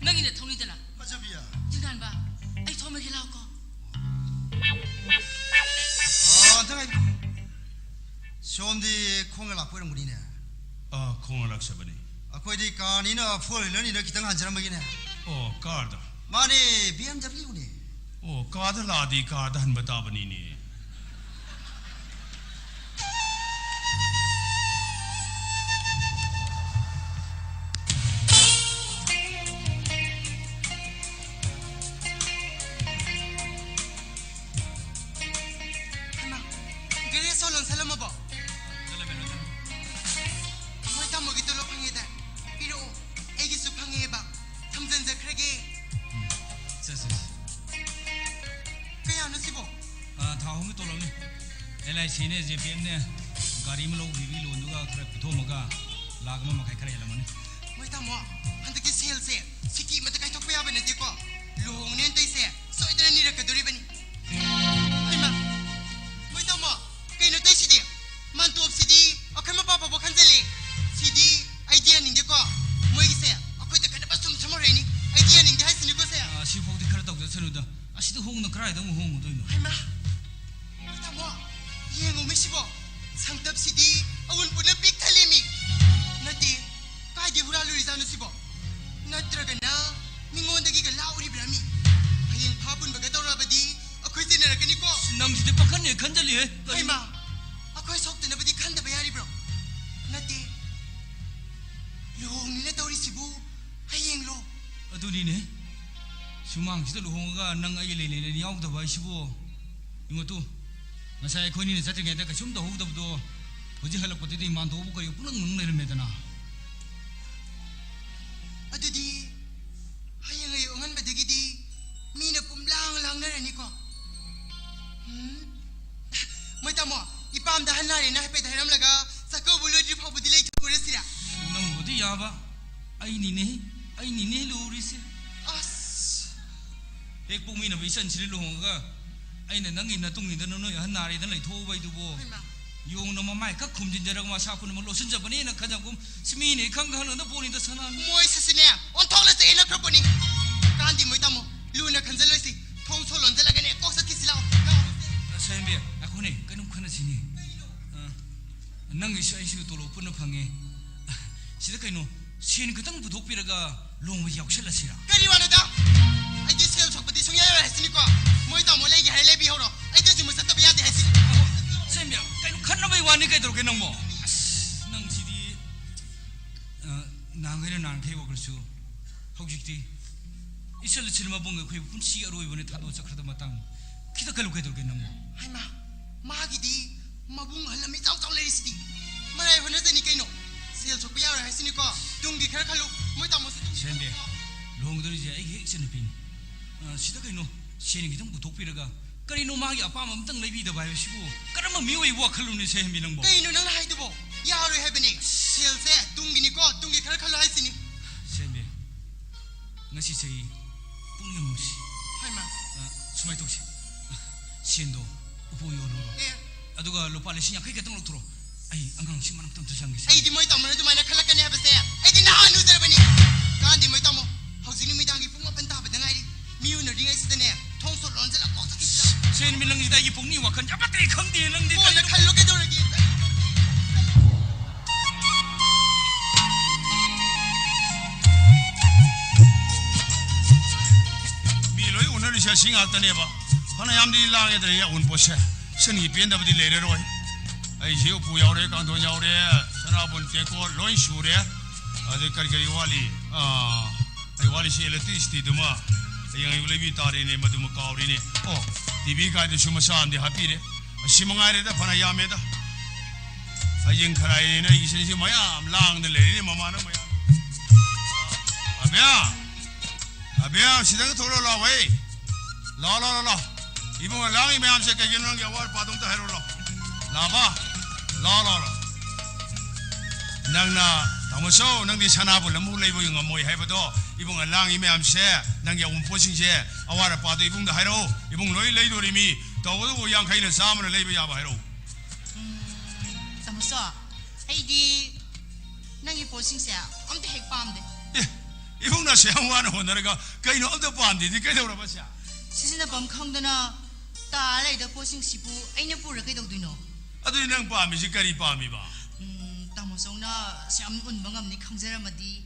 ꯅꯪꯒꯤ ꯅꯊꯧꯅꯤꯗꯅ꯫ ꯐꯖꯕꯤ꯫ ꯆꯤꯡꯗꯥꯟꯕ, ꯑꯩ ꯊꯣꯛꯑꯝꯃꯒꯦ ꯂꯥꯛꯑꯣꯀꯣ꯫ ꯑꯥ, ꯑꯝꯇ ꯉꯥꯏꯈꯣ꯫ ꯁꯣꯝꯗꯤ ꯈꯣꯡꯅ ꯂꯥꯛꯄ ꯑꯣꯏꯔꯝꯒꯅꯤꯅꯦ꯫ ꯑꯥ, ꯈꯣꯡꯅ ꯂꯥꯛꯆꯕꯅꯤ꯫ ꯑꯩꯈꯣꯏꯗꯤ ꯀꯥꯔꯅꯤꯅ, four wheelerꯅꯤꯅ ꯈꯤꯇꯪ ꯍꯟꯖꯔꯝꯃꯒꯦꯅꯦ꯫ ꯑꯣ, ꯀꯥꯔꯗ? ꯃꯥꯅꯦ, B M W ꯅꯦ꯫ ꯑꯣ, ꯀꯥꯔꯗ ꯂꯥꯛꯑꯗꯤ ꯀꯥꯔꯗ ꯍꯟꯕ ꯇꯥꯕꯅꯤꯅꯦ꯫ ꯍꯩꯃꯥ, ꯒ꯭ꯔꯦꯁꯁꯨ ꯂꯣꯟꯁꯜꯂꯝꯃꯕꯣ? ꯂꯣꯟꯁꯜꯂꯝꯃꯦ, ꯂꯣꯟꯁꯜꯂꯝꯃꯦ꯫ ꯃꯣꯏ ꯇꯥꯃꯣꯒꯤ ꯇꯣꯂꯣꯞ ꯐꯪꯉꯦꯗꯥꯏ? ꯄꯤꯔꯛꯑꯣ, ꯑꯩꯒꯤꯁꯨ ꯐꯪꯉꯦꯕ꯫ ꯊꯝꯖꯟꯖꯈ꯭ꯔꯒꯦ꯫ ꯎꯝ, ꯁꯦ, ꯁꯦ, ꯁꯦ꯫ ꯀꯌꯥꯅꯣ ꯁꯤꯕꯣ? ꯑꯥ, ꯊꯥ ꯑꯍꯨꯝꯒꯤ ꯇꯣꯂꯣꯞꯅꯤ꯫ L I C ꯅꯦ, J P F ꯅꯦ, ꯒꯥꯔꯤ ꯑꯃ ꯂꯧꯈꯤꯕꯒꯤ ꯂꯣꯟꯗꯨꯒ ꯈꯔ ꯄꯤꯊꯣꯛꯑꯝꯃꯒ ꯂꯥꯛ ꯑꯃ ꯃꯈꯥꯏ ꯈꯔ ꯍꯦꯜꯂꯝꯃꯅꯤ꯫ ꯃꯣꯏ ꯇꯥꯃꯣ, ꯍꯟꯗꯛꯀꯤ ꯁꯦꯜꯁꯦ ꯁꯤꯀꯤ ꯑꯃꯠꯇ ꯀꯥꯏꯊꯣꯛꯄ ꯌꯥꯕ ꯅꯠꯇꯦꯀꯣ꯫ ꯂꯨꯍꯣꯡꯅꯦꯅ ꯇꯩꯁꯦ ꯁꯣꯏꯗꯅ ꯅꯤꯔꯛꯀꯗꯣꯔꯤꯕꯅꯤ꯫ ꯍꯩꯃꯥ, ꯃꯣꯏ ꯇꯥꯃꯣ, ꯀꯩꯅꯣ ꯇꯧꯏꯁꯤꯗꯤ? ꯃꯥꯟꯇꯣꯞꯁꯤꯗꯤ ꯑꯩꯈꯣꯏ ꯃꯄꯥ ꯐꯥꯎꯕ ꯈꯟꯖꯜꯂꯤ꯫ ꯁꯤꯗꯤ ꯑꯩꯗꯤ ꯌꯥꯅꯤꯡꯗꯦꯀꯣ꯫ ꯃꯣꯏꯒꯤꯁꯦ ꯑꯩꯈꯣꯏꯗ ꯈꯠꯅꯕ ꯁꯨꯝ ꯁꯨꯝ ꯍꯧꯔꯛꯏꯅꯤ꯫ ꯑꯩꯗꯤ ꯌꯥꯅꯤꯡꯗꯦ ꯍꯥꯏꯁꯤꯅꯤꯀꯣ ꯁꯦ꯫ ꯑꯥ, ꯁꯤꯐꯥꯎꯗꯤ ꯈꯔ ꯇꯧꯖꯁꯅꯨꯗ꯫ ꯑꯁꯤꯗ ꯍꯣꯡꯅ ꯀꯗꯥꯏꯗ ꯑꯃꯨꯛ ꯍꯣꯡꯉꯨꯗꯣꯏꯅꯣ? ꯍꯩꯃꯥ! ꯃꯣꯏ ꯇꯥꯃꯣ, ꯌꯦꯡꯉꯨ ꯃꯤꯁꯤꯕꯣ꯫ ꯁꯪꯇꯞꯁꯤꯗꯤ ꯑꯋꯨꯟꯄꯣꯠꯅ ꯄꯤꯛ ꯊꯜꯂꯦꯃꯤ꯫ ꯅꯠꯇꯦ, ꯀꯥꯏꯗꯩ ꯍꯨꯔꯥꯜꯂꯨꯔꯤꯖꯥꯠꯅꯣ ꯁꯤꯕꯣ? ꯅꯠꯇ꯭ꯔꯒꯅ ꯃꯤꯉꯣꯟꯗꯒꯤꯒ ꯂꯥꯎꯔꯤꯕ꯭ꯔꯥꯃꯤ? ꯍꯌꯦꯡ ꯐꯥ ꯄꯨꯟꯕꯒ ꯇꯧꯔꯛꯑꯕꯗꯤ ꯑꯩꯈꯣꯏ ꯆꯦꯟꯅꯔꯛꯀꯅꯤꯀꯣ꯫ ꯅꯪꯁꯤꯗꯤ ꯄꯥꯈꯠꯅꯦ ꯈꯟꯖꯜꯂꯤꯍꯦ꯫ ꯀꯔꯤ? ꯍꯩꯃꯥ! ꯑꯩꯈꯣꯏ ꯁꯣꯛꯇꯅꯕꯗꯤ ꯈꯟꯗꯕ ꯌꯥꯔꯤꯕ꯭ꯔꯣ? ꯅꯠꯇꯦ, ꯂꯨꯍꯣꯡꯅꯤꯅ ꯇꯧꯔꯤꯁꯤꯕꯨ ꯍꯌꯦꯡꯂꯣ? ꯑꯗꯨꯅꯤꯅꯦ, ꯁꯨꯃꯥꯡꯁꯤꯗ ꯂꯨꯍꯣꯡꯉꯒ ꯅꯪ ꯑꯩꯒꯤ ꯂꯩ ꯂꯩ ꯂꯩ ꯌꯥꯎꯗꯕ ꯍꯥꯏꯁꯤꯕꯨ꯫ ꯏꯉꯣꯇꯨ, ꯉꯁꯥꯏ ꯑꯩꯈꯣꯏꯅꯤꯅ ꯆꯠꯇ꯭ꯔꯤꯉꯩꯗ ꯀꯩꯁꯨꯝ ꯇꯧꯍꯧꯗꯕꯗꯣ, ꯍꯧꯖꯤꯛ ꯍꯜꯂꯛꯄꯗꯗꯤ ꯃꯥꯟꯗꯣꯞꯄꯨ ꯀꯔꯤ ꯄꯨꯡꯂꯪ ꯂꯪ ꯂꯩꯔꯝꯃꯦꯗꯅ꯫ ꯑꯗꯨꯗꯤ ꯍꯌꯦꯡ ꯑꯌꯨꯛ ꯑꯉꯟꯕꯗꯒꯤꯗꯤ ꯃꯤꯅ ꯄꯨꯝꯂꯥꯡ ꯂꯥꯡꯅꯔꯅꯤꯀꯣ꯫ ꯎꯝ? ꯃꯣꯏ ꯇꯥꯃꯣ, ꯏꯄꯥꯝꯗ ꯍꯟꯅꯔꯦꯅ ꯍꯥꯏꯐꯦꯠ ꯍꯥꯏꯔꯝꯂꯒ ꯆꯥꯛꯀꯧꯕ ꯂꯣꯏꯗ꯭ꯔꯤ ꯐꯥꯎꯕꯗꯤ ꯂꯩꯊꯣꯛꯎꯔꯁꯤꯔꯥ? ꯅꯪꯕꯨꯗꯤ ꯌꯥꯕ, ꯑꯩꯅꯤꯅꯦ, ꯑꯩꯅꯤꯅꯦ ꯂꯨꯔꯤꯁꯦ꯫ ꯑꯁ! ꯍꯦꯛ ꯄꯣꯛꯃꯤꯟꯅꯕ ꯏꯆꯟꯁꯤꯅ ꯂꯨꯍꯣꯡꯉꯒ ꯑꯩꯅ ꯅꯪꯒꯤ ꯅꯇꯨꯡ ꯏꯟꯗꯅ ꯅꯣꯏ ꯑꯍꯟ ꯅꯥꯔꯦꯗꯅ ꯂꯩꯊꯣꯛꯎꯕ ꯍꯥꯏꯗꯨꯕꯣ꯫ ꯍꯩꯃꯥ! ꯌꯣꯡꯅ ꯃꯃꯥꯏ ꯈꯛ ꯈꯨꯝꯖꯤꯟꯖꯔꯒ ꯃꯁꯥ ꯄꯨꯝꯅꯃꯛ ꯂꯣꯠꯁꯤꯟꯖꯕꯅꯦꯅ ꯈꯟꯖꯕꯒꯨꯝ ꯁꯤ ꯃꯤꯅ ꯏꯈꯪ ꯈꯪꯍꯟꯅ ꯄꯣꯠꯅꯤꯗ ꯁꯅꯥꯅꯤ꯫ ꯃꯣꯏꯁꯤꯁꯨꯅꯦ, ꯑꯣꯟꯊꯣꯛꯅ ꯆꯦꯛꯁꯤꯟꯅꯈ꯭ꯔꯄꯣꯠꯅꯤ꯫ ꯀꯥꯟꯗꯤ ꯃꯣꯏ ꯇꯥꯃꯣ, ꯂꯨꯅ ꯈꯟꯖꯜꯂꯣꯏꯁꯤ꯫ ꯊꯣꯡ ꯁꯣ ꯂꯣꯟꯖꯜꯂꯒꯅꯦ ꯀꯣꯛ ꯆꯠꯈꯤꯁꯤ ꯂꯥꯛꯑꯣ꯫ ꯂꯥꯛꯑꯣ꯫ ꯁꯦꯝꯕꯤ, ꯉꯥꯏꯈꯣꯅꯦ, ꯀꯩꯅꯣꯝ ꯈꯟꯅꯁꯤꯅꯦ꯫ ꯑ, ꯅꯪꯒꯤꯁꯨ ꯑꯩꯁꯨ ꯇꯣꯂꯣꯞ ꯄꯨꯟꯅ ꯐꯪꯉꯦ꯫ ꯁꯤꯗ ꯀꯩꯅꯣ, ꯁꯦꯟ ꯈꯤꯇꯪ ꯄꯨꯊꯣꯛꯄꯤꯔꯒ ꯂꯨꯍꯣꯡꯕ ꯌꯥꯎꯁꯜꯂꯁꯤꯔꯥ? ꯀꯔꯤ ꯋꯥꯅꯣꯗ? ꯑꯩꯗꯤ ꯁꯦꯜ ꯁꯣꯛꯄꯗꯤ ꯁꯨꯡꯌꯥ ꯌꯥꯔꯣꯏ ꯍꯥꯏꯁꯤꯅꯤꯀꯣ꯫ ꯃꯣꯏ ꯇꯥꯃꯣ ꯂꯩꯒꯦ ꯍꯥꯏꯔ ꯂꯩꯕꯤꯍꯧꯔꯣ꯫ ꯑꯩꯗꯤ ꯍꯧꯖꯤꯛꯃꯛ ꯆꯠꯇꯕ ꯌꯥꯗꯦ ꯍꯥꯏꯁꯤꯅꯤ꯫ ꯁꯦꯝꯕꯤ, ꯀꯩꯅꯣ ꯈꯟꯅꯕꯩ ꯋꯥꯅꯤ, ꯀꯩꯗꯧꯔꯒꯦ ꯅꯪꯕꯣ? ꯑꯁ, ꯅꯪꯁꯤꯗꯤ, ꯑ, ꯅꯍꯥꯟꯈꯩꯅ ꯅꯍꯥꯟꯈꯩ ꯑꯣꯏꯈ꯭ꯔꯁꯨ ꯍꯧꯖꯤꯛꯇꯤ ꯏꯆꯜ ꯏꯆꯜ ꯃꯕꯨꯡ ꯑꯩꯈꯣꯏ ꯄꯨꯟꯁꯤ ꯑꯔꯣꯏꯕꯅꯤ ꯊꯥꯗꯣꯛ ꯆꯠꯈ꯭ꯔꯗ ꯃꯇꯥꯡ ꯈꯤꯇ ꯈꯜꯂꯨ ꯀꯩꯗꯧꯔꯒꯦ ꯅꯪꯕꯣ? ꯍꯩꯃꯥ, ꯃꯥꯒꯤꯗꯤ ꯃꯕꯨꯡ ꯑꯍꯜ ꯑꯃ ꯏꯆꯥꯎ ꯆꯥꯎ ꯂꯩꯔꯤꯁꯤꯗꯤ꯫ ꯃꯔꯥꯏ ꯍꯣꯠꯅꯖꯅꯤ ꯀꯩꯅꯣ꯫ ꯁꯦꯜ ꯁꯣꯛꯄ ꯌꯥꯔꯣꯏ ꯍꯥꯏꯁꯤꯅꯤꯀꯣ꯫ ꯇꯨꯡꯒꯤ ꯈꯔ ꯈꯜꯂꯨ꯫ ꯃꯣꯏ ꯇꯥꯃꯣꯁꯨ ꯑꯗꯨꯝ ꯁꯦꯝꯕꯤ, ꯂꯨꯍꯣꯡꯗꯣꯔꯤꯁꯦ ꯑꯩꯒꯤ ꯍꯦꯛ ꯏꯆꯟꯅꯨꯄꯤꯅꯤ꯫ ꯑ, ꯁꯤꯗ ꯀꯩꯅꯣ, ꯁꯦꯟ ꯈꯤꯇꯪ ꯄꯨꯊꯣꯛꯄꯤꯔꯒ ꯀꯔꯤꯅꯣ ꯃꯥꯒꯤ ꯑꯄꯥꯝꯕ ꯑꯝꯇꯪ ꯂꯩꯕꯤꯗꯕ ꯍꯥꯏꯕꯁꯤꯕꯨ ꯀꯔꯝꯕ ꯃꯤꯑꯣꯏꯕ ꯋꯥꯈꯜꯂꯣꯟꯅꯣ ꯁꯦꯝꯕꯤ ꯅꯪꯕꯣ? ꯀꯩꯅꯣ ꯅꯪꯅ ꯍꯥꯏꯗꯨꯕꯣ? ꯌꯥꯔꯣꯏ ꯍꯥꯏꯕꯅꯤ꯫ ꯁꯦꯜꯁꯦ ꯇꯨꯡꯒꯤꯅꯤꯀꯣ, ꯇꯨꯡꯒꯤ ꯈꯔ ꯈꯜꯂꯣ ꯍꯥꯏꯁꯤꯅꯤ꯫ ꯁꯦꯝꯕꯤ, ꯉꯁꯤ ꯆꯍꯤ ꯄꯨꯛꯅꯤꯡ ꯌꯥꯝ ꯅꯨꯡꯁꯤ꯫ ꯍꯣꯏ, ꯃꯥ꯫ ꯑ, ꯁꯨꯃꯥꯏꯅ ꯇꯧꯁꯤ꯫ ꯑ, ꯁꯦꯟꯗꯣ ꯎꯄꯨ ꯌꯣꯜꯂꯨꯔꯣ꯫ ꯑꯦ꯫ ꯑꯗꯨꯒ ꯂꯨꯄꯥ ꯂꯤꯁꯤꯡ ꯌꯥꯡꯈꯩ ꯈꯛꯇꯪ ꯂꯧꯊꯣꯔꯛꯑꯣ꯫ ꯑꯩ ꯑꯉꯥꯡꯁꯤ ꯃꯅꯥꯛꯇ ꯑꯝꯇ ꯆꯪꯒꯦ, ꯁꯦꯝꯕꯤ꯫ ꯑꯩꯗꯤ ꯃꯣꯏ ꯇꯥꯃꯣꯅ ꯑꯗꯨꯃꯥꯏꯅ ꯈꯜꯂꯛꯀꯅꯤ ꯍꯥꯏꯕꯁꯦ ꯑꯩꯗꯤ ꯅꯍꯥꯟ ꯎꯖꯔꯕꯅꯤ꯫ ꯀꯥꯟꯗꯤ ꯃꯣꯏ ꯇꯥꯃꯣ, ꯍꯧꯖꯤꯛ ꯅꯨꯃꯤꯗꯥꯡꯒꯤ ꯄꯨꯡ ꯃꯥꯄꯟ ꯇꯥꯕꯗ ꯉꯥꯏꯔꯤ꯫ ꯃꯤ ꯎꯅꯔꯤꯉꯩꯁꯤꯗꯅꯦ, ꯊꯣꯡ ꯁꯣ ꯂꯣꯟꯁꯤꯜꯂ ꯀꯣꯛ ꯆꯠꯈꯤꯁꯤꯔꯥ? ꯁꯦꯟꯕꯤ, ꯅꯪꯁꯤꯗ ꯑꯩꯒꯤ ꯄꯨꯛꯅꯤꯡ ꯋꯥꯈꯜ ꯑꯃꯠꯇ ꯈꯪꯗꯦ, ꯅꯪꯗꯤ ꯀꯣꯟꯅ ꯀꯩꯅꯣ ꯈꯜꯂꯨ ꯀꯩꯗꯧꯔꯒꯦ? ꯃꯤ ꯂꯣꯏ ꯎꯅꯔꯤꯁꯦ ꯑꯁꯤ ꯉꯥꯛꯇꯅꯦꯕ꯫ ꯐꯅꯌꯥꯝꯗꯤ ꯂꯥꯡꯉꯦꯗꯅ ꯑꯎꯟꯄꯣꯠꯁꯦ꯫ ꯁꯟꯒꯤ ꯄꯦꯟꯗꯕꯗꯤ ꯂꯩꯔꯔꯣꯏ꯫ ꯑꯩꯁꯦ ꯎꯄꯨ ꯌꯥꯎꯔꯦ, ꯀꯥꯡꯊꯣꯟ ꯌꯥꯎꯔꯦ, ꯁꯅꯥꯕꯨꯟ ꯇꯦꯡꯀꯣꯠ ꯂꯣꯏ ꯁꯨꯔꯦ꯫ ꯑꯗꯩ ꯀꯔꯤ ꯀꯔꯤ ꯋꯥꯠꯂꯤ? ꯑꯥ, ꯑꯩ ꯋꯥꯠꯂꯤꯁꯤ electricityꯗꯨꯃ ꯍꯌꯦꯡ ꯑꯌꯨꯛ ꯂꯩꯕꯤ ꯇꯥꯔꯦꯅꯦ, ꯃꯗꯨꯃ ꯀꯥꯎꯔꯤꯅꯦ꯫ ꯑꯣ, ꯇꯤ ꯚꯤ ꯀꯥꯏꯗꯨꯁꯨ ꯃꯆꯥ ꯑꯃꯗꯤ ꯍꯥꯞꯄꯤꯔꯦ꯫ ꯑꯁꯤ ꯃꯉꯥꯏꯔꯦꯗ, ꯐꯅ ꯌꯥꯝꯃꯦꯗ꯫ ꯍꯌꯦꯡ ꯈꯔꯥꯏꯅ ꯑꯩꯒꯤ ꯏꯆꯟꯁꯤ ꯃꯌꯥꯝ ꯂꯥꯡꯗ ꯂꯩꯔꯤꯅꯤ, ꯃꯃꯥꯅ ꯃꯌꯥꯝ꯫ ꯑꯕꯤꯌꯥ! ꯑꯕꯤꯌꯥ, ꯁꯤꯗꯒ ꯊꯣꯛꯂꯛꯑꯣ, ꯂꯥꯛꯑꯣ, ꯍꯩ꯫ ꯂꯥꯛꯑꯣ, ꯂꯥꯛꯑꯣ, ꯂꯥꯛꯑꯣ꯫ ꯏꯕꯨꯡꯉꯣ, ꯂꯥꯡꯉꯤ ꯃꯌꯥꯝꯁꯦ ꯀꯩꯒꯤꯅꯣ? ꯅꯪꯒꯤ ꯑꯋꯥꯠ ꯑꯄꯥꯗꯣ ꯑꯝꯇ ꯍꯥꯏꯔꯛꯑꯣ, ꯂꯥꯛꯑꯣ꯫ ꯂꯥꯛꯑꯣ, ꯂꯥꯛꯑꯣ, ꯂꯥꯛꯑꯣ꯫ ꯅꯪꯅ, ꯇꯥꯃꯣꯆꯧ, ꯅꯪꯗꯤ ꯁꯅꯥꯕꯨ ꯂꯝꯕꯨ ꯂꯩꯕ ꯉꯝꯃꯣꯏ ꯍꯥꯏꯕꯗꯣ, ꯏꯕꯨꯡꯉꯣ, ꯂꯥꯡꯉꯤ ꯃꯌꯥꯝꯁꯦ, ꯅꯪꯒꯤ ꯑꯋꯨꯟꯄꯣꯠꯁꯤꯡꯁꯦ, ꯑꯋꯥꯠ ꯑꯄꯥꯗꯣ ꯏꯕꯨꯡꯗ ꯍꯥꯏꯔꯛꯑꯣ꯫ ꯏꯕꯨꯡ ꯂꯣꯏ ꯂꯩꯗꯣꯔꯤꯃꯤ꯫ ꯇꯧꯕꯇꯕꯨ ꯌꯥꯡꯈꯩꯅ ꯆꯥꯝꯃꯅ ꯂꯩꯕ ꯌꯥꯕ ꯍꯥꯏꯔꯛꯑꯣ꯫ ꯎꯝ, ꯇꯥꯃꯣꯆꯧ, ꯑꯩꯗꯤ ꯅꯪꯒꯤ ꯄꯣꯠꯁꯤꯡꯁꯦ ꯑꯝꯇ ꯍꯦꯛ ꯄꯥꯝꯗꯦ꯫ ꯑꯦ, ꯏꯕꯨꯡꯅ ꯑꯁꯨꯛ ꯌꯥꯝ ꯋꯥꯅ ꯍꯣꯠꯅꯔꯒ ꯀꯩꯅꯣ ꯑꯝꯇ ꯄꯥꯝꯗꯦꯗꯤ ꯀꯩꯗꯧꯔꯕ ꯁꯦ? ꯁꯤꯖꯤꯟꯅꯐꯝ ꯈꯪꯗꯅ ꯇꯥ ꯂꯩꯗ ꯄꯣꯠꯁꯤꯡꯁꯤꯕꯨ ꯑꯩꯅ ꯄꯨꯔ ꯀꯩꯗꯧꯗꯣꯏꯅꯣ? ꯑꯗꯨꯗꯤ ꯅꯪ ꯄꯥꯝꯃꯤꯁꯤ ꯀꯔꯤ ꯄꯥꯝꯃꯤꯕ? ꯎꯝ, ꯇꯥꯃꯣꯆꯧꯅ ꯑꯁꯨꯛ ꯌꯥꯝ ꯎꯟꯕ ꯉꯝꯅꯤ ꯈꯪꯖꯔꯝꯃꯗꯤ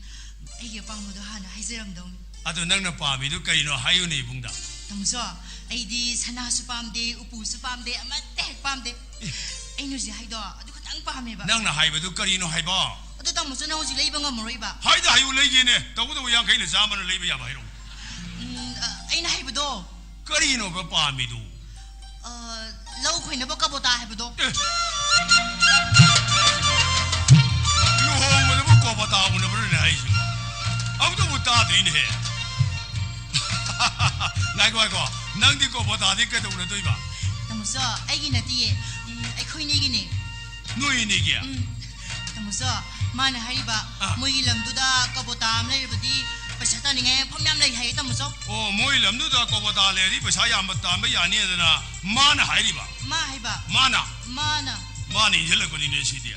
ꯑꯩꯒꯤ ꯑꯄꯥꯝꯕꯗꯣ ꯍꯥꯟꯅ ꯍꯥꯏꯖꯔꯝꯗꯧꯅꯤ꯫ ꯑꯗꯣ ꯅꯪꯅ ꯄꯥꯝꯃꯤꯗꯨ ꯀꯔꯤꯅꯣ ꯍꯥꯏꯌꯨꯅꯦ ꯏꯕꯨꯡꯗ꯫ ꯇꯥꯃꯣꯆꯧ, ꯑꯩꯗꯤ ꯁꯅꯥꯁꯨ ꯄꯥꯝꯗꯦ, ꯎꯄꯨꯁꯨ ꯄꯥꯝꯗꯦ, ꯑꯃꯠꯇ ꯍꯦꯛ ꯄꯥꯝꯗꯦ꯫ ꯑꯦ꯫ ꯑꯩꯅ ꯍꯧꯖꯤꯛ ꯍꯥꯏꯗꯣ ꯑꯗꯨ ꯈꯛꯇꯪ ꯄꯥꯝꯃꯦꯕ꯫ ꯅꯪꯅ ꯍꯥꯏꯕꯗꯨ ꯀꯔꯤꯅꯣ ꯍꯥꯏꯕ? ꯑꯗꯣ ꯇꯥꯃꯣꯆꯧꯅ ꯍꯧꯖꯤꯛ ꯂꯩꯕ ꯉꯝꯃꯔꯣꯏꯕ꯫ ꯍꯥꯏꯗ ꯍꯥꯏꯌꯨ, ꯂꯩꯒꯦꯅꯦ꯫ ꯇꯧꯕꯇꯕꯨ ꯌꯥꯡꯈꯩꯅ ꯆꯥꯝꯃꯅ ꯂꯩꯕ ꯌꯥꯕ ꯍꯥꯏꯔꯛꯎ꯫ ꯎꯝ, ꯑ, ꯑꯩꯅ ꯍꯥꯏꯕꯗꯣ꯫ ꯀꯔꯤꯅꯣꯕ ꯄꯥꯝꯃꯤꯗꯨ? ꯑ, ꯂꯧ ꯈꯣꯏꯅꯕ ꯀꯕꯣꯇꯥ ꯍꯥꯏꯕꯗꯣ꯫ ꯑꯦ꯫ ꯂꯨꯍꯣꯡꯕꯗꯕꯨ ꯀꯕꯣꯇꯥ ꯎꯅꯕ꯭ꯔꯅꯦ ꯍꯥꯏꯁꯤꯕꯣ? ꯑꯃꯨꯛꯇꯕꯨ ꯇꯥꯗ꯭ꯔꯤꯅꯦꯍꯦ꯫ ꯉꯥꯏꯈꯣ, ꯉꯥꯏꯈꯣ꯫ ꯅꯪꯗꯤ ꯀꯕꯣꯇꯥꯗꯤ ꯀꯩꯗꯧꯅꯗꯣꯏꯕ? ꯇꯥꯃꯣꯆꯧ, ꯑꯩꯒꯤ ꯅꯠꯇꯤꯌꯦ꯫ ꯎꯝ, ꯑꯩꯈꯣꯏꯅꯤꯒꯤꯅꯦ꯫ ꯅꯣꯏ ꯑꯅꯤꯒꯤ? ꯎꯝ꯫ ꯇꯥꯃꯣꯆꯧ, ꯃꯥꯅ ꯍꯥꯏꯔꯤꯕ, ꯑꯥ꯫ ꯃꯣꯏꯒꯤ ꯂꯝꯗꯨꯗ ꯀꯕꯣꯇꯥ ꯑꯃ ꯂꯩꯔꯕꯗꯤ ꯄꯩꯁꯥ ꯇꯥꯅꯤꯡꯉꯥꯏ ꯃꯐꯝ ꯌꯥꯝ ꯂꯩ ꯍꯥꯏꯌꯦ, ꯇꯥꯃꯣꯆꯧ꯫ ꯑꯣ, ꯃꯣꯏ ꯂꯝꯗꯨꯗ ꯀꯕꯣꯇꯥ ꯂꯩꯔꯗꯤ ꯄꯩꯁꯥ ꯌꯥꯝꯕ ꯇꯥꯟꯕ ꯌꯥꯅꯤꯗꯅ ꯃꯥꯅ ꯍꯥꯏꯔꯤꯕ? ꯃꯥ ꯍꯥꯏꯕ꯫ ꯃꯥꯅ? ꯃꯥꯅ꯫ ꯃꯥꯅ ꯏꯟꯁꯤꯜꯂꯛꯄꯅꯤꯅꯦ ꯁꯤꯗꯤ꯫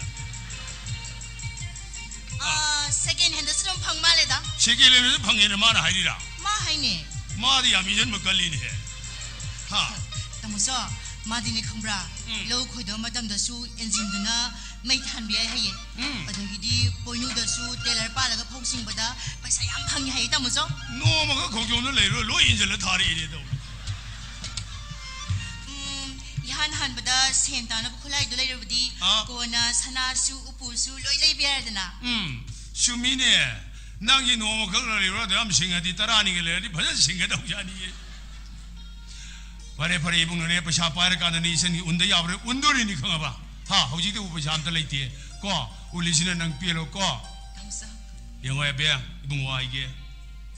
ꯑꯥ, second handꯗꯁꯨ ꯑꯗꯨꯝ ꯐꯪ ꯃꯥꯜꯂꯦꯗ꯫ Second handꯗꯁꯨ ꯐꯪꯉꯦꯅ ꯃꯥꯅ ꯍꯥꯏꯔꯤꯔꯥ? ꯃꯥ ꯍꯥꯏꯅꯦ꯫ ꯃꯥꯗꯤ ꯌꯥꯝ ꯏꯟꯖꯟꯕ ꯀꯜꯂꯤꯅꯦꯍꯦ꯫ ꯍꯥ? ꯇꯥꯃꯣꯆꯧ, ꯃꯥꯗꯤꯅꯦ ꯈꯪꯕ꯭ꯔꯥ? ꯎꯝ꯫ ꯂꯧ ꯈꯣꯏꯗꯕ ꯃꯇꯝꯗꯁꯨ ꯏꯟꯖꯤꯟꯗꯨꯅ ꯃꯩ ꯊꯥꯟꯕ ꯌꯥꯏ ꯍꯥꯏꯌꯦ꯫ ꯎꯝ꯫ ꯑꯗꯒꯤꯗꯤ ꯄꯣꯏꯅꯨꯗꯁꯨ ꯇꯦꯂꯔ ꯄꯥꯜꯂꯒ ꯐꯧ ꯁꯤꯡꯕꯗ ꯄꯩꯁꯥ ꯌꯥꯝ ꯐꯪꯉꯦ ꯍꯥꯏꯌꯦ, ꯇꯥꯃꯣꯆꯧ꯫ ꯅꯣꯡꯃꯈꯛ ꯈꯣꯡꯖꯣꯝꯗ ꯂꯩꯔꯨꯔ ꯂꯣꯏ ꯏꯟꯖꯜꯂ ꯊꯥꯔꯛꯏꯅꯦ ꯇꯧꯔꯤ꯫ ꯎꯝ, ꯏꯍꯥꯟ ꯍꯥꯟꯕꯗ ꯁꯦꯟ ꯇꯥꯅꯕ ꯈꯨꯠꯂꯥꯏꯗꯣ ꯂꯩꯔꯕꯗꯤ ꯑꯥ꯫ ꯀꯣꯟꯅ ꯁꯅꯥꯁꯨ ꯎꯄꯨꯁꯨ ꯂꯣꯏ ꯂꯩꯕ ꯌꯥꯔꯦꯗꯅ꯫ ꯎꯝ, ꯆꯨꯝꯃꯤꯅꯦ꯫ ꯅꯪꯒꯤ ꯅꯣꯡꯃꯈꯛ ꯂꯩꯔꯨꯔ ꯑꯗꯨ ꯌꯥꯝ ꯁꯤꯡꯉꯗꯤ ꯇꯔꯥꯅꯤꯒ ꯂꯩꯔꯗꯤ ꯐꯖꯅ ꯁꯤꯡꯒꯗꯧꯖꯥꯠꯅꯤꯌꯦ꯫ ꯐꯔꯦ, ꯐꯔꯦ, ꯏꯕꯨꯡꯅꯅꯦ ꯄꯩꯁꯥ ꯄꯥꯏꯔꯀꯥꯟꯗ ꯅꯪ ꯏꯆꯟꯒꯤ ꯎꯟꯗ ꯌꯥꯕ꯭ꯔꯥ ꯎꯟꯗꯣꯔꯤꯅꯤ ꯈꯪꯉꯕ? ꯍꯥ, ꯍꯧꯖꯤꯛꯇꯤ ꯎ ꯄꯩꯁꯥ ꯑꯝꯇ ꯂꯩꯇꯦ꯫ ꯀꯣ, ꯎꯂꯤꯁꯤꯅ ꯅꯪ ꯄꯦꯜꯂꯣ ꯀꯣ꯫ ꯇꯥꯃꯣꯆꯧ꯫ ꯌꯦꯡꯉꯣ ꯑꯕꯦ, ꯏꯕꯨꯡꯉꯣ ꯍꯥꯏꯒꯦ,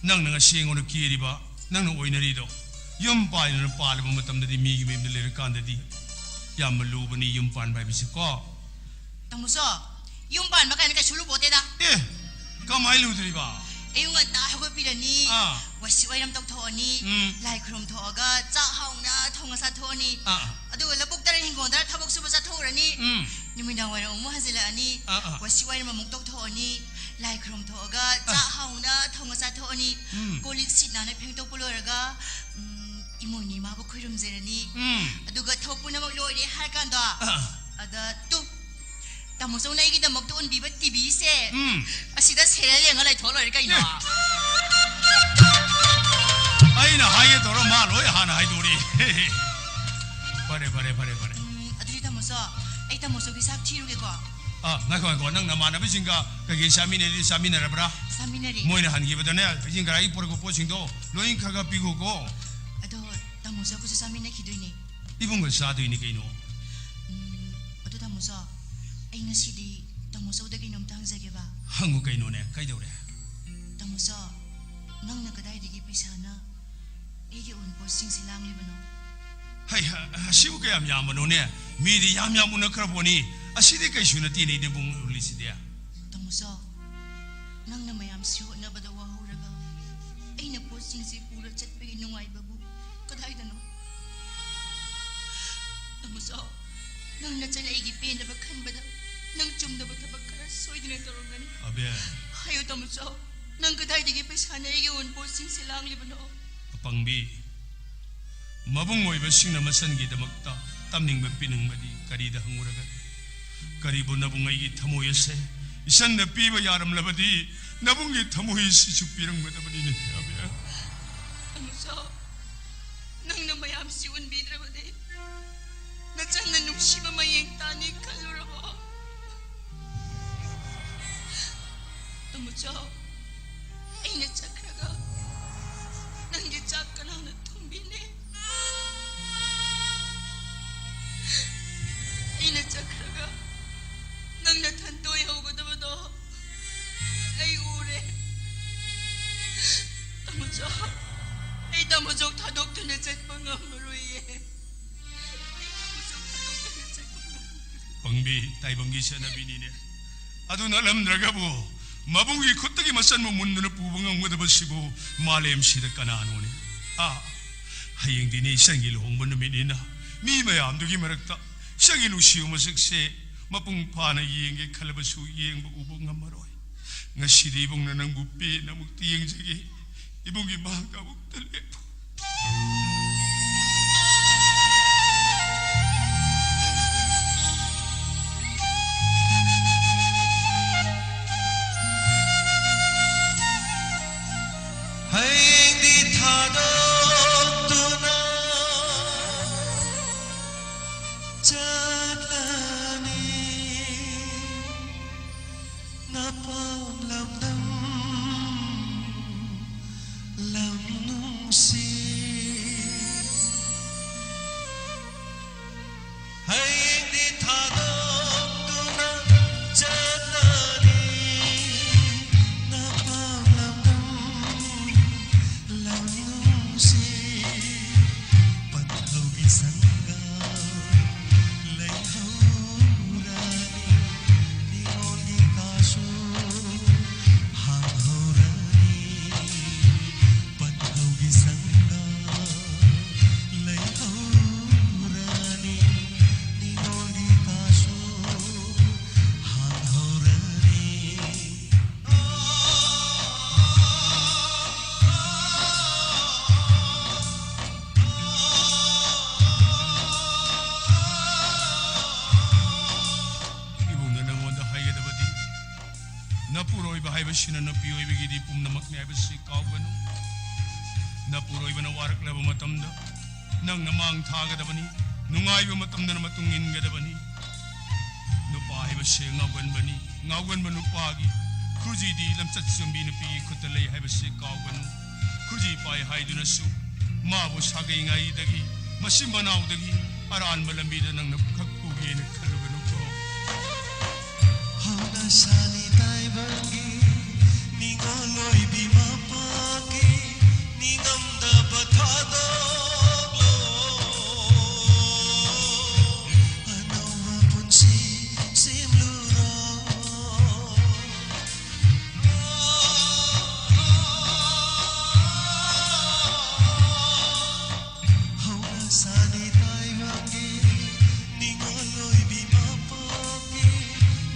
ꯅꯪꯅ ꯉꯁꯤ ꯑꯩꯉꯣꯟꯗ ꯀꯦꯔꯤꯕ, ꯅꯪꯅ ꯑꯣꯏꯅꯔꯤꯗꯣ, ꯌꯨꯝ ꯄꯥꯟꯗꯅ ꯄꯥꯜꯂꯕ ꯃꯇꯝꯗꯗꯤ, ꯃꯤꯒꯤ ꯃꯌꯨꯝꯗ ꯂꯩꯔꯀꯥꯟꯗꯗꯤ ꯌꯥꯝꯅ ꯂꯨꯕꯅꯤ ꯌꯨꯝ ꯄꯥꯟꯕ ꯍꯥꯏꯕꯁꯤ ꯀꯣ꯫ ꯇꯥꯃꯣꯆꯧ, ꯌꯨꯝ ꯄꯥꯟꯕ ꯀꯥꯏꯅ ꯀꯩꯁꯨ ꯂꯨꯄꯣꯠꯇꯦꯗ꯫ ꯑꯦ, ꯀꯃꯥꯏꯅ ꯂꯨꯗ꯭ꯔꯤꯕ? ꯑꯌꯨꯛ ꯉꯟꯇꯥ ꯍꯧꯒꯠꯄꯤꯔꯅꯤ, ꯑꯥ꯫ ꯋꯥꯏꯁꯤꯠ ꯋꯥꯏꯔꯝ ꯇꯧꯊꯣꯛꯑꯅꯤ, ꯎꯝ꯫ ꯂꯥꯏ ꯈꯨꯔꯨꯝ ꯊꯣꯛꯑꯒ ꯆꯥꯛ ꯍꯥꯎꯅ ꯊꯣꯡꯉ ꯆꯥꯊꯣꯛꯑꯅꯤ꯫ ꯑꯥ, ꯑꯥ꯫ ꯑꯗꯨꯒ ꯂꯧꯕꯨꯛꯇꯔ ꯍꯤꯡꯒꯣꯜꯗꯔ ꯊꯕꯛ ꯁꯨꯕ ꯆꯠꯊꯣꯛꯎꯔꯅꯤ꯫ ꯎꯝ꯫ ꯅꯨꯃꯤꯗꯥꯡ ꯋꯥꯏꯔꯝ ꯑꯃꯨꯛ ꯍꯟꯖꯤꯜꯂꯛꯑꯅꯤ꯫ ꯑꯥ, ꯑꯥ꯫ ꯋꯥꯏꯁꯤꯠ ꯋꯥꯏꯔꯝ ꯑꯃꯨꯛ ꯇꯧꯊꯣꯛꯑꯅꯤ꯫ ꯂꯥꯏ ꯈꯨꯔꯨꯝ ꯊꯣꯛꯑꯒ ꯑꯥ꯫ ꯆꯥꯛ ꯍꯥꯎꯅ ꯊꯣꯡꯉ ꯆꯥꯊꯣꯛꯑꯅꯤ꯫ ꯎꯝ꯫ ꯀꯣꯜ ꯂꯤꯛ ꯁꯤꯠ ꯅꯥꯟꯅ ꯐꯦꯡꯗꯣꯛꯄ ꯂꯣꯏꯔꯒ, ꯎꯝ, ꯏꯃꯣꯏꯅꯨ ꯏꯃꯥꯕꯨ ꯈꯨꯔꯨꯝꯖꯔꯅꯤ꯫ ꯎꯝ꯫ ꯑꯗꯨꯒ ꯊꯕꯛ ꯄꯨꯝꯅꯃꯛ ꯂꯣꯏꯔꯦ ꯍꯥꯏꯔ ꯀꯥꯟꯗ, ꯑꯥ꯫ ꯑꯗ ꯇꯨ, ꯇꯥꯃꯣꯆꯧꯅ ꯑꯩꯒꯤꯗꯃꯛꯇ ꯎꯟꯕꯤꯕ ꯇꯤꯚꯤꯁꯦ, ꯎꯝ꯫ ꯑꯁꯤꯗ ꯁꯦꯔꯦꯜ ꯌꯦꯡꯉ ꯂꯩꯊꯣꯛ ꯂꯣꯏꯔꯦ ꯀꯩꯅꯣ꯫ ꯑꯦ꯫ ꯑꯩꯅ ꯍꯥꯏꯒꯦ ꯇꯧꯔ ꯃꯥ ꯂꯣꯏ ꯍꯥꯟꯅ ꯍꯥꯏꯗꯣꯔꯤ꯫ ꯐꯔꯦ, ꯐꯔꯦ, ꯐꯔꯦ, ꯐꯔꯦ꯫ ꯎꯝ, ꯑꯗꯨꯗꯤ ꯇꯥꯃꯣꯆꯧ, ꯑꯩ ꯇꯥꯃꯣꯆꯧꯒꯤ ꯆꯥꯛ ꯊꯤꯔꯨꯒꯦꯀꯣ꯫ ꯑꯥ, ꯉꯥꯏꯈꯣ, ꯉꯥꯏꯈꯣ, ꯅꯪ ꯅꯃꯥꯟꯅꯕꯁꯤꯡꯒ ꯀꯩꯀꯩ ꯆꯥꯃꯤꯟꯅꯩꯗꯤ ꯆꯥꯃꯤꯟꯅꯔꯕ꯭ꯔꯥ? ꯆꯥꯃꯤꯟꯅꯔꯦ꯫ ꯃꯣꯏꯅ ꯍꯟꯈꯤꯕꯗꯅꯦ, ꯍꯩꯖꯤꯡ ꯈꯔꯥꯏꯒꯤ ꯄꯨꯔꯛꯄ ꯄꯣꯠꯁꯤꯡꯗꯣ ꯂꯣꯏ ꯈꯔ ꯈꯔ ꯄꯤꯈꯣꯀꯣ꯫ ꯑꯗꯣ ꯇꯥꯃꯣꯆꯧꯒꯁꯨ ꯆꯥꯃꯤꯟꯅꯈꯤꯗꯣꯏꯅꯦ꯫ ꯏꯕꯨꯡꯒ ꯆꯥꯗꯣꯏꯅꯤ ꯀꯩꯅꯣ꯫ ꯎꯝ, ꯑꯗꯨ ꯇꯥꯃꯣꯆꯧ, ꯑꯩ ꯉꯁꯤꯗꯤ ꯇꯥꯃꯣꯆꯧꯗ ꯀꯩꯅꯣꯝꯇ ꯍꯪꯖꯒꯦꯕ꯫ ꯍꯪꯉꯨ ꯀꯩꯅꯣꯅꯦ, ꯀꯩꯗꯧꯔꯦ? ꯇꯥꯃꯣꯆꯧ, ꯅꯪꯅ ꯀꯗꯥꯏꯗꯒꯤ ꯄꯩꯁꯥꯅ ꯑꯩꯒꯤ ꯑꯎꯟꯄꯣꯠꯁꯤꯡꯁꯦ ꯂꯥꯡꯂꯤꯕꯅꯣ? ꯍꯩ, ꯑꯁꯤꯕꯨ ꯀꯌꯥꯝ ꯌꯥꯝꯕꯅꯣꯅꯦ? ꯃꯤꯗꯤ ꯌꯥꯝ ꯌꯥꯝ ꯎꯅꯈ꯭ꯔ ꯄꯣꯠꯅꯤ꯫ ꯑꯁꯤꯗꯤ ꯀꯩꯁꯨ ꯅꯠꯇꯦꯅꯦ, ꯏꯅꯦꯕꯨꯡ ꯎꯔꯤꯁꯤꯗꯤ꯫ ꯇꯥꯃꯣꯆꯧ, ꯅꯪꯅ ꯃꯌꯥꯝꯁꯤ ꯍꯣꯠꯅꯕꯗ ꯋꯥꯍꯧꯔꯒ ꯑꯩꯅ ꯄꯣꯠꯁꯤꯡꯁꯤ ꯄꯨꯔ ꯆꯠꯄꯒꯤ ꯅꯨꯡꯉꯥꯏꯕꯕꯨ ꯀꯗꯥꯏꯗꯅꯣ? ꯇꯥꯃꯣꯆꯧ, ꯅꯪ ꯅꯆꯜ ꯑꯩꯒꯤ ꯄꯦꯟꯅꯕ ꯈꯟꯕꯗ ꯅꯪ ꯆꯨꯝꯗꯕ ꯊꯕꯛ ꯈꯔ ꯁꯣꯏꯗꯅ ꯇꯧꯔꯝꯒꯅꯤ꯫ ꯑꯕꯦ꯫ ꯍꯥꯏꯌꯨ ꯇꯥꯃꯣꯆꯧ, ꯅꯪ ꯀꯗꯥꯏꯗꯒꯤ ꯄꯩꯁꯥꯅ ꯑꯩꯒꯤ ꯑꯎꯟꯄꯣꯠꯁꯤꯡꯁꯦ ꯂꯥꯡꯂꯤꯕꯅꯣ? ꯑꯄꯪꯕꯤ, ꯃꯕꯨꯡ ꯑꯣꯏꯕꯁꯤꯡꯅ ꯃꯆꯟꯒꯤꯗꯃꯛꯇ ꯇꯝꯅꯤꯡꯕ ꯄꯤꯅꯤꯡꯕꯗꯤ ꯀꯔꯤꯗ ꯍꯪꯉꯨꯔꯒꯅꯤ? ꯀꯔꯤꯕꯨ ꯅꯕꯨꯡ ꯑꯩꯒꯤ ꯊꯃꯣꯏ ꯑꯁꯦ ꯏꯆꯟꯅ ꯄꯤꯕ ꯌꯥꯔꯝꯂꯕꯗꯤ ꯅꯕꯨꯡꯒꯤ ꯊꯃꯣꯏ ꯑꯁꯤꯁꯨ ꯄꯤꯔꯝꯒꯗꯕꯅꯤꯅꯦ, ꯑꯕꯦ꯫ ꯇꯥꯃꯣꯆꯧ, ꯅꯪꯅ ꯃꯌꯥꯝꯁꯤ ꯎꯟꯕꯤꯗ꯭ꯔꯕꯗꯤ ꯅꯆꯟꯅ ꯅꯨꯡꯁꯤꯕ ꯃꯌꯦꯡ ꯇꯥꯅꯤ ꯈꯜꯂꯨꯔꯕꯣ? ꯇꯥꯃꯣꯆꯧ, ꯑꯩꯅ ꯆꯠꯈ꯭ꯔꯒ ꯅꯪꯒꯤ ꯆꯥꯛ ꯀꯅꯥꯅ ꯊꯣꯡꯕꯤꯅꯤ? ꯑꯩꯅ ꯆꯠꯈ꯭ꯔꯒ ꯅꯪ ꯅꯊꯟꯇ ꯑꯣꯏꯍꯧꯒꯗꯕꯗꯣ ꯑꯩ ꯎꯔꯦ꯫ ꯇꯥꯃꯣꯆꯧ, ꯑꯩ ꯇꯥꯃꯣꯆꯧ ꯊꯥꯗꯣꯛꯇꯨꯅ ꯆꯠꯄ ꯉꯝꯃꯔꯣꯏꯌꯦ꯫ ꯑꯩ ꯇꯥꯃꯣꯆꯧ ꯊꯥꯗꯣꯛꯇꯨꯅ ꯆꯠꯄ ꯉꯝꯃꯔꯣꯏ꯫ ꯄꯪꯕꯤ ꯇꯥꯏꯕꯪꯒꯤ ꯆꯠꯅꯕꯤꯅꯤꯅꯦ꯫ ꯑꯗꯨ ꯅꯠꯂꯝꯗ꯭ꯔꯒꯕꯨ ꯃꯕꯨꯡꯒꯤ ꯈꯨꯠꯇꯒꯤ ꯃꯆꯟꯕꯨ ꯃꯨꯟꯗꯨꯅ ꯄꯨꯕ ꯉꯝꯒꯗꯕꯁꯤꯕꯨ ꯃꯥꯂꯦꯝꯁꯤꯗ ꯀꯅꯥꯅꯣꯅꯦ? ꯑꯥ, ꯍꯌꯦꯡꯗꯤꯅꯦ ꯏꯆꯟꯒꯤ ꯂꯨꯍꯣꯡꯕ ꯅꯨꯃꯤꯠꯅꯤꯅ ꯃꯤ ꯃꯌꯥꯝꯗꯨꯒꯤ ꯃꯔꯛꯇ ꯏꯆꯟꯒꯤ ꯅꯨꯡꯁꯤꯕ ꯃꯁꯛꯁꯦ ꯃꯄꯨꯡ ꯐꯥꯅ ꯌꯦꯡꯒꯦ ꯈꯜꯂꯕꯁꯨ ꯌꯦꯡꯕ ꯎꯕ ꯉꯝꯃꯔꯣꯏ꯫ ꯉꯁꯤꯗꯤ ꯏꯕꯨꯡꯅ ꯅꯪꯕꯨ ꯄꯦꯟꯅ ꯑꯃꯨꯛꯇ ꯌꯦꯡꯖꯒꯦ꯫ ꯏꯕꯨꯡꯒꯤ ꯃꯥꯡꯗ ꯑꯃꯨꯛꯇ ꯂꯦꯞꯄꯨ꯫ ꯍꯌꯦꯡꯗꯤ ꯊꯥꯗꯣꯛꯇꯨꯅ ꯆꯠꯂꯅꯤ ꯅꯄꯥꯝ ꯂꯝꯗꯝ ꯂꯝ ꯅꯨꯡꯁꯤ꯫ ꯍꯌꯦꯡꯗꯤ ꯊꯥꯗꯣꯛꯇꯨꯅ ꯆꯠꯂꯅꯤ ꯅꯄꯥꯝ ꯂꯝꯗꯝ ꯂꯝ ꯅꯨꯡꯁꯤ꯫ ꯄꯟꯊꯧꯒꯤ ꯁꯪꯒꯝ ꯂꯩꯍꯧꯔꯅꯤ ꯅꯤꯉꯣꯜꯒꯤ ꯀꯥꯁꯨ ꯍꯥꯡꯍꯧꯔꯅꯤ꯫ ꯄꯟꯊꯧꯒꯤ ꯁꯪꯒꯝ ꯂꯩꯍꯧꯔꯅꯤ ꯅꯤꯉꯣꯜꯒꯤ ꯀꯥꯁꯨ ꯍꯥꯡꯍꯧꯔꯅꯤ꯫ ꯏꯕꯨꯡꯅ ꯅꯪꯉꯣꯟꯗ ꯍꯥꯏꯒꯗꯕꯗꯤ, ꯅꯄꯨꯔꯣꯏꯕ ꯍꯥꯏꯕꯁꯤꯅ ꯅꯨꯄꯤ ꯑꯣꯏꯕꯒꯤꯗꯤ ꯄꯨꯝꯅꯃꯛꯅꯤ ꯍꯥꯏꯕꯁꯤ ꯀꯥꯎꯒꯅꯨ꯫ ꯅꯄꯨꯔꯣꯏꯕꯅ ꯋꯥꯔꯛꯂꯕ ꯃꯇꯝꯗ ꯅꯪꯅ ꯃꯥꯡ ꯊꯥꯒꯗꯕꯅꯤ, ꯅꯨꯡꯉꯥꯏꯕ ꯃꯇꯝꯗꯅ ꯃꯇꯨꯡ ꯏꯟꯒꯗꯕꯅꯤ꯫ ꯅꯨꯄꯥ ꯍꯥꯏꯕꯁꯦ ꯉꯥꯎꯒꯟꯕꯅꯤ, ꯉꯥꯎꯒꯟꯕ ꯅꯨꯄꯥꯒꯤ ꯈꯨꯖꯤꯗꯤ ꯂꯝꯆꯠ ꯆꯨꯝꯕꯤ ꯅꯨꯄꯤꯒꯤ ꯈꯨꯠꯇ ꯂꯩ ꯍꯥꯏꯕꯁꯤ ꯀꯥꯎꯒꯅꯨ꯫ ꯈꯨꯖꯤ ꯄꯥꯏ ꯍꯥꯏꯗꯨꯅꯁꯨ ꯃꯥꯕꯨ ꯁꯥꯒꯩ ꯉꯥꯏꯗꯒꯤ, ꯃꯆꯤꯟ ꯃꯅꯥꯎꯗꯒꯤ ꯑꯔꯥꯟꯕ ꯂꯝꯕꯤꯗ ꯅꯪꯅ ꯈꯛ ꯄꯨꯕ ꯅꯨꯡꯉꯥꯏꯅ ꯈꯜꯂꯨꯒꯅꯨꯀꯣ꯫ ꯍꯧꯅꯁꯥꯅꯤ ꯇꯥꯏꯕꯪꯒꯤ ꯅꯤꯉꯣꯜ ꯑꯣꯏꯕꯤ ꯃꯄꯣꯛꯀꯤ ꯅꯤꯡꯉꯝꯗꯕ ꯊꯥꯗꯣꯛꯂꯣ꯫ ꯑꯅꯧꯕ ꯄꯨꯟꯁꯤ ꯁꯦꯝꯂꯨꯔꯣ꯫ ꯍꯧꯅꯁꯥꯅꯤ ꯇꯥꯏꯕꯪꯒꯤ ꯅꯤꯉꯣꯜ ꯑꯣꯏꯕꯤ ꯃꯄꯣꯛꯀꯤ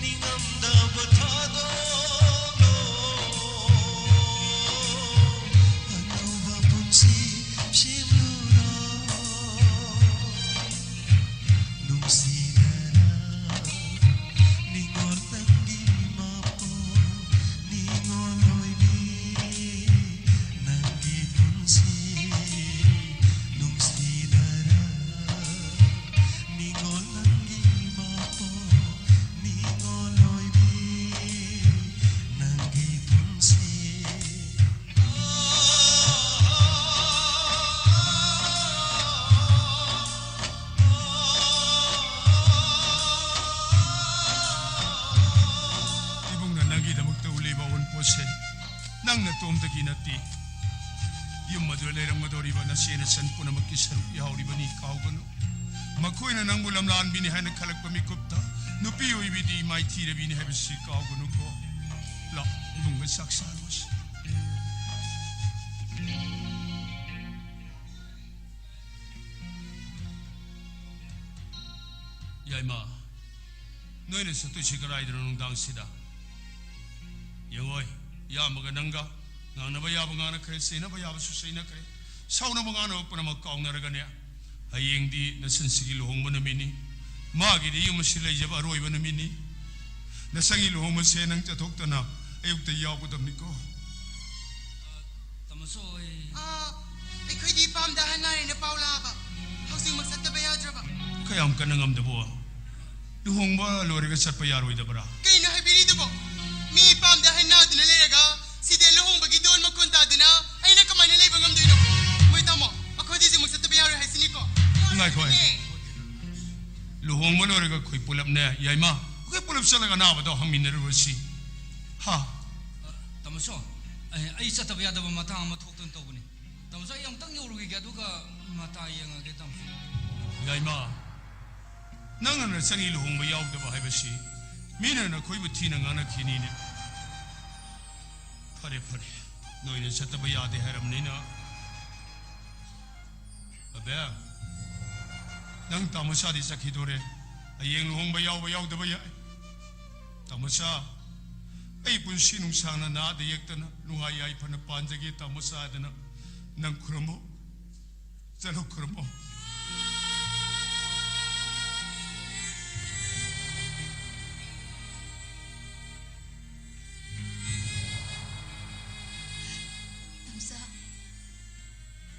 ꯅꯤꯡꯉꯝꯗꯕ ꯊꯥꯗꯣꯛꯂꯣ꯫ ꯑꯅꯧꯕ ꯄꯨꯟꯁꯤ ꯁꯦꯝꯂꯨꯔꯣ꯫ ꯅꯨꯡꯁꯤꯅꯔ ꯅꯤꯉꯣꯜ ꯅꯪꯒꯤ ꯃꯄꯣꯛ ꯅꯤꯉꯣꯜ ꯑꯣꯏꯕꯤ ꯅꯪꯒꯤ ꯄꯨꯟꯁꯤ ꯅꯨꯡꯁꯤꯅꯔ ꯅꯤꯉꯣꯜ ꯅꯪꯒꯤ ꯃꯄꯣꯛ ꯅꯤꯉꯣꯜ ꯑꯣꯏꯕꯤ ꯅꯪꯒꯤ ꯄꯨꯟꯁꯤ꯫ ꯏꯕꯨꯡꯅ ꯅꯪꯒꯤꯗꯃꯛꯇ ꯎꯠꯂꯤꯕ ꯑꯋꯨꯟꯄꯣꯠꯁꯦ ꯅꯪ ꯅꯇꯣꯝꯇꯒꯤ ꯅꯠꯇꯦ꯫ ꯌꯨꯝ ꯑꯗꯨꯗ ꯂꯩꯔꯝꯒꯗꯧꯔꯤꯕ ꯅꯆꯦ ꯅꯆꯟ ꯄꯨꯝꯅꯃꯛꯀꯤ ꯁꯔꯨꯛ ꯌꯥꯎꯔꯤꯕꯅꯤ, ꯀꯥꯎꯒꯅꯨ꯫ ꯃꯈꯣꯏꯅ ꯅꯪꯕꯨ ꯂꯝꯂꯥꯟꯕꯤꯅꯤ ꯍꯥꯏꯅ ꯈꯜꯂꯛꯄ ꯃꯤꯀꯨꯞꯇ ꯅꯨꯄꯤ ꯑꯣꯏꯕꯤꯗꯤ ꯃꯥꯏꯊꯤꯔꯕꯤꯅꯤ ꯍꯥꯏꯕꯁꯤ ꯀꯥꯎꯒꯅꯨꯀꯣ꯫ ꯂꯥꯛ, ꯏꯕꯨꯡꯒ ꯆꯥꯛ ꯆꯥꯔꯨꯁꯤ꯫ ꯌꯥꯏꯃ, ꯅꯣꯏꯅ ꯆꯠꯇꯣꯏꯁꯤ ꯀꯗꯥꯏꯗꯅꯣ ꯅꯨꯡꯗꯥꯡꯁꯤꯗ? ꯌꯦꯡꯉꯣꯏ, ꯏꯌꯥꯝꯕꯒ ꯅꯪꯒ ꯉꯥꯡꯅꯕ ꯌꯥꯕ ꯉꯥꯡꯅꯈ꯭ꯔꯦ, ꯆꯩꯅꯕ ꯌꯥꯕꯁꯨ ꯆꯩꯅꯈ꯭ꯔꯦ, ꯁꯥꯎꯅꯕ ꯉꯥꯡꯅꯕ ꯄꯨꯝꯅꯃꯛ ꯀꯥꯎꯅꯔꯒꯅꯦ, ꯍꯌꯦꯡꯗꯤ ꯅꯆꯟꯁꯤꯒꯤ ꯂꯨꯍꯣꯡꯕ ꯅꯨꯃꯤꯠꯅꯤ, ꯃꯥꯒꯤꯗꯤ ꯌꯨꯝ ꯑꯁꯤ ꯂꯩꯖꯕ ꯑꯔꯣꯏꯕ ꯅꯨꯃꯤꯠꯅꯤ꯫ ꯅꯆꯟꯒꯤ ꯂꯨꯍꯣꯡꯕꯁꯦ ꯅꯪ ꯆꯠꯊꯣꯛꯇꯅ ꯑꯌꯨꯛꯇ ꯌꯥꯎꯒꯗꯕꯅꯤꯀꯣ꯫ ꯇꯥꯃꯣꯁꯣꯏ꯫ ꯑꯥ, ꯑꯩꯈꯣꯏꯗꯤ ꯏꯄꯥꯝꯗ ꯑꯍꯟ ꯅꯥꯔꯦꯅ ꯄꯥꯎ ꯂꯥꯛꯑꯕ꯫ ꯍꯧꯖꯤꯛꯃꯛ ꯆꯠꯇꯕ ꯌꯥꯗ꯭ꯔꯕ꯫ ꯀꯌꯥꯝ ꯀꯟꯅ ꯉꯝꯗꯕꯣ? ꯂꯨꯍꯣꯡꯕ ꯂꯣꯏꯔꯒ ꯆꯠꯄ ꯌꯥꯔꯣꯏꯗꯕ꯭ꯔꯥ? ꯀꯩꯅꯣ ꯍꯥꯏꯕꯤꯔꯤꯗꯨꯕꯣ? ꯃꯤ ꯏꯄꯥꯝꯗ ꯑꯍꯟ ꯅꯥꯗꯨꯅ ꯂꯩꯔꯒ ꯁꯤꯗ ꯂꯨꯍꯣꯡꯕꯒꯤ ꯗꯣꯟ ꯃꯈꯣꯟ ꯇꯥꯗꯨꯅ ꯑꯩꯅ ꯀꯃꯥꯏꯅ ꯂꯩꯕ ꯉꯝꯗꯣꯏꯅꯣ? ꯃꯣꯏ ꯇꯥꯃꯣ, ꯑꯩꯈꯣꯏꯗꯤ ꯍꯧꯖꯤꯛꯃꯛ ꯆꯠꯇꯕ ꯌꯥꯔꯣꯏ ꯍꯥꯏꯁꯤꯅꯤꯀꯣ꯫ ꯉꯥꯏꯈꯣ, ꯑꯩ꯫ ꯂꯨꯍꯣꯡꯕ ꯂꯣꯏꯔ ꯑꯩꯈꯣꯏ ꯄꯨꯂꯞꯅꯦ, ꯌꯥꯏꯃ, ꯑꯩꯈꯣꯏ ꯄꯨꯂꯞ ꯆꯠꯂꯒ ꯑꯅꯥꯕꯗꯣ ꯍꯪꯃꯤꯟꯅꯔꯨꯔꯁꯤ꯫ ꯍꯥ? ꯑ, ꯇꯥꯃꯣꯁꯣ, ꯑꯩ, ꯑꯩ ꯆꯠꯇꯕ ꯌꯥꯗꯕ ꯃꯇꯥꯡ ꯑꯃ ꯊꯣꯛꯇꯅ ꯇꯧꯕꯅꯤ꯫ ꯇꯥꯃꯣꯁꯣ, ꯑꯩ ꯑꯃꯨꯛꯇꯪ ꯌꯧꯔꯨꯈꯤꯒꯦ, ꯑꯗꯨꯒ ꯃꯇꯥ ꯌꯦꯡꯉꯒꯦ, ꯇꯥꯃꯣꯁꯣ꯫ ꯌꯥꯏꯃ, ꯅꯪꯅ ꯅꯆꯟꯒꯤ ꯂꯨꯍꯣꯡꯕ ꯌꯥꯎꯗꯕ ꯍꯥꯏꯕꯁꯤ ꯃꯤꯅ ꯅꯈꯣꯏꯕꯨ ꯊꯤꯅ ꯉꯥꯡꯅꯈꯤꯅꯤꯅꯦ꯫ ꯐꯔꯦ, ꯐꯔꯦ, ꯅꯣꯏꯅ ꯆꯠꯇꯕ ꯌꯥꯗꯦ ꯍꯥꯏꯔꯕꯅꯤꯅ꯫ ꯑꯕꯦꯝ, ꯅꯪ ꯇꯥꯃꯣꯆꯥꯗꯤ ꯆꯠꯈꯤꯗꯣꯔꯦ꯫ ꯍꯌꯦꯡ ꯂꯨꯍꯣꯡꯕ ꯌꯥꯎꯕ ꯌꯥꯎꯗꯕ ꯌꯥꯏ꯫ ꯇꯥꯃꯣꯆꯥ, ꯑꯩ ꯄꯨꯟꯁꯤ ꯅꯨꯡꯁꯥꯡꯅ ꯅꯥꯗ ꯌꯦꯛꯇꯅ ꯅꯨꯡꯉꯥꯏ ꯌꯥꯏꯐꯅ ꯄꯥꯟꯖꯒꯦ ꯇꯥꯃꯣꯆꯥ ꯍꯥꯏꯗꯅ ꯅꯪ ꯈꯨꯔꯨꯝꯃꯨ꯫ ꯆꯠꯂꯨ, ꯈꯨꯔꯨꯝꯃꯨ꯫ ꯇꯥꯃꯣꯆꯥ,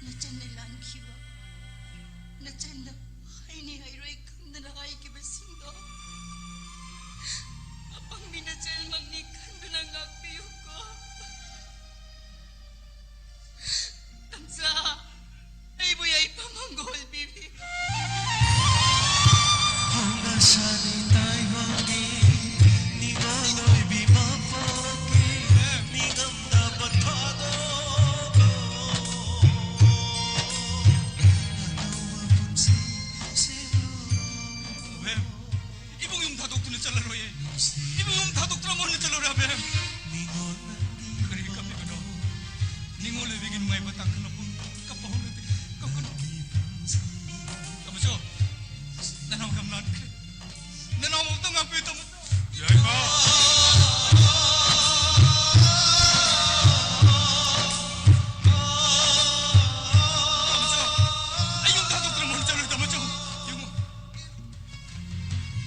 ꯅꯆꯟꯅ ꯂꯥꯟꯈꯤꯕ, ꯅꯆꯟꯅ ꯍꯩꯅꯤ ꯍꯩꯔꯣꯏ ꯈꯪꯗꯅ ꯍꯥꯏꯈꯤꯕꯁꯤꯡꯗꯣ ꯑꯄꯪꯕꯤ ꯅꯆꯟꯃꯛꯅꯤ ꯈꯟꯗꯨꯅ ꯉꯥꯛꯄꯤꯌꯨꯀꯣ꯫ ꯇꯥꯃꯣꯆꯥ, ꯑꯩꯕꯨ ꯌꯥꯏꯐ ꯃꯪꯒꯣꯜ ꯄꯤꯕꯤꯌꯨ꯫ ꯍꯧꯅꯁꯥꯅꯤ ꯇꯥꯏꯕꯪꯒꯤ ꯅꯤꯡꯉꯣꯜ ꯑꯣꯏꯕꯤ ꯃꯄꯣꯛꯀꯤ ꯅꯤꯡꯉꯝꯗꯕ ꯊꯥꯗꯣꯛꯑꯣ꯫ ꯑꯅꯧꯕ ꯄꯨꯟꯁꯤ ꯁꯦꯝꯂꯣ꯫ ꯏꯕꯨꯡ ꯌꯨꯝ ꯊꯥꯗꯣꯛꯇꯨꯅ ꯆꯠꯂꯔꯣꯏꯌꯦ꯫ ꯏꯕꯨꯡ ꯌꯨꯝ ꯊꯥꯗꯣꯛꯇꯨꯅ ꯑꯃꯨꯛ ꯍꯟꯅ ꯆꯠꯂꯔꯣꯏ, ꯑꯕꯦꯝ꯫ ꯀꯔꯤꯒꯤ ꯀꯞꯄꯤꯕꯅꯣ? ꯅꯤꯡꯉꯣꯜ ꯑꯣꯏꯕꯤꯒꯤ ꯅꯨꯡꯉꯥꯏꯕ ꯇꯥꯡꯈꯠꯂꯛꯄ ꯀꯞꯄ ꯍꯧꯅꯗꯦ꯫ ꯀꯞꯀꯅꯨ꯫ ꯇꯥꯃꯣꯆꯧ, ꯅꯅꯥꯎ ꯌꯥꯝ ꯂꯥꯟꯈ꯭ꯔꯦ꯫ ꯅꯅꯥꯎ ꯑꯃꯨꯛꯇ ꯉꯥꯛꯄꯤꯌꯨ, ꯇꯥꯃꯣꯆꯧ꯫ ꯌꯥꯏꯐ! ꯇꯥꯃꯣꯆꯧ, ꯑꯩ ꯌꯨꯝ ꯊꯥꯗꯣꯛꯇꯨꯅ ꯑꯃꯨꯛ ꯍꯟꯅ ꯆꯠꯂꯔꯣꯏ, ꯇꯥꯃꯣꯆꯧ꯫ ꯌꯦꯡꯉꯨ꯫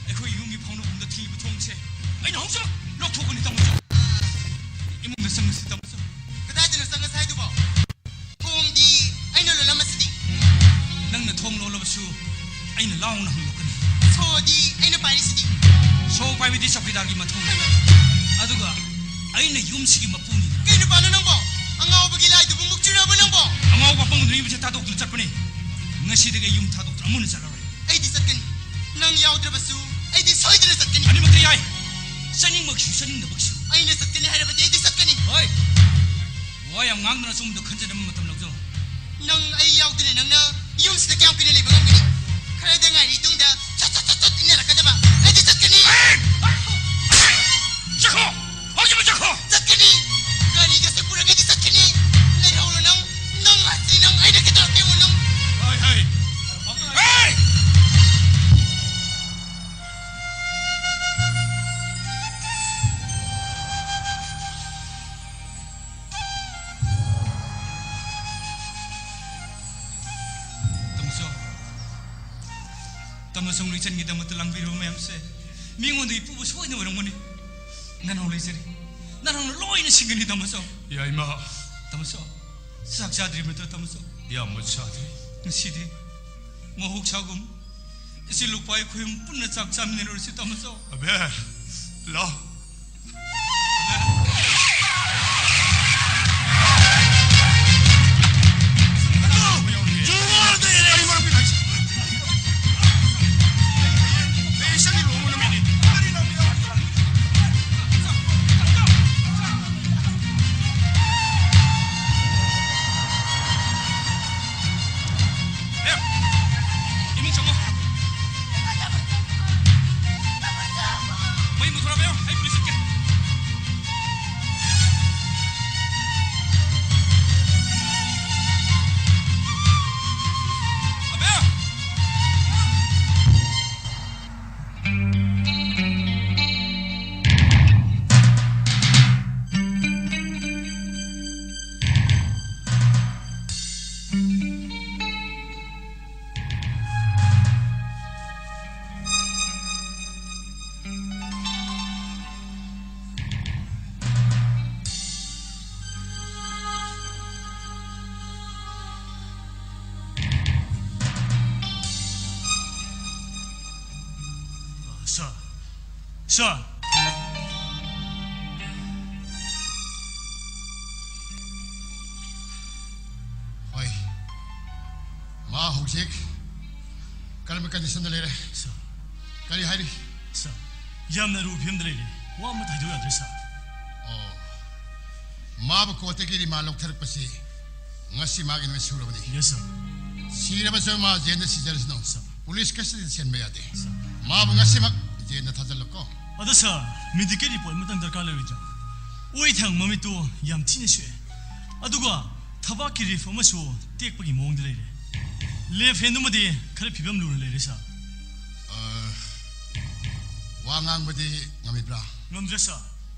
ꯑꯩꯈꯣꯏ ꯏꯃꯨꯡꯒꯤ ꯐꯥꯎꯅꯐꯝꯗ ꯊꯤꯕ ꯊꯣꯡꯁꯦ ꯑꯩꯅ ꯍꯧꯖꯤꯛꯃꯛ ꯂꯧꯊꯣꯛꯀꯅꯤ, ꯇꯥꯃꯣꯆꯧ꯫ ꯏꯃꯨꯡꯗ ꯆꯪꯉꯁꯤ, ꯇꯥꯃꯣꯆꯧ꯫ ꯀꯗꯥꯏꯗꯅꯣ ꯆꯪꯉꯁꯤ ꯍꯥꯏꯗꯨꯕꯣ? ꯊꯣꯡꯗꯤ ꯑꯩꯅ ꯂꯣꯜꯂꯝꯃꯁꯤꯗꯤ꯫ ꯅꯪꯅ ꯊꯣꯡ ꯂꯣꯜꯂꯕꯁꯨ ꯑꯩꯅ ꯂꯥꯎꯅ ꯍꯥꯡꯗꯣꯛꯀꯅꯤ꯫ ꯁꯣꯗꯤ ꯑꯩꯅ ꯄꯥꯏꯔꯤꯁꯤꯗꯤ꯫ ꯁꯣ ꯄꯥꯏꯕꯗꯤ ꯆꯧꯀꯤꯗꯥꯔꯒꯤ ꯃꯊꯧꯅꯤ꯫ ꯑꯗꯨꯒ ꯑꯩꯅ ꯌꯨꯝꯁꯤꯒꯤ ꯃꯄꯨꯅꯤ꯫ ꯀꯩ ꯅꯨꯄꯥꯅꯣ ꯅꯪꯕꯣ? ꯑꯉꯥꯎꯕꯒꯤ ꯂꯥꯏꯗꯨꯕꯨ ꯃꯨꯛꯆꯤꯔꯕ ꯅꯪꯕꯣ? ꯑꯉꯥꯎꯕ ꯑꯄꯪꯕꯗꯨꯅ ꯌꯨꯝꯁꯦ ꯊꯥꯗꯣꯛꯇꯨꯅ ꯆꯠꯄꯅꯤ꯫ ꯉꯁꯤꯗꯒꯤ ꯑꯩ ꯌꯨꯝ ꯊꯥꯗꯣꯛꯇꯨꯅ ꯑꯃꯨꯛ ꯍꯟꯅ ꯆꯠꯂꯔꯣꯏ꯫ ꯑꯩꯗꯤ ꯆꯠꯀꯅꯤ꯫ ꯅꯪ ꯌꯥꯎꯗ꯭ꯔꯕꯁꯨ ꯑꯩ ꯁꯣꯏꯗꯅ ꯆꯠꯀꯅꯤ꯫ ꯑꯅꯤꯃꯛꯇ ꯌꯥꯏ꯫ ꯆꯠꯅꯤꯡꯕꯒꯤꯁꯨ ꯆꯠꯅꯤꯡꯗꯕꯒꯤꯁꯨ꯫ ꯑꯩꯅ ꯆꯠꯀꯅꯤ ꯍꯥꯏꯔꯕꯗꯤ ꯑꯩꯗꯤ ꯆꯠꯀꯅꯤ꯫ ꯍꯣꯏ꯫ ꯋꯥ ꯌꯥꯝ ꯉꯥꯡꯗꯅ ꯑꯆꯨꯝꯕꯗꯣ ꯈꯟꯖꯅꯕ ꯃꯇꯝ ꯂꯧꯖꯧ꯫ ꯅꯪ ꯑꯩ ꯌꯥꯎꯗꯅ ꯅꯪꯅ ꯌꯨꯝꯁꯤꯗ ꯀꯌꯥꯝ ꯀꯨꯏꯅ ꯂꯩꯕ ꯉꯝꯒꯅꯤ? ꯈꯔꯗ ꯉꯥꯏꯔꯤ ꯇꯨꯡꯗ ꯁꯠ ꯁꯠ ꯁꯠ ꯁꯠ ꯏꯟꯅꯔꯛꯀꯗꯕ꯫ ꯑꯩꯗꯤ ꯆꯠꯀꯅꯤ꯫ ꯆꯠꯈꯣ! ꯍꯧꯖꯤꯛꯃꯛ ꯆꯠꯈꯣ! ꯆꯠꯀꯅꯤ꯫ ꯒꯥꯔꯤꯒꯁꯦ ꯄꯨꯔꯒꯗꯤ ꯆꯠꯀꯅꯤ꯫ ꯂꯩꯍꯧꯔꯣ ꯅꯪ꯫ ꯅꯪ ꯍꯥꯏꯁꯤ ꯅꯪ ꯑꯩꯅ ꯀꯩꯗꯧꯔꯛꯀꯦ ꯌꯦꯡꯉꯣ ꯅꯪ꯫ ꯍꯣꯏ, ꯍꯣꯏ꯫ ꯍꯦ! ꯇꯥꯃꯣꯆꯧ, ꯇꯥꯃꯣꯆꯧꯅ ꯏꯆꯟꯒꯤꯗꯃꯛꯇ ꯂꯥꯡꯕꯤꯔꯕ ꯃꯌꯥꯝꯁꯦ ꯃꯤꯉꯣꯟꯗꯒꯤ ꯄꯨꯕ ꯁꯣꯏꯗꯅ ꯑꯣꯏꯔꯝꯒꯅꯤ꯫ ꯅꯅꯥꯎ ꯂꯩꯖꯔꯤ, ꯅꯅꯥꯎꯅ ꯂꯣꯏꯅ ꯁꯤꯡꯒꯅꯤ ꯇꯥꯃꯣꯆꯧ꯫ ꯌꯥꯏꯃ꯫ ꯇꯥꯃꯣꯆꯧ, ꯆꯥꯛ ꯆꯥꯗ꯭ꯔꯤꯕ ꯅꯠꯇ꯭ꯔꯣ ꯇꯥꯃꯣꯆꯧ? ꯏꯌꯥꯝꯕ ꯆꯥꯗ꯭ꯔꯤ꯫ ꯉꯁꯤꯗꯤ ꯃꯍꯧꯁꯥꯒꯨꯝ ꯏꯆꯦ ꯂꯨꯄꯥ ꯑꯩꯈꯣꯏ ꯑꯍꯨꯝ ꯄꯨꯟꯅ ꯆꯥꯛ ꯆꯥꯃꯤꯟꯅꯔꯨꯔꯁꯤ ꯇꯥꯃꯣꯆꯧ꯫ ꯑꯕꯦ, ꯂꯥꯎ꯫ ꯏꯃꯨꯡ ꯆꯪꯉꯣ꯫ ꯃꯩ ꯃꯨꯊꯣꯔꯛꯑꯕ ꯌꯦꯡꯉꯣ, ꯑꯩ ꯄꯨꯂꯤꯁ ꯆꯠꯀꯦ꯫ ꯑꯕꯦ! ꯁꯥꯔ, ꯁꯥꯔ꯫ ꯍꯣꯏ꯫ ꯃꯥ ꯍꯧꯖꯤꯛ ꯀꯔꯝꯕ ꯀꯟꯗꯤꯁꯟꯗ ꯂꯩꯔꯦ? ꯁꯥꯔ꯫ ꯀꯔꯤ ꯍꯥꯏꯔꯤ? ꯁꯥꯔ, ꯌꯥꯝꯅ ꯑꯔꯨꯕ ꯐꯤꯕꯝꯗ ꯂꯩꯔꯦ꯫ ꯋꯥ ꯑꯃꯠꯇ ꯍꯥꯏꯗꯣꯛ ꯌꯥꯗ꯭ꯔꯦ, ꯁꯥꯔ꯫ ꯑꯣ, ꯃꯥꯕꯨ ꯀꯣꯔꯠꯇꯒꯤ ꯔꯤꯃꯥꯟ ꯂꯧꯊꯔꯛꯄꯁꯤ ꯉꯁꯤ ꯃꯥꯒꯤ ꯅꯨꯃꯤꯠ ꯁꯨꯔꯕꯅꯤ꯫ ꯌꯦꯁ, ꯁꯥꯔ꯫ ꯁꯤꯔꯕꯁꯨ ꯃꯥ ꯖꯦꯜꯗ ꯁꯤꯖꯔꯁꯅꯨ꯫ ꯁꯥꯔ꯫ ꯄꯨꯂꯤꯁ ꯀꯁꯇꯗꯤꯗ ꯁꯤꯍꯟꯕ ꯌꯥꯗꯦ꯫ ꯁꯥꯔ꯫ ꯃꯥꯕꯨ ꯉꯁꯤꯃꯛ ꯖꯦꯜꯗ ꯊꯥꯖꯤꯜꯂꯨꯀꯣ꯫ ꯑꯗꯣ, ꯁꯥꯔ, ꯃꯦꯗꯤꯀꯦꯜ ꯔꯤꯄꯣꯔꯠ ꯑꯃꯇꯪ ꯗꯔꯀꯥꯔ ꯂꯩꯔꯣꯏꯗ꯭ꯔꯥ? ꯑꯣꯏ ꯊꯪ ꯃꯃꯤꯠꯇꯨ ꯌꯥꯝ ꯊꯤꯅ ꯁꯣꯛꯑꯦ꯫ ꯑꯗꯨꯒ ꯊꯕꯥꯛꯀꯤ ꯔꯤꯐ ꯑꯃꯁꯨ ꯇꯦꯛꯄꯒꯤ ꯃꯑꯣꯡꯗ ꯂꯩꯔꯦ꯫ ꯂꯦꯐ ꯍꯦꯟꯗꯨꯃꯗꯤ ꯈꯔ ꯐꯤꯕꯝ ꯂꯨꯅ ꯂꯩꯔꯦ, ꯁꯥꯔ꯫ ꯑ, ꯋꯥ ꯉꯥꯡꯕꯗꯤ ꯉꯝꯃꯤꯕ꯭ꯔꯥ? ꯉꯝꯗ꯭ꯔꯦ, ꯁꯥꯔ꯫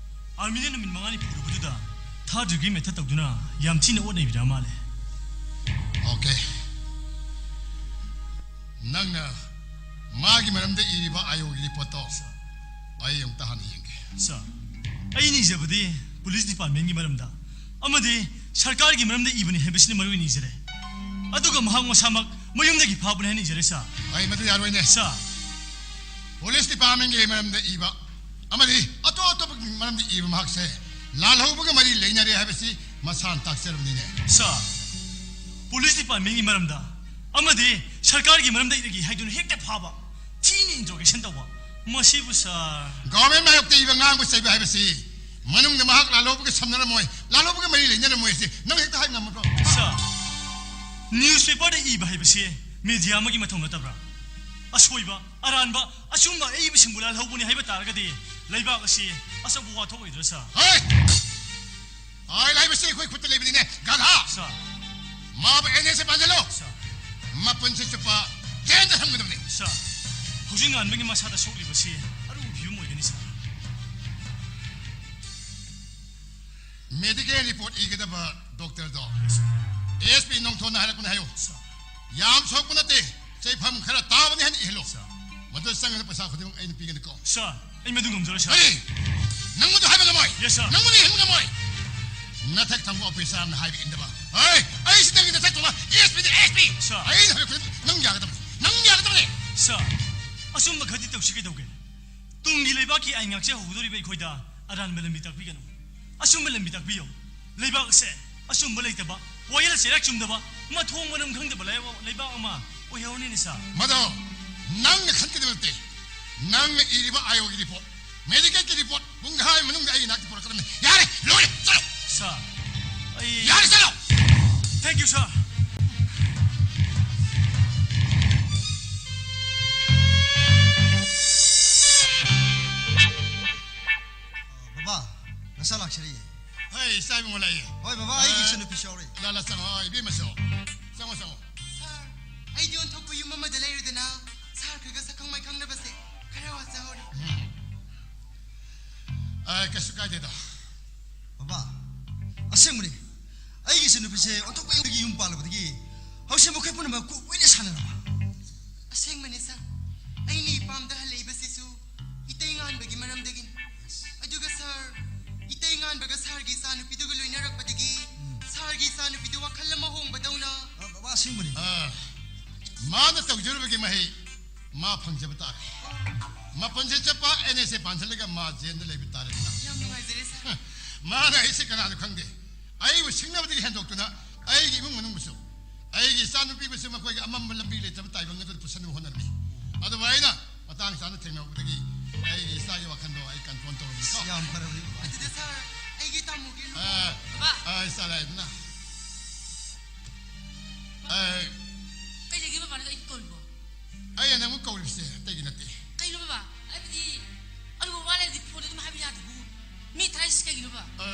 ꯑꯥꯔꯃꯤꯅ ꯅꯨꯃꯤꯠ ꯃꯉꯥꯅꯤ ꯄꯨꯔꯨꯕꯗꯨꯗ ꯊꯥꯔꯠ ꯗꯤꯒ꯭ꯔꯤ ꯃꯦꯊꯠ ꯇꯧꯗꯨꯅ ꯌꯥꯝ ꯊꯤꯅ ꯑꯣꯠ ꯅꯩꯕꯤꯔ ꯃꯥꯜꯂꯦ꯫ ꯑꯣꯀꯦ꯫ ꯅꯪꯅ ꯃꯥꯒꯤ ꯃꯔꯝꯗ ꯏꯔꯤꯕ ꯑꯥꯏ ꯑꯣꯒꯤ ꯔꯤꯄꯣꯔꯠꯇꯣ ꯁꯥꯔ꯫ ꯑꯩ ꯑꯃꯨꯛꯇ ꯍꯥꯟꯅ ꯌꯦꯡꯒꯦ꯫ ꯁꯥꯔ, ꯑꯩꯅ ꯏꯖꯕꯗꯤ ꯄꯨꯂꯤꯁ ꯗꯤꯄꯥꯔꯠꯃꯦꯟꯒꯤ ꯃꯔꯝꯗ ꯑꯃꯗꯤ ꯁꯔꯀꯥꯔꯒꯤ ꯃꯔꯝꯗ ꯏꯕꯅꯤ ꯍꯥꯏꯕꯁꯤꯅ ꯃꯔꯨ ꯑꯣꯏꯅ ꯏꯖꯔꯦ꯫ ꯑꯗꯨꯒ ꯃꯍꯥꯛ ꯃꯁꯥꯃꯛ ꯃꯌꯨꯝꯗꯒꯤ ꯐꯥꯕꯅꯤ ꯍꯥꯏꯅ ꯏꯖꯔꯦ, ꯁꯥꯔ꯫ ꯑꯩ ꯃꯗꯨ ꯌꯥꯔꯣꯏꯅꯦ꯫ ꯁꯥꯔ꯫ ꯄꯨꯂꯤꯁ ꯗꯤꯄꯥꯔꯠꯃꯦꯟꯒꯤ ꯃꯔꯝꯗ ꯏꯕ ꯑꯃꯗꯤ ꯑꯇꯣꯞ ꯑꯇꯣꯞꯄꯒꯤ ꯃꯔꯝꯗ ꯏꯕ ꯃꯍꯥꯛꯁꯦ ꯂꯥꯜꯍꯧꯕꯒ ꯃꯔꯤ ꯂꯩꯅꯔꯦ ꯍꯥꯏꯕꯁꯤ ꯃꯁꯥꯅ ꯇꯥꯛꯆꯔꯕꯅꯤꯅꯦ꯫ ꯁꯥꯔ, ꯄꯨꯂꯤꯁ ꯗꯤꯄꯥꯔꯠꯃꯦꯟꯒꯤ ꯃꯔꯝꯗ ꯑꯃꯗꯤ ꯁꯔꯀꯥꯔꯒꯤ ꯃꯔꯝꯗ ꯏꯔꯒꯦ ꯍꯥꯏꯗꯨꯅ ꯍꯦꯛꯇ ꯐꯥꯕ, ꯊꯤꯅ ꯏꯟꯇ꯭ꯔꯣꯒꯦꯁꯟ ꯇꯧꯕ, ꯃꯁꯤꯕꯨ, ꯁꯥꯔ꯫ ꯒꯚꯔꯟꯃꯦꯟ ꯃꯥꯌꯣꯛꯇ ꯏꯕ ꯉꯥꯡꯕ ꯆꯩꯕ ꯍꯥꯏꯕꯁꯤ ꯃꯅꯨꯡꯗ ꯃꯍꯥꯛ ꯂꯥꯜꯍꯧꯕꯒ ꯁꯝꯅꯔꯝꯃꯣꯏ, ꯂꯥꯜꯍꯧꯕꯒ ꯃꯔꯤ ꯂꯩꯅꯔꯝꯃꯣꯏ ꯍꯥꯏꯁꯤ ꯅꯪ ꯍꯦꯛꯇ ꯍꯥꯏꯕ ꯉꯝꯃꯕ꯭ꯔꯣ? ꯁꯥꯔ, ꯅ꯭ꯌꯨꯁꯄꯦꯄꯔꯗ ꯏꯕ ꯍꯥꯏꯕꯁꯤ ꯃꯦꯗꯤꯌꯥ ꯑꯃꯒꯤ ꯃꯊꯧ ꯅꯠꯇꯕ꯭ꯔꯥ? ꯑꯁꯣꯏꯕ, ꯑꯔꯥꯟꯕ, ꯑꯆꯨꯝꯕ ꯑꯏꯕꯁꯤꯡꯕꯨ ꯂꯥꯜꯍꯧꯕꯅꯤ ꯍꯥꯏꯕ ꯇꯥꯔꯒꯗꯤ ꯂꯩꯕꯥꯛ ꯑꯁꯤ ꯑꯆꯧꯕ ꯋꯥꯊꯣꯛ ꯑꯣꯏꯗ꯭ꯔꯥ, ꯁꯥꯔ? ꯍꯣꯏ! ꯐꯥꯏꯜ ꯍꯥꯏꯕꯁꯤ ꯑꯩꯈꯣꯏ ꯈꯨꯠꯇ ꯂꯩꯕꯅꯤꯅꯦ, ꯒꯙꯥ! ꯁꯥꯔ꯫ ꯃꯥꯕꯨ ꯑꯦꯟ ꯑꯦꯁ ꯑꯦ ꯄꯥꯟꯁꯤꯜꯂꯣ! ꯁꯥꯔ꯫ ꯃꯄꯨꯟꯁꯤ ꯆꯨꯞꯄ ꯖꯦꯜꯗ ꯊꯝꯒꯗꯕꯅꯤ꯫ ꯁꯥꯔ, ꯍꯧꯖꯤꯛ ꯉꯥꯟꯕꯒꯤ ꯃꯁꯥꯗ ꯁꯣꯛꯂꯤꯕꯁꯤ ꯑꯔꯨꯕ ꯐꯤꯕꯝ ꯑꯣꯏꯒꯅꯤ, ꯁꯥꯔ꯫ ꯃꯦꯗꯤꯀꯦꯜ ꯔꯤꯄꯣꯔꯠ ꯏꯒꯗꯕ ꯗꯣꯛꯇꯔꯗꯣ ꯑꯦꯁ ꯄꯤ ꯅꯣꯡꯊꯣꯟꯅ ꯍꯥꯏꯔꯛꯄꯅꯦ ꯍꯥꯏꯌꯨ꯫ ꯁꯥꯔ꯫ ꯌꯥꯝ ꯁꯣꯛꯄ ꯅꯠꯇꯦ, ꯆꯩꯐꯝ ꯈꯔ ꯇꯥꯕꯅꯤ ꯍꯥꯏꯅ ꯏꯍꯜꯂꯣ꯫ ꯁꯥꯔ꯫ ꯃꯗꯨ ꯆꯪꯒꯗꯕ ꯄꯩꯁꯥ ꯈꯨꯗꯤꯡꯃꯛ ꯑꯩꯅ ꯄꯤꯒꯅꯤꯀꯣ꯫ ꯁꯥꯔ, ꯑꯩ ꯃꯗꯨ ꯉꯝꯖꯔꯣꯏ, ꯁꯥꯔ꯫ ꯀꯔꯤ? ꯅꯪ ꯃꯗꯨ ꯍꯥꯏꯕ ꯉꯝꯃꯣꯏ? ꯌꯦꯁ, ꯁꯥꯔ꯫ ꯅꯪ ꯃꯗꯨ ꯏꯍꯟꯕ ꯉꯝꯃꯣꯏ? ꯅꯊꯛ ꯊꯪꯕ ꯑꯣꯐꯤꯁꯥꯔꯅ ꯍꯥꯏꯕ ꯏꯟꯗꯕ꯫ ꯍꯣꯏ, ꯑꯩ ꯁꯤ ꯅꯪꯒꯤ ꯅꯊꯛ ꯊꯪꯕ ꯑꯦꯁ ꯄꯤꯅꯤ, ꯑꯦꯁ ꯄꯤ꯫ ꯁꯥꯔ꯫ ꯑꯩꯅ ꯍꯥꯏꯕ ꯈꯨꯗꯤꯡꯃꯛ ꯅꯪ ꯌꯥꯒꯗꯕꯅꯤ, ꯅꯪ ꯌꯥꯒꯗꯕꯅꯤ꯫ ꯁꯥꯔ, ꯑꯆꯨꯝꯕ ꯈꯔꯗꯤ ꯇꯧꯁꯤ ꯀꯩꯗꯧꯒꯦ? ꯇꯨꯡꯒꯤ ꯂꯩꯕꯥꯛꯀꯤ ꯑꯥꯏꯟ ꯉꯥꯛꯆ ꯍꯧꯒꯗꯧꯔꯤꯕ ꯑꯩꯈꯣꯏꯗ ꯑꯔꯥꯟꯕ ꯂꯝꯕꯤ ꯇꯥꯛꯄꯤꯒꯅꯨ꯫ ꯑꯆꯨꯝꯕ ꯂꯝꯕꯤ ꯇꯥꯛꯄꯤꯌꯨ꯫ ꯂꯩꯕꯥꯛ ꯑꯁꯦ ꯑꯆꯨꯝꯕ ꯂꯩꯇꯕ, ꯋꯥꯌꯦꯜ ꯆꯩꯔꯥꯛ ꯆꯨꯝꯗꯕ, ꯃꯊꯣꯡ ꯃꯔꯝ ꯈꯪꯗꯕ ꯂꯩꯕꯥꯛ, ꯂꯩꯕꯥꯛ ꯑꯃ ꯑꯣꯏꯍꯧꯔꯅꯤꯅꯦ, ꯁꯥꯔ꯫ ꯃꯗꯣ ꯅꯪꯅ ꯈꯟꯒꯗꯕ ꯅꯠꯇꯦ, ꯅꯪꯅ ꯏꯔꯤꯕ ꯑꯥꯏ ꯑꯣꯒꯤ ꯔꯤꯄꯣꯔꯠ, ꯃꯦꯗꯤꯀꯦꯜꯒꯤ ꯔꯤꯄꯣꯔꯠ ꯄꯨꯡꯈꯥꯏ ꯃꯅꯨꯡꯗ ꯑꯩꯒꯤ ꯏꯅꯥꯛꯇ ꯄꯨꯔꯛꯀꯗꯕꯅꯤ꯫ ꯌꯥꯔꯦ, ꯂꯣꯏꯔꯦ, ꯆꯠꯂꯣ꯫ ꯁꯥꯔ, ꯑꯩ ꯌꯥꯔꯦ, ꯆꯠꯂꯣ꯫ Thank you, sir. ꯕꯕꯥ, ꯅꯆꯥ ꯂꯥꯛꯆꯔꯤꯌꯦ꯫ ꯍꯩ, ꯏꯆꯥ ꯏꯕꯨꯡꯉꯣ ꯂꯥꯛꯑꯦ꯫ ꯍꯣꯏ, ꯕꯕꯥ, ꯑꯩꯒꯤ ꯑ, ꯏꯆꯟꯅꯨꯄꯤꯁꯨ ꯌꯥꯎꯔꯦ꯫ ꯂꯥ, ꯂꯥ, ꯆꯪꯉꯣ, ꯏꯕꯦꯝꯃꯁꯨ꯫ ꯆꯪꯉꯣ, ꯆꯪꯉꯣ꯫ ꯁꯥꯔ, ꯑꯩꯗꯤ ꯑꯣꯟꯊꯣꯛꯄ ꯌꯨꯝ ꯑꯃꯗ ꯂꯩꯔꯨꯗꯅ ꯁꯥꯔ ꯈꯔꯒ ꯁꯛꯈꯪ ꯃꯥꯏꯈꯪꯅꯕꯁꯦ ꯈꯔ ꯋꯥꯖꯍꯧꯔꯦ꯫ ꯎꯝ꯫ ꯑ, ꯀꯩꯁꯨ ꯀꯥꯏꯗꯦꯗ꯫ ꯕꯕꯥ, ꯑꯁꯦꯡꯕꯅꯤ꯫ ꯑꯩꯒꯤ ꯏꯆꯟꯅꯨꯄꯤꯁꯦ ꯑꯣꯟꯊꯣꯛꯄ ꯌꯨꯝꯗꯒꯤ ꯌꯨꯝ ꯄꯥꯜꯂꯨꯕꯗꯒꯤ ꯍꯧꯖꯤꯛ ꯃꯈꯣꯏ ꯄꯨꯝꯅꯃꯛ ꯀꯣꯛ ꯂꯣꯏꯅ ꯁꯥꯟꯅꯔꯕ꯫ ꯑꯁꯦꯡꯕꯅꯤ, ꯁꯥꯔ꯫ ꯑꯩꯅ ꯏꯄꯥꯝꯗ ꯍꯜꯂꯛꯏꯕꯁꯤꯁꯨ ꯏꯇꯩ ꯉꯥꯟꯕꯒꯤ ꯃꯔꯝꯗꯒꯤꯅꯤ꯫ ꯑꯗꯨꯒ ꯁꯥꯔ, ꯏꯇꯩ ꯉꯥꯟꯕꯒ ꯁꯥꯔꯒꯤ ꯏꯆꯥꯅꯨꯄꯤꯗꯨꯒ ꯂꯣꯏꯅꯔꯛꯄꯗꯒꯤ ꯎꯝ꯫ ꯁꯥꯔꯒꯤ ꯏꯆꯥꯅꯨꯄꯤꯗꯨ ꯋꯥꯈꯜ ꯑꯃ ꯍꯣꯡꯕꯗꯧꯅ꯫ ꯑ, ꯕꯕꯥ, ꯑꯁꯦꯡꯕꯅꯤ꯫ ꯑ, ꯃꯥꯅ ꯇꯧꯖꯔꯨꯕꯒꯤ ꯃꯍꯩ ꯃꯥ ꯐꯪꯖꯕ ꯇꯥꯔꯦ꯫ ꯃꯄꯨꯟꯁꯤ ꯆꯨꯞꯄ ꯑꯦꯟ ꯑꯦꯁ ꯑꯦ ꯄꯥꯟꯁꯤꯜꯂꯒ ꯃꯥ ꯖꯦꯜꯗ ꯂꯩꯕ ꯇꯥꯔꯦꯗꯅ꯫ ꯌꯥꯝ ꯅꯨꯡꯉꯥꯏꯖꯔꯦ, ꯁꯥꯔ꯫ ꯃꯥꯅ ꯑꯩꯁꯦ ꯀꯅꯥꯅꯣ ꯈꯪꯗꯦ꯫ ꯑꯩꯕꯨ ꯁꯤꯡꯅꯕꯗꯒꯤ ꯍꯦꯟꯗꯣꯛꯇꯨꯅ ꯑꯩꯒꯤ ꯏꯃꯨꯡ ꯃꯅꯨꯡꯕꯨꯁꯨ, ꯑꯩꯒꯤ ꯏꯆꯥꯅꯨꯄꯤꯕꯨꯁꯨ ꯃꯈꯣꯏꯒꯤ ꯑꯃꯝꯕ ꯂꯝꯕꯤ ꯂꯩꯇꯕ ꯇꯥꯏꯕꯪ ꯑꯗꯨꯗ ꯄꯨꯁꯟꯅꯕ ꯍꯣꯠꯅꯔꯝꯃꯤ꯫ ꯑꯗꯨꯕꯨ ꯑꯩꯅ ꯃꯇꯥꯡ ꯆꯥꯅ ꯊꯦꯡꯅꯍꯧꯕꯗꯒꯤ ꯑꯩꯒꯤ ꯏꯆꯥꯒꯤ ꯋꯥꯈꯜꯗꯣ ꯑꯩ ꯀꯟꯇ꯭ꯔꯣꯜ ꯇꯧꯔꯝꯃꯤꯀꯣ꯫ ꯌꯥꯝ ꯐꯔꯕꯅꯤ꯫ ꯑꯗꯨꯗ ꯁꯥꯔ, ꯑꯩꯒꯤ ꯇꯥꯃꯣꯒꯤ ꯂꯨꯍꯣꯡꯕ꯫ ꯑ, ꯕꯕꯥ꯫ ꯑ, ꯏꯆꯥ ꯂꯥꯛꯑꯦꯗꯅ꯫ ꯑ, ꯀꯩ ꯂꯩꯒꯦ ꯕꯕꯥꯅ ꯑꯩ ꯀꯧꯔꯤꯕꯣ? ꯑꯩꯅ ꯅꯪꯕꯨ ꯀꯧꯔꯤꯕꯁꯦ ꯑꯇꯩꯒꯤ ꯅꯠꯇꯦ꯫ ꯀꯩꯅꯣ ꯕꯕꯥ? ꯍꯥꯏꯕꯗꯤ ꯑꯔꯨꯕ ꯋꯥ ꯂꯩꯔꯗꯤ ꯐꯣꯟꯗ ꯑꯗꯨꯝ ꯍꯥꯏꯕ ꯌꯥꯗꯕꯨ? ꯃꯤ ꯊꯥꯔꯤꯁꯤ ꯀꯩꯒꯤꯅꯣꯕ? ꯑ,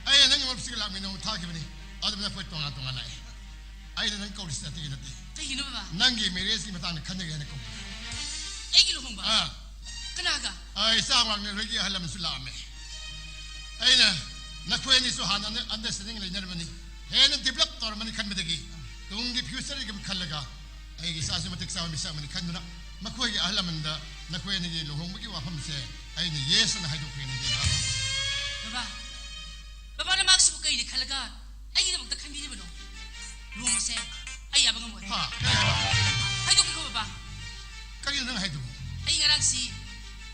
ꯑꯩꯅ ꯅꯪꯒꯤ ꯃꯔꯨꯞꯁꯤꯒ ꯂꯥꯛꯃꯤꯟꯅꯧ ꯊꯥꯈꯤꯕꯅꯤ꯫ ꯑꯗꯨꯝ ꯅꯈꯣꯏ ꯇꯣꯉꯥꯟ ꯇꯣꯉꯥꯟ ꯂꯥꯛꯑꯦ꯫ ꯑꯩꯅ ꯅꯪ ꯀꯧꯔꯤꯁꯤ ꯑꯇꯩꯒꯤ ꯅꯠꯇꯦ꯫ ꯀꯩꯒꯤꯅꯣ ꯕꯕꯥ? ꯅꯪꯒꯤ ꯃꯦꯔꯦꯖꯀꯤ ꯃꯇꯥꯡꯗ ꯈꯟꯅꯒꯦ ꯍꯥꯏꯅ ꯀꯧꯕ꯫ ꯑꯩꯒꯤ ꯂꯨꯍꯣꯡꯕ? ꯑꯥ꯫ ꯀꯅꯥꯒ? ꯑꯩ ꯆꯥꯛ ꯃꯥꯡꯅ ꯅꯣꯏꯒꯤ ꯑꯍꯜ ꯑꯃꯁꯨ ꯂꯥꯛꯑꯝꯃꯦ꯫ ꯑꯩꯅ ꯅꯈꯣꯏ ꯑꯅꯤꯁꯨ ꯍꯥꯟꯅ ꯑꯟꯗꯔꯁ꯭ꯇꯦꯟꯗꯤꯡ ꯂꯩꯅꯔꯝꯕꯅꯤ, ꯍꯦꯟꯅ ꯗꯤꯕꯂꯞ ꯇꯧꯔꯝꯃꯅꯤ ꯈꯟꯕꯗꯒꯤ ꯇꯨꯡꯒꯤ ꯐ꯭ꯌꯨꯆꯔꯒꯤ ꯈꯜꯂꯒ ꯑꯩꯒꯤ ꯏꯆꯥꯁꯨ ꯃꯇꯤꯛ ꯆꯥꯕ ꯃꯤꯁꯛ ꯑꯃꯅꯤ ꯈꯟꯗꯨꯅ ꯃꯈꯣꯏꯒꯤ ꯑꯍꯜ ꯂꯃꯟꯗ ꯅꯈꯣꯏ ꯑꯅꯤꯒꯤ ꯂꯨꯍꯣꯡꯕꯒꯤ ꯋꯥꯐꯝꯁꯦ ꯑꯩꯅ ꯌꯦꯁ ꯑꯅ ꯍꯥꯏꯗꯣꯛꯈ꯭ꯔꯦꯅꯦ, ꯏꯕꯦꯝꯃ꯫ ꯕꯕꯥ, ꯕꯕꯥꯅ ꯃꯍꯥꯛꯁꯤꯕꯨ ꯀꯩꯅꯤ ꯈꯜꯂꯒ ꯑꯩꯒꯤꯗꯃꯛꯇ ꯈꯟꯕꯤꯔꯤꯕꯅꯣ? ꯂꯨꯍꯣꯡꯕꯁꯦ ꯑꯩ ꯌꯥꯕ ꯉꯝꯃꯣꯏ꯫ ꯍꯥ? ꯀꯩ ꯍꯥꯏꯕ? ꯍꯥꯏꯗꯣꯛꯀꯦꯀꯣ, ꯕꯕꯥ꯫ ꯀꯔꯤꯅꯣ ꯅꯪ ꯍꯥꯏꯗꯨꯕꯨ? ꯑꯩ ꯉꯔꯥꯡꯁꯤ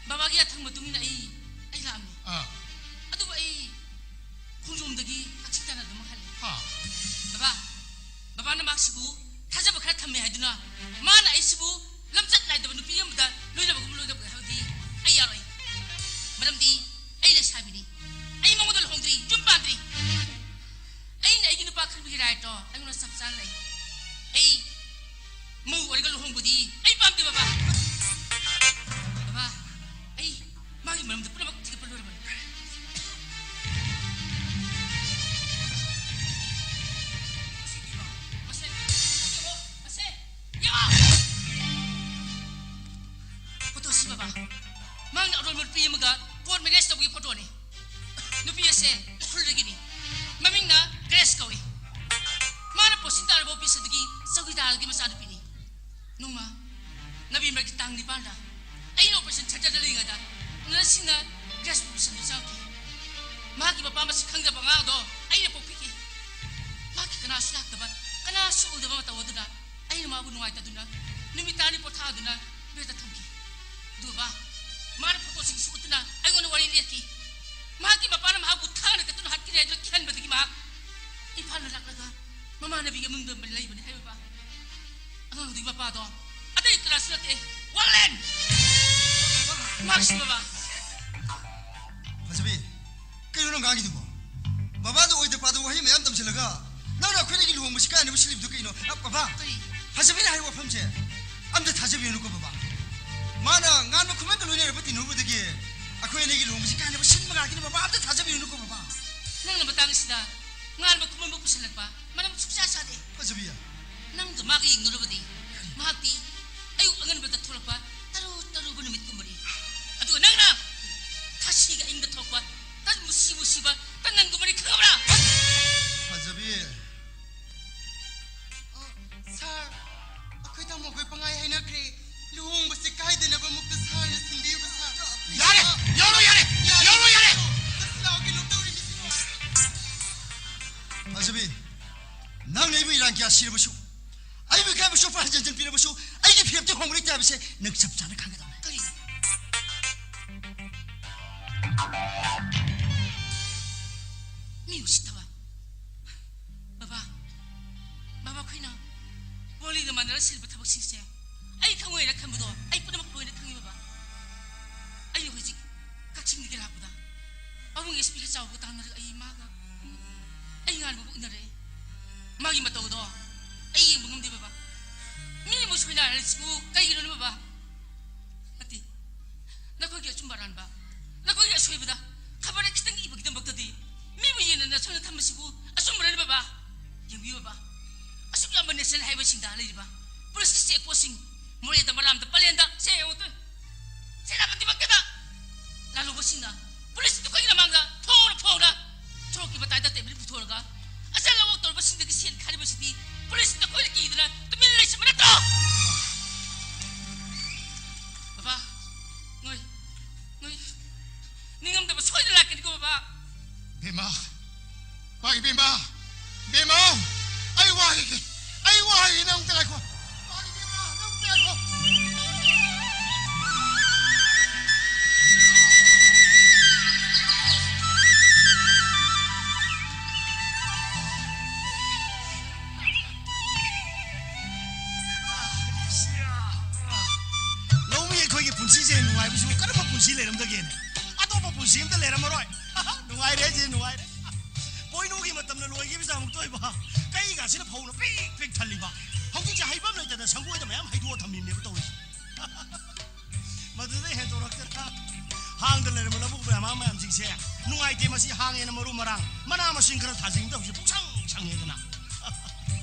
ꯕꯕꯥꯒꯤ ꯑꯊꯪ ꯃꯇꯨꯡ ꯏꯟꯅ ꯑꯩ, ꯑꯩ ꯂꯥꯛꯑꯝꯃꯤ꯫ ꯑꯥ꯫ ꯑꯗꯨꯕꯨ ꯑꯩ ꯈꯣꯡꯖꯣꯝꯗꯒꯤ ꯀꯛꯆꯤꯡ ꯇꯥꯟꯅ ꯑꯗꯨꯃꯛ ꯍꯜꯂꯦ꯫ ꯍꯥ? ꯕꯕꯥ, ꯕꯕꯥꯅ ꯃꯍꯥꯛꯁꯤꯕꯨ ꯊꯥꯖꯕ ꯈꯔ ꯊꯝꯃꯦ ꯍꯥꯏꯗꯨꯅ ꯃꯥꯅ ꯑꯩꯁꯤꯕꯨ ꯂꯝꯆꯠ ꯅꯥꯏꯗꯕ ꯅꯨꯄꯤ ꯑꯃꯗ ꯂꯣꯏꯅꯕꯒꯨꯝ ꯂꯣꯏꯅꯕ ꯍꯥꯏꯕꯗꯤ ꯑꯩ ꯌꯥꯔꯣꯏ꯫ ꯃꯔꯝꯗꯤ ꯑꯩ ꯂꯩꯁꯥꯕꯤꯅꯤ꯫ ꯑꯩ ꯃꯉꯣꯟꯗ ꯂꯨꯍꯣꯡꯗ꯭ꯔꯤ, ꯌꯨꯝ ꯄꯥꯟꯗ꯭ꯔꯤ꯫ ꯑꯩꯅ ꯑꯩꯒꯤ ꯅꯨꯄꯥ ꯈꯟꯕꯒꯤ ꯔꯥꯏꯠꯇꯣ ꯑꯩꯉꯣꯟꯗ ꯆꯞ ꯆꯥꯅ ꯂꯩ꯫ ꯑꯩ ꯃꯧ ꯑꯣꯏꯔꯒ ꯂꯨꯍꯣꯡꯕꯗꯤ ꯑꯩ ꯄꯥꯝꯗꯦ, ꯕꯕꯥ꯫ ꯕꯕꯥ, ꯑꯩ ꯃꯥꯒꯤ ꯃꯔꯝꯗ ꯄꯨꯝꯅꯃꯛ ꯊꯤꯒꯠꯄ ꯂꯣꯏꯔꯕꯅꯤ꯫ ꯃꯁꯦ, ꯌꯦꯡꯉꯣ, ꯃꯁꯦ, ꯌꯦꯡꯉꯣ! ꯐꯣꯇꯣꯁꯤ, ꯕꯕꯥ, ꯃꯍꯥꯛꯅ ꯑꯔꯣꯟꯕ ꯅꯨꯄꯤ ꯑꯃꯒ ꯀꯣꯔꯠ ꯃꯦꯔꯦꯖ ꯇꯧꯕꯒꯤ ꯐꯣꯇꯣꯅꯤ꯫ ꯅꯨꯄꯤ ꯑꯁꯦ ꯎꯈ꯭ꯔꯨꯜꯗꯒꯤꯅꯤ꯫ ꯃꯃꯤꯡꯅ ꯒ꯭ꯔꯦꯁ ꯀꯧꯏ꯫ ꯃꯥꯅ ꯄꯣꯁꯇꯤꯡ ꯇꯥꯔꯕ ꯑꯣꯐꯤꯁ ꯑꯗꯨꯒꯤ ꯆꯧꯀꯤꯗꯥꯔꯒꯤ ꯃꯆꯥꯅꯨꯄꯤꯅꯤ꯫ ꯅꯣꯡꯃ ꯅꯕꯦꯝꯕꯔꯒꯤ ꯇꯥꯡ ꯅꯤꯄꯥꯟꯗ ꯑꯩꯅ ꯑꯣꯄꯔꯦꯁꯟ ꯊꯤꯌꯦꯇꯔꯗ ꯂꯩꯔꯤꯉꯩꯗ ꯅꯔꯁꯁꯤꯡꯅ ꯒ꯭ꯔꯦꯁꯄꯨ ꯄꯨꯁꯤꯟꯗꯨꯅ ꯆꯪꯉꯛꯈꯤ꯫ ꯃꯍꯥꯛꯀꯤ ꯃꯄꯥ ꯃꯁꯛ ꯈꯪꯗꯕ ꯑꯉꯥꯡꯗꯣ ꯑꯩꯅ ꯄꯣꯛꯄꯤꯈꯤ꯫ ꯃꯍꯥꯛꯀꯤ ꯀꯅꯥꯁꯨ ꯂꯥꯛꯇꯕ, ꯀꯅꯥꯁꯨ ꯎꯗꯕ ꯃꯇꯧ ꯑꯗꯨꯗ ꯑꯩꯅ ꯃꯥꯕꯨ ꯅꯨꯡꯉꯥꯏꯇꯗꯨꯅ ꯅꯨꯃꯤꯠ ꯇꯔꯥꯅꯤ ꯄꯣꯊꯥꯗꯨꯅ ꯕꯦꯗꯇ ꯊꯝꯈꯤ꯫ ꯑꯗꯨꯒ ꯃꯥꯅ ꯐꯣꯇꯣꯁꯤꯡꯁꯨ ꯎꯠꯇꯨꯅ ꯑꯩꯉꯣꯟꯗ ꯋꯥꯔꯤ ꯂꯤꯔꯛꯈꯤ꯫ ꯃꯍꯥꯛꯀꯤ ꯃꯄꯥꯅ ꯃꯍꯥꯛꯄꯨ ꯊꯥꯡꯅ ꯀꯠꯇꯨꯅ ꯍꯥꯠꯈꯤꯔꯦ ꯍꯥꯏꯗꯨꯅ ꯀꯤꯍꯟꯕꯗꯒꯤ ꯃꯍꯥꯛ ꯏꯝꯐꯥꯜꯗ ꯂꯥꯛꯂꯒ ꯃꯃꯥꯟꯅꯕꯤꯒꯤ ꯏꯃꯨꯡꯗ ꯂꯩꯕꯅꯤ ꯍꯥꯏꯕ꯫ ꯑꯉꯥꯡꯗꯨꯒꯤ ꯃꯄꯥꯗꯣ ꯑꯇꯩ ꯀꯅꯥꯁꯨ ꯅꯠꯇꯦ, ꯋꯥꯡꯂꯦꯟ! ꯃꯍꯥꯛꯁꯤ, ꯕꯕꯥ꯫ ꯐꯖꯕꯤ, ꯀꯩꯅꯣ ꯅꯪ ꯉꯥꯡꯉꯤꯗꯨꯕꯣ? ꯕꯕꯥꯗ ꯑꯣꯏꯗ ꯄꯥꯗ ꯋꯥꯍꯩ ꯃꯌꯥꯝ ꯇꯝꯁꯤꯜꯂꯒ ꯅꯪꯅ ꯑꯩꯈꯣꯏꯅꯤꯒꯤ ꯂꯨꯍꯣꯡꯕꯁꯤ ꯀꯥꯏꯅꯕ ꯁꯤꯜꯂꯤꯕꯗꯨ ꯀꯩꯅꯣ? ꯑ, ꯕꯕꯥ, ꯀꯔꯤ? ꯐꯖꯕꯤꯅ ꯍꯥꯏꯕ ꯋꯥꯐꯝꯁꯦ ꯑꯝꯇ ꯊꯥꯖꯕꯤꯔꯨꯅꯨꯀꯣ, ꯕꯕꯥ꯫ ꯃꯥꯅ ꯉꯥꯟꯕ ꯈꯨꯃꯟꯒ ꯂꯣꯏꯅꯔꯕ ꯇꯤꯟꯅꯔꯨꯕꯗꯒꯤ ꯑꯩꯈꯣꯏ ꯑꯅꯤꯒꯤ ꯂꯨꯍꯣꯡꯕꯁꯤ ꯀꯥꯏꯅꯕ ꯁꯤꯟꯕ ꯉꯥꯛꯇꯅꯤ, ꯕꯕꯥ꯫ ꯑꯝꯇ ꯊꯥꯖꯕꯤꯔꯨꯅꯨꯀꯣ, ꯕꯕꯥ꯫ ꯅꯪꯅ ꯃꯇꯥꯡ ꯑꯁꯤꯗ ꯉꯥꯟꯕ ꯈꯨꯃꯟꯕꯨ ꯄꯨꯁꯤꯜꯂꯛꯄ ꯃꯔꯝ ꯁꯨꯛꯁꯥ ꯁꯥꯗꯦ꯫ ꯐꯖꯕꯤ꯫ ꯅꯪꯒ ꯃꯥꯒ ꯌꯦꯡꯅꯔꯨꯕꯗꯤ ꯃꯍꯥꯛꯇꯤ ꯑꯌꯨꯛ ꯑꯉꯟꯕꯗ ꯊꯣꯛꯂꯛꯄ ꯇꯔꯨ ꯇꯔꯨꯕ ꯅꯨꯃꯤꯠꯀꯨꯝꯕꯅꯤ꯫ ꯑꯗꯨꯒ ꯅꯪꯅ ꯊꯥꯁꯤꯒ ꯑꯏꯪꯗ ꯊꯣꯛꯂꯛꯄ ꯇꯟ ꯃꯨꯁꯤ ꯃꯨꯁꯤꯕ ꯇꯟꯅꯟꯒꯨꯝꯕꯅꯤ, ꯈꯪꯉꯕ꯭ꯔꯥ? ꯐꯖꯕꯤ꯫ ꯑꯣ, ꯁꯥꯔ, ꯑꯩꯈꯣꯏ ꯇꯥꯃꯣꯈꯣꯏ ꯄꯪꯍꯥꯏ ꯍꯥꯏꯅꯈ꯭ꯔꯦ꯫ ꯂꯨꯍꯣꯡꯕꯁꯦ ꯀꯥꯏꯗꯅꯕ ꯃꯨꯛꯇ ꯁꯥꯔꯅ ꯁꯤꯟꯕꯤꯌꯨꯕ, ꯁꯥꯔ꯫ ꯌꯥꯔꯦ! ꯌꯥꯔꯣ, ꯌꯥꯔꯦ! ꯌꯥꯔꯣ, ꯌꯥꯔꯦ! ꯆꯠꯁꯤ ꯂꯥꯛꯑꯣ, ꯀꯩꯅꯣ ꯇꯧꯔꯤꯃꯤꯁꯤꯕꯣ꯫ ꯐꯖꯕꯤ, ꯅꯪꯅ ꯑꯩꯕꯨ ꯏꯔꯥꯡ ꯀꯌꯥ ꯁꯤꯔꯕꯁꯨ, ꯑꯩꯕꯨ ꯏꯀꯥꯏꯕ ꯁꯣꯛꯄ ꯍꯟꯖꯤꯟ ꯍꯟꯖꯤꯟ ꯄꯤꯔꯕꯁꯨ, ꯑꯩꯒꯤ ꯐꯤꯔꯦꯞꯇꯤ ꯍꯣꯡꯕ ꯂꯩꯇꯦ ꯍꯥꯏꯕꯁꯦ ꯅꯪ ꯆꯞ ꯆꯥꯅ ꯈꯪꯒꯗꯕꯅꯤ꯫ ꯀꯔꯤ? ꯃꯤ ꯎꯁꯤꯠꯇꯕ꯫ ꯕꯕꯥ, ꯕꯕꯥ, ꯑꯩꯈꯣꯏꯅ ꯋꯥꯔꯤꯒ ꯃꯥꯟꯅꯔ ꯁꯤꯜꯂꯤꯕ ꯊꯕꯛꯁꯤꯡꯁꯦ ꯑꯩ ꯈꯪꯉꯣꯏꯅ ꯈꯟꯕꯗꯣ ꯑꯩ ꯄꯨꯝꯅꯃꯛ ꯂꯣꯏꯅ ꯈꯪꯉꯤ, ꯕꯕꯥ꯫ ꯑꯩ ꯍꯧꯖꯤꯛ ꯀꯛꯆꯤꯡꯗꯒꯤ ꯂꯥꯛꯄꯗ ꯄꯥꯕꯨꯡ ꯑꯦꯁ ꯄꯤꯒ ꯆꯥꯎꯕꯒ ꯇꯥꯟꯅꯔꯒ ꯑꯩ ꯃꯥꯒ, ꯑꯩ ꯉꯥꯟꯕꯒ ꯎꯅꯔꯦ꯫ ꯃꯥꯒꯤ ꯃꯇꯧꯗꯣ ꯑꯩ ꯌꯦꯡꯕ ꯉꯝꯗꯦ, ꯕꯕꯥ꯫ ꯃꯤ ꯑꯃ ꯁꯣꯏꯅꯥꯏꯔꯁꯤꯕꯨ ꯀꯩꯒꯤꯅꯣꯅꯦ, ꯕꯕꯥ? ꯅꯠꯇꯦ, ꯅꯈꯣꯏꯒꯤ ꯑꯆꯨꯝꯕ ꯑꯔꯥꯟꯕ, ꯅꯈꯣꯏꯒꯤ ꯑꯁꯣꯏꯕꯗ ꯈꯕꯔꯗ ꯈꯤꯇꯪ ꯏꯕꯒꯤꯗꯃꯛꯇꯗꯤ ꯃꯤꯕꯨ ꯌꯦꯟꯅꯅ ꯁꯣꯏꯅ ꯊꯝꯕꯁꯤꯕꯨ ꯑꯆꯨꯝꯕꯔꯅꯦ, ꯕꯕꯥ? ꯌꯦꯡꯕꯤꯌꯨ, ꯕꯕꯥ, ꯑꯁꯨꯛ ꯌꯥꯝꯕ ꯅꯦꯁꯅꯦꯜ ꯍꯥꯏꯋꯦꯁꯤꯡꯗ ꯂꯩꯔꯤꯕ ꯄꯨꯂꯤꯁꯀꯤ ꯆꯦꯛ ꯄꯣꯁꯁꯤꯡ, ꯃꯣꯔꯦꯗ, ꯃꯔꯥꯝꯗ, ꯄꯂꯦꯟꯗ, ꯁꯦ ꯌꯦꯡꯉꯨ ꯇꯨ꯫ ꯁꯦꯅꯥꯄꯇꯤꯃꯛꯇꯗ ꯂꯥꯜꯍꯧꯕꯁꯤꯡꯅ ꯄꯨꯂꯤꯁ ꯇꯨꯈꯣꯏꯒꯤ ꯃꯃꯥꯡꯗ ꯐꯣꯡꯅ ꯐꯣꯡꯅ ꯁꯣꯔꯣꯛꯀꯤ ꯃꯇꯥꯏꯗ ꯇꯦꯕꯜ ꯄꯨꯊꯣꯛꯂꯒ ꯑꯆꯜ ꯑꯋꯣꯛ ꯇꯧꯔꯕꯁꯤꯡꯗꯒꯤ ꯁꯦꯟ ꯈꯥꯏꯔꯤꯕꯁꯤꯗꯤ ꯄꯨꯂꯤꯁ ꯇꯨꯈꯣꯏꯅ ꯀꯤꯗꯅ ꯇꯨꯃꯤꯟꯅ ꯂꯩꯁꯤꯟꯕ ꯅꯠꯇ꯭ꯔꯣ? ꯕꯕꯥ, ꯅꯣꯏ, ꯅꯣꯏ ꯅꯤꯡꯉꯝꯗꯕ ꯁꯣꯏꯗꯅ ꯂꯥꯛꯀꯅꯤꯀꯣ, ꯕꯕꯥ꯫ ꯕꯦꯝꯃ, ꯃꯥꯒꯤ ꯕꯦꯝꯃ, ꯕꯦꯝꯃ, ꯑꯩ ꯋꯥ ꯍꯥꯏꯒꯦ, ꯑꯩ ꯋꯥ ꯍꯥꯏꯒꯦ, ꯅꯪ ꯑꯝꯇ ꯉꯥꯏꯈꯣ꯫ ꯃꯥꯒꯤ ꯕꯦꯝꯃ, ꯅꯪ ꯑꯝꯇ ꯉꯥꯏꯈꯣ꯫ ꯂꯧꯃꯤ ꯑꯩꯈꯣꯏꯒꯤ ꯄꯨꯟꯁꯤꯁꯦ ꯅꯨꯡꯉꯥꯏꯕꯁꯤꯕꯨ ꯀꯔꯝꯕ ꯄꯨꯟꯁꯤ ꯂꯩꯔꯝꯗꯒꯦꯅꯦ? ꯑꯇꯣꯞꯄ ꯄꯨꯟꯁꯤ ꯑꯝꯇ ꯂꯩꯔꯝꯃꯔꯣꯏ꯫ ꯅꯨꯡꯉꯥꯏꯔꯦ ꯍꯥꯏꯁꯦ, ꯅꯨꯡꯉꯥꯏꯔꯦ꯫ ꯄꯣꯏꯅꯨꯒꯤ ꯃꯇꯝꯗ ꯂꯣꯏꯈꯤꯕꯁꯦ ꯑꯃꯨꯛꯇ ꯑꯣꯏꯕ, ꯀꯩꯒꯁꯤꯅ ꯐꯧꯅ ꯄꯤꯛ ꯄꯤꯛ ꯊꯜꯂꯤꯕ꯫ ꯍꯧꯖꯤꯛꯁꯦ ꯍꯩꯐꯝ ꯂꯩꯇꯗꯅ ꯁꯪꯒꯣꯏꯗ ꯃꯌꯥꯝ ꯍꯩꯗꯣꯛꯑ ꯊꯝꯃꯤꯕꯅꯦꯕ ꯇꯧꯔꯤꯁꯦ꯫ ꯃꯗꯨꯗ ꯍꯦꯟꯗꯣꯔꯛꯇꯅ ꯍꯥꯡꯗ ꯂꯩꯔꯝꯕ ꯂꯧꯕꯨꯛ ꯃꯌꯥꯝ ꯃꯌꯥꯝꯁꯤꯡꯁꯦ ꯅꯨꯡꯉꯥꯏꯇꯦ꯫ ꯃꯁꯤ ꯍꯥꯡꯉꯦꯅ ꯃꯔꯨ ꯃꯔꯥꯡ, ꯃꯅꯥ ꯃꯁꯤꯡ ꯈꯔ ꯊꯥꯖꯤꯟꯗ ꯍꯧꯖꯤꯛ ꯄꯨꯡꯁꯪ ꯁꯪꯉꯦꯗꯅ꯫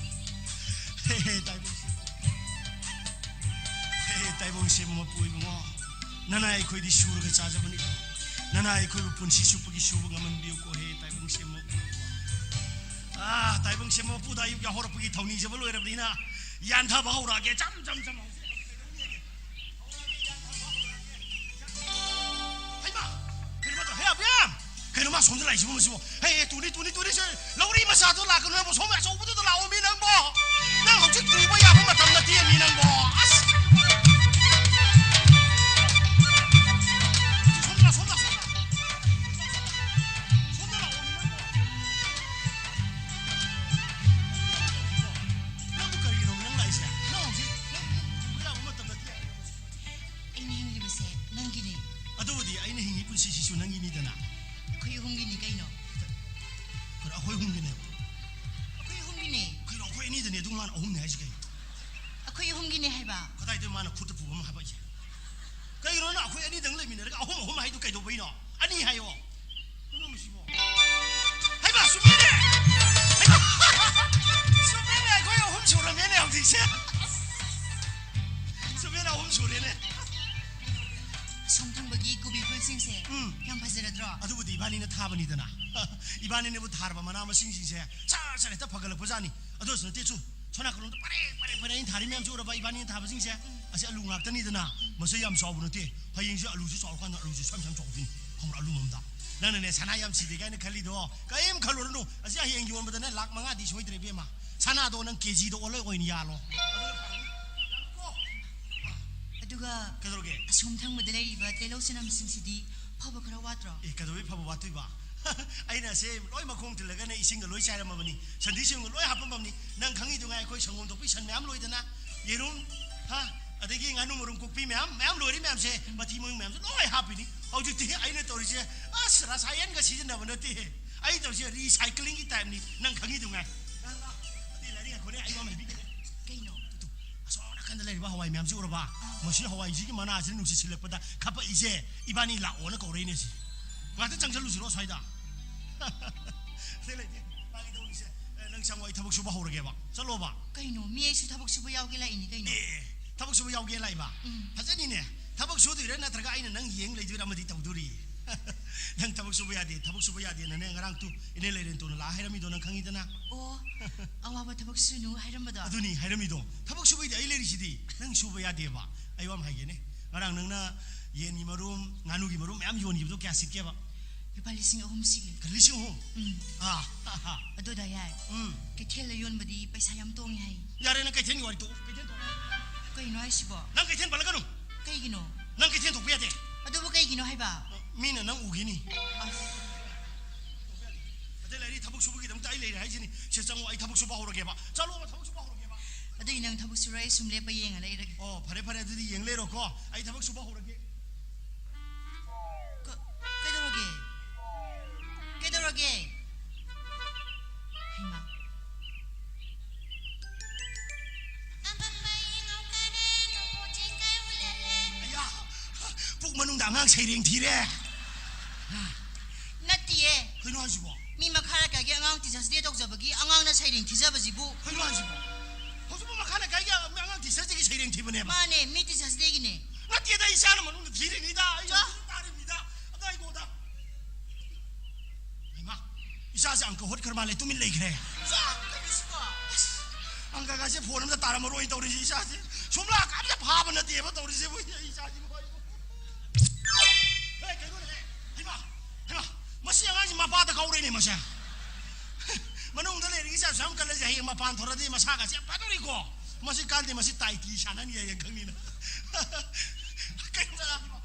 ꯍꯦ, ꯍꯦ, ꯇꯥꯏꯕꯪ ꯁꯦꯝꯕ꯫ ꯍꯦ, ꯍꯦ, ꯇꯥꯏꯕꯪ ꯁꯦꯝꯕ ꯃꯄꯨ ꯏꯕꯨꯡꯉꯣ꯫ ꯅꯅꯥꯏ ꯑꯩꯈꯣꯏꯗꯤ ꯁꯨꯔꯒ ꯆꯥꯖꯕꯅꯤꯗꯣ꯫ ꯅꯅꯥꯏ ꯑꯩꯈꯣꯏꯕꯨ ꯄꯨꯟꯁꯤ ꯆꯨꯞꯄꯒꯤ ꯁꯨꯕ ꯉꯝꯍꯟꯕꯤꯌꯨꯀꯣ, ꯍꯦ ꯇꯥꯏꯕꯪ ꯁꯦꯝꯕ ꯃꯄꯨ ꯏꯕꯨꯡꯉꯣ꯫ ꯑꯥ, ꯇꯥꯏꯕꯪ ꯁꯦꯝꯕ ꯃꯄꯨꯗ ꯑꯌꯨꯛ ꯌꯥꯍꯧꯔꯛꯄꯒꯤ ꯊꯧꯅꯤꯖꯕ ꯂꯣꯏꯔꯕꯅꯤꯅ ꯌꯥꯟꯊꯕ ꯍꯧꯔꯛꯑꯒꯦ꯫ ꯖꯝ, ꯖꯝ, ꯖꯝ ꯍꯧꯖꯤꯛ꯫ ꯍꯩꯃꯥ! ꯀꯩꯅꯣ ꯃꯥ ꯇꯧ-, ꯍꯦ, ꯑꯕꯦꯝ! ꯀꯩꯅꯣ ꯃꯥ ꯁꯣꯝꯗ ꯂꯥꯛꯏꯁꯤꯕꯣ ꯃꯁꯤꯕꯣ? ꯍꯦ, ꯍꯦ, ꯇꯨꯅꯤ, ꯇꯨꯅꯤ, ꯇꯨꯅꯤ, ꯁꯦ, ꯂꯧꯔꯤ ꯃꯆꯥꯗꯣ ꯂꯥꯛꯀꯅꯨ ꯅꯪꯕꯣ, ꯁꯣꯝ ꯑꯆꯧꯕꯗꯨꯗ ꯂꯥꯛꯑꯣ ꯃꯤ ꯅꯪꯕꯣ! ꯅꯪ ꯍꯧꯖꯤꯛ ꯇꯨꯕ ꯌꯥꯕ ꯃꯇꯝ ꯅꯠꯇꯦ ꯃꯤ ꯅꯪꯕꯣ! ꯑꯁ! ꯁꯣꯝꯗ ꯂꯥꯛ, ꯁꯣꯝꯗ ꯂꯥꯛ, ꯁꯣꯝꯗ ꯂꯥꯛ꯫ ꯁꯣꯝꯗ ꯂꯥꯛꯑꯣ ꯃꯤ ꯅꯪꯕꯣ! ꯅꯪꯕꯨ ꯀꯔꯤꯒꯤꯅꯣ ꯅꯪ ꯂꯥꯛꯏꯁꯦ? ꯅꯪ ꯍꯧꯖꯤꯛ, ꯅꯪ, ꯅꯪ ꯇꯨꯕ ꯌꯥꯕ ꯃꯇꯝ ꯃꯥꯅ ꯑꯍꯨꯝꯅꯤ ꯍꯥꯏꯁꯤ ꯀꯩꯅꯣ? ꯑꯩꯈꯣꯏ ꯑꯍꯨꯝꯒꯤꯅꯦ ꯍꯥꯏꯕ꯫ ꯀꯗꯥꯏꯗꯩ ꯃꯥꯅ ꯈꯨꯠꯇ ꯄꯨꯕ ꯑꯃ ꯍꯥꯏꯕ ꯑꯩꯁꯦ? ꯀꯩꯒꯤꯅꯣ ꯅꯪ ꯑꯩꯈꯣꯏ ꯑꯅꯤꯗꯪ ꯂꯩꯃꯤꯟꯅꯔꯒ ꯑꯍꯨꯝ ꯑꯍꯨꯝ ꯍꯥꯏꯗꯨ ꯀꯩꯗꯧꯕꯩꯅꯣ? ꯑꯅꯤ ꯍꯥꯏꯌꯣ꯫ ꯀꯩꯅꯣ ꯃꯁꯤꯕꯣ? ꯍꯩꯃꯥ, ꯆꯨꯝꯃꯤꯅꯦ! ꯍꯩꯃꯥ! ꯆꯨꯝꯃꯤꯅꯦ, ꯑꯩꯈꯣꯏ ꯑꯍꯨꯝ ꯁꯨꯔꯝꯃꯦꯅꯦ ꯍꯧꯖꯤꯛꯁꯦ꯫ ꯆꯨꯝꯃꯤꯅꯦ, ꯑꯍꯨꯝ ꯁꯨꯔꯦꯅꯦ꯫ ꯑꯁꯣꯝ ꯊꯪꯕꯒꯤ ꯀꯣꯕꯤ ꯐꯨꯜꯁꯤꯡꯁꯦ ꯎꯝ꯫ ꯌꯥꯝ ꯐꯖꯔꯗ꯭ꯔꯣ? ꯑꯗꯨꯕꯨꯗꯤ ꯏꯕꯥꯅꯤꯅ ꯊꯥꯕꯅꯤꯗꯅ꯫ ꯏꯕꯥꯅꯤꯅꯕꯨ ꯊꯥꯔꯕ ꯃꯅꯥ ꯃꯁꯤꯡꯁꯤꯡꯁꯦ ꯁꯥꯔ ꯁꯥꯔ ꯍꯦꯛꯇ ꯐꯒꯠꯂꯛꯄꯖꯥꯠꯅꯤ꯫ ꯑꯗꯨꯁꯨ ꯅꯠꯇꯦ, ꯆꯨ, ꯁꯣꯝ ꯅꯥꯀꯜꯂꯣꯝꯗ ꯄꯔꯦꯡ ꯄꯔꯦꯡ ꯄꯔꯦꯡ ꯑꯩꯅ ꯊꯥꯔꯤ ꯃꯌꯥꯝꯁꯦ ꯎꯔꯕ? ꯏꯕꯥꯅꯤꯅ ꯊꯥꯕꯁꯤꯡꯁꯦ꯫ ꯑꯁꯤ ꯑꯂꯨ ꯉꯥꯛꯇꯅꯤꯗꯅ, ꯃꯁꯤ ꯌꯥꯝ ꯆꯥꯎꯕ ꯅꯠꯇꯦ꯫ ꯍꯌꯦꯡꯁꯦ ꯑꯂꯨꯁꯦ ꯆꯥꯎꯔꯀꯥꯟꯗ ꯑꯂꯨꯁꯦ ꯁ꯭ꯋꯥꯏ ꯁ꯭ꯋꯥꯏ ꯆꯥꯎꯗꯣꯏꯅꯤ, ꯈꯪꯕ꯭ꯔꯥ? ꯑꯂꯨ ꯑꯃꯗ꯫ ꯅꯪꯅꯅꯦ ꯁꯅꯥ ꯌꯥꯝ ꯁꯤꯗꯦ ꯀꯥꯏꯅ ꯈꯜꯂꯤꯗꯣ ꯀꯔꯤꯝ ꯈꯜꯂꯨꯔꯅꯨ꯫ ꯑꯁꯤ ꯍꯌꯦꯡ ꯌꯣꯟꯕꯗꯅꯦ ꯂꯥꯛ ꯃꯉꯥꯗꯤ ꯁꯣꯏꯗ꯭ꯔꯦ ꯏꯕꯦꯝꯃ꯫ ꯁꯅꯥꯗꯣ ꯅꯪ ꯀꯦꯖꯤꯗ ꯑꯣꯜꯂ ꯑꯣꯏꯅ ꯌꯥꯜꯂꯣ꯫ ꯑꯗꯨꯅ ꯐꯔꯅꯤ꯫ ꯌꯥꯝꯀꯣ꯫ ꯑꯗꯨꯒ ꯀꯩꯗꯧꯔꯒꯦ? ꯑꯁꯣꯝ ꯊꯪꯕꯗ ꯂꯩꯔꯤꯕ ꯇꯤꯜꯍꯧ ꯆꯅꯝꯁꯤꯡꯁꯤꯗꯤ ꯐꯕ ꯈꯔ ꯋꯥꯠꯇ꯭ꯔꯣ? ꯑꯦ, ꯀꯩꯗꯧꯕꯩ ꯐꯕ ꯋꯥꯠꯇꯣꯏꯕ? ꯑꯩꯅ ꯑꯁꯦ ꯂꯣꯏ ꯃꯈꯣꯡ ꯊꯤꯜꯂꯒꯅꯦ ꯏꯁꯤꯡꯒ ꯂꯣꯏ ꯆꯥꯏꯔꯝꯃꯕꯅꯤ, ꯁꯟꯊꯤ ꯁꯤꯡꯒ ꯂꯣꯏ ꯍꯥꯞꯄꯝꯃꯕꯅꯤ꯫ ꯅꯪ ꯈꯪꯉꯤꯗꯨꯉꯥꯏ ꯑꯩꯈꯣꯏ ꯁꯪꯒꯣꯝ ꯊꯣꯛꯄꯤ ꯁꯟ ꯃꯌꯥꯝ ꯂꯣꯏꯗꯅ, ꯌꯦꯔꯨꯝ, ꯍꯥ, ꯑꯗꯒꯤ ꯉꯥꯅꯨ ꯃꯔꯨꯝ ꯀꯣꯛꯄꯤ ꯃꯌꯥꯝ ꯃꯌꯥꯝ ꯂꯣꯏꯔꯤ ꯃꯌꯥꯝꯁꯦ, ꯃꯊꯤ ꯃꯌꯨꯡ ꯃꯌꯥꯝꯁꯦ ꯂꯣꯏ ꯍꯥꯞꯄꯤꯅꯤ꯫ ꯍꯧꯖꯤꯛꯇꯤ ꯑꯩꯅ ꯇꯧꯔꯤꯁꯦ ꯑꯁ ꯔꯁꯥꯌꯟꯒ ꯁꯤꯖꯤꯟꯅꯕ ꯅꯠꯇꯦ꯫ ꯑꯩ ꯇꯧꯔꯤꯁꯦ ꯔꯤꯁꯥꯏꯀ꯭ꯂꯤꯡꯒꯤ ꯇꯥꯏꯞꯅꯤ, ꯅꯪ ꯈꯪꯉꯤꯗꯨꯉꯥꯏ꯫ ꯅꯪ, ꯑꯗꯨꯗꯤ ꯂꯥꯏꯔꯤꯛ ꯉꯥꯏꯈꯣꯅꯦ, ꯑꯩ ꯋꯥ ꯑꯃ ꯍꯥꯏꯕꯤꯒꯦꯅꯦ꯫ ꯀꯩꯅꯣ? ꯑꯗꯨ, ꯑꯁꯣꯝ ꯅꯥꯀꯟꯗ ꯂꯩꯔꯤꯕ ꯍꯋꯥꯏ ꯃꯌꯥꯝꯁꯤ ꯎꯔꯕ? ꯑꯥ꯫ ꯃꯁꯤ ꯍꯋꯥꯏꯁꯤꯒꯤ ꯃꯅꯥꯁꯤꯅ ꯅꯨꯡꯁꯤꯠ ꯁꯤꯜꯂꯛꯄꯗ ꯈꯞꯄꯛꯏꯁꯦ, ꯏꯕꯥꯅꯤ ꯂꯥꯛꯑꯣꯅ ꯀꯧꯔꯛꯏꯅꯦ ꯁꯤ꯫ ꯉꯥꯛꯇ ꯆꯪꯁꯜꯂꯨꯁꯤꯔꯣ ꯁ꯭ꯋꯥꯏꯗ? ꯑꯇꯩ ꯂꯩꯇꯦ꯫ ꯐꯥꯒꯤ ꯇꯧꯅꯤꯁꯦ꯫ ꯑꯦ, ꯅꯪ ꯆꯪꯉꯣ, ꯑꯩ ꯊꯕꯛ ꯁꯨꯕ ꯍꯧꯔꯒꯦꯕ꯫ ꯆꯠꯂꯣꯕ꯫ ꯀꯩꯅꯣ? ꯃꯤ ꯑꯩꯁꯨ ꯊꯕꯛ ꯁꯨꯕ ꯌꯥꯎꯒꯦ ꯂꯥꯛꯏꯅꯤ ꯀꯩꯅꯣ꯫ ꯑꯦ, ꯊꯕꯛ ꯁꯨꯕ ꯌꯥꯎꯒꯦ ꯂꯥꯛꯏꯕ? ꯎꯝ꯫ ꯐꯖꯅꯤꯅꯦ꯫ ꯊꯕꯛ ꯁꯨꯗꯣꯏꯔꯥ ꯅꯠꯇ꯭ꯔꯒ ꯑꯩꯅ ꯅꯪ ꯌꯦꯡ ꯂꯩꯗꯣꯏꯔꯥ ꯑꯃꯗꯤ ꯇꯧꯗꯣꯔꯤ꯫ ꯅꯪ ꯊꯕꯛ ꯁꯨꯕ ꯌꯥꯗꯦ, ꯊꯕꯛ ꯁꯨꯕ ꯌꯥꯗꯦꯅꯅꯦ ꯉꯔꯥꯡ ꯇꯨ ꯏꯅꯦ ꯂꯩꯔꯦꯟꯇꯣꯅ ꯂꯥꯛꯑ ꯍꯥꯏꯔꯝꯃꯤꯗꯣ ꯅꯪ ꯈꯪꯉꯤꯗꯅ? ꯑꯣ, ꯑꯋꯥꯕ ꯊꯕꯛ ꯁꯨꯅꯨ ꯍꯥꯏꯔꯝꯕꯗꯣ? ꯑꯗꯨꯅꯤ ꯍꯥꯏꯔꯝꯃꯤꯗꯣ꯫ ꯊꯕꯛ ꯁꯨꯕꯩꯗꯤ ꯑꯩ ꯂꯩꯔꯤꯁꯤꯗꯤ꯫ ꯅꯪ ꯁꯨꯕ ꯌꯥꯗꯦꯕ꯫ ꯑꯩ ꯋꯥ ꯑꯃ ꯍꯥꯏꯒꯦꯅꯦ꯫ ꯉꯔꯥꯡ ꯅꯪꯅ ꯌꯦꯟꯒꯤ ꯃꯔꯨꯝ, ꯉꯥꯅꯨꯒꯤ ꯃꯔꯨꯝ ꯃꯌꯥꯝ ꯌꯣꯟꯈꯤꯕꯗꯣ ꯀꯌꯥ ꯁꯤꯠꯀꯦꯕ? ꯂꯨꯄꯥ ꯂꯤꯁꯤꯡ ꯑꯍꯨꯝ ꯁꯤꯠꯂꯦ꯫ ꯂꯤꯁꯤꯡ ꯑꯍꯨꯝ? ꯎꯝ꯫ ꯑꯥ, ꯍꯥ, ꯍꯥ꯫ ꯑꯗꯣ ꯗꯥ ꯌꯥꯏ, ꯎꯝ꯫ ꯀꯩꯊꯦꯜꯗ ꯌꯣꯟꯕꯗꯤ ꯄꯩꯁꯥ ꯌꯥꯝ ꯇꯣꯡꯉꯦ ꯍꯥꯏ꯫ ꯌꯥꯔꯦ, ꯅꯪ ꯀꯩꯊꯦꯜꯒꯤ ꯋꯥꯔꯤ ꯇꯣꯛꯑꯣ꯫ ꯀꯩꯊꯦꯜ ꯇꯣꯛꯑꯣ꯫ ꯀꯩꯅꯣ ꯍꯥꯏꯁꯤꯕꯣ? ꯅꯪ ꯀꯩꯊꯦꯜ ꯄꯜꯂꯛꯀꯅꯨ꯫ ꯀꯩꯒꯤꯅꯣ? ꯅꯪ ꯀꯩꯊꯦꯜ ꯊꯣꯛꯄ ꯌꯥꯗꯦ꯫ ꯑꯗꯨꯕꯨ ꯀꯩꯒꯤꯅꯣ ꯍꯥꯏꯕ? ꯃꯤꯅ ꯅꯪ ꯎꯈꯤꯅꯤ꯫ ꯑꯁ꯫ ꯑꯇꯩ ꯂꯩꯔꯤ, ꯊꯕꯛ ꯁꯨꯕꯒꯤꯗꯃꯛꯇ ꯑꯩ ꯂꯩꯔꯦ ꯍꯥꯏꯁꯤꯅꯤ꯫ ꯁꯤ ꯆꯪꯉꯣ, ꯑꯩ ꯊꯕꯛ ꯁꯨꯕ ꯍꯧꯔꯒꯦꯕ꯫ ꯆꯠꯂꯣꯕ, ꯊꯕꯛ ꯁꯨꯕ ꯍꯧꯔꯒꯦꯕ꯫ ꯑꯗꯨꯗꯤ ꯅꯪ ꯊꯕꯛ ꯁꯨꯔꯣ, ꯑꯩ ꯁꯨꯝ ꯂꯦꯞꯄ ꯌꯦꯡꯉ ꯂꯩꯔꯒꯦ꯫ ꯑꯣ, ꯐꯔꯦ, ꯐꯔꯦ, ꯑꯗꯨꯗꯤ ꯌꯦꯡ ꯂꯩꯔꯣꯀꯣ꯫ ꯑꯩ ꯊꯕꯛ ꯁꯨꯕ ꯍꯧꯔꯒꯦ꯫ ꯀ-, ꯀꯩꯗꯧꯔꯒꯦ? ꯀꯩꯗꯧꯔꯒꯦ? ꯍꯩꯃꯥ꯫ ꯑꯉꯥꯡ ꯁꯩꯔꯦꯡ ꯊꯤꯔꯦ꯫ ꯅꯠꯇꯤꯌꯦ꯫ ꯀꯩꯅꯣ ꯍꯥꯏꯁꯤꯕꯣ? ꯃꯤ ꯃꯈꯥ ꯂꯩꯀꯥꯏꯒꯤ ꯑꯉꯥꯡ Teachers' Day ꯇꯧꯖꯕꯒꯤ ꯑꯉꯥꯡꯅ ꯁꯩꯔꯦꯡ ꯊꯤꯖꯕꯁꯤꯕꯨ꯫ ꯀꯩꯅꯣ ꯍꯥꯏꯁꯤꯕꯣ? ꯍꯧꯖꯤꯛꯄꯨ ꯃꯈꯥ ꯂꯩꯀꯥꯏꯒꯤ ꯑꯉꯥꯡ Teachers' Day ꯒꯤ ꯁꯩꯔꯦꯡ ꯊꯤꯕꯅꯦꯕ? ꯃꯥꯅꯦ, ꯃꯤ Teachers' Day ꯒꯤꯅꯦ꯫ ꯅꯠꯇꯦꯗ, ꯏꯆꯥꯅ ꯃꯅꯨꯡꯗ ꯊꯤꯔꯤꯅꯤꯗ꯫ ꯑꯩ ꯆꯣ꯫ ꯍꯧꯖꯤꯛ ꯇꯥꯔꯤꯕꯅꯤꯗ꯫ ꯑꯗꯣ ꯑꯩꯉꯣꯟꯗ, ꯍꯩꯃꯥ, ꯏꯆꯥꯁꯦ ꯑꯪꯀ ꯍꯣꯠꯈ꯭ꯔ ꯃꯥꯜꯂꯦ, ꯇꯨꯃꯤꯟ ꯂꯩꯈ꯭ꯔꯦ꯫ ꯆꯣ, ꯀꯩꯅꯣꯁꯤꯕꯣ? ꯑꯪꯀꯒꯁꯦ phone ꯑꯝꯇ ꯇꯥꯔꯝꯃꯔꯣꯏ ꯇꯧꯔꯤꯁꯦ ꯏꯆꯥꯁꯦ꯫ ꯁꯨꯝꯂꯥꯛ ꯑꯝꯇ ꯐꯥꯕ ꯅꯠꯇꯦꯕ ꯇꯧꯔꯤꯁꯦ, ꯏꯆꯥꯁꯤꯕꯨ꯫ ꯑꯦ, ꯀꯩꯅꯣꯅꯦꯍꯦ? ꯍꯩꯃꯥ, ꯍꯩꯃꯥ, ꯃꯁꯤ ꯑꯉꯥꯡꯁꯤ ꯃꯄꯥꯗ ꯀꯧꯔꯦꯅꯦ ꯃꯁꯦ꯫ ꯃꯅꯨꯡꯗ ꯂꯩꯔꯤꯉꯩꯁꯦ ꯑꯁꯨꯛ ꯌꯥꯝ ꯀꯜꯂꯁꯦ, ꯍꯌꯦꯡ ꯃꯄꯥꯟ ꯊꯣꯔꯗꯤ ꯃꯁꯥꯒꯁꯦ ꯌꯥꯝ ꯐꯗꯧꯔꯤꯀꯣ꯫ ꯃꯁꯤ ꯀꯥꯟꯗꯦ, ꯃꯁꯤ ꯇꯥꯏꯇꯤ ꯁꯥꯟꯅꯅꯤ ꯍꯌꯦꯡ ꯈꯪꯅꯤꯅ꯫ ꯀꯩꯅꯣ ꯆꯠꯂꯛꯑꯗꯤꯕꯣ?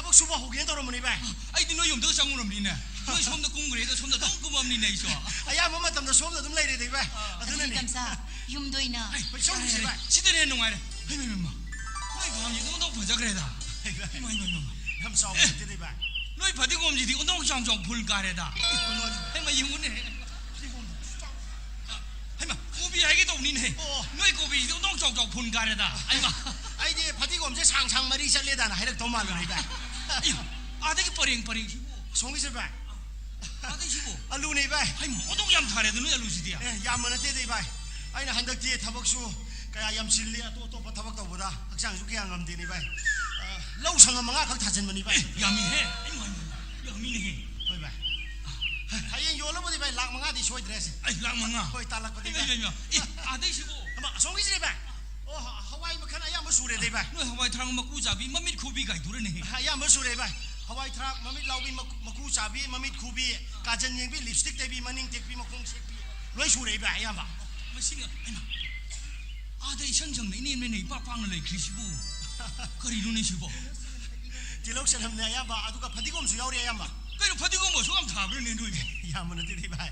ꯊꯕꯛ ꯁꯨꯕ ꯍꯧꯒꯦꯅ ꯇꯧꯔꯝꯕꯅꯤ ꯚꯥꯏ꯫ ꯑꯩꯗꯤ ꯅꯣꯏ ꯌꯨꯝꯗꯒ ꯆꯪꯉꯨꯔꯕꯅꯤꯅꯦ꯫ ꯅꯣꯏ ꯁꯣꯝꯗ ꯀꯨꯝꯈ꯭ꯔꯦꯗ ꯁꯣꯝꯗ ꯑꯗꯨꯝ ꯀꯨꯝꯃꯝꯅꯤꯅꯦ ꯑꯩꯁꯨ꯫ ꯑꯌꯥꯝꯕ ꯃꯇꯝꯗ ꯁꯣꯝꯗ ꯑꯗꯨꯝ ꯂꯩꯔꯦꯗ ꯚꯥꯏ꯫ ꯑꯗꯨꯅꯅꯦ꯫ ꯑꯗꯨꯗꯤ ꯇꯝꯆꯥ, ꯌꯨꯝꯗ ꯑꯣꯏꯅ꯫ ꯑꯩ, ꯍꯣꯏ, ꯆꯪꯉꯨꯁꯦ ꯚꯥꯏ꯫ ꯁꯤꯗꯅ ꯍꯦꯟꯅ ꯅꯨꯡꯉꯥꯏꯔꯦ꯫ ꯍꯩ, ꯃꯩ, ꯃꯩ, ꯃꯩ꯫ ꯅꯣꯏ ꯐꯥꯝꯁꯤꯗꯤ ꯑꯣꯟꯊꯣꯛ ꯐꯖꯈ꯭ꯔꯦꯗ꯫ ꯍꯩ, ꯚꯥꯏ꯫ ꯏꯃꯥꯏ, ꯏꯃꯥꯏ, ꯏꯃꯥꯏ, ꯏꯃꯥꯏ꯫ ꯌꯥꯝ ꯆꯥꯎꯕ ꯑꯦ, ꯅꯠꯇꯦꯗ ꯚꯥꯏ꯫ ꯅꯣꯏ ꯐꯗꯤꯒꯣꯝꯁꯤꯗꯤ ꯑꯣꯟꯊꯣꯛ ꯆꯥꯎ ꯆꯥꯎ ꯐꯨꯜ ꯀꯥꯔꯦꯗ꯫ ꯀꯩꯅꯣ ꯍꯥꯏꯁꯤꯕꯣ? ꯍꯩ, ꯃꯩ, ꯌꯦꯡꯉꯨꯅꯦ꯫ ꯐꯗꯤꯒꯣꯝ ꯆꯥꯎ-, ꯍꯩꯃꯥ, ꯀꯣꯕꯤ ꯍꯥꯏꯒꯦ ꯇꯧꯕꯅꯤꯅꯦ꯫ ꯑꯣ꯫ ꯅꯣꯏ ꯀꯣꯕꯤꯁꯤꯗꯤ ꯑꯣꯟꯊꯣꯛ ꯆꯥꯎ ꯆꯥꯎ ꯐꯨꯜ ꯀꯥꯔꯦꯗ꯫ ꯍꯩꯃꯥ꯫ ꯑꯩꯗꯤ ꯐꯗꯤꯒꯣꯝꯁꯦ ꯁꯥꯡ ꯁꯥꯡ ꯃꯔꯤ ꯆꯠꯂꯦꯗꯅ ꯍꯥꯏꯔꯛꯇꯧ ꯃꯥꯜꯂꯨꯔꯦ ꯚꯥꯏ꯫ ꯑꯩ, ꯑꯥꯗꯒꯤ ꯄꯔꯦꯡ ꯄꯔꯦꯡꯁꯤꯕꯨ꯫ ꯁꯣꯝꯒꯤꯁꯦ ꯚꯥꯏ꯫ ꯑꯥꯗꯩꯁꯤꯕꯨ꯫ ꯑꯂꯨꯅꯦ ꯚꯥꯏ꯫ ꯍꯩꯃꯥ, ꯑꯣꯟꯊꯣꯛ ꯌꯥꯝ ꯊꯥꯔꯦꯗ ꯅꯣꯏ ꯑꯂꯨꯁꯤꯗꯤ꯫ ꯑꯦ, ꯌꯥꯝꯕ ꯅꯠꯇꯦꯗ ꯚꯥꯏ꯫ ꯑꯩꯅ ꯍꯟꯗꯛꯇꯤ ꯊꯕꯛꯁꯨ ꯀꯌꯥ ꯌꯥꯝ ꯆꯤꯜꯂꯤ, ꯑꯇꯣꯞ ꯑꯇꯣꯞꯄ ꯊꯕꯛ ꯇꯧꯕꯗ ꯍꯛꯆꯥꯡꯁꯨ ꯀꯌꯥ ꯉꯝꯗꯦꯅꯦ ꯚꯥꯏ꯫ ꯑ, ꯂꯧ ꯁꯪꯉꯝ ꯃꯉꯥ ꯈꯛ ꯊꯥꯖꯤꯟꯕꯅꯤ ꯚꯥꯏ꯫ ꯑꯦ, ꯌꯥꯝꯃꯤꯍꯦ꯫ ꯏꯃꯥ, ꯏꯃꯥ, ꯌꯥꯝꯃꯤꯅꯦꯍꯦ꯫ ꯍꯣꯏ ꯚꯥꯏ꯫ ꯍꯌꯦꯡ ꯌꯣꯜꯂꯕꯨꯗꯤ ꯚꯥꯏ, ꯂꯥꯛ ꯃꯉꯥꯗꯤ ꯁꯣꯏꯗ꯭ꯔꯦ ꯁꯦ꯫ ꯑꯩ, ꯂꯥꯛ ꯃꯉꯥ? ꯍꯣꯏ, ꯇꯥꯜꯂꯛꯄꯗꯤ ꯏꯃꯥ, ꯚꯥꯏ꯫ ꯏꯃꯥ, ꯏꯃꯥ꯫ ꯑꯦ, ꯑꯥꯗꯩꯁꯤꯕꯨ? ꯑꯃ, ꯑꯁꯣꯝꯒꯤꯁꯤꯅꯦ ꯚꯥꯏ꯫ ꯑꯣ, ꯍ-, ꯍꯋꯥꯏ ꯃꯈꯜ ꯑꯌꯥꯝꯕ ꯁꯨꯔꯦꯗꯩ ꯚꯥꯏ꯫ ꯅꯣꯏ ꯍꯋꯥꯏ ꯊ꯭ꯔꯥꯛ ꯃꯀꯨ ꯆꯥꯕꯤ, ꯃꯃꯤꯠ ꯈꯨꯕꯤ ꯀꯥꯏꯗꯨꯔꯅꯦꯍꯦ꯫ ꯑꯌꯥꯝꯕ ꯁꯨꯔꯦ ꯚꯥꯏ꯫ ꯍꯋꯥꯏ ꯊ꯭ꯔꯥꯛ, ꯃꯃꯤꯠ ꯂꯥꯎꯕꯤ, ꯃꯀꯨ, ꯃꯀꯨ ꯆꯥꯕꯤ, ꯃꯃꯤꯠ ꯈꯨꯕꯤ, ꯀꯥꯖꯟ ꯌꯦꯡꯕꯤ, ꯂꯤꯞꯁꯇꯤꯛ ꯇꯩꯕꯤ, ꯃꯅꯤꯡ ꯇꯦꯛꯄꯤ, ꯃꯈꯣꯡ ꯁꯦꯛꯄꯤ, ꯂꯣꯏ ꯁꯨꯔꯦ ꯚꯥꯏ ꯑꯌꯥꯝꯕ꯫ ꯃꯁꯤꯒ, ꯍꯩꯃꯥ, ꯑꯥꯗ ꯏꯁꯪ ꯁꯪꯅ ꯏꯅꯦꯝ ꯅꯦꯝꯅ ꯏꯄꯥꯛ ꯄꯥꯛꯅ ꯂꯩꯈ꯭ꯔꯤꯁꯤꯕꯨ ꯀꯔꯤꯅꯣꯅꯦ ꯁꯤꯕꯣ? ꯇꯤꯜꯍꯧ ꯆꯅꯝꯅꯦ ꯑꯌꯥꯝꯕ, ꯑꯗꯨꯒ ꯐꯗꯤꯒꯣꯝꯁꯨ ꯌꯥꯎꯔꯤ ꯑꯌꯥꯝꯕ꯫ ꯀꯩꯅꯣ, ꯐꯗꯤꯒꯣꯝꯕꯨ ꯑꯁꯨꯛ ꯌꯥꯝ ꯊꯥꯕ꯭ꯔꯅꯦ ꯅꯣꯏꯕꯨ? ꯌꯥꯝꯕ ꯅꯠꯇꯦꯗ ꯏꯚꯥꯏ,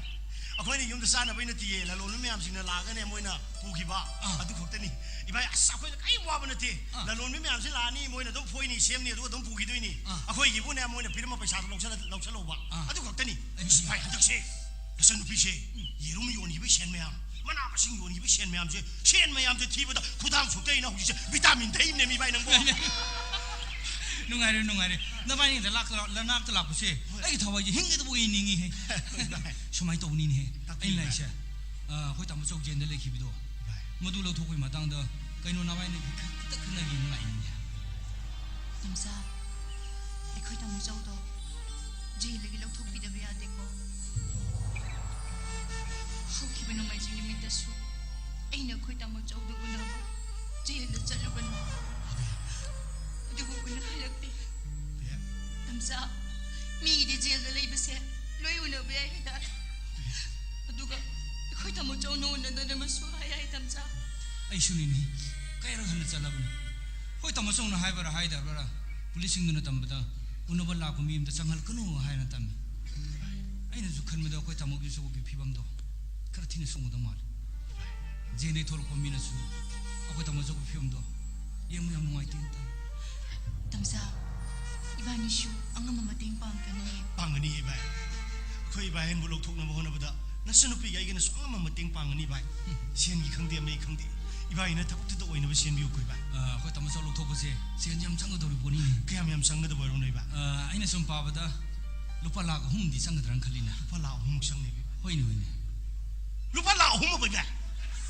ꯑꯩꯈꯣꯏꯅ ꯌꯨꯝꯗ ꯆꯥꯅꯕꯩ ꯅꯠꯇꯤꯌꯦ, ꯂꯂꯣꯟꯕ ꯃꯌꯥꯝꯁꯤꯡꯅ ꯂꯥꯛꯑꯒꯅꯦ ꯃꯣꯏꯅ ꯄꯨꯈꯤꯕ, ꯑꯥ꯫ ꯑꯗꯨ ꯈꯛꯇꯅꯤ꯫ ꯏꯚꯥꯏ, ꯑꯁ, ꯑꯩꯈꯣꯏꯅ ꯀꯔꯤꯝ ꯋꯥꯕ ꯅꯠꯇꯦ꯫ ꯑꯥ꯫ ꯂꯂꯣꯟꯕ ꯃꯌꯥꯝꯁꯤ ꯂꯥꯛꯑꯅꯤ, ꯃꯣꯏꯅ ꯑꯗꯨꯝ ꯐꯣꯏꯅꯤ, ꯁꯦꯝꯅꯤ, ꯑꯗꯨꯒ ꯑꯗꯨꯝ ꯄꯨꯈꯤꯗꯣꯏꯅꯤ꯫ ꯑꯥ꯫ ꯑꯩꯈꯣꯏꯒꯤꯕꯨꯅꯦ ꯃꯣꯏꯅ ꯄꯤꯔꯝꯕ ꯄꯩꯁꯥꯗꯣ ꯂꯧꯁꯜꯂ-, ꯂꯧꯁꯜꯍꯧꯕ꯫ ꯑꯥ꯫ ꯑꯗꯨ ꯈꯛꯇꯅꯤ꯫ ꯑꯩ ꯑꯁ, ꯏꯚꯥꯏ, ꯍꯟꯗꯛꯁꯦ ꯅꯆꯟꯅꯨꯄꯤꯁꯦ ꯎꯝ꯫ ꯌꯦꯔꯨꯝ ꯌꯣꯟꯈꯤꯕꯒꯤ ꯁꯦꯟ ꯃꯌꯥꯝ, ꯃꯅꯥ ꯃꯁꯤꯡ ꯌꯣꯟꯈꯤꯕꯒꯤ ꯁꯦꯟ ꯃꯌꯥꯝꯁꯦ, ꯁꯦꯟ ꯃꯌꯥꯝꯁꯦ ꯊꯤꯕꯗ ꯈꯨꯗꯥꯡ ꯁꯨꯛꯇꯩꯅ ꯍꯧꯖꯤꯛꯁꯦ ꯚꯤꯇꯥꯃꯤꯟ ꯊꯛꯏꯕꯅꯦꯃꯤ ꯏꯚꯥꯏ ꯅꯪꯕꯣ꯫ ꯅꯨꯡꯉꯥꯏꯔꯦ, ꯅꯨꯡꯉꯥꯏꯔꯦ꯫ ꯅꯕꯥꯏꯅꯤꯗ ꯂꯥꯛꯇ-, ꯅꯅꯥꯛꯇ ꯂꯥꯛꯄꯁꯦ ꯍꯣꯏ꯫ ꯑꯩꯒꯤ ꯊꯋꯥꯏꯁꯦ ꯍꯤꯡꯒꯗꯕ ꯑꯣꯏꯅ ꯅꯤꯡꯉꯤꯍꯦ꯫ ꯍꯣꯏ, ꯚꯥꯏ꯫ ꯁꯨꯃꯥꯏꯅ ꯇꯧꯕꯅꯤꯅꯦꯍꯦ꯫ ꯇꯥꯛꯄꯤꯌꯨ, ꯑꯩꯅ ꯚꯥꯏ꯫ ꯂꯥꯛꯏꯁꯦ, ꯑ, ꯑꯩꯈꯣꯏ ꯇꯥꯃꯣ ꯆꯧ ꯖꯦꯜꯗ ꯂꯩꯈꯤꯕꯗꯣ, ꯚꯥꯏ꯫ ꯃꯗꯨ ꯂꯧꯊꯣꯛꯄꯒꯤ ꯃꯇꯥꯡꯗ ꯀꯩꯅꯣ ꯅꯕꯥꯏꯅꯤ ꯈꯤꯇ ꯈꯟꯅꯒꯦꯅ ꯂꯥꯛꯏꯅꯤꯅꯦ꯫ ꯇꯝꯆꯥ, ꯑꯩꯈꯣꯏ ꯇꯥꯃꯣ ꯆꯧꯗꯣ ꯖꯦꯜꯗꯒꯤ ꯂꯧꯊꯣꯛꯄꯤꯗꯕ ꯌꯥꯗꯦꯀꯣ꯫ ꯍꯧꯈꯤꯕ ꯅꯣꯡꯃꯥꯏꯖꯤꯡ ꯅꯨꯃꯤꯠꯇꯁꯨ ꯑꯩꯅ ꯑꯩꯈꯣꯏ ꯇꯥꯃꯣ ꯆꯧꯗꯣ ꯎꯅꯕ ꯖꯦꯜꯗ ꯆꯠꯂꯨꯕꯅꯤ꯫ ꯑꯗꯨꯕꯨ ꯎꯅꯍꯜꯂꯛꯇꯦ꯫ ꯇꯝꯆꯥ, ꯃꯤꯒꯤꯗꯤ ꯖꯦꯜꯗ ꯂꯩꯕꯁꯦ ꯂꯣꯏ ꯎꯅꯕ ꯌꯥꯏ ꯍꯥꯏꯗꯥꯏ? ꯑꯗꯨꯒ ꯑꯩꯈꯣꯏ ꯇꯥꯃꯣ ꯆꯧꯅ ꯎꯅꯗꯅꯕꯁꯨ ꯍꯥꯏ ꯍꯥꯏ ꯇꯝꯆꯥ꯫ ꯑꯩꯁꯨꯅꯤꯅꯦ, ꯀꯌꯥꯔꯛ ꯍꯟꯅ ꯆꯠꯂꯕꯅꯤ꯫ ꯍꯣꯏ, ꯇꯥꯃꯣ ꯆꯧꯅ ꯍꯥꯏꯕ꯭ꯔꯥ ꯍꯥꯏꯗꯕ꯭ꯔꯥ, ꯄꯨꯂꯤꯁꯁꯤꯡꯗꯨꯅ ꯇꯝꯕꯗ ꯎꯅꯕ ꯂꯥꯛꯄ ꯃꯤ ꯑꯃꯗ ꯆꯪꯍꯜꯂꯛꯀꯅꯨ ꯍꯥꯏꯅ ꯇꯝꯃꯤ꯫ ꯑꯩꯅꯁꯨ ꯈꯟꯕꯗ ꯑꯩꯈꯣꯏ ꯇꯥꯃꯣꯒꯤ ꯁꯣꯛꯄꯒꯤ ꯐꯤꯕꯝꯗꯣ ꯈꯔ ꯊꯤꯅ ꯁꯣꯛꯒꯗꯧ ꯃꯥꯜꯂꯤ꯫ ꯖꯦꯟꯗꯒꯤ ꯊꯣꯛꯂꯛꯄ ꯃꯤꯅꯁꯨ ꯑꯩꯈꯣꯏ ꯇꯥꯃꯣ ꯁꯣꯛꯄꯒꯤ ꯐꯤꯕꯝꯗꯣ ꯌꯦꯡꯕ ꯌꯥꯝ ꯅꯨꯡꯉꯥꯏꯇꯦꯅ ꯇꯝꯃꯤ꯫ ꯇꯝꯆꯥ, ꯏꯕꯥꯅꯤꯁꯨ ꯑꯉꯝꯕ ꯃꯇꯦꯡ ꯄꯥꯡꯒꯅꯤ꯫ ꯄꯥꯡꯒꯅꯤ ꯏꯕꯥꯏ꯫ ꯑꯩꯈꯣꯏ ꯏꯕꯥꯏ ꯍꯦꯟꯕꯨ ꯂꯧꯊꯣꯛꯅꯕ ꯍꯣꯠꯅꯕꯗ ꯅꯆꯟꯅꯨꯄꯤꯒ ꯑꯩꯒꯅꯁꯨ ꯑꯉꯝꯕ ꯃꯇꯦꯡ ꯄꯥꯡꯒꯅꯤ ꯏꯕꯥꯏ꯫ ꯁꯦꯟꯒꯤ ꯈꯪꯗꯦ ꯑꯃꯒꯤ ꯈꯪꯗꯦ, ꯏꯕꯥꯏꯅ ꯊꯕꯛꯇꯨꯗ ꯑꯣꯏꯅꯕ ꯁꯦꯝꯕꯤꯌꯨꯀꯣ ꯏꯕꯥꯏ꯫ ꯑ, ꯑꯩꯈꯣꯏ ꯇꯥꯃꯣ ꯁꯣꯛ ꯂꯧꯊꯣꯛꯄꯁꯦ ꯁꯦꯟꯁꯦ ꯌꯥꯝ ꯆꯪꯒꯗꯧꯔꯤ ꯄꯣꯠꯅꯤꯅꯦ꯫ ꯀꯌꯥꯝ ꯌꯥꯝ ꯆꯪꯒꯗꯕ ꯑꯣꯏꯔꯝꯅꯣ ꯏꯕꯥꯏ? ꯑ, ꯑꯩꯅ ꯁꯨꯝ ꯄꯥꯕꯗ ꯂꯨꯄꯥ ꯂꯥꯈ ꯑꯍꯨꯝꯗꯤ ꯆꯪꯒꯗ꯭ꯔꯥꯅ ꯈꯜꯂꯤꯅꯦ꯫ ꯂꯨꯄꯥ ꯂꯥꯈ ꯑꯍꯨꯝꯃꯨꯛ ꯆꯪꯅꯦꯕ? ꯍꯣꯏꯅꯦ, ꯍꯣꯏꯅꯦ꯫ ꯂꯨꯄꯥ ꯂꯥꯈ ꯑꯍꯨꯝ ꯏꯕꯥꯏ?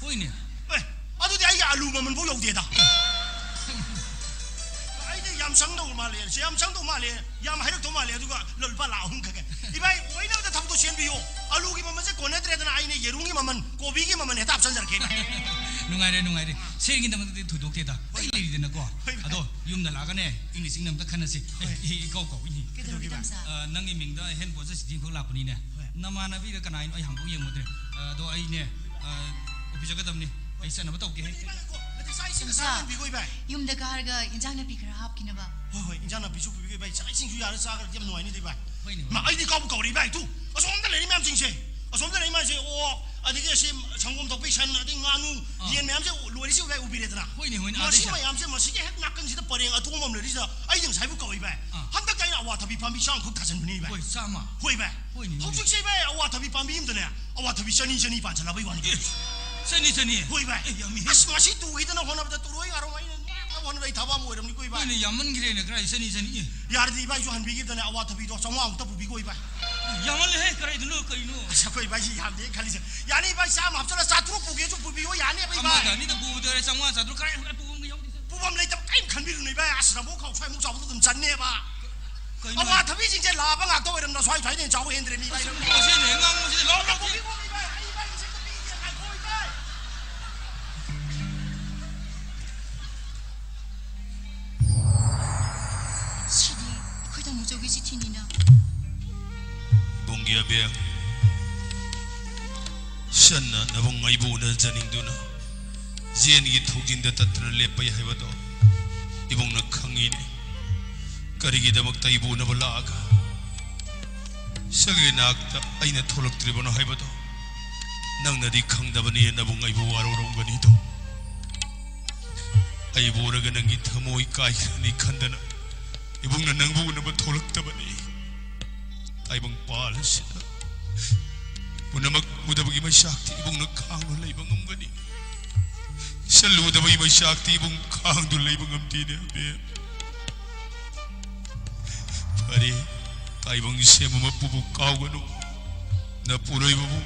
ꯍꯣꯏꯅꯦ꯫ ꯑꯦ, ꯑꯗꯨꯗꯤ ꯑꯩꯒꯤ ꯑꯂꯨ ꯃꯃꯜꯐꯥꯎ ꯌꯧꯗꯦꯗ꯫ ꯑꯩꯗꯤ ꯌꯥꯝ ꯆꯪꯗꯧ ꯃꯥꯜꯂꯦ, ꯁꯦ ꯌꯥꯝ ꯆꯪꯗꯧ ꯃꯥꯜꯂꯦ, ꯌꯥꯝ ꯍꯥꯏꯔꯛꯇꯧ ꯃꯥꯜꯂꯦ, ꯑꯗꯨꯒ ꯂꯨꯄꯥ ꯂꯥꯈ ꯑꯍꯨꯝ ꯈꯛ꯫ ꯏꯕꯥꯏ, ꯑꯣꯏꯅꯕꯗ ꯊꯕꯛꯇꯣ ꯁꯦꯝꯕꯤꯌꯣ꯫ ꯑꯂꯨꯒꯤ ꯃꯃꯜꯁꯦ ꯀꯣꯟꯅꯗ꯭ꯔꯦꯗꯅ, ꯑꯩꯅ ꯌꯦꯔꯨꯝꯒꯤ ꯃꯃꯜ, ꯀꯣꯕꯤꯒꯤ ꯃꯃꯜ ꯍꯦꯛꯇ ꯍꯥꯞꯆꯤꯟꯖꯔꯛꯀꯦ ꯏꯕꯥꯏ꯫ ꯅꯨꯡꯉꯥꯏꯔꯦ, ꯅꯨꯡꯉꯥꯏꯔꯦ꯫ ꯁꯦꯟꯒꯤꯗꯃꯛꯇꯗꯤ ꯊꯣꯏꯗꯣꯛꯇꯦꯗ꯫ ꯑꯩ ꯂꯩꯔꯤꯗꯅꯀꯣ꯫ ꯍꯣꯏ, ꯏꯕꯥꯏ꯫ ꯑꯗꯣ ꯌꯨꯝꯗ ꯂꯥꯛꯑꯒꯅꯦ, ꯏꯪꯅ ꯆꯤꯛꯅ ꯑꯝꯇ ꯈꯟꯅꯁꯤ꯫ ꯍꯣꯏ꯫ ꯑꯩ ꯏꯀꯥꯎ ꯀꯥꯎꯏꯅꯦ꯫ ꯀꯩꯗꯧꯔꯒꯦ, ꯀꯩꯗꯧꯔꯒꯦ, ꯏꯕꯥꯏ? ꯇꯝꯆꯥ? ꯑ, ꯅꯪꯒꯤ ꯃꯤꯡꯗ ꯍꯦꯟ ꯄꯣꯠꯁꯦ ꯁꯤꯗꯤ ꯑꯃꯈꯛ ꯂꯥꯛꯄꯅꯤꯅꯦ꯫ ꯍꯣꯏ꯫ ꯅꯃꯥꯟꯅꯕꯤꯔ ꯀꯅꯥꯅꯣ ꯑꯩ ꯍꯥꯟꯕꯨ ꯌꯦꯡꯉꯨꯗ꯭ꯔꯦ꯫ ꯑ, ꯑꯗꯣ ꯑꯩꯅꯦ, ꯑ, ꯑꯣꯐꯤꯁ ꯆꯠꯀꯗꯕꯅꯤ꯫ ꯑꯩ ꯆꯠꯅꯕ ꯇꯧꯒꯦ꯫ ꯅꯠꯇꯦ, ꯏꯕꯥꯏ, ꯉꯥꯏꯈꯣ꯫ ꯅꯠꯇꯦ, ꯆꯥꯛ ꯏꯁꯤꯡ ꯏꯆꯥ ꯆꯥꯅꯕꯤꯈꯣ, ꯏꯕꯥꯏ꯫ ꯌꯨꯝꯗ ꯀꯥꯔꯒ ꯏꯟꯖꯥꯡ ꯅꯥꯄꯤ ꯈꯔ ꯍꯥꯞꯈꯤꯅꯕ꯫ ꯍꯣꯏ, ꯍꯣꯏ, ꯏꯟꯖꯥꯡ ꯅꯥꯄꯤꯁꯨ ꯄꯨꯕꯤꯈꯣ, ꯏꯕꯥꯏ꯫ ꯆꯥꯛ ꯏꯁꯤꯡꯁꯨ ꯌꯥꯔꯦ, ꯆꯥꯈ꯭ꯔꯗꯤ ꯌꯥꯝ ꯅꯨꯡꯉꯥꯏꯅꯤꯗ, ꯏꯕꯥꯏ꯫ ꯍꯣꯏꯅꯦ, ꯃꯥ, ꯍꯣꯏꯅꯦ꯫ ꯑꯩꯗꯤ ꯀꯥꯎꯕꯨ ꯀꯥꯎꯔꯦ, ꯏꯕꯥꯏ꯫ ꯇꯨ, ꯑꯁꯣꯝꯗ ꯂꯩꯔꯤ ꯃꯌꯥꯝꯁꯤꯡꯁꯦ, ꯑꯁꯣꯝꯗ ꯂꯩꯔꯤ ꯃꯌꯥꯝꯁꯦ, ꯑꯣꯛ, ꯑꯗꯒꯤ ꯑꯁꯤ ꯁꯪꯒꯣꯝ ꯊꯣꯛꯄꯤ ꯁꯟ, ꯑꯗꯩ ꯉꯥꯅꯨ, ꯑꯥ꯫ ꯌꯦꯟ ꯃꯌꯥꯝꯁꯦ ꯂꯣꯏꯔꯤꯁꯤ, ꯏꯕꯥꯏ, ꯎꯕꯤꯔꯦꯗꯅ? ꯍꯣꯏꯅꯦ, ꯍꯣꯏꯅꯦ, ꯃꯁꯤ ꯑꯥꯗꯩꯁꯦ꯫ ꯃꯌꯥꯝꯁꯦ, ꯃꯁꯤꯒꯤ ꯍꯦꯛ ꯅꯥꯀꯟꯁꯤꯗ ꯄꯔꯦꯡ ꯑꯇꯣꯡꯕ ꯑꯃ ꯂꯩꯔꯤꯁꯤꯗ ꯑꯩꯗꯤ ꯉꯁꯥꯏꯕꯨ ꯀꯧꯏ, ꯏꯕꯥꯏ꯫ ꯑꯥ꯫ ꯍꯟꯗꯛꯇ ꯑꯩꯅ ꯑꯋꯥꯊꯕꯤ ꯄꯥꯝꯕꯤ ꯆꯥꯝꯃꯈꯛ ꯊꯥꯖꯤꯟꯕꯅꯤ, ꯏꯕꯥꯏ꯫ ꯍꯣꯏ, ꯆꯥꯝꯃ? ꯍꯣꯏ, ꯏꯕꯥꯏ꯫ ꯍꯣꯏꯅꯦ, ꯍꯣꯏꯅꯦ꯫ ꯍꯧꯖꯤꯛꯁꯦ, ꯏꯕꯥꯏ, ꯑꯋꯥꯊꯕꯤ ꯄꯥꯝꯕꯤ ꯑꯃꯗꯅꯦ, ꯑꯋꯥꯊꯕꯤ ꯆꯅꯤ, ꯆꯅꯤ ꯄꯥꯟꯁꯤꯜꯂꯕꯩ ꯋꯥꯅꯤ꯫ ꯑꯦ, ꯆꯅꯤ, ꯆꯅꯤ? ꯍꯣꯏ, ꯏꯕꯥꯏ꯫ ꯑꯦ, ꯌꯥꯝꯃꯤꯍꯦ꯫ ꯑꯁ, ꯃꯁꯤ ꯇꯨꯈꯤꯗꯅ ꯍꯣꯠꯅꯕꯗ ꯇꯨꯔꯣꯏ ꯉꯥꯔꯣꯏ ꯑꯩꯅ ꯉꯥꯛꯅꯕ ꯍꯣꯠꯅꯕꯗ ꯑꯩ ꯊꯕꯛ ꯑꯃ ꯑꯣꯏꯔꯝꯅꯤꯀꯣ, ꯏꯕꯥꯏ꯫ ꯍꯣꯏꯅꯦ, ꯌꯥꯝꯃꯟꯈ꯭ꯔꯦꯅꯦ, ꯀꯗꯥꯏ ꯆꯅꯤ, ꯆꯅꯤ? ꯑꯦ꯫ ꯌꯥꯔꯗꯤ ꯏꯕꯥꯏꯁꯨ ꯍꯟꯕꯤꯈꯤꯕꯗꯅꯦ, ꯑꯋꯥꯊꯕꯤꯗꯣ ꯆꯥꯝꯃꯉꯥꯃꯨꯛꯇ ꯄꯨꯕꯤꯈꯣ, ꯏꯕꯥꯏ꯫ ꯌꯥꯝꯃꯜꯂꯦꯍꯦ, ꯀꯔꯤꯗꯨꯅꯣ, ꯀꯩꯅꯣ? ꯑꯁ, ꯑꯩꯈꯣꯏ ꯏꯕꯥꯏꯁꯤ ꯌꯥꯝꯗꯦ ꯈꯜꯂꯤꯁꯦ꯫ ꯌꯥꯅꯤ, ꯏꯕꯥꯏ, ꯆꯥꯝꯃ ꯍꯥꯞꯆꯜꯂ ꯆꯥꯇ꯭ꯔꯨꯛ ꯄꯨꯒꯦꯁꯨ ꯄꯨꯕꯤꯌꯣ, ꯌꯥꯅꯦꯕ, ꯏꯕꯥꯏ꯫ ꯑꯃꯒ ꯑꯅꯤꯗ ꯄꯨꯕꯗ ꯂꯨꯄꯥ ꯆꯥꯝꯃꯉꯥ, ꯆꯥꯇ꯭ꯔꯨꯛ ꯀꯔꯥꯏ ꯄꯨꯕ ꯑꯃꯒ ꯌꯥꯎꯗꯦ꯫ ꯄꯨꯐꯝ ꯂꯩꯇꯕ ꯀꯔꯤꯝ ꯈꯟꯕꯤꯔꯨꯅꯨ, ꯏꯕꯥꯏ꯫ ꯑꯁ, ꯔꯝꯕꯣ ꯈꯥꯎ ꯁ꯭ꯋꯥꯏꯃꯨꯛ ꯆꯥꯎꯕꯗꯣ ꯑꯗꯨꯝ ꯆꯟꯅꯦꯕ꯫ ꯀꯩꯅꯣ? ꯑꯋꯥꯊꯕꯤꯁꯤꯡꯁꯦ ꯂꯥꯕ ꯉꯥꯛꯇ ꯑꯣꯏꯔꯝꯗꯅ ꯁ꯭ꯋꯥꯏ ꯁ꯭ꯋꯥꯏꯗꯩ ꯍꯦꯟꯅ ꯆꯥꯎꯕ ꯍꯦꯟꯗ꯭ꯔꯦ, ꯃꯤ, ꯏꯕꯥꯏ꯫ ꯑꯁ, ꯃꯁꯤꯅ ꯍꯦꯛ ꯉꯥꯡꯕꯁꯤꯗꯤ ꯂꯥꯎ, ꯂꯥꯎ, ꯄꯨꯕꯤꯈꯣ, ꯏꯕꯥꯏ, ꯑꯩ ꯏꯕꯥꯏꯒꯤꯁꯦ ꯑꯝꯇ ꯄꯤꯒꯦ, ꯉꯥꯏꯈꯣ, ꯏꯕꯥꯏ꯫ ꯁꯤꯗꯤ ꯑꯩꯈꯣꯏ ꯇꯥꯃꯣꯆꯧꯒꯤ ꯆꯤꯊꯤꯅꯤꯅ꯫ ꯏꯕꯨꯡꯒꯤ ꯑꯕꯦꯝ, ꯁꯟꯅ ꯅꯕꯨꯡ ꯑꯩꯕꯨ ꯎꯅꯖꯅꯤꯡꯗꯨꯅ ꯖꯦꯟꯒꯤ ꯊꯧꯖꯤꯟꯗ ꯇꯠꯇꯅ ꯂꯦꯞꯄꯩ ꯍꯥꯏꯕꯗꯣ ꯏꯕꯨꯡꯅ ꯈꯪꯉꯤꯅꯦ꯫ ꯀꯔꯤꯒꯤꯗꯃꯛꯇ ꯑꯩꯕꯨ ꯎꯅꯕ ꯂꯥꯛꯑꯒ ꯁꯒꯤ ꯅꯥꯛꯇ ꯑꯩꯅ ꯊꯣꯛꯂꯛꯇ꯭ꯔꯤꯕꯅꯣ ꯍꯥꯏꯕꯗꯣ ꯅꯪꯅꯗꯤ ꯈꯪꯗꯕꯅꯤ꯫ ꯅꯕꯨꯡ ꯑꯩꯕꯨ ꯋꯥꯔꯧꯔꯝꯒꯅꯤꯗꯣ꯫ ꯑꯩꯕꯨ ꯎꯔꯒ ꯅꯪꯒꯤ ꯊꯃꯣꯏ ꯀꯥꯏꯈ꯭ꯔꯅꯤ ꯈꯟꯗꯅ ꯏꯕꯨꯡꯅ ꯅꯪꯕꯨ ꯎꯅꯕ ꯊꯣꯛꯂꯛꯇꯕꯅꯤ꯫ ꯇꯥꯏꯕꯪ ꯄꯥꯜ ꯑꯁꯤꯗ ꯄꯨꯝꯅꯃꯛ ꯎꯗꯕꯒꯤ ꯃꯩꯁꯥꯛꯇꯤ ꯏꯕꯨꯡꯅ ꯈꯥꯡꯗꯨ ꯂꯩꯕ ꯉꯝꯒꯅꯤ꯫ ꯁꯜꯂꯨꯗꯕꯒꯤ ꯃꯩꯁꯥꯛꯇꯤ ꯏꯕꯨꯡ ꯈꯥꯡꯗꯨ ꯂꯩꯕ ꯉꯝꯗꯦꯅꯦ ꯑꯕꯦꯝ꯫ ꯐꯔꯦ, ꯇꯥꯏꯕꯪ ꯁꯦꯝꯕ ꯃꯄꯨꯕꯨ ꯀꯥꯎꯒꯅꯨ꯫ ꯅꯄꯨꯔꯣꯏꯕꯕꯨ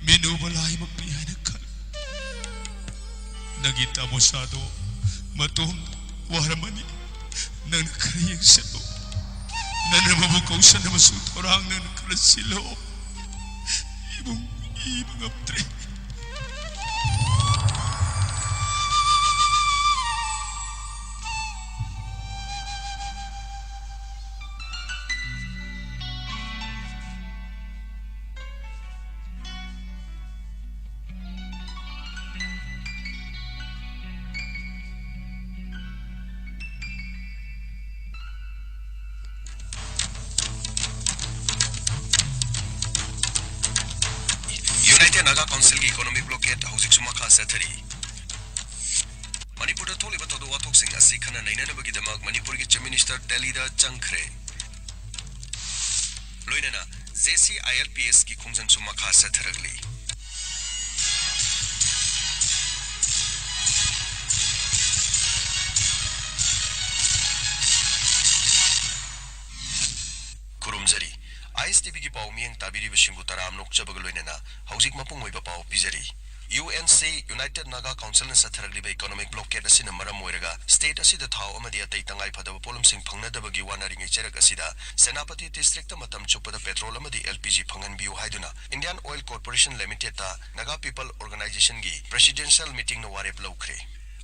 ꯃꯤꯠ ꯎꯕ ꯂꯥꯏꯃꯛꯅꯤ ꯍꯥꯏꯅ ꯈꯜꯂꯨ꯫ ꯅꯪꯒꯤ ꯇꯥꯃꯣꯁꯥꯗꯣ ꯃꯇꯣꯝ ꯋꯥꯔꯝꯃꯅꯤ꯫ ꯅꯪꯅ ꯈꯔ ꯌꯦꯡꯁꯤꯜꯂꯨ꯫ ꯅꯪꯅ ꯃꯕꯨ ꯀꯧꯁꯟꯅꯕꯁꯨ ꯊꯧꯔꯥꯡ ꯅꯪꯅ ꯈꯔ ꯁꯤꯜꯂꯣ꯫ ꯏꯕꯨꯡ ꯏꯕ ꯉꯝꯗ꯭ꯔꯦ꯫ United Naga Council ꯒꯤ economic blockade ꯍꯧꯖꯤꯛꯁꯨ ꯃꯈꯥ ꯆꯠꯊꯔꯤ꯫ ꯃꯅꯤꯄꯨꯔꯗ ꯊꯣꯛꯂꯤꯕ ꯊꯧꯗꯣꯛ ꯋꯥꯊꯣꯛꯁꯤꯡ ꯑꯁꯤ ꯈꯟꯅ ꯅꯩꯅꯅꯕꯒꯤꯗꯃꯛ ꯃꯅꯤꯄꯨꯔꯒꯤ Chief Minister ꯗꯦꯜꯂꯤꯗ ꯆꯪꯈ꯭ꯔꯦ꯫ ꯂꯣꯏꯅꯅ JCILPS ꯒꯤ ꯈꯣꯡꯖꯪꯁꯨ ꯃꯈꯥ ꯆꯠꯊꯔꯛꯂꯤ꯫ ꯈꯨꯔꯨꯝꯖꯔꯤ꯫ ISTV ꯒꯤ ꯄꯥꯎ ꯃꯤꯠꯌꯦꯡ ꯇꯥꯕꯤꯔꯤꯕꯁꯤꯡꯕꯨ ꯇꯔꯥꯝꯅ ꯑꯣꯛꯆꯕꯒ ꯂꯣꯏꯅꯅ ꯍꯧꯖꯤꯛ ꯃꯄꯨꯡ ꯑꯣꯏꯕ ꯄꯥꯎ ꯄꯤꯖꯔꯤ꯫ UNC, United Naga Council ꯅ ꯆꯠꯊꯔꯛꯂꯤꯕ economic blockade ꯑꯁꯤꯅ ꯃꯔꯝ ꯑꯣꯏꯔꯒ state ꯑꯁꯤꯗ ꯊꯥꯎ ꯑꯃꯗꯤ ꯑꯇꯩ ꯇꯉꯥꯏ ꯐꯗꯕ ꯄꯣꯠꯂꯝꯁꯤꯡ ꯐꯪꯅꯗꯕꯒꯤ ꯋꯥꯅꯔꯤꯉꯩ ꯆꯩꯔꯛ ꯑꯁꯤꯗ ꯁꯦꯅꯥꯄꯇꯤ district ꯇ ꯃꯇꯝ ꯆꯨꯞꯄꯗ petrol ꯑꯃꯗꯤ LPG ꯐꯪꯍꯟꯕꯤꯌꯨ ꯍꯥꯏꯗꯨꯅ Indian Oil Corporation Limited ꯇ Naga People Organization ꯒꯤ presidential meeting ꯅ ꯋꯥꯔꯦꯞ ꯂꯧꯈ꯭ꯔꯦ꯫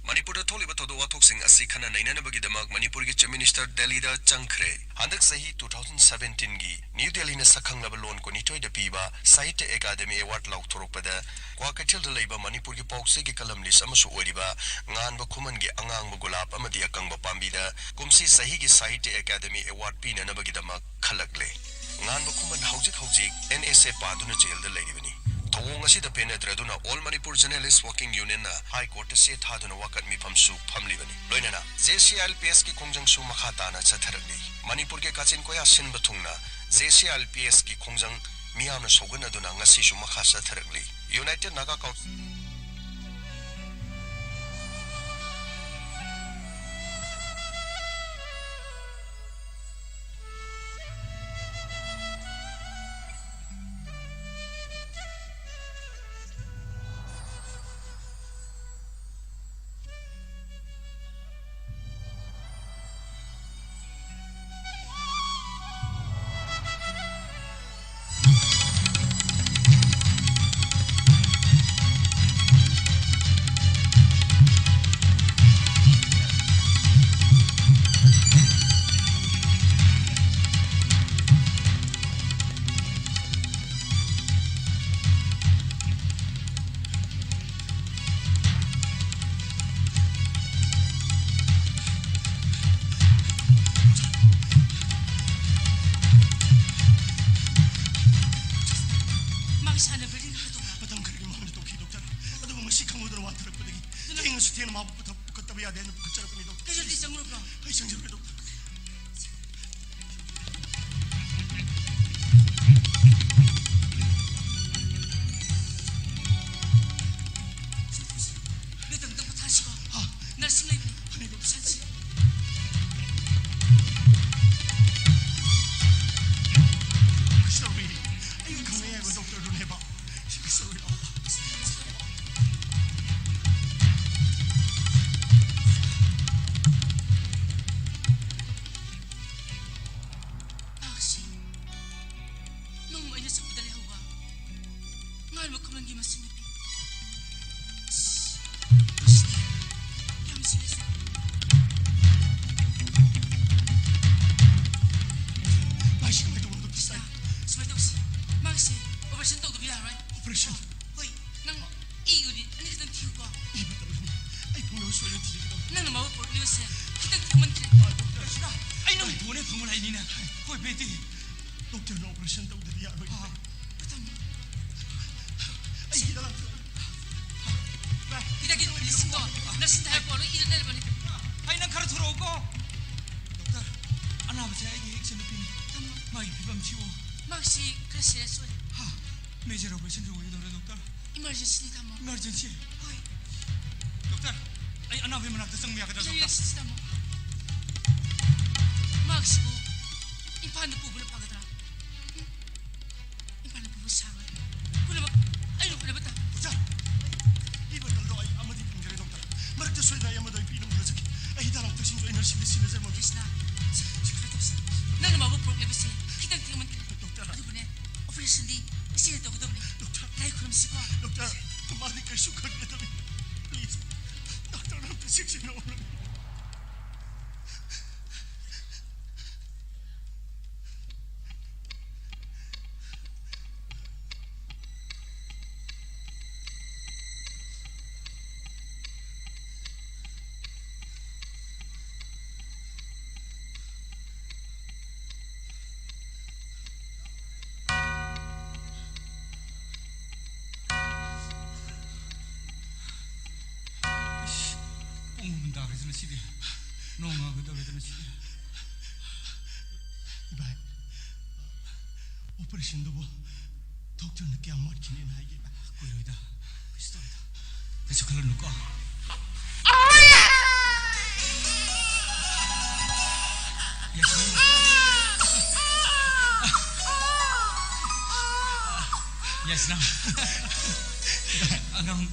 ꯃꯅꯤꯄꯨꯔꯗ ꯊꯣꯛꯂꯤꯕ ꯊꯧꯗꯣꯛ ꯋꯥꯊꯣꯛꯁꯤꯡ ꯑꯁꯤ ꯈꯟꯅ ꯅꯩꯅꯅꯕꯒꯤꯗꯃꯛ ꯃꯅꯤꯄꯨꯔꯒꯤ Chief Minister ꯗꯦꯜꯂꯤꯗ ꯆꯪꯈ꯭ꯔꯦ꯫ ꯍꯟꯗꯛ ꯆꯍꯤ two thousand seventeen ꯒꯤ ꯅ꯭ꯌꯨ ꯗꯦꯜꯂꯤꯅ ꯁꯛꯈꯪꯂꯕ ꯂꯣꯟ ꯀꯨꯟꯅꯤꯊꯣꯏꯗ ꯄꯤꯕ ꯁꯥꯍꯤꯇ꯭ꯌ ꯑꯦꯀꯥꯗꯃꯤ ꯑꯦꯋꯥꯔꯗ ꯂꯥꯎꯊꯣꯔꯛꯄꯗ ꯀ꯭ꯋꯥꯀꯩꯊꯦꯜꯗ ꯂꯩꯕ ꯃꯅꯤꯄꯨꯔꯒꯤ ꯄꯥꯎꯆꯦꯒꯤ ꯀꯂꯝ ꯂꯤꯁ ꯑꯃꯁꯨ ꯑꯣꯏꯔꯤꯕ ꯉꯥꯟꯕ ꯈꯨꯃꯟꯒꯤ ꯑꯉꯥꯡꯕ ꯒꯨꯂꯥꯞ ꯑꯃꯗꯤ ꯑꯀꯪꯕ ꯄꯥꯝꯕꯤꯗ ꯀꯨꯝꯁꯤ ꯆꯍꯤꯒꯤ ꯁꯥꯍꯤꯇ꯭ꯌ ꯑꯦꯀꯥꯗꯃꯤ ꯑꯦꯋꯥꯔꯗ ꯄꯤꯅꯅꯕꯒꯤꯗꯃꯛ ꯈꯜꯂꯛꯂꯦ꯫ ꯉꯥꯟꯕ ꯈꯨꯃꯟ ꯍꯧꯖꯤꯛ ꯍꯧꯖꯤꯛ N S A ꯄꯥꯗꯨꯅ ꯖꯦꯜꯗ ꯂꯩꯔꯤꯕꯅꯤ꯫ ꯊꯧꯑꯣꯡ ꯑꯁꯤꯗ ꯄꯦꯟꯅꯗ꯭ꯔꯗꯨꯅ All Manipur Journalist Working Unionꯅ High Courtꯇ ꯆꯦ ꯊꯥꯗꯨꯅ ꯋꯥꯀꯠ ꯃꯤꯐꯝꯁꯨ ꯐꯝꯂꯤꯕꯅꯤ꯫ ꯂꯣꯏꯅꯅ J C I L P S ꯀꯤ ꯈꯣꯡꯖꯪꯁꯨ ꯃꯈꯥ ꯇꯥꯅ ꯆꯠꯊꯔꯛꯂꯤ꯫ ꯃꯅꯤꯄꯨꯔꯒꯤ ꯀꯥꯆꯤꯟ ꯀꯣꯌꯥ ꯁꯤꯟꯕ ꯊꯨꯡꯅ J C I L P S ꯀꯤ ꯈꯣꯡꯖꯪ ꯃꯤꯌꯥꯝꯅ ꯁꯧꯒꯠꯅꯗꯨꯅ ꯉꯁꯤꯁꯨ ꯃꯈꯥ ꯆꯠꯊꯔꯛꯂꯤ꯫ United Naga Council ꯃꯥꯒꯤ ꯁꯥꯟꯅꯕ ꯔꯤꯡ ꯍꯥꯠꯇꯣꯛꯄ꯫ ꯃꯇꯝ ꯈꯔꯒꯤ ꯃꯃꯥꯡꯗ ꯇꯧꯈꯤ, ꯗꯣꯛꯇꯔ꯫ ꯑꯗꯨꯕꯨ ꯃꯁꯤ ꯈꯪꯍꯧꯗꯅ ꯋꯥꯟꯊꯔꯛꯄꯗꯒꯤ ꯊꯦꯡꯉꯁꯨ ꯊꯦꯡꯅ ꯃꯥꯕꯨ ꯄꯨꯊ-, ꯄꯨꯈꯠꯇꯕ ꯌꯥꯗꯦ ꯍꯥꯏꯅ ꯄꯨꯈꯠꯆꯔꯛꯄꯅꯤ, ꯗꯣꯛꯇꯔ꯫ ꯀꯩꯗꯧꯗꯤ ꯆꯪꯂꯨꯕ꯭ꯔꯣ? ꯑꯩ ꯆꯪꯖꯔꯨꯒꯦ, ꯗꯣꯛꯇꯔ꯫ ꯃꯦꯗꯥꯝꯗ ꯄꯣꯊꯥꯁꯤꯀꯣ꯫ ꯍꯥ? ꯅꯔꯁꯤꯡ ꯂꯩꯕꯅꯤ꯫ ꯍꯣꯏ, ꯗꯣꯛꯇꯔ꯫ ꯆꯠꯁꯤ꯫ ꯁꯣꯔꯤ, ꯑꯩꯒ ꯈꯪꯅꯩ ꯍꯥꯏꯕ ꯗꯣꯛꯇꯔꯗꯨꯅꯦꯕ꯫ ꯁꯣꯔꯤ, ꯑꯣ꯫ ꯊꯤꯌꯨꯀꯣ꯫ ꯏꯕ ꯇꯝꯂꯝꯃꯤ꯫ ꯑꯩ ꯐꯪꯅꯕ ꯁꯣꯏꯗꯅ ꯊꯤꯖꯒꯦ ꯇꯧꯕꯅꯤ꯫ ꯅꯪꯅ ꯃꯍꯨꯠ ꯄꯨꯔꯛꯂꯤꯕꯁꯦ ꯈꯤꯇꯪ ꯊꯦꯡꯃꯟꯈ꯭ꯔꯦ꯫ ꯗꯣꯛꯇꯔ, ꯑꯩ ꯅꯪ ꯄꯨꯅꯦ ꯐꯪꯕ ꯂꯥꯛꯏꯅꯤꯅ꯫ ꯀꯣꯏ ꯕꯦꯇꯤ꯫ ꯗꯣꯛꯇꯔꯅ ꯑꯣꯄꯔꯦꯁꯟ ꯇꯧꯗ꯭ꯔꯗꯤ ꯌꯥꯔꯣꯏ꯫ ꯑꯥ, ꯇꯝꯃꯣ꯫ ꯑꯩ ꯍꯤꯗꯥꯛ ꯂꯥꯡꯊꯛ ꯍꯤꯗꯥꯛꯀꯤ ꯒꯨꯂꯤꯁꯤꯡꯗꯣ ꯅꯔꯁꯁꯤꯡꯗ ꯍꯥꯏꯔꯛꯑꯣ, ꯂꯣꯏ ꯏꯔ ꯂꯩꯔꯕꯅꯤ꯫ ꯑꯩ ꯅꯪ ꯈꯔ ꯊꯨꯔꯛꯎꯀꯣ꯫ ꯗꯣꯛꯇꯔ, ꯑꯅꯥꯕꯁꯦ ꯑꯩꯒꯤ ꯍꯦꯛ ꯏꯆꯟꯅꯨꯄꯤꯅꯤ꯫ ꯇꯝꯃꯣ꯫ ꯃꯥꯒꯤ ꯐꯤꯕꯝꯁꯤꯕꯨ? ꯃꯥꯒꯤꯁꯤ ꯈꯔ ꯁꯤꯔꯤꯌꯁ ꯑꯣꯏꯔꯦ꯫ ꯍꯥ? ꯃꯦꯖꯔ ꯑꯣꯄꯔꯦꯁꯟ ꯑꯣꯏꯒꯗꯧꯔꯦ, ꯗꯣꯛꯇꯔ꯫ ꯏꯃꯥꯔꯖꯦꯟꯁꯤꯅꯤ, ꯇꯥꯃꯣ꯫ ꯏꯃꯥꯔꯖꯦꯟꯁꯤ? ꯍꯣꯏ꯫ ꯗꯣꯛꯇꯔ, ꯑꯩ ꯑꯅꯥꯕꯒꯤ ꯃꯅꯥꯛꯇ ꯆꯪꯕ ꯌꯥꯒꯗ꯭ꯔꯥ, ꯗꯣꯛꯇꯔ? ꯌꯥꯏ, ꯁꯤ, ꯇꯥꯃꯣ꯫ ꯃꯍꯥꯛꯁꯤꯕꯨ ꯏꯝꯐꯥꯜꯗ ꯄꯨꯕꯅ ꯐꯒꯗ꯭ꯔꯥ? ꯎꯝ? ꯏꯝꯐꯥꯜꯗ ꯄꯨꯕ ꯁꯥꯔꯣꯏ꯫ ꯄꯨꯝꯅꯃꯛ ꯑꯩꯅ ꯍꯣꯠꯅꯕ ꯇꯥꯕꯅꯤ꯫ ꯗꯣꯛꯇꯔ, ꯑꯩ ꯕꯇꯜꯗꯣ ꯑꯩ ꯑꯃꯗꯤ ꯐꯪꯖꯔꯦ, ꯗꯣꯛꯇꯔ꯫ ꯃꯔꯛꯇ ꯁꯣꯏꯗꯅ ꯑꯩ ꯑꯃꯗꯣ ꯑꯩ ꯄꯤꯅꯕ ꯍꯣꯠꯅꯖꯒꯦ꯫ ꯑꯩ ꯍꯤꯗꯥꯛ ꯂꯥꯡꯊꯛꯁꯤꯡꯁꯨ ꯑꯩ ꯅꯔꯁꯁꯤꯡꯗ ꯁꯤꯟꯅꯖꯔꯝꯃꯒꯦ꯫ ꯀ꯭ꯔꯤꯁꯅ, ꯁꯤ, ꯁꯤ ꯈꯔ ꯇꯧꯁꯤ꯫ ꯅꯪꯅ ꯃꯥꯕꯨ ꯄꯨꯔꯛꯂꯤꯕꯁꯤ ꯈꯤꯇꯪ ꯊꯦꯡꯃꯟꯈ꯭ꯔꯦ꯫ ꯗꯣꯛꯇꯔ꯫ ꯑꯗꯨꯕꯨꯅꯦ, ꯑꯣꯄꯔꯦꯁꯟꯗꯤ ꯉꯁꯤꯅ ꯇꯧꯒꯗꯕꯅꯤ꯫ ꯗꯣꯛꯇꯔ꯫ ꯂꯥꯏ ꯈꯨꯔꯨꯝꯁꯤꯀꯣ꯫ ꯗꯣꯛꯇꯔ, ꯃꯥꯗꯤ ꯀꯩꯁꯨ ꯈꯟꯒꯗꯕꯅꯤ꯫ ꯄ꯭ꯂꯤꯖ, ꯗꯣꯛꯇꯔꯅ ꯑꯝꯇ ꯆꯦꯛꯁꯤꯟꯅ ꯍꯣꯠꯅꯕꯤꯌꯨ꯫ ꯄꯨꯡ ꯑꯍꯨꯝ ꯇꯥꯈ꯭ꯔꯦꯗꯅ ꯁꯤꯗꯤ꯫ ꯅꯣꯡ ꯉꯥꯟꯒꯗꯧꯔꯦꯗꯅ ꯁꯤꯗꯤ꯫ ꯚꯥꯏ, ꯑꯣꯄꯔꯦꯁꯟꯗꯨꯕꯨ ꯗꯣꯛꯇꯔꯅ ꯀꯌꯥꯝ ꯋꯥꯠꯈꯤꯅꯦꯅ ꯍꯥꯏꯒꯦ? ꯀꯨꯏꯔꯣꯏꯗ, ꯀꯩꯁꯨ ꯇꯧꯔꯣꯏꯗ꯫ ꯀꯩꯁꯨ ꯈꯜꯂꯨꯅꯨꯀꯣ꯫ ꯌꯥꯏꯁꯅꯥ꯫ ꯌꯥꯏꯁꯅꯥ꯫ ꯑꯉꯥꯡ꯫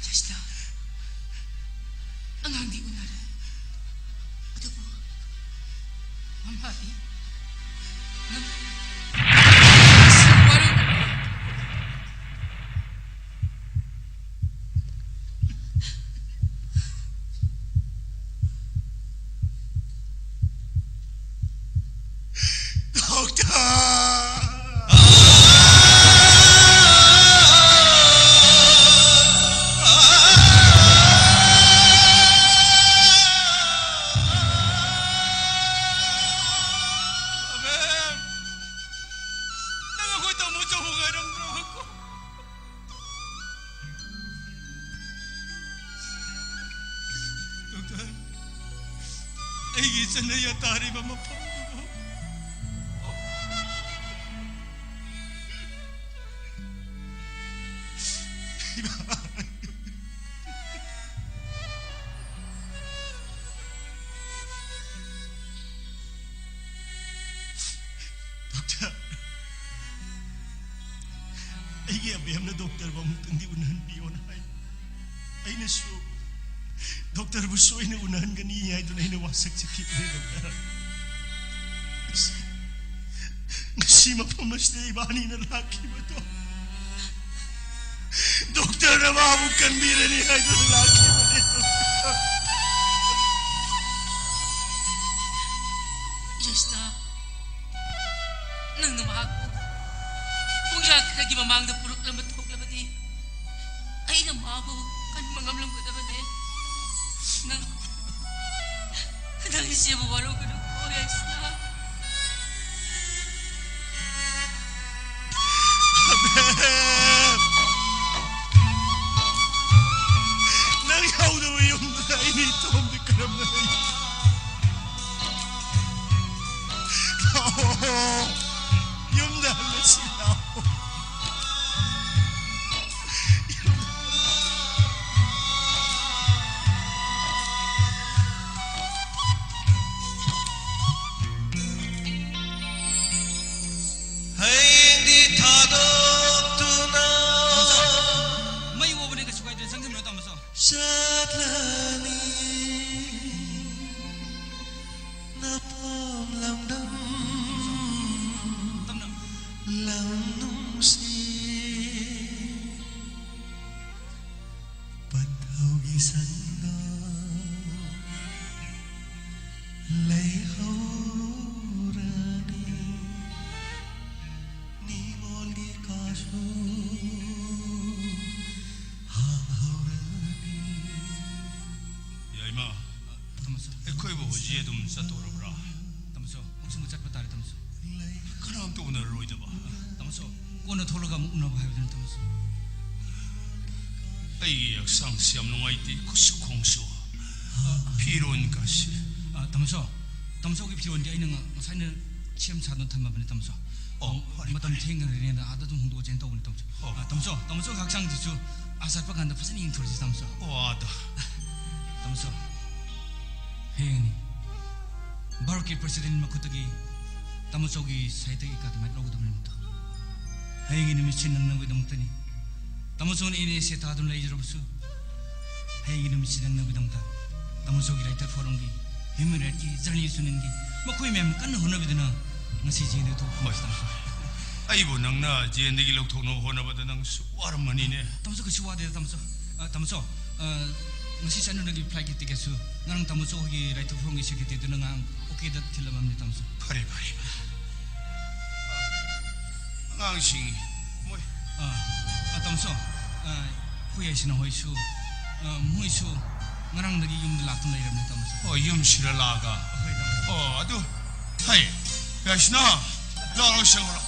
ꯌꯥꯏꯁꯅꯥ, ꯑꯉꯥꯡꯗꯤ ꯎꯅꯔꯦ, ꯑꯗꯨꯕꯨ ꯃꯃꯥꯗꯤ ꯅꯪ ꯁꯤ ꯋꯥꯔꯧꯅ ꯇꯥꯃꯣ ꯆꯧ ꯉꯥꯏꯔꯝꯗ꯭ꯔꯕꯀꯣ? ꯗꯣꯛꯇꯔ, ꯑꯩꯒꯤ ꯏꯆꯟꯅ ꯌꯥꯇꯥꯔꯤꯕ ꯃꯐꯝꯗꯨꯕꯨ꯫ ꯗꯣꯛꯇꯔ, ꯑꯩꯒꯤ ꯑꯕꯦꯝꯅ ꯗꯣꯛꯇꯔꯕꯨ ꯑꯃꯨꯛꯇꯪꯗꯤ ꯎꯅꯍꯟꯕꯤꯌꯣꯅ ꯍꯥꯏ꯫ ꯑꯩꯅꯁꯨ ꯗꯣꯛꯇꯔꯕꯨ ꯁꯣꯏꯅ ꯎꯅꯍꯟꯒꯅꯤ ꯍꯥꯏꯗꯨꯅ ꯑꯩꯅ ꯋꯥꯁꯛ ꯆꯠꯈꯤꯕꯅꯤ ꯗꯣꯛꯇꯔ꯫ ꯉꯁꯤ, ꯉꯁꯤ ꯃꯐꯝ ꯑꯁꯤꯗ ꯏꯕꯥꯅꯤꯅ ꯂꯥꯛꯈꯤꯕꯗꯣ ꯗꯣꯛꯇꯔꯅ ꯃꯥꯕꯨ ꯀꯟꯕꯤꯔꯅꯤ ꯍꯥꯏꯗꯨꯅ ꯂꯥꯛꯈꯤꯕꯅꯤ ꯗꯣꯛꯇꯔ꯫ ꯖꯦꯁꯅꯥ, ꯅꯪꯅ ꯃꯍꯥꯛꯄꯨ ꯄꯨꯡꯌꯥ ꯈꯔꯒꯤ ꯃꯃꯥꯡꯗ ꯄꯨꯔꯛꯂꯝꯕ ꯊꯣꯛꯂꯕꯗꯤ ꯑꯩꯅ ꯃꯥꯕꯨ ꯀꯟꯕ ꯉꯝꯂꯝꯒꯗꯕꯅꯦ꯫ ꯅꯪ, ꯅꯪ ꯏꯆꯦꯕꯨ ꯋꯥꯔꯧꯒꯅꯨꯀꯣ, ꯌꯥꯏꯁꯅꯥ꯫ ꯑꯕꯦꯝ! ꯅꯪ ꯌꯥꯎꯗꯕ ꯌꯨꯝꯗꯨꯗ ꯑꯩ ꯏꯇꯣꯝꯗ ꯀꯔꯝꯅ ꯂꯩ? ꯂꯥꯛꯑꯣ, ꯌꯨꯝꯗ ꯍꯜꯂꯁꯤ ꯂꯥꯛꯑꯣ꯫ ꯍꯌꯦꯡꯗꯤ ꯊꯥꯗꯣꯛꯇꯨꯅ꯫ ꯃꯩ ꯑꯣꯕꯅꯦ, ꯀꯩꯁꯨ ꯀꯥꯏꯗꯦ, ꯆꯪꯁꯤꯟꯕꯤꯔꯣ, ꯇꯥꯃꯣ, ꯆꯣ꯫ ꯆꯠꯂꯅꯤ ꯅꯄꯥꯝ ꯂꯝꯗꯝ꯫ ꯇꯞꯅ꯫ ꯂꯝ ꯅꯨꯡꯁꯤ ꯄꯟꯊꯧꯒꯤ ꯁꯪꯗꯣ ꯂꯩꯍꯧꯔꯅꯤ, ꯅꯤꯉꯣꯜꯒꯤ ꯀꯥꯁꯨ ꯍꯥꯡꯍꯧꯔꯅꯤ꯫ ꯌꯥꯏꯃ, ꯇꯥꯃꯣ ꯆꯣ꯫ ꯑꯩꯈꯣꯏꯕꯨ ꯍꯧꯖꯤꯛ ꯑꯗꯨꯝ ꯆꯠꯇꯣꯔꯕ꯭ꯔꯥ? ꯇꯥꯃꯣ ꯆꯣ, ꯍꯧꯖꯤꯛꯃꯛ ꯆꯠꯄ ꯇꯥꯔꯦ, ꯇꯥꯃꯣ ꯆꯣ꯫ ꯀꯅꯥꯝꯇ ꯎꯅꯔꯔꯣꯏꯗꯕ? ꯇꯥꯃꯣ ꯆꯣ, ꯀꯣꯟꯅ ꯊꯣꯛꯂꯒ ꯑꯃꯨꯛ ꯎꯅꯕ ꯍꯥꯏꯕꯗꯨꯅꯤ, ꯇꯥꯃꯣꯁꯨ꯫ ꯑꯩꯒꯤ ꯍꯛꯆꯥꯡꯁꯤ ꯌꯥꯝ ꯅꯨꯡꯉꯥꯏꯇꯦ, ꯈꯨꯠꯁꯨ ꯈꯣꯡꯁꯨ, ꯐꯤꯔꯣꯟꯒꯁꯤ꯫ ꯑ, ꯇꯥꯃꯣꯁꯨ, ꯇꯥꯃꯣꯁꯨꯒꯤ ꯐꯤꯔꯣꯟꯗꯤ ꯑꯩꯅ ꯉ-, ꯉꯁꯥꯏꯅ ꯁꯦꯝ ꯁꯥꯗꯨꯅ ꯊꯝꯃꯕꯅꯤ, ꯇꯥꯃꯣꯁꯨ꯫ ꯑꯣ, ꯐꯔꯦ, ꯃꯇꯝ ꯐꯔꯦ꯫ ꯊꯦꯡꯅꯔꯦꯅ ꯑꯥꯗ ꯑꯗꯨꯝ ꯍꯣꯡꯗꯣꯛꯑꯁꯦꯅ ꯇꯧꯕꯅꯤ, ꯇꯥꯃꯣꯁꯨ꯫ ꯑꯣ꯫ ꯑ, ꯇꯥꯃꯣꯁꯨ, ꯇꯥꯃꯣꯁꯨꯒꯤ ꯍꯛꯆꯥꯡꯗꯨꯁꯨ ꯑꯥ ꯆꯠꯄ ꯀꯥꯟꯗ ꯐꯖꯅ ꯌꯦꯡꯊꯣꯔꯁꯤ, ꯇꯥꯃꯣꯁꯨ꯫ ꯑꯣ, ꯑꯥꯗ꯫ ꯇꯥꯃꯣꯁꯨ, ꯍꯌꯦꯡꯅꯤ ꯚꯥꯔꯠꯀꯤ ꯄ꯭ꯔꯁꯤꯗꯦꯟ ꯃꯈꯨꯠꯇꯒꯤ ꯇꯥꯃꯣꯆꯧꯒꯤ ꯁꯥꯍꯤꯇ꯭ꯌꯒꯤ ꯑꯦꯀꯥꯗꯃꯤ ꯂꯧꯒꯗꯕ ꯅꯨꯃꯤꯠꯇꯣ꯫ ꯍꯌꯦꯡꯒꯤ ꯅꯨꯃꯤꯠꯁꯤ ꯅꯪꯅꯕꯒꯤꯗꯃꯛꯇꯅꯤ꯫ ꯇꯥꯃꯣꯆꯧꯅ ꯑꯦꯟ ꯑꯦꯁ ꯑꯦ ꯊꯥꯗꯨꯅ ꯂꯩꯖꯔꯕꯁꯨ, ꯍꯌꯦꯡꯒꯤ ꯅꯨꯃꯤꯠꯁꯤ ꯅꯪꯅꯕꯒꯤꯗꯃꯛꯇ ꯇꯥꯃꯣꯆꯧꯒꯤ ꯔꯥꯏꯇꯔ ꯐꯣꯔꯝꯒꯤ, ꯍ꯭ꯌꯨꯃꯦꯟ ꯔꯥꯏꯠꯀꯤ, ꯖꯔꯅꯦꯂꯤꯁ ꯌꯨꯅꯤꯌꯟꯒꯤ ꯃꯈꯣꯏ ꯃꯌꯥꯝ ꯀꯟꯅ ꯍꯣꯠꯅꯕꯤꯗꯨꯅ ꯉꯁꯤ ꯖꯦꯜꯗꯒꯤ ꯊꯣꯛꯄ ꯍꯣꯏ꯫ ꯐꯪꯕꯁꯤꯗ꯫ ꯑꯩꯕꯨ ꯅꯪꯅ ꯖꯦꯜꯗꯒꯤ ꯂꯧꯊꯣꯛꯅꯕ ꯍꯣꯠꯅꯕꯗ ꯅꯪꯁꯨ ꯋꯥꯔꯝꯃꯅꯤꯅꯦ꯫ ꯇꯥꯃꯣꯆꯧ ꯀꯩꯁꯨ ꯋꯥꯗꯦꯗ, ꯇꯥꯃꯣꯆꯧ꯫ ꯑ, ꯇꯥꯃꯣꯆꯧ, ꯑ, ꯉꯁꯤ ꯆꯠꯅꯕꯒꯤ ꯐ꯭ꯂꯥꯏꯠꯀꯤ ꯇꯤꯀꯦꯠꯁꯨ ꯉꯔꯥꯡ ꯇꯥꯃꯣꯆꯧ ꯍꯣꯏꯒꯤ ꯔꯥꯏꯇꯔ ꯐꯣꯔꯝꯒꯤ ꯁꯦꯀ꯭ꯔꯦꯇꯔꯤꯗꯨꯅ ꯉꯔꯥꯡ ꯑꯣꯀꯦꯗ ꯊꯤꯜꯂꯝꯃꯕꯅꯤ, ꯇꯥꯃꯣꯆꯧ꯫ ꯐꯔꯦ, ꯐꯔꯦ, ꯐꯔꯦ꯫ ꯑꯉꯥꯡꯁꯤꯡ, ꯃꯣꯏ ꯑ, ꯑ, ꯇꯥꯃꯣꯆꯧ, ꯑ, ꯑꯩꯈꯣꯏ ꯌꯥꯏꯁꯅꯥ ꯍꯣꯏꯁꯨ, ꯑ, ꯃꯣꯏꯁꯨ ꯉꯔꯥꯡꯗꯒꯤ ꯌꯨꯝꯗ ꯂꯥꯛꯇꯨꯅ ꯂꯩꯔꯕꯅꯤ, ꯇꯥꯃꯣꯆꯧ꯫ ꯍꯣꯏ, ꯌꯨꯝꯁꯤꯗ ꯂꯥꯛꯑꯒ꯫ ꯍꯣꯏ, ꯇꯥꯃꯣꯆꯧ꯫ ꯑꯣ, ꯑꯗꯨ, ꯍꯩ, ꯌꯥꯏꯁꯅꯥ, ꯂꯥꯛꯑꯣ, ꯁꯦꯡꯉꯣ, ꯂꯥꯛꯑꯣ꯫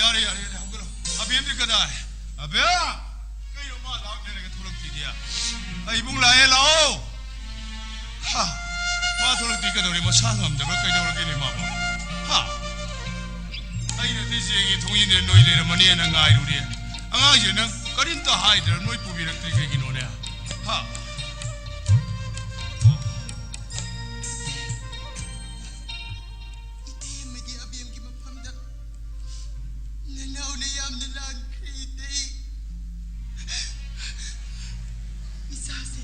ꯌꯥꯔꯦ, ꯌꯥꯔꯦ, ꯌꯥꯔꯦ, ꯍꯧꯒꯠꯂꯣ꯫ ꯑꯕꯦꯝꯗꯤ ꯀꯗꯥꯏ? ꯑꯕꯦꯝ! ꯀꯩꯅꯣ ꯃꯥ ꯂꯥꯛꯅꯔꯒ ꯊꯣꯛꯂꯛꯇ꯭ꯔꯤꯗꯤ? ꯑꯩ ꯏꯕꯨꯡ ꯂꯥꯛꯑꯦ, ꯂꯥꯛꯑꯣ꯫ ꯍꯥ, ꯃꯥ ꯊꯣꯛꯂꯛꯇ꯭ꯔꯤ ꯀꯩꯗꯧꯔꯦ? ꯃꯁꯥ ꯉꯝꯗꯕ꯭ꯔꯥ? ꯀꯩꯗꯧꯔꯒꯦꯅꯦ ꯃꯥꯕꯨ? ꯍꯥ? ꯑꯩꯅꯗꯤ ꯆꯦꯡꯒꯤ ꯊꯣꯡꯖꯤꯟꯗ ꯅꯣꯏ ꯂꯩꯔꯝꯃꯅꯤꯅ ꯉꯥꯏꯔꯨꯔꯦ꯫ ꯑꯉꯥꯡꯁꯦ ꯅꯪ ꯀꯔꯤꯝꯇ ꯍꯥꯏꯗ꯭ꯔꯥ? ꯅꯣꯏ ꯄꯨꯕꯤꯔꯛꯇ꯭ꯔꯤ ꯀꯩꯒꯤꯅꯣꯅꯦ? ꯍꯥ? ꯏꯇꯩ ꯑꯃꯗꯤ ꯑꯕꯦꯝꯒꯤ ꯃꯐꯝꯗ ꯅꯅꯥꯎꯅ ꯌꯥꯝꯅ ꯂꯥꯟꯈ꯭ꯔꯦ, ꯏꯇꯩ꯫ ꯏꯆꯥꯁꯦ,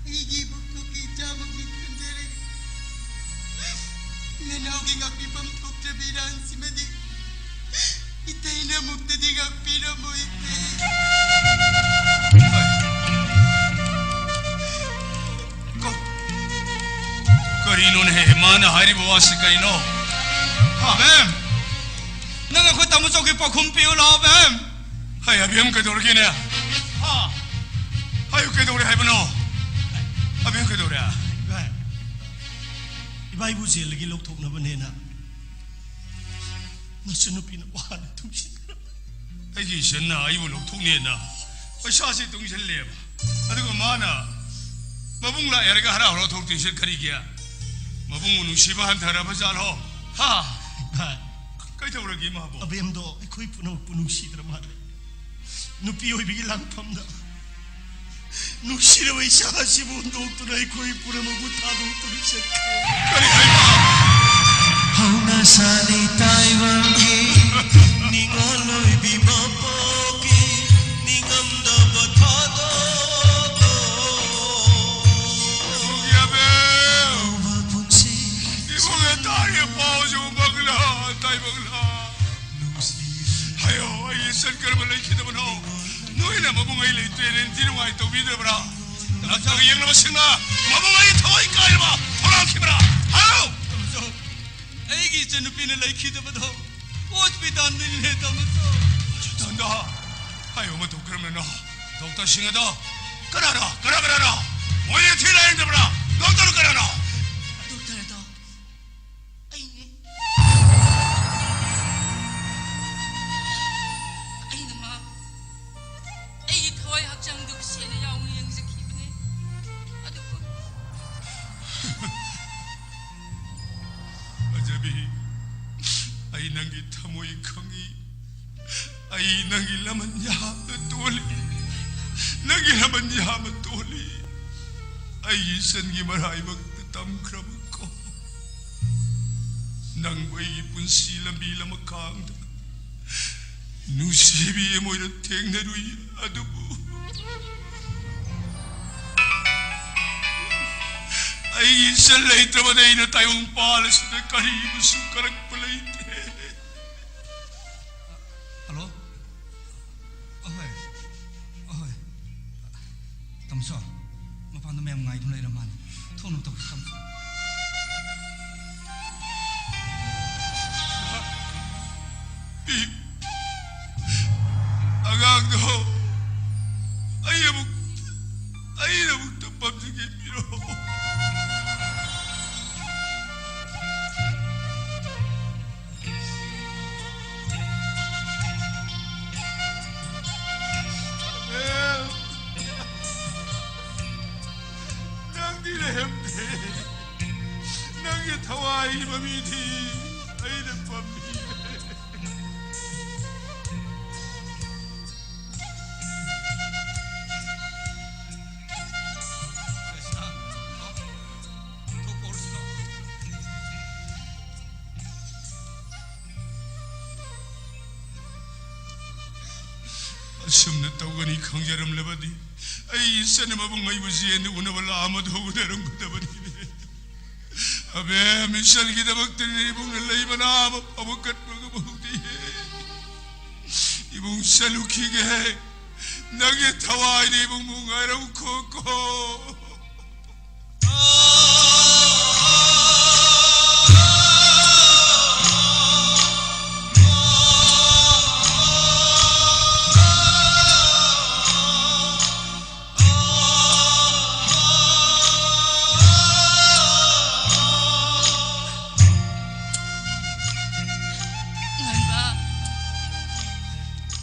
ꯑꯩꯒꯤ ꯏꯕꯨꯡꯊꯣꯛꯀꯤ ꯏꯆꯥꯃꯛꯅꯤ ꯈꯟꯖꯔꯦ꯫ ꯅꯅꯥꯎꯒꯤ ꯉꯥꯛꯄꯤꯐꯝ ꯊꯣꯛꯇ꯭ꯔꯕ ꯏꯔꯥꯟꯁꯤꯃꯗꯤ ꯏꯇꯩꯅ ꯑꯃꯨꯛꯇꯗꯤ ꯉꯥꯛꯄꯤꯔꯝꯃꯣ, ꯏꯇꯩ꯫ ꯀ-, ꯀꯔꯤꯅꯣꯅꯦꯍꯦ? ꯃꯥꯅ ꯍꯥꯏꯔꯤꯕ ꯋꯥꯁꯤ ꯀꯔꯤꯅꯣ? ꯍꯥ? ꯕꯦꯝ! ꯅꯪ ꯑꯩꯈꯣꯏ ꯇꯥꯃꯣ ꯆꯧꯒꯤ ꯄꯥꯎꯈꯨꯝ ꯄꯤꯌꯨ ꯂꯥꯛꯑꯣ, ꯕꯦꯝ! ꯍꯩ, ꯑꯕꯦꯝ ꯀꯩꯗꯧꯔꯒꯦꯅꯦ? ꯍꯥ? ꯍꯥꯏꯌꯨ, ꯀꯩꯗꯧꯔꯦ ꯍꯥꯏꯕꯅꯣ? ꯑꯕꯦꯝ ꯀꯩꯗꯧꯔꯦ? ꯏꯕꯥꯏ, ꯏꯕꯥꯏꯕꯨ ꯖꯦꯜꯗꯒꯤ ꯂꯧꯊꯣꯛꯅꯕꯅꯦꯅ ꯅꯆꯟꯅꯨꯄꯤꯅ ꯋꯥꯅ ꯊꯨꯝꯁꯤ ꯑꯩꯒꯤ ꯏꯆꯟꯅ ꯑꯩꯕꯨ ꯂꯧꯊꯣꯛꯅꯦꯅ ꯄꯩꯁꯥꯁꯤ ꯇꯨꯡꯁꯤꯜꯂꯦꯕ꯫ ꯑꯗꯨꯒ ꯃꯥꯅ ꯃꯕꯨꯡ ꯂꯥꯛꯑꯦ ꯍꯥꯏꯔꯒ ꯍꯔꯥꯎ ꯍꯔꯥꯎ ꯊꯣꯛꯇꯣꯏꯁꯦ ꯀꯔꯤꯒꯤ? ꯃꯕꯨꯡꯕꯨ ꯅꯨꯡꯁꯤꯕ ꯍꯟꯊꯔꯕ ꯖꯥꯠꯂꯣ? ꯍꯥ? ꯚꯥꯏ, ꯀꯩꯗꯧꯔꯒꯦ ꯃꯥꯕꯨ? ꯑꯕꯦꯝꯗꯣ ꯑꯩꯈꯣꯏ ꯄꯨꯝꯅꯃꯛꯄꯨ ꯅꯨꯡꯁꯤꯗ꯭ꯔ ꯃꯥꯜꯂꯦ꯫ ꯅꯨꯄꯤ ꯑꯣꯏꯕꯒꯤ ꯂꯥꯟꯐꯝꯗ ꯅꯨꯡꯁꯤꯔꯕ ꯏꯆꯥ ꯑꯁꯤꯕꯨ ꯍꯨꯟꯗꯣꯛꯇꯨꯅ ꯑꯩꯈꯣꯏ ꯄꯨꯝꯅꯃꯛꯄꯨ ꯊꯥꯗꯣꯛꯇꯨꯅ ꯆꯠꯈ꯭ꯔꯦ꯫ ꯀꯔꯤ ꯍꯥꯏꯕ? ꯍꯧꯅꯁꯥꯅꯤ ꯇꯥꯏꯕꯪꯒꯤ ꯅꯤꯡꯉꯣꯜ ꯑꯣꯏꯕꯤ ꯃꯄꯣꯛꯀꯤ ꯅꯤꯡꯉꯝꯗꯕ ꯊꯥꯗꯣꯛꯑꯣ꯫ ꯏꯕꯨꯡꯒꯤ ꯑꯕꯦꯝ! ꯑꯅꯧꯕ ꯄꯨꯟꯁꯤ ꯏꯕꯨꯡꯒꯤ ꯇꯥꯔꯤꯕ ꯄꯥꯎꯁꯤꯕꯨ ꯃꯪꯂꯥ ꯇꯥꯏꯕꯪꯂꯥ? ꯍꯥꯏꯌꯣ, ꯑꯩ ꯏꯆꯟ ꯀꯔꯝꯕ ꯂꯩꯈꯤꯗꯕꯅꯣ? ꯅꯣꯏꯅ ꯃꯕꯨꯡ ꯑꯩ ꯂꯩꯇ꯭ꯔꯦꯅ ꯅꯤꯡꯊꯤ ꯅꯨꯡꯉꯥꯏ ꯇꯧꯕꯤꯗ꯭ꯔꯕ꯭ꯔꯥ? ꯗꯥꯛꯇꯔꯒ ꯌꯦꯡꯅꯕꯁꯤꯡꯅ ꯃꯕꯨꯡ ꯑꯩ ꯊꯋꯥꯏ ꯀꯥꯏꯔꯕ ꯊꯣꯔꯛꯈꯤꯕ꯭ꯔꯥ? ꯍꯥꯏꯌꯣ! ꯇꯥꯃꯣꯆꯧ, ꯑꯩꯒꯤ ꯏꯆꯟꯅꯨꯄꯤꯅ ꯂꯩꯈꯤꯗꯕꯗꯣ ꯍꯣꯁꯄꯤꯇꯥꯜꯗꯅꯤꯅꯦ, ꯇꯥꯃꯣꯆꯧ꯫ ꯍꯣꯁꯄꯤꯇꯥꯜꯗ? ꯍꯥꯏꯌꯣ, ꯃꯇꯧ ꯀꯔꯝꯕꯅꯣ? ꯗꯣꯛꯇꯔꯁꯤꯡ ꯑꯗꯣ ꯀꯅꯥꯅꯣ? ꯀꯅꯥ ꯀꯅꯥꯅꯣ? ꯃꯣꯏꯅ ꯊꯤ ꯂꯥꯌꯦꯡꯗꯕ꯭ꯔꯥ? ꯗꯣꯛꯇꯔ ꯀꯅꯥꯅꯣ? ꯗꯣꯛꯇꯔꯗꯣ ꯑꯩꯅꯦ꯫ ꯑꯩꯅ ꯃꯥ ꯑꯩꯒꯤ ꯊꯋꯥꯏ ꯍꯛꯆꯥꯡꯗꯨ ꯁꯦꯜꯅ ꯌꯥꯎꯅ ꯌꯦꯡꯖꯈꯤꯕꯅꯦ꯫ ꯑꯗꯨꯕꯨ ꯐꯖꯕꯤ, ꯑꯩ ꯅꯪꯒꯤ ꯊꯃꯣꯏ ꯈꯪꯏ꯫ ꯑꯩ ꯅꯪꯒꯤ ꯂꯃꯟ ꯌꯥꯝꯅ ꯇꯣꯜꯂꯤ꯫ ꯅꯪꯒꯤ ꯂꯃꯟ ꯌꯥꯝꯅ ꯇꯣꯜꯂꯤ꯫ ꯑꯩꯒꯤ ꯏꯆꯟꯒꯤ ꯃꯔꯥꯏꯕꯛꯇ ꯇꯝꯈ꯭ꯔꯕꯀꯣ꯫ ꯅꯪꯕꯨ ꯑꯩꯒꯤ ꯄꯨꯟꯁꯤ ꯂꯝꯕꯤ ꯂꯃꯈꯥꯡꯗ ꯅꯨꯡꯁꯤꯕꯤ ꯑꯃ ꯑꯣꯏꯅ ꯊꯦꯡꯅꯔꯨꯏ꯫ ꯑꯗꯨꯕꯨ ꯑꯩꯒꯤ ꯏꯆꯟ ꯂꯩꯇ꯭ꯔꯕꯗ ꯑꯩꯅ ꯇꯥꯏꯕꯪ ꯄꯥꯜ ꯑꯁꯤꯗ ꯀꯔꯤꯕꯨꯁꯨ ꯀꯜꯂꯛꯄ ꯂꯩꯇꯦ꯫ ꯍꯜꯂꯣ? ꯑꯍꯣꯏ꯫ ꯑꯍꯣꯏ꯫ ꯇꯥꯃꯣꯆꯧ, ꯃꯄꯥꯟꯗ ꯃꯌꯥꯝ ꯉꯥꯏꯗꯨꯅ ꯂꯩꯔ ꯃꯥꯜꯂꯦ꯫ ꯊꯣꯛꯅꯕ ꯇꯧꯁꯤ, ꯇꯥꯃꯣꯆꯧ꯫ ꯑꯉꯥꯡꯗꯣ ꯑꯩ ꯑꯃꯨꯛ, ꯑꯩꯅ ꯑꯃꯨꯛꯇ ꯄꯝꯖꯒꯦ, ꯄꯤꯔꯛꯑꯣ꯫ ꯂꯩꯕ ꯃꯤꯗꯤ ꯑꯩꯅ ꯄꯥꯝꯃꯤ꯫ ꯑꯁꯨꯝꯅ ꯇꯧꯒꯅꯤ ꯈꯪꯖꯔꯝꯂꯕꯗꯤ ꯑꯩ ꯏꯆꯟ ꯑꯃꯕꯨ ꯃꯩꯕꯨ ꯆꯦꯟꯗꯨ ꯎꯅꯕ ꯂꯥꯛꯑꯝꯃꯗꯨ ꯎꯅꯔꯝꯒꯗꯕꯅꯤꯅꯦ꯫ ꯑꯕꯦꯝ, ꯏꯆꯟꯒꯤꯗꯃꯛꯇꯅꯤ ꯏꯕꯨꯡꯅ ꯂꯩ ꯃꯅꯥ ꯑꯃ ꯐꯥꯎꯕ ꯀꯠꯄ ꯉꯝꯍꯧꯗꯦ꯫ ꯏꯕꯨꯡ ꯆꯠꯂꯨꯈꯤꯒꯦ꯫ ꯅꯪꯒꯤ ꯊꯋꯥꯏꯅꯤ ꯏꯕꯨꯡꯕꯨ ꯉꯥꯏꯔꯝꯈꯣꯀꯣ꯫ ꯉꯥꯟꯕ,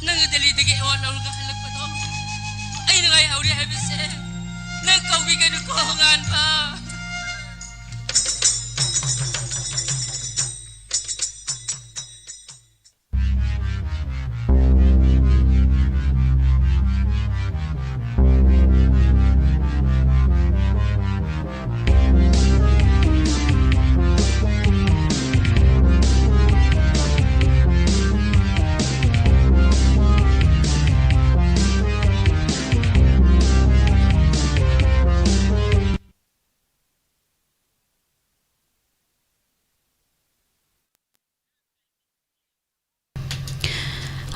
ꯅꯪ ꯗꯦꯜꯂꯤꯗꯒꯤ ꯑꯦꯋꯥꯔꯗ ꯂꯧꯔꯒ ꯍꯜꯂꯛꯄꯗꯣ ꯑꯩꯅ ꯉꯥꯏꯍꯧꯔꯤ ꯍꯥꯏꯕꯁꯦ ꯅꯪ ꯀꯧꯕꯤꯒꯅꯨꯀꯣ, ꯉꯥꯟꯕ꯫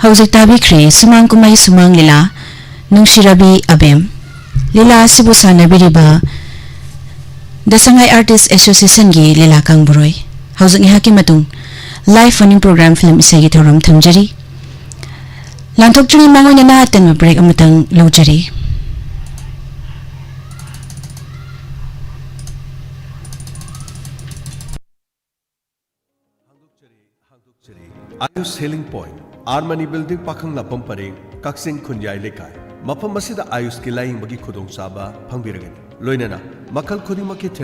ꯍꯧꯖꯤꯛ ꯇꯥꯕꯤꯈ꯭ꯔꯦ ꯁꯨꯃꯥꯡ ꯀꯨꯝꯍꯩ ꯁꯨꯃꯥꯡ ꯂꯤꯂꯥ, ꯅꯨꯡꯁꯤꯔꯕꯤ ꯑꯕꯦꯝ꯫ ꯂꯤꯂꯥ ꯑꯁꯤꯕꯨ ꯁꯥꯟꯅꯕꯤꯔꯤꯕ The Sangai Artist Associationꯒꯤ ꯂꯤꯂꯥ ꯀꯥꯡꯕꯨꯔꯣꯏ꯫ ꯍꯧꯖꯤꯛ ꯉꯥꯏꯍꯥꯛꯀꯤ ꯃꯇꯨꯡ live phone-in program film ꯏꯁꯩꯒꯤ ꯊꯧꯔꯝ ꯊꯝꯖꯔꯤ꯫ ꯂꯥꯟꯊꯣꯛꯇ꯭ꯔꯤꯉꯩ ꯃꯥꯡꯑꯣꯏꯅꯅ ꯑꯇꯦꯟꯕ break ꯑꯃꯇꯪ ꯂꯧꯖꯔꯤ꯫ Ayush Healing Point, R Mani Building, ꯄꯥꯈꯪ ꯂꯥꯛꯄꯝ ꯄꯔꯦꯡ, ꯀꯛꯆꯤꯡ ꯈꯨꯟꯌꯥꯏ ꯂꯩꯀꯥꯏ꯫ ꯃꯐꯝ ꯑꯁꯤꯗ ꯑꯥꯌꯨꯁꯀꯤ ꯂꯥꯌꯦꯡꯕꯒꯤ ꯈꯨꯗꯣꯡꯆꯥꯕ ꯐꯪꯕꯤꯔꯒꯅꯤ꯫ ꯂꯣꯏꯅꯅ ꯃꯈꯜ ꯈꯨꯗꯤꯡꯃꯛꯀꯤ therapy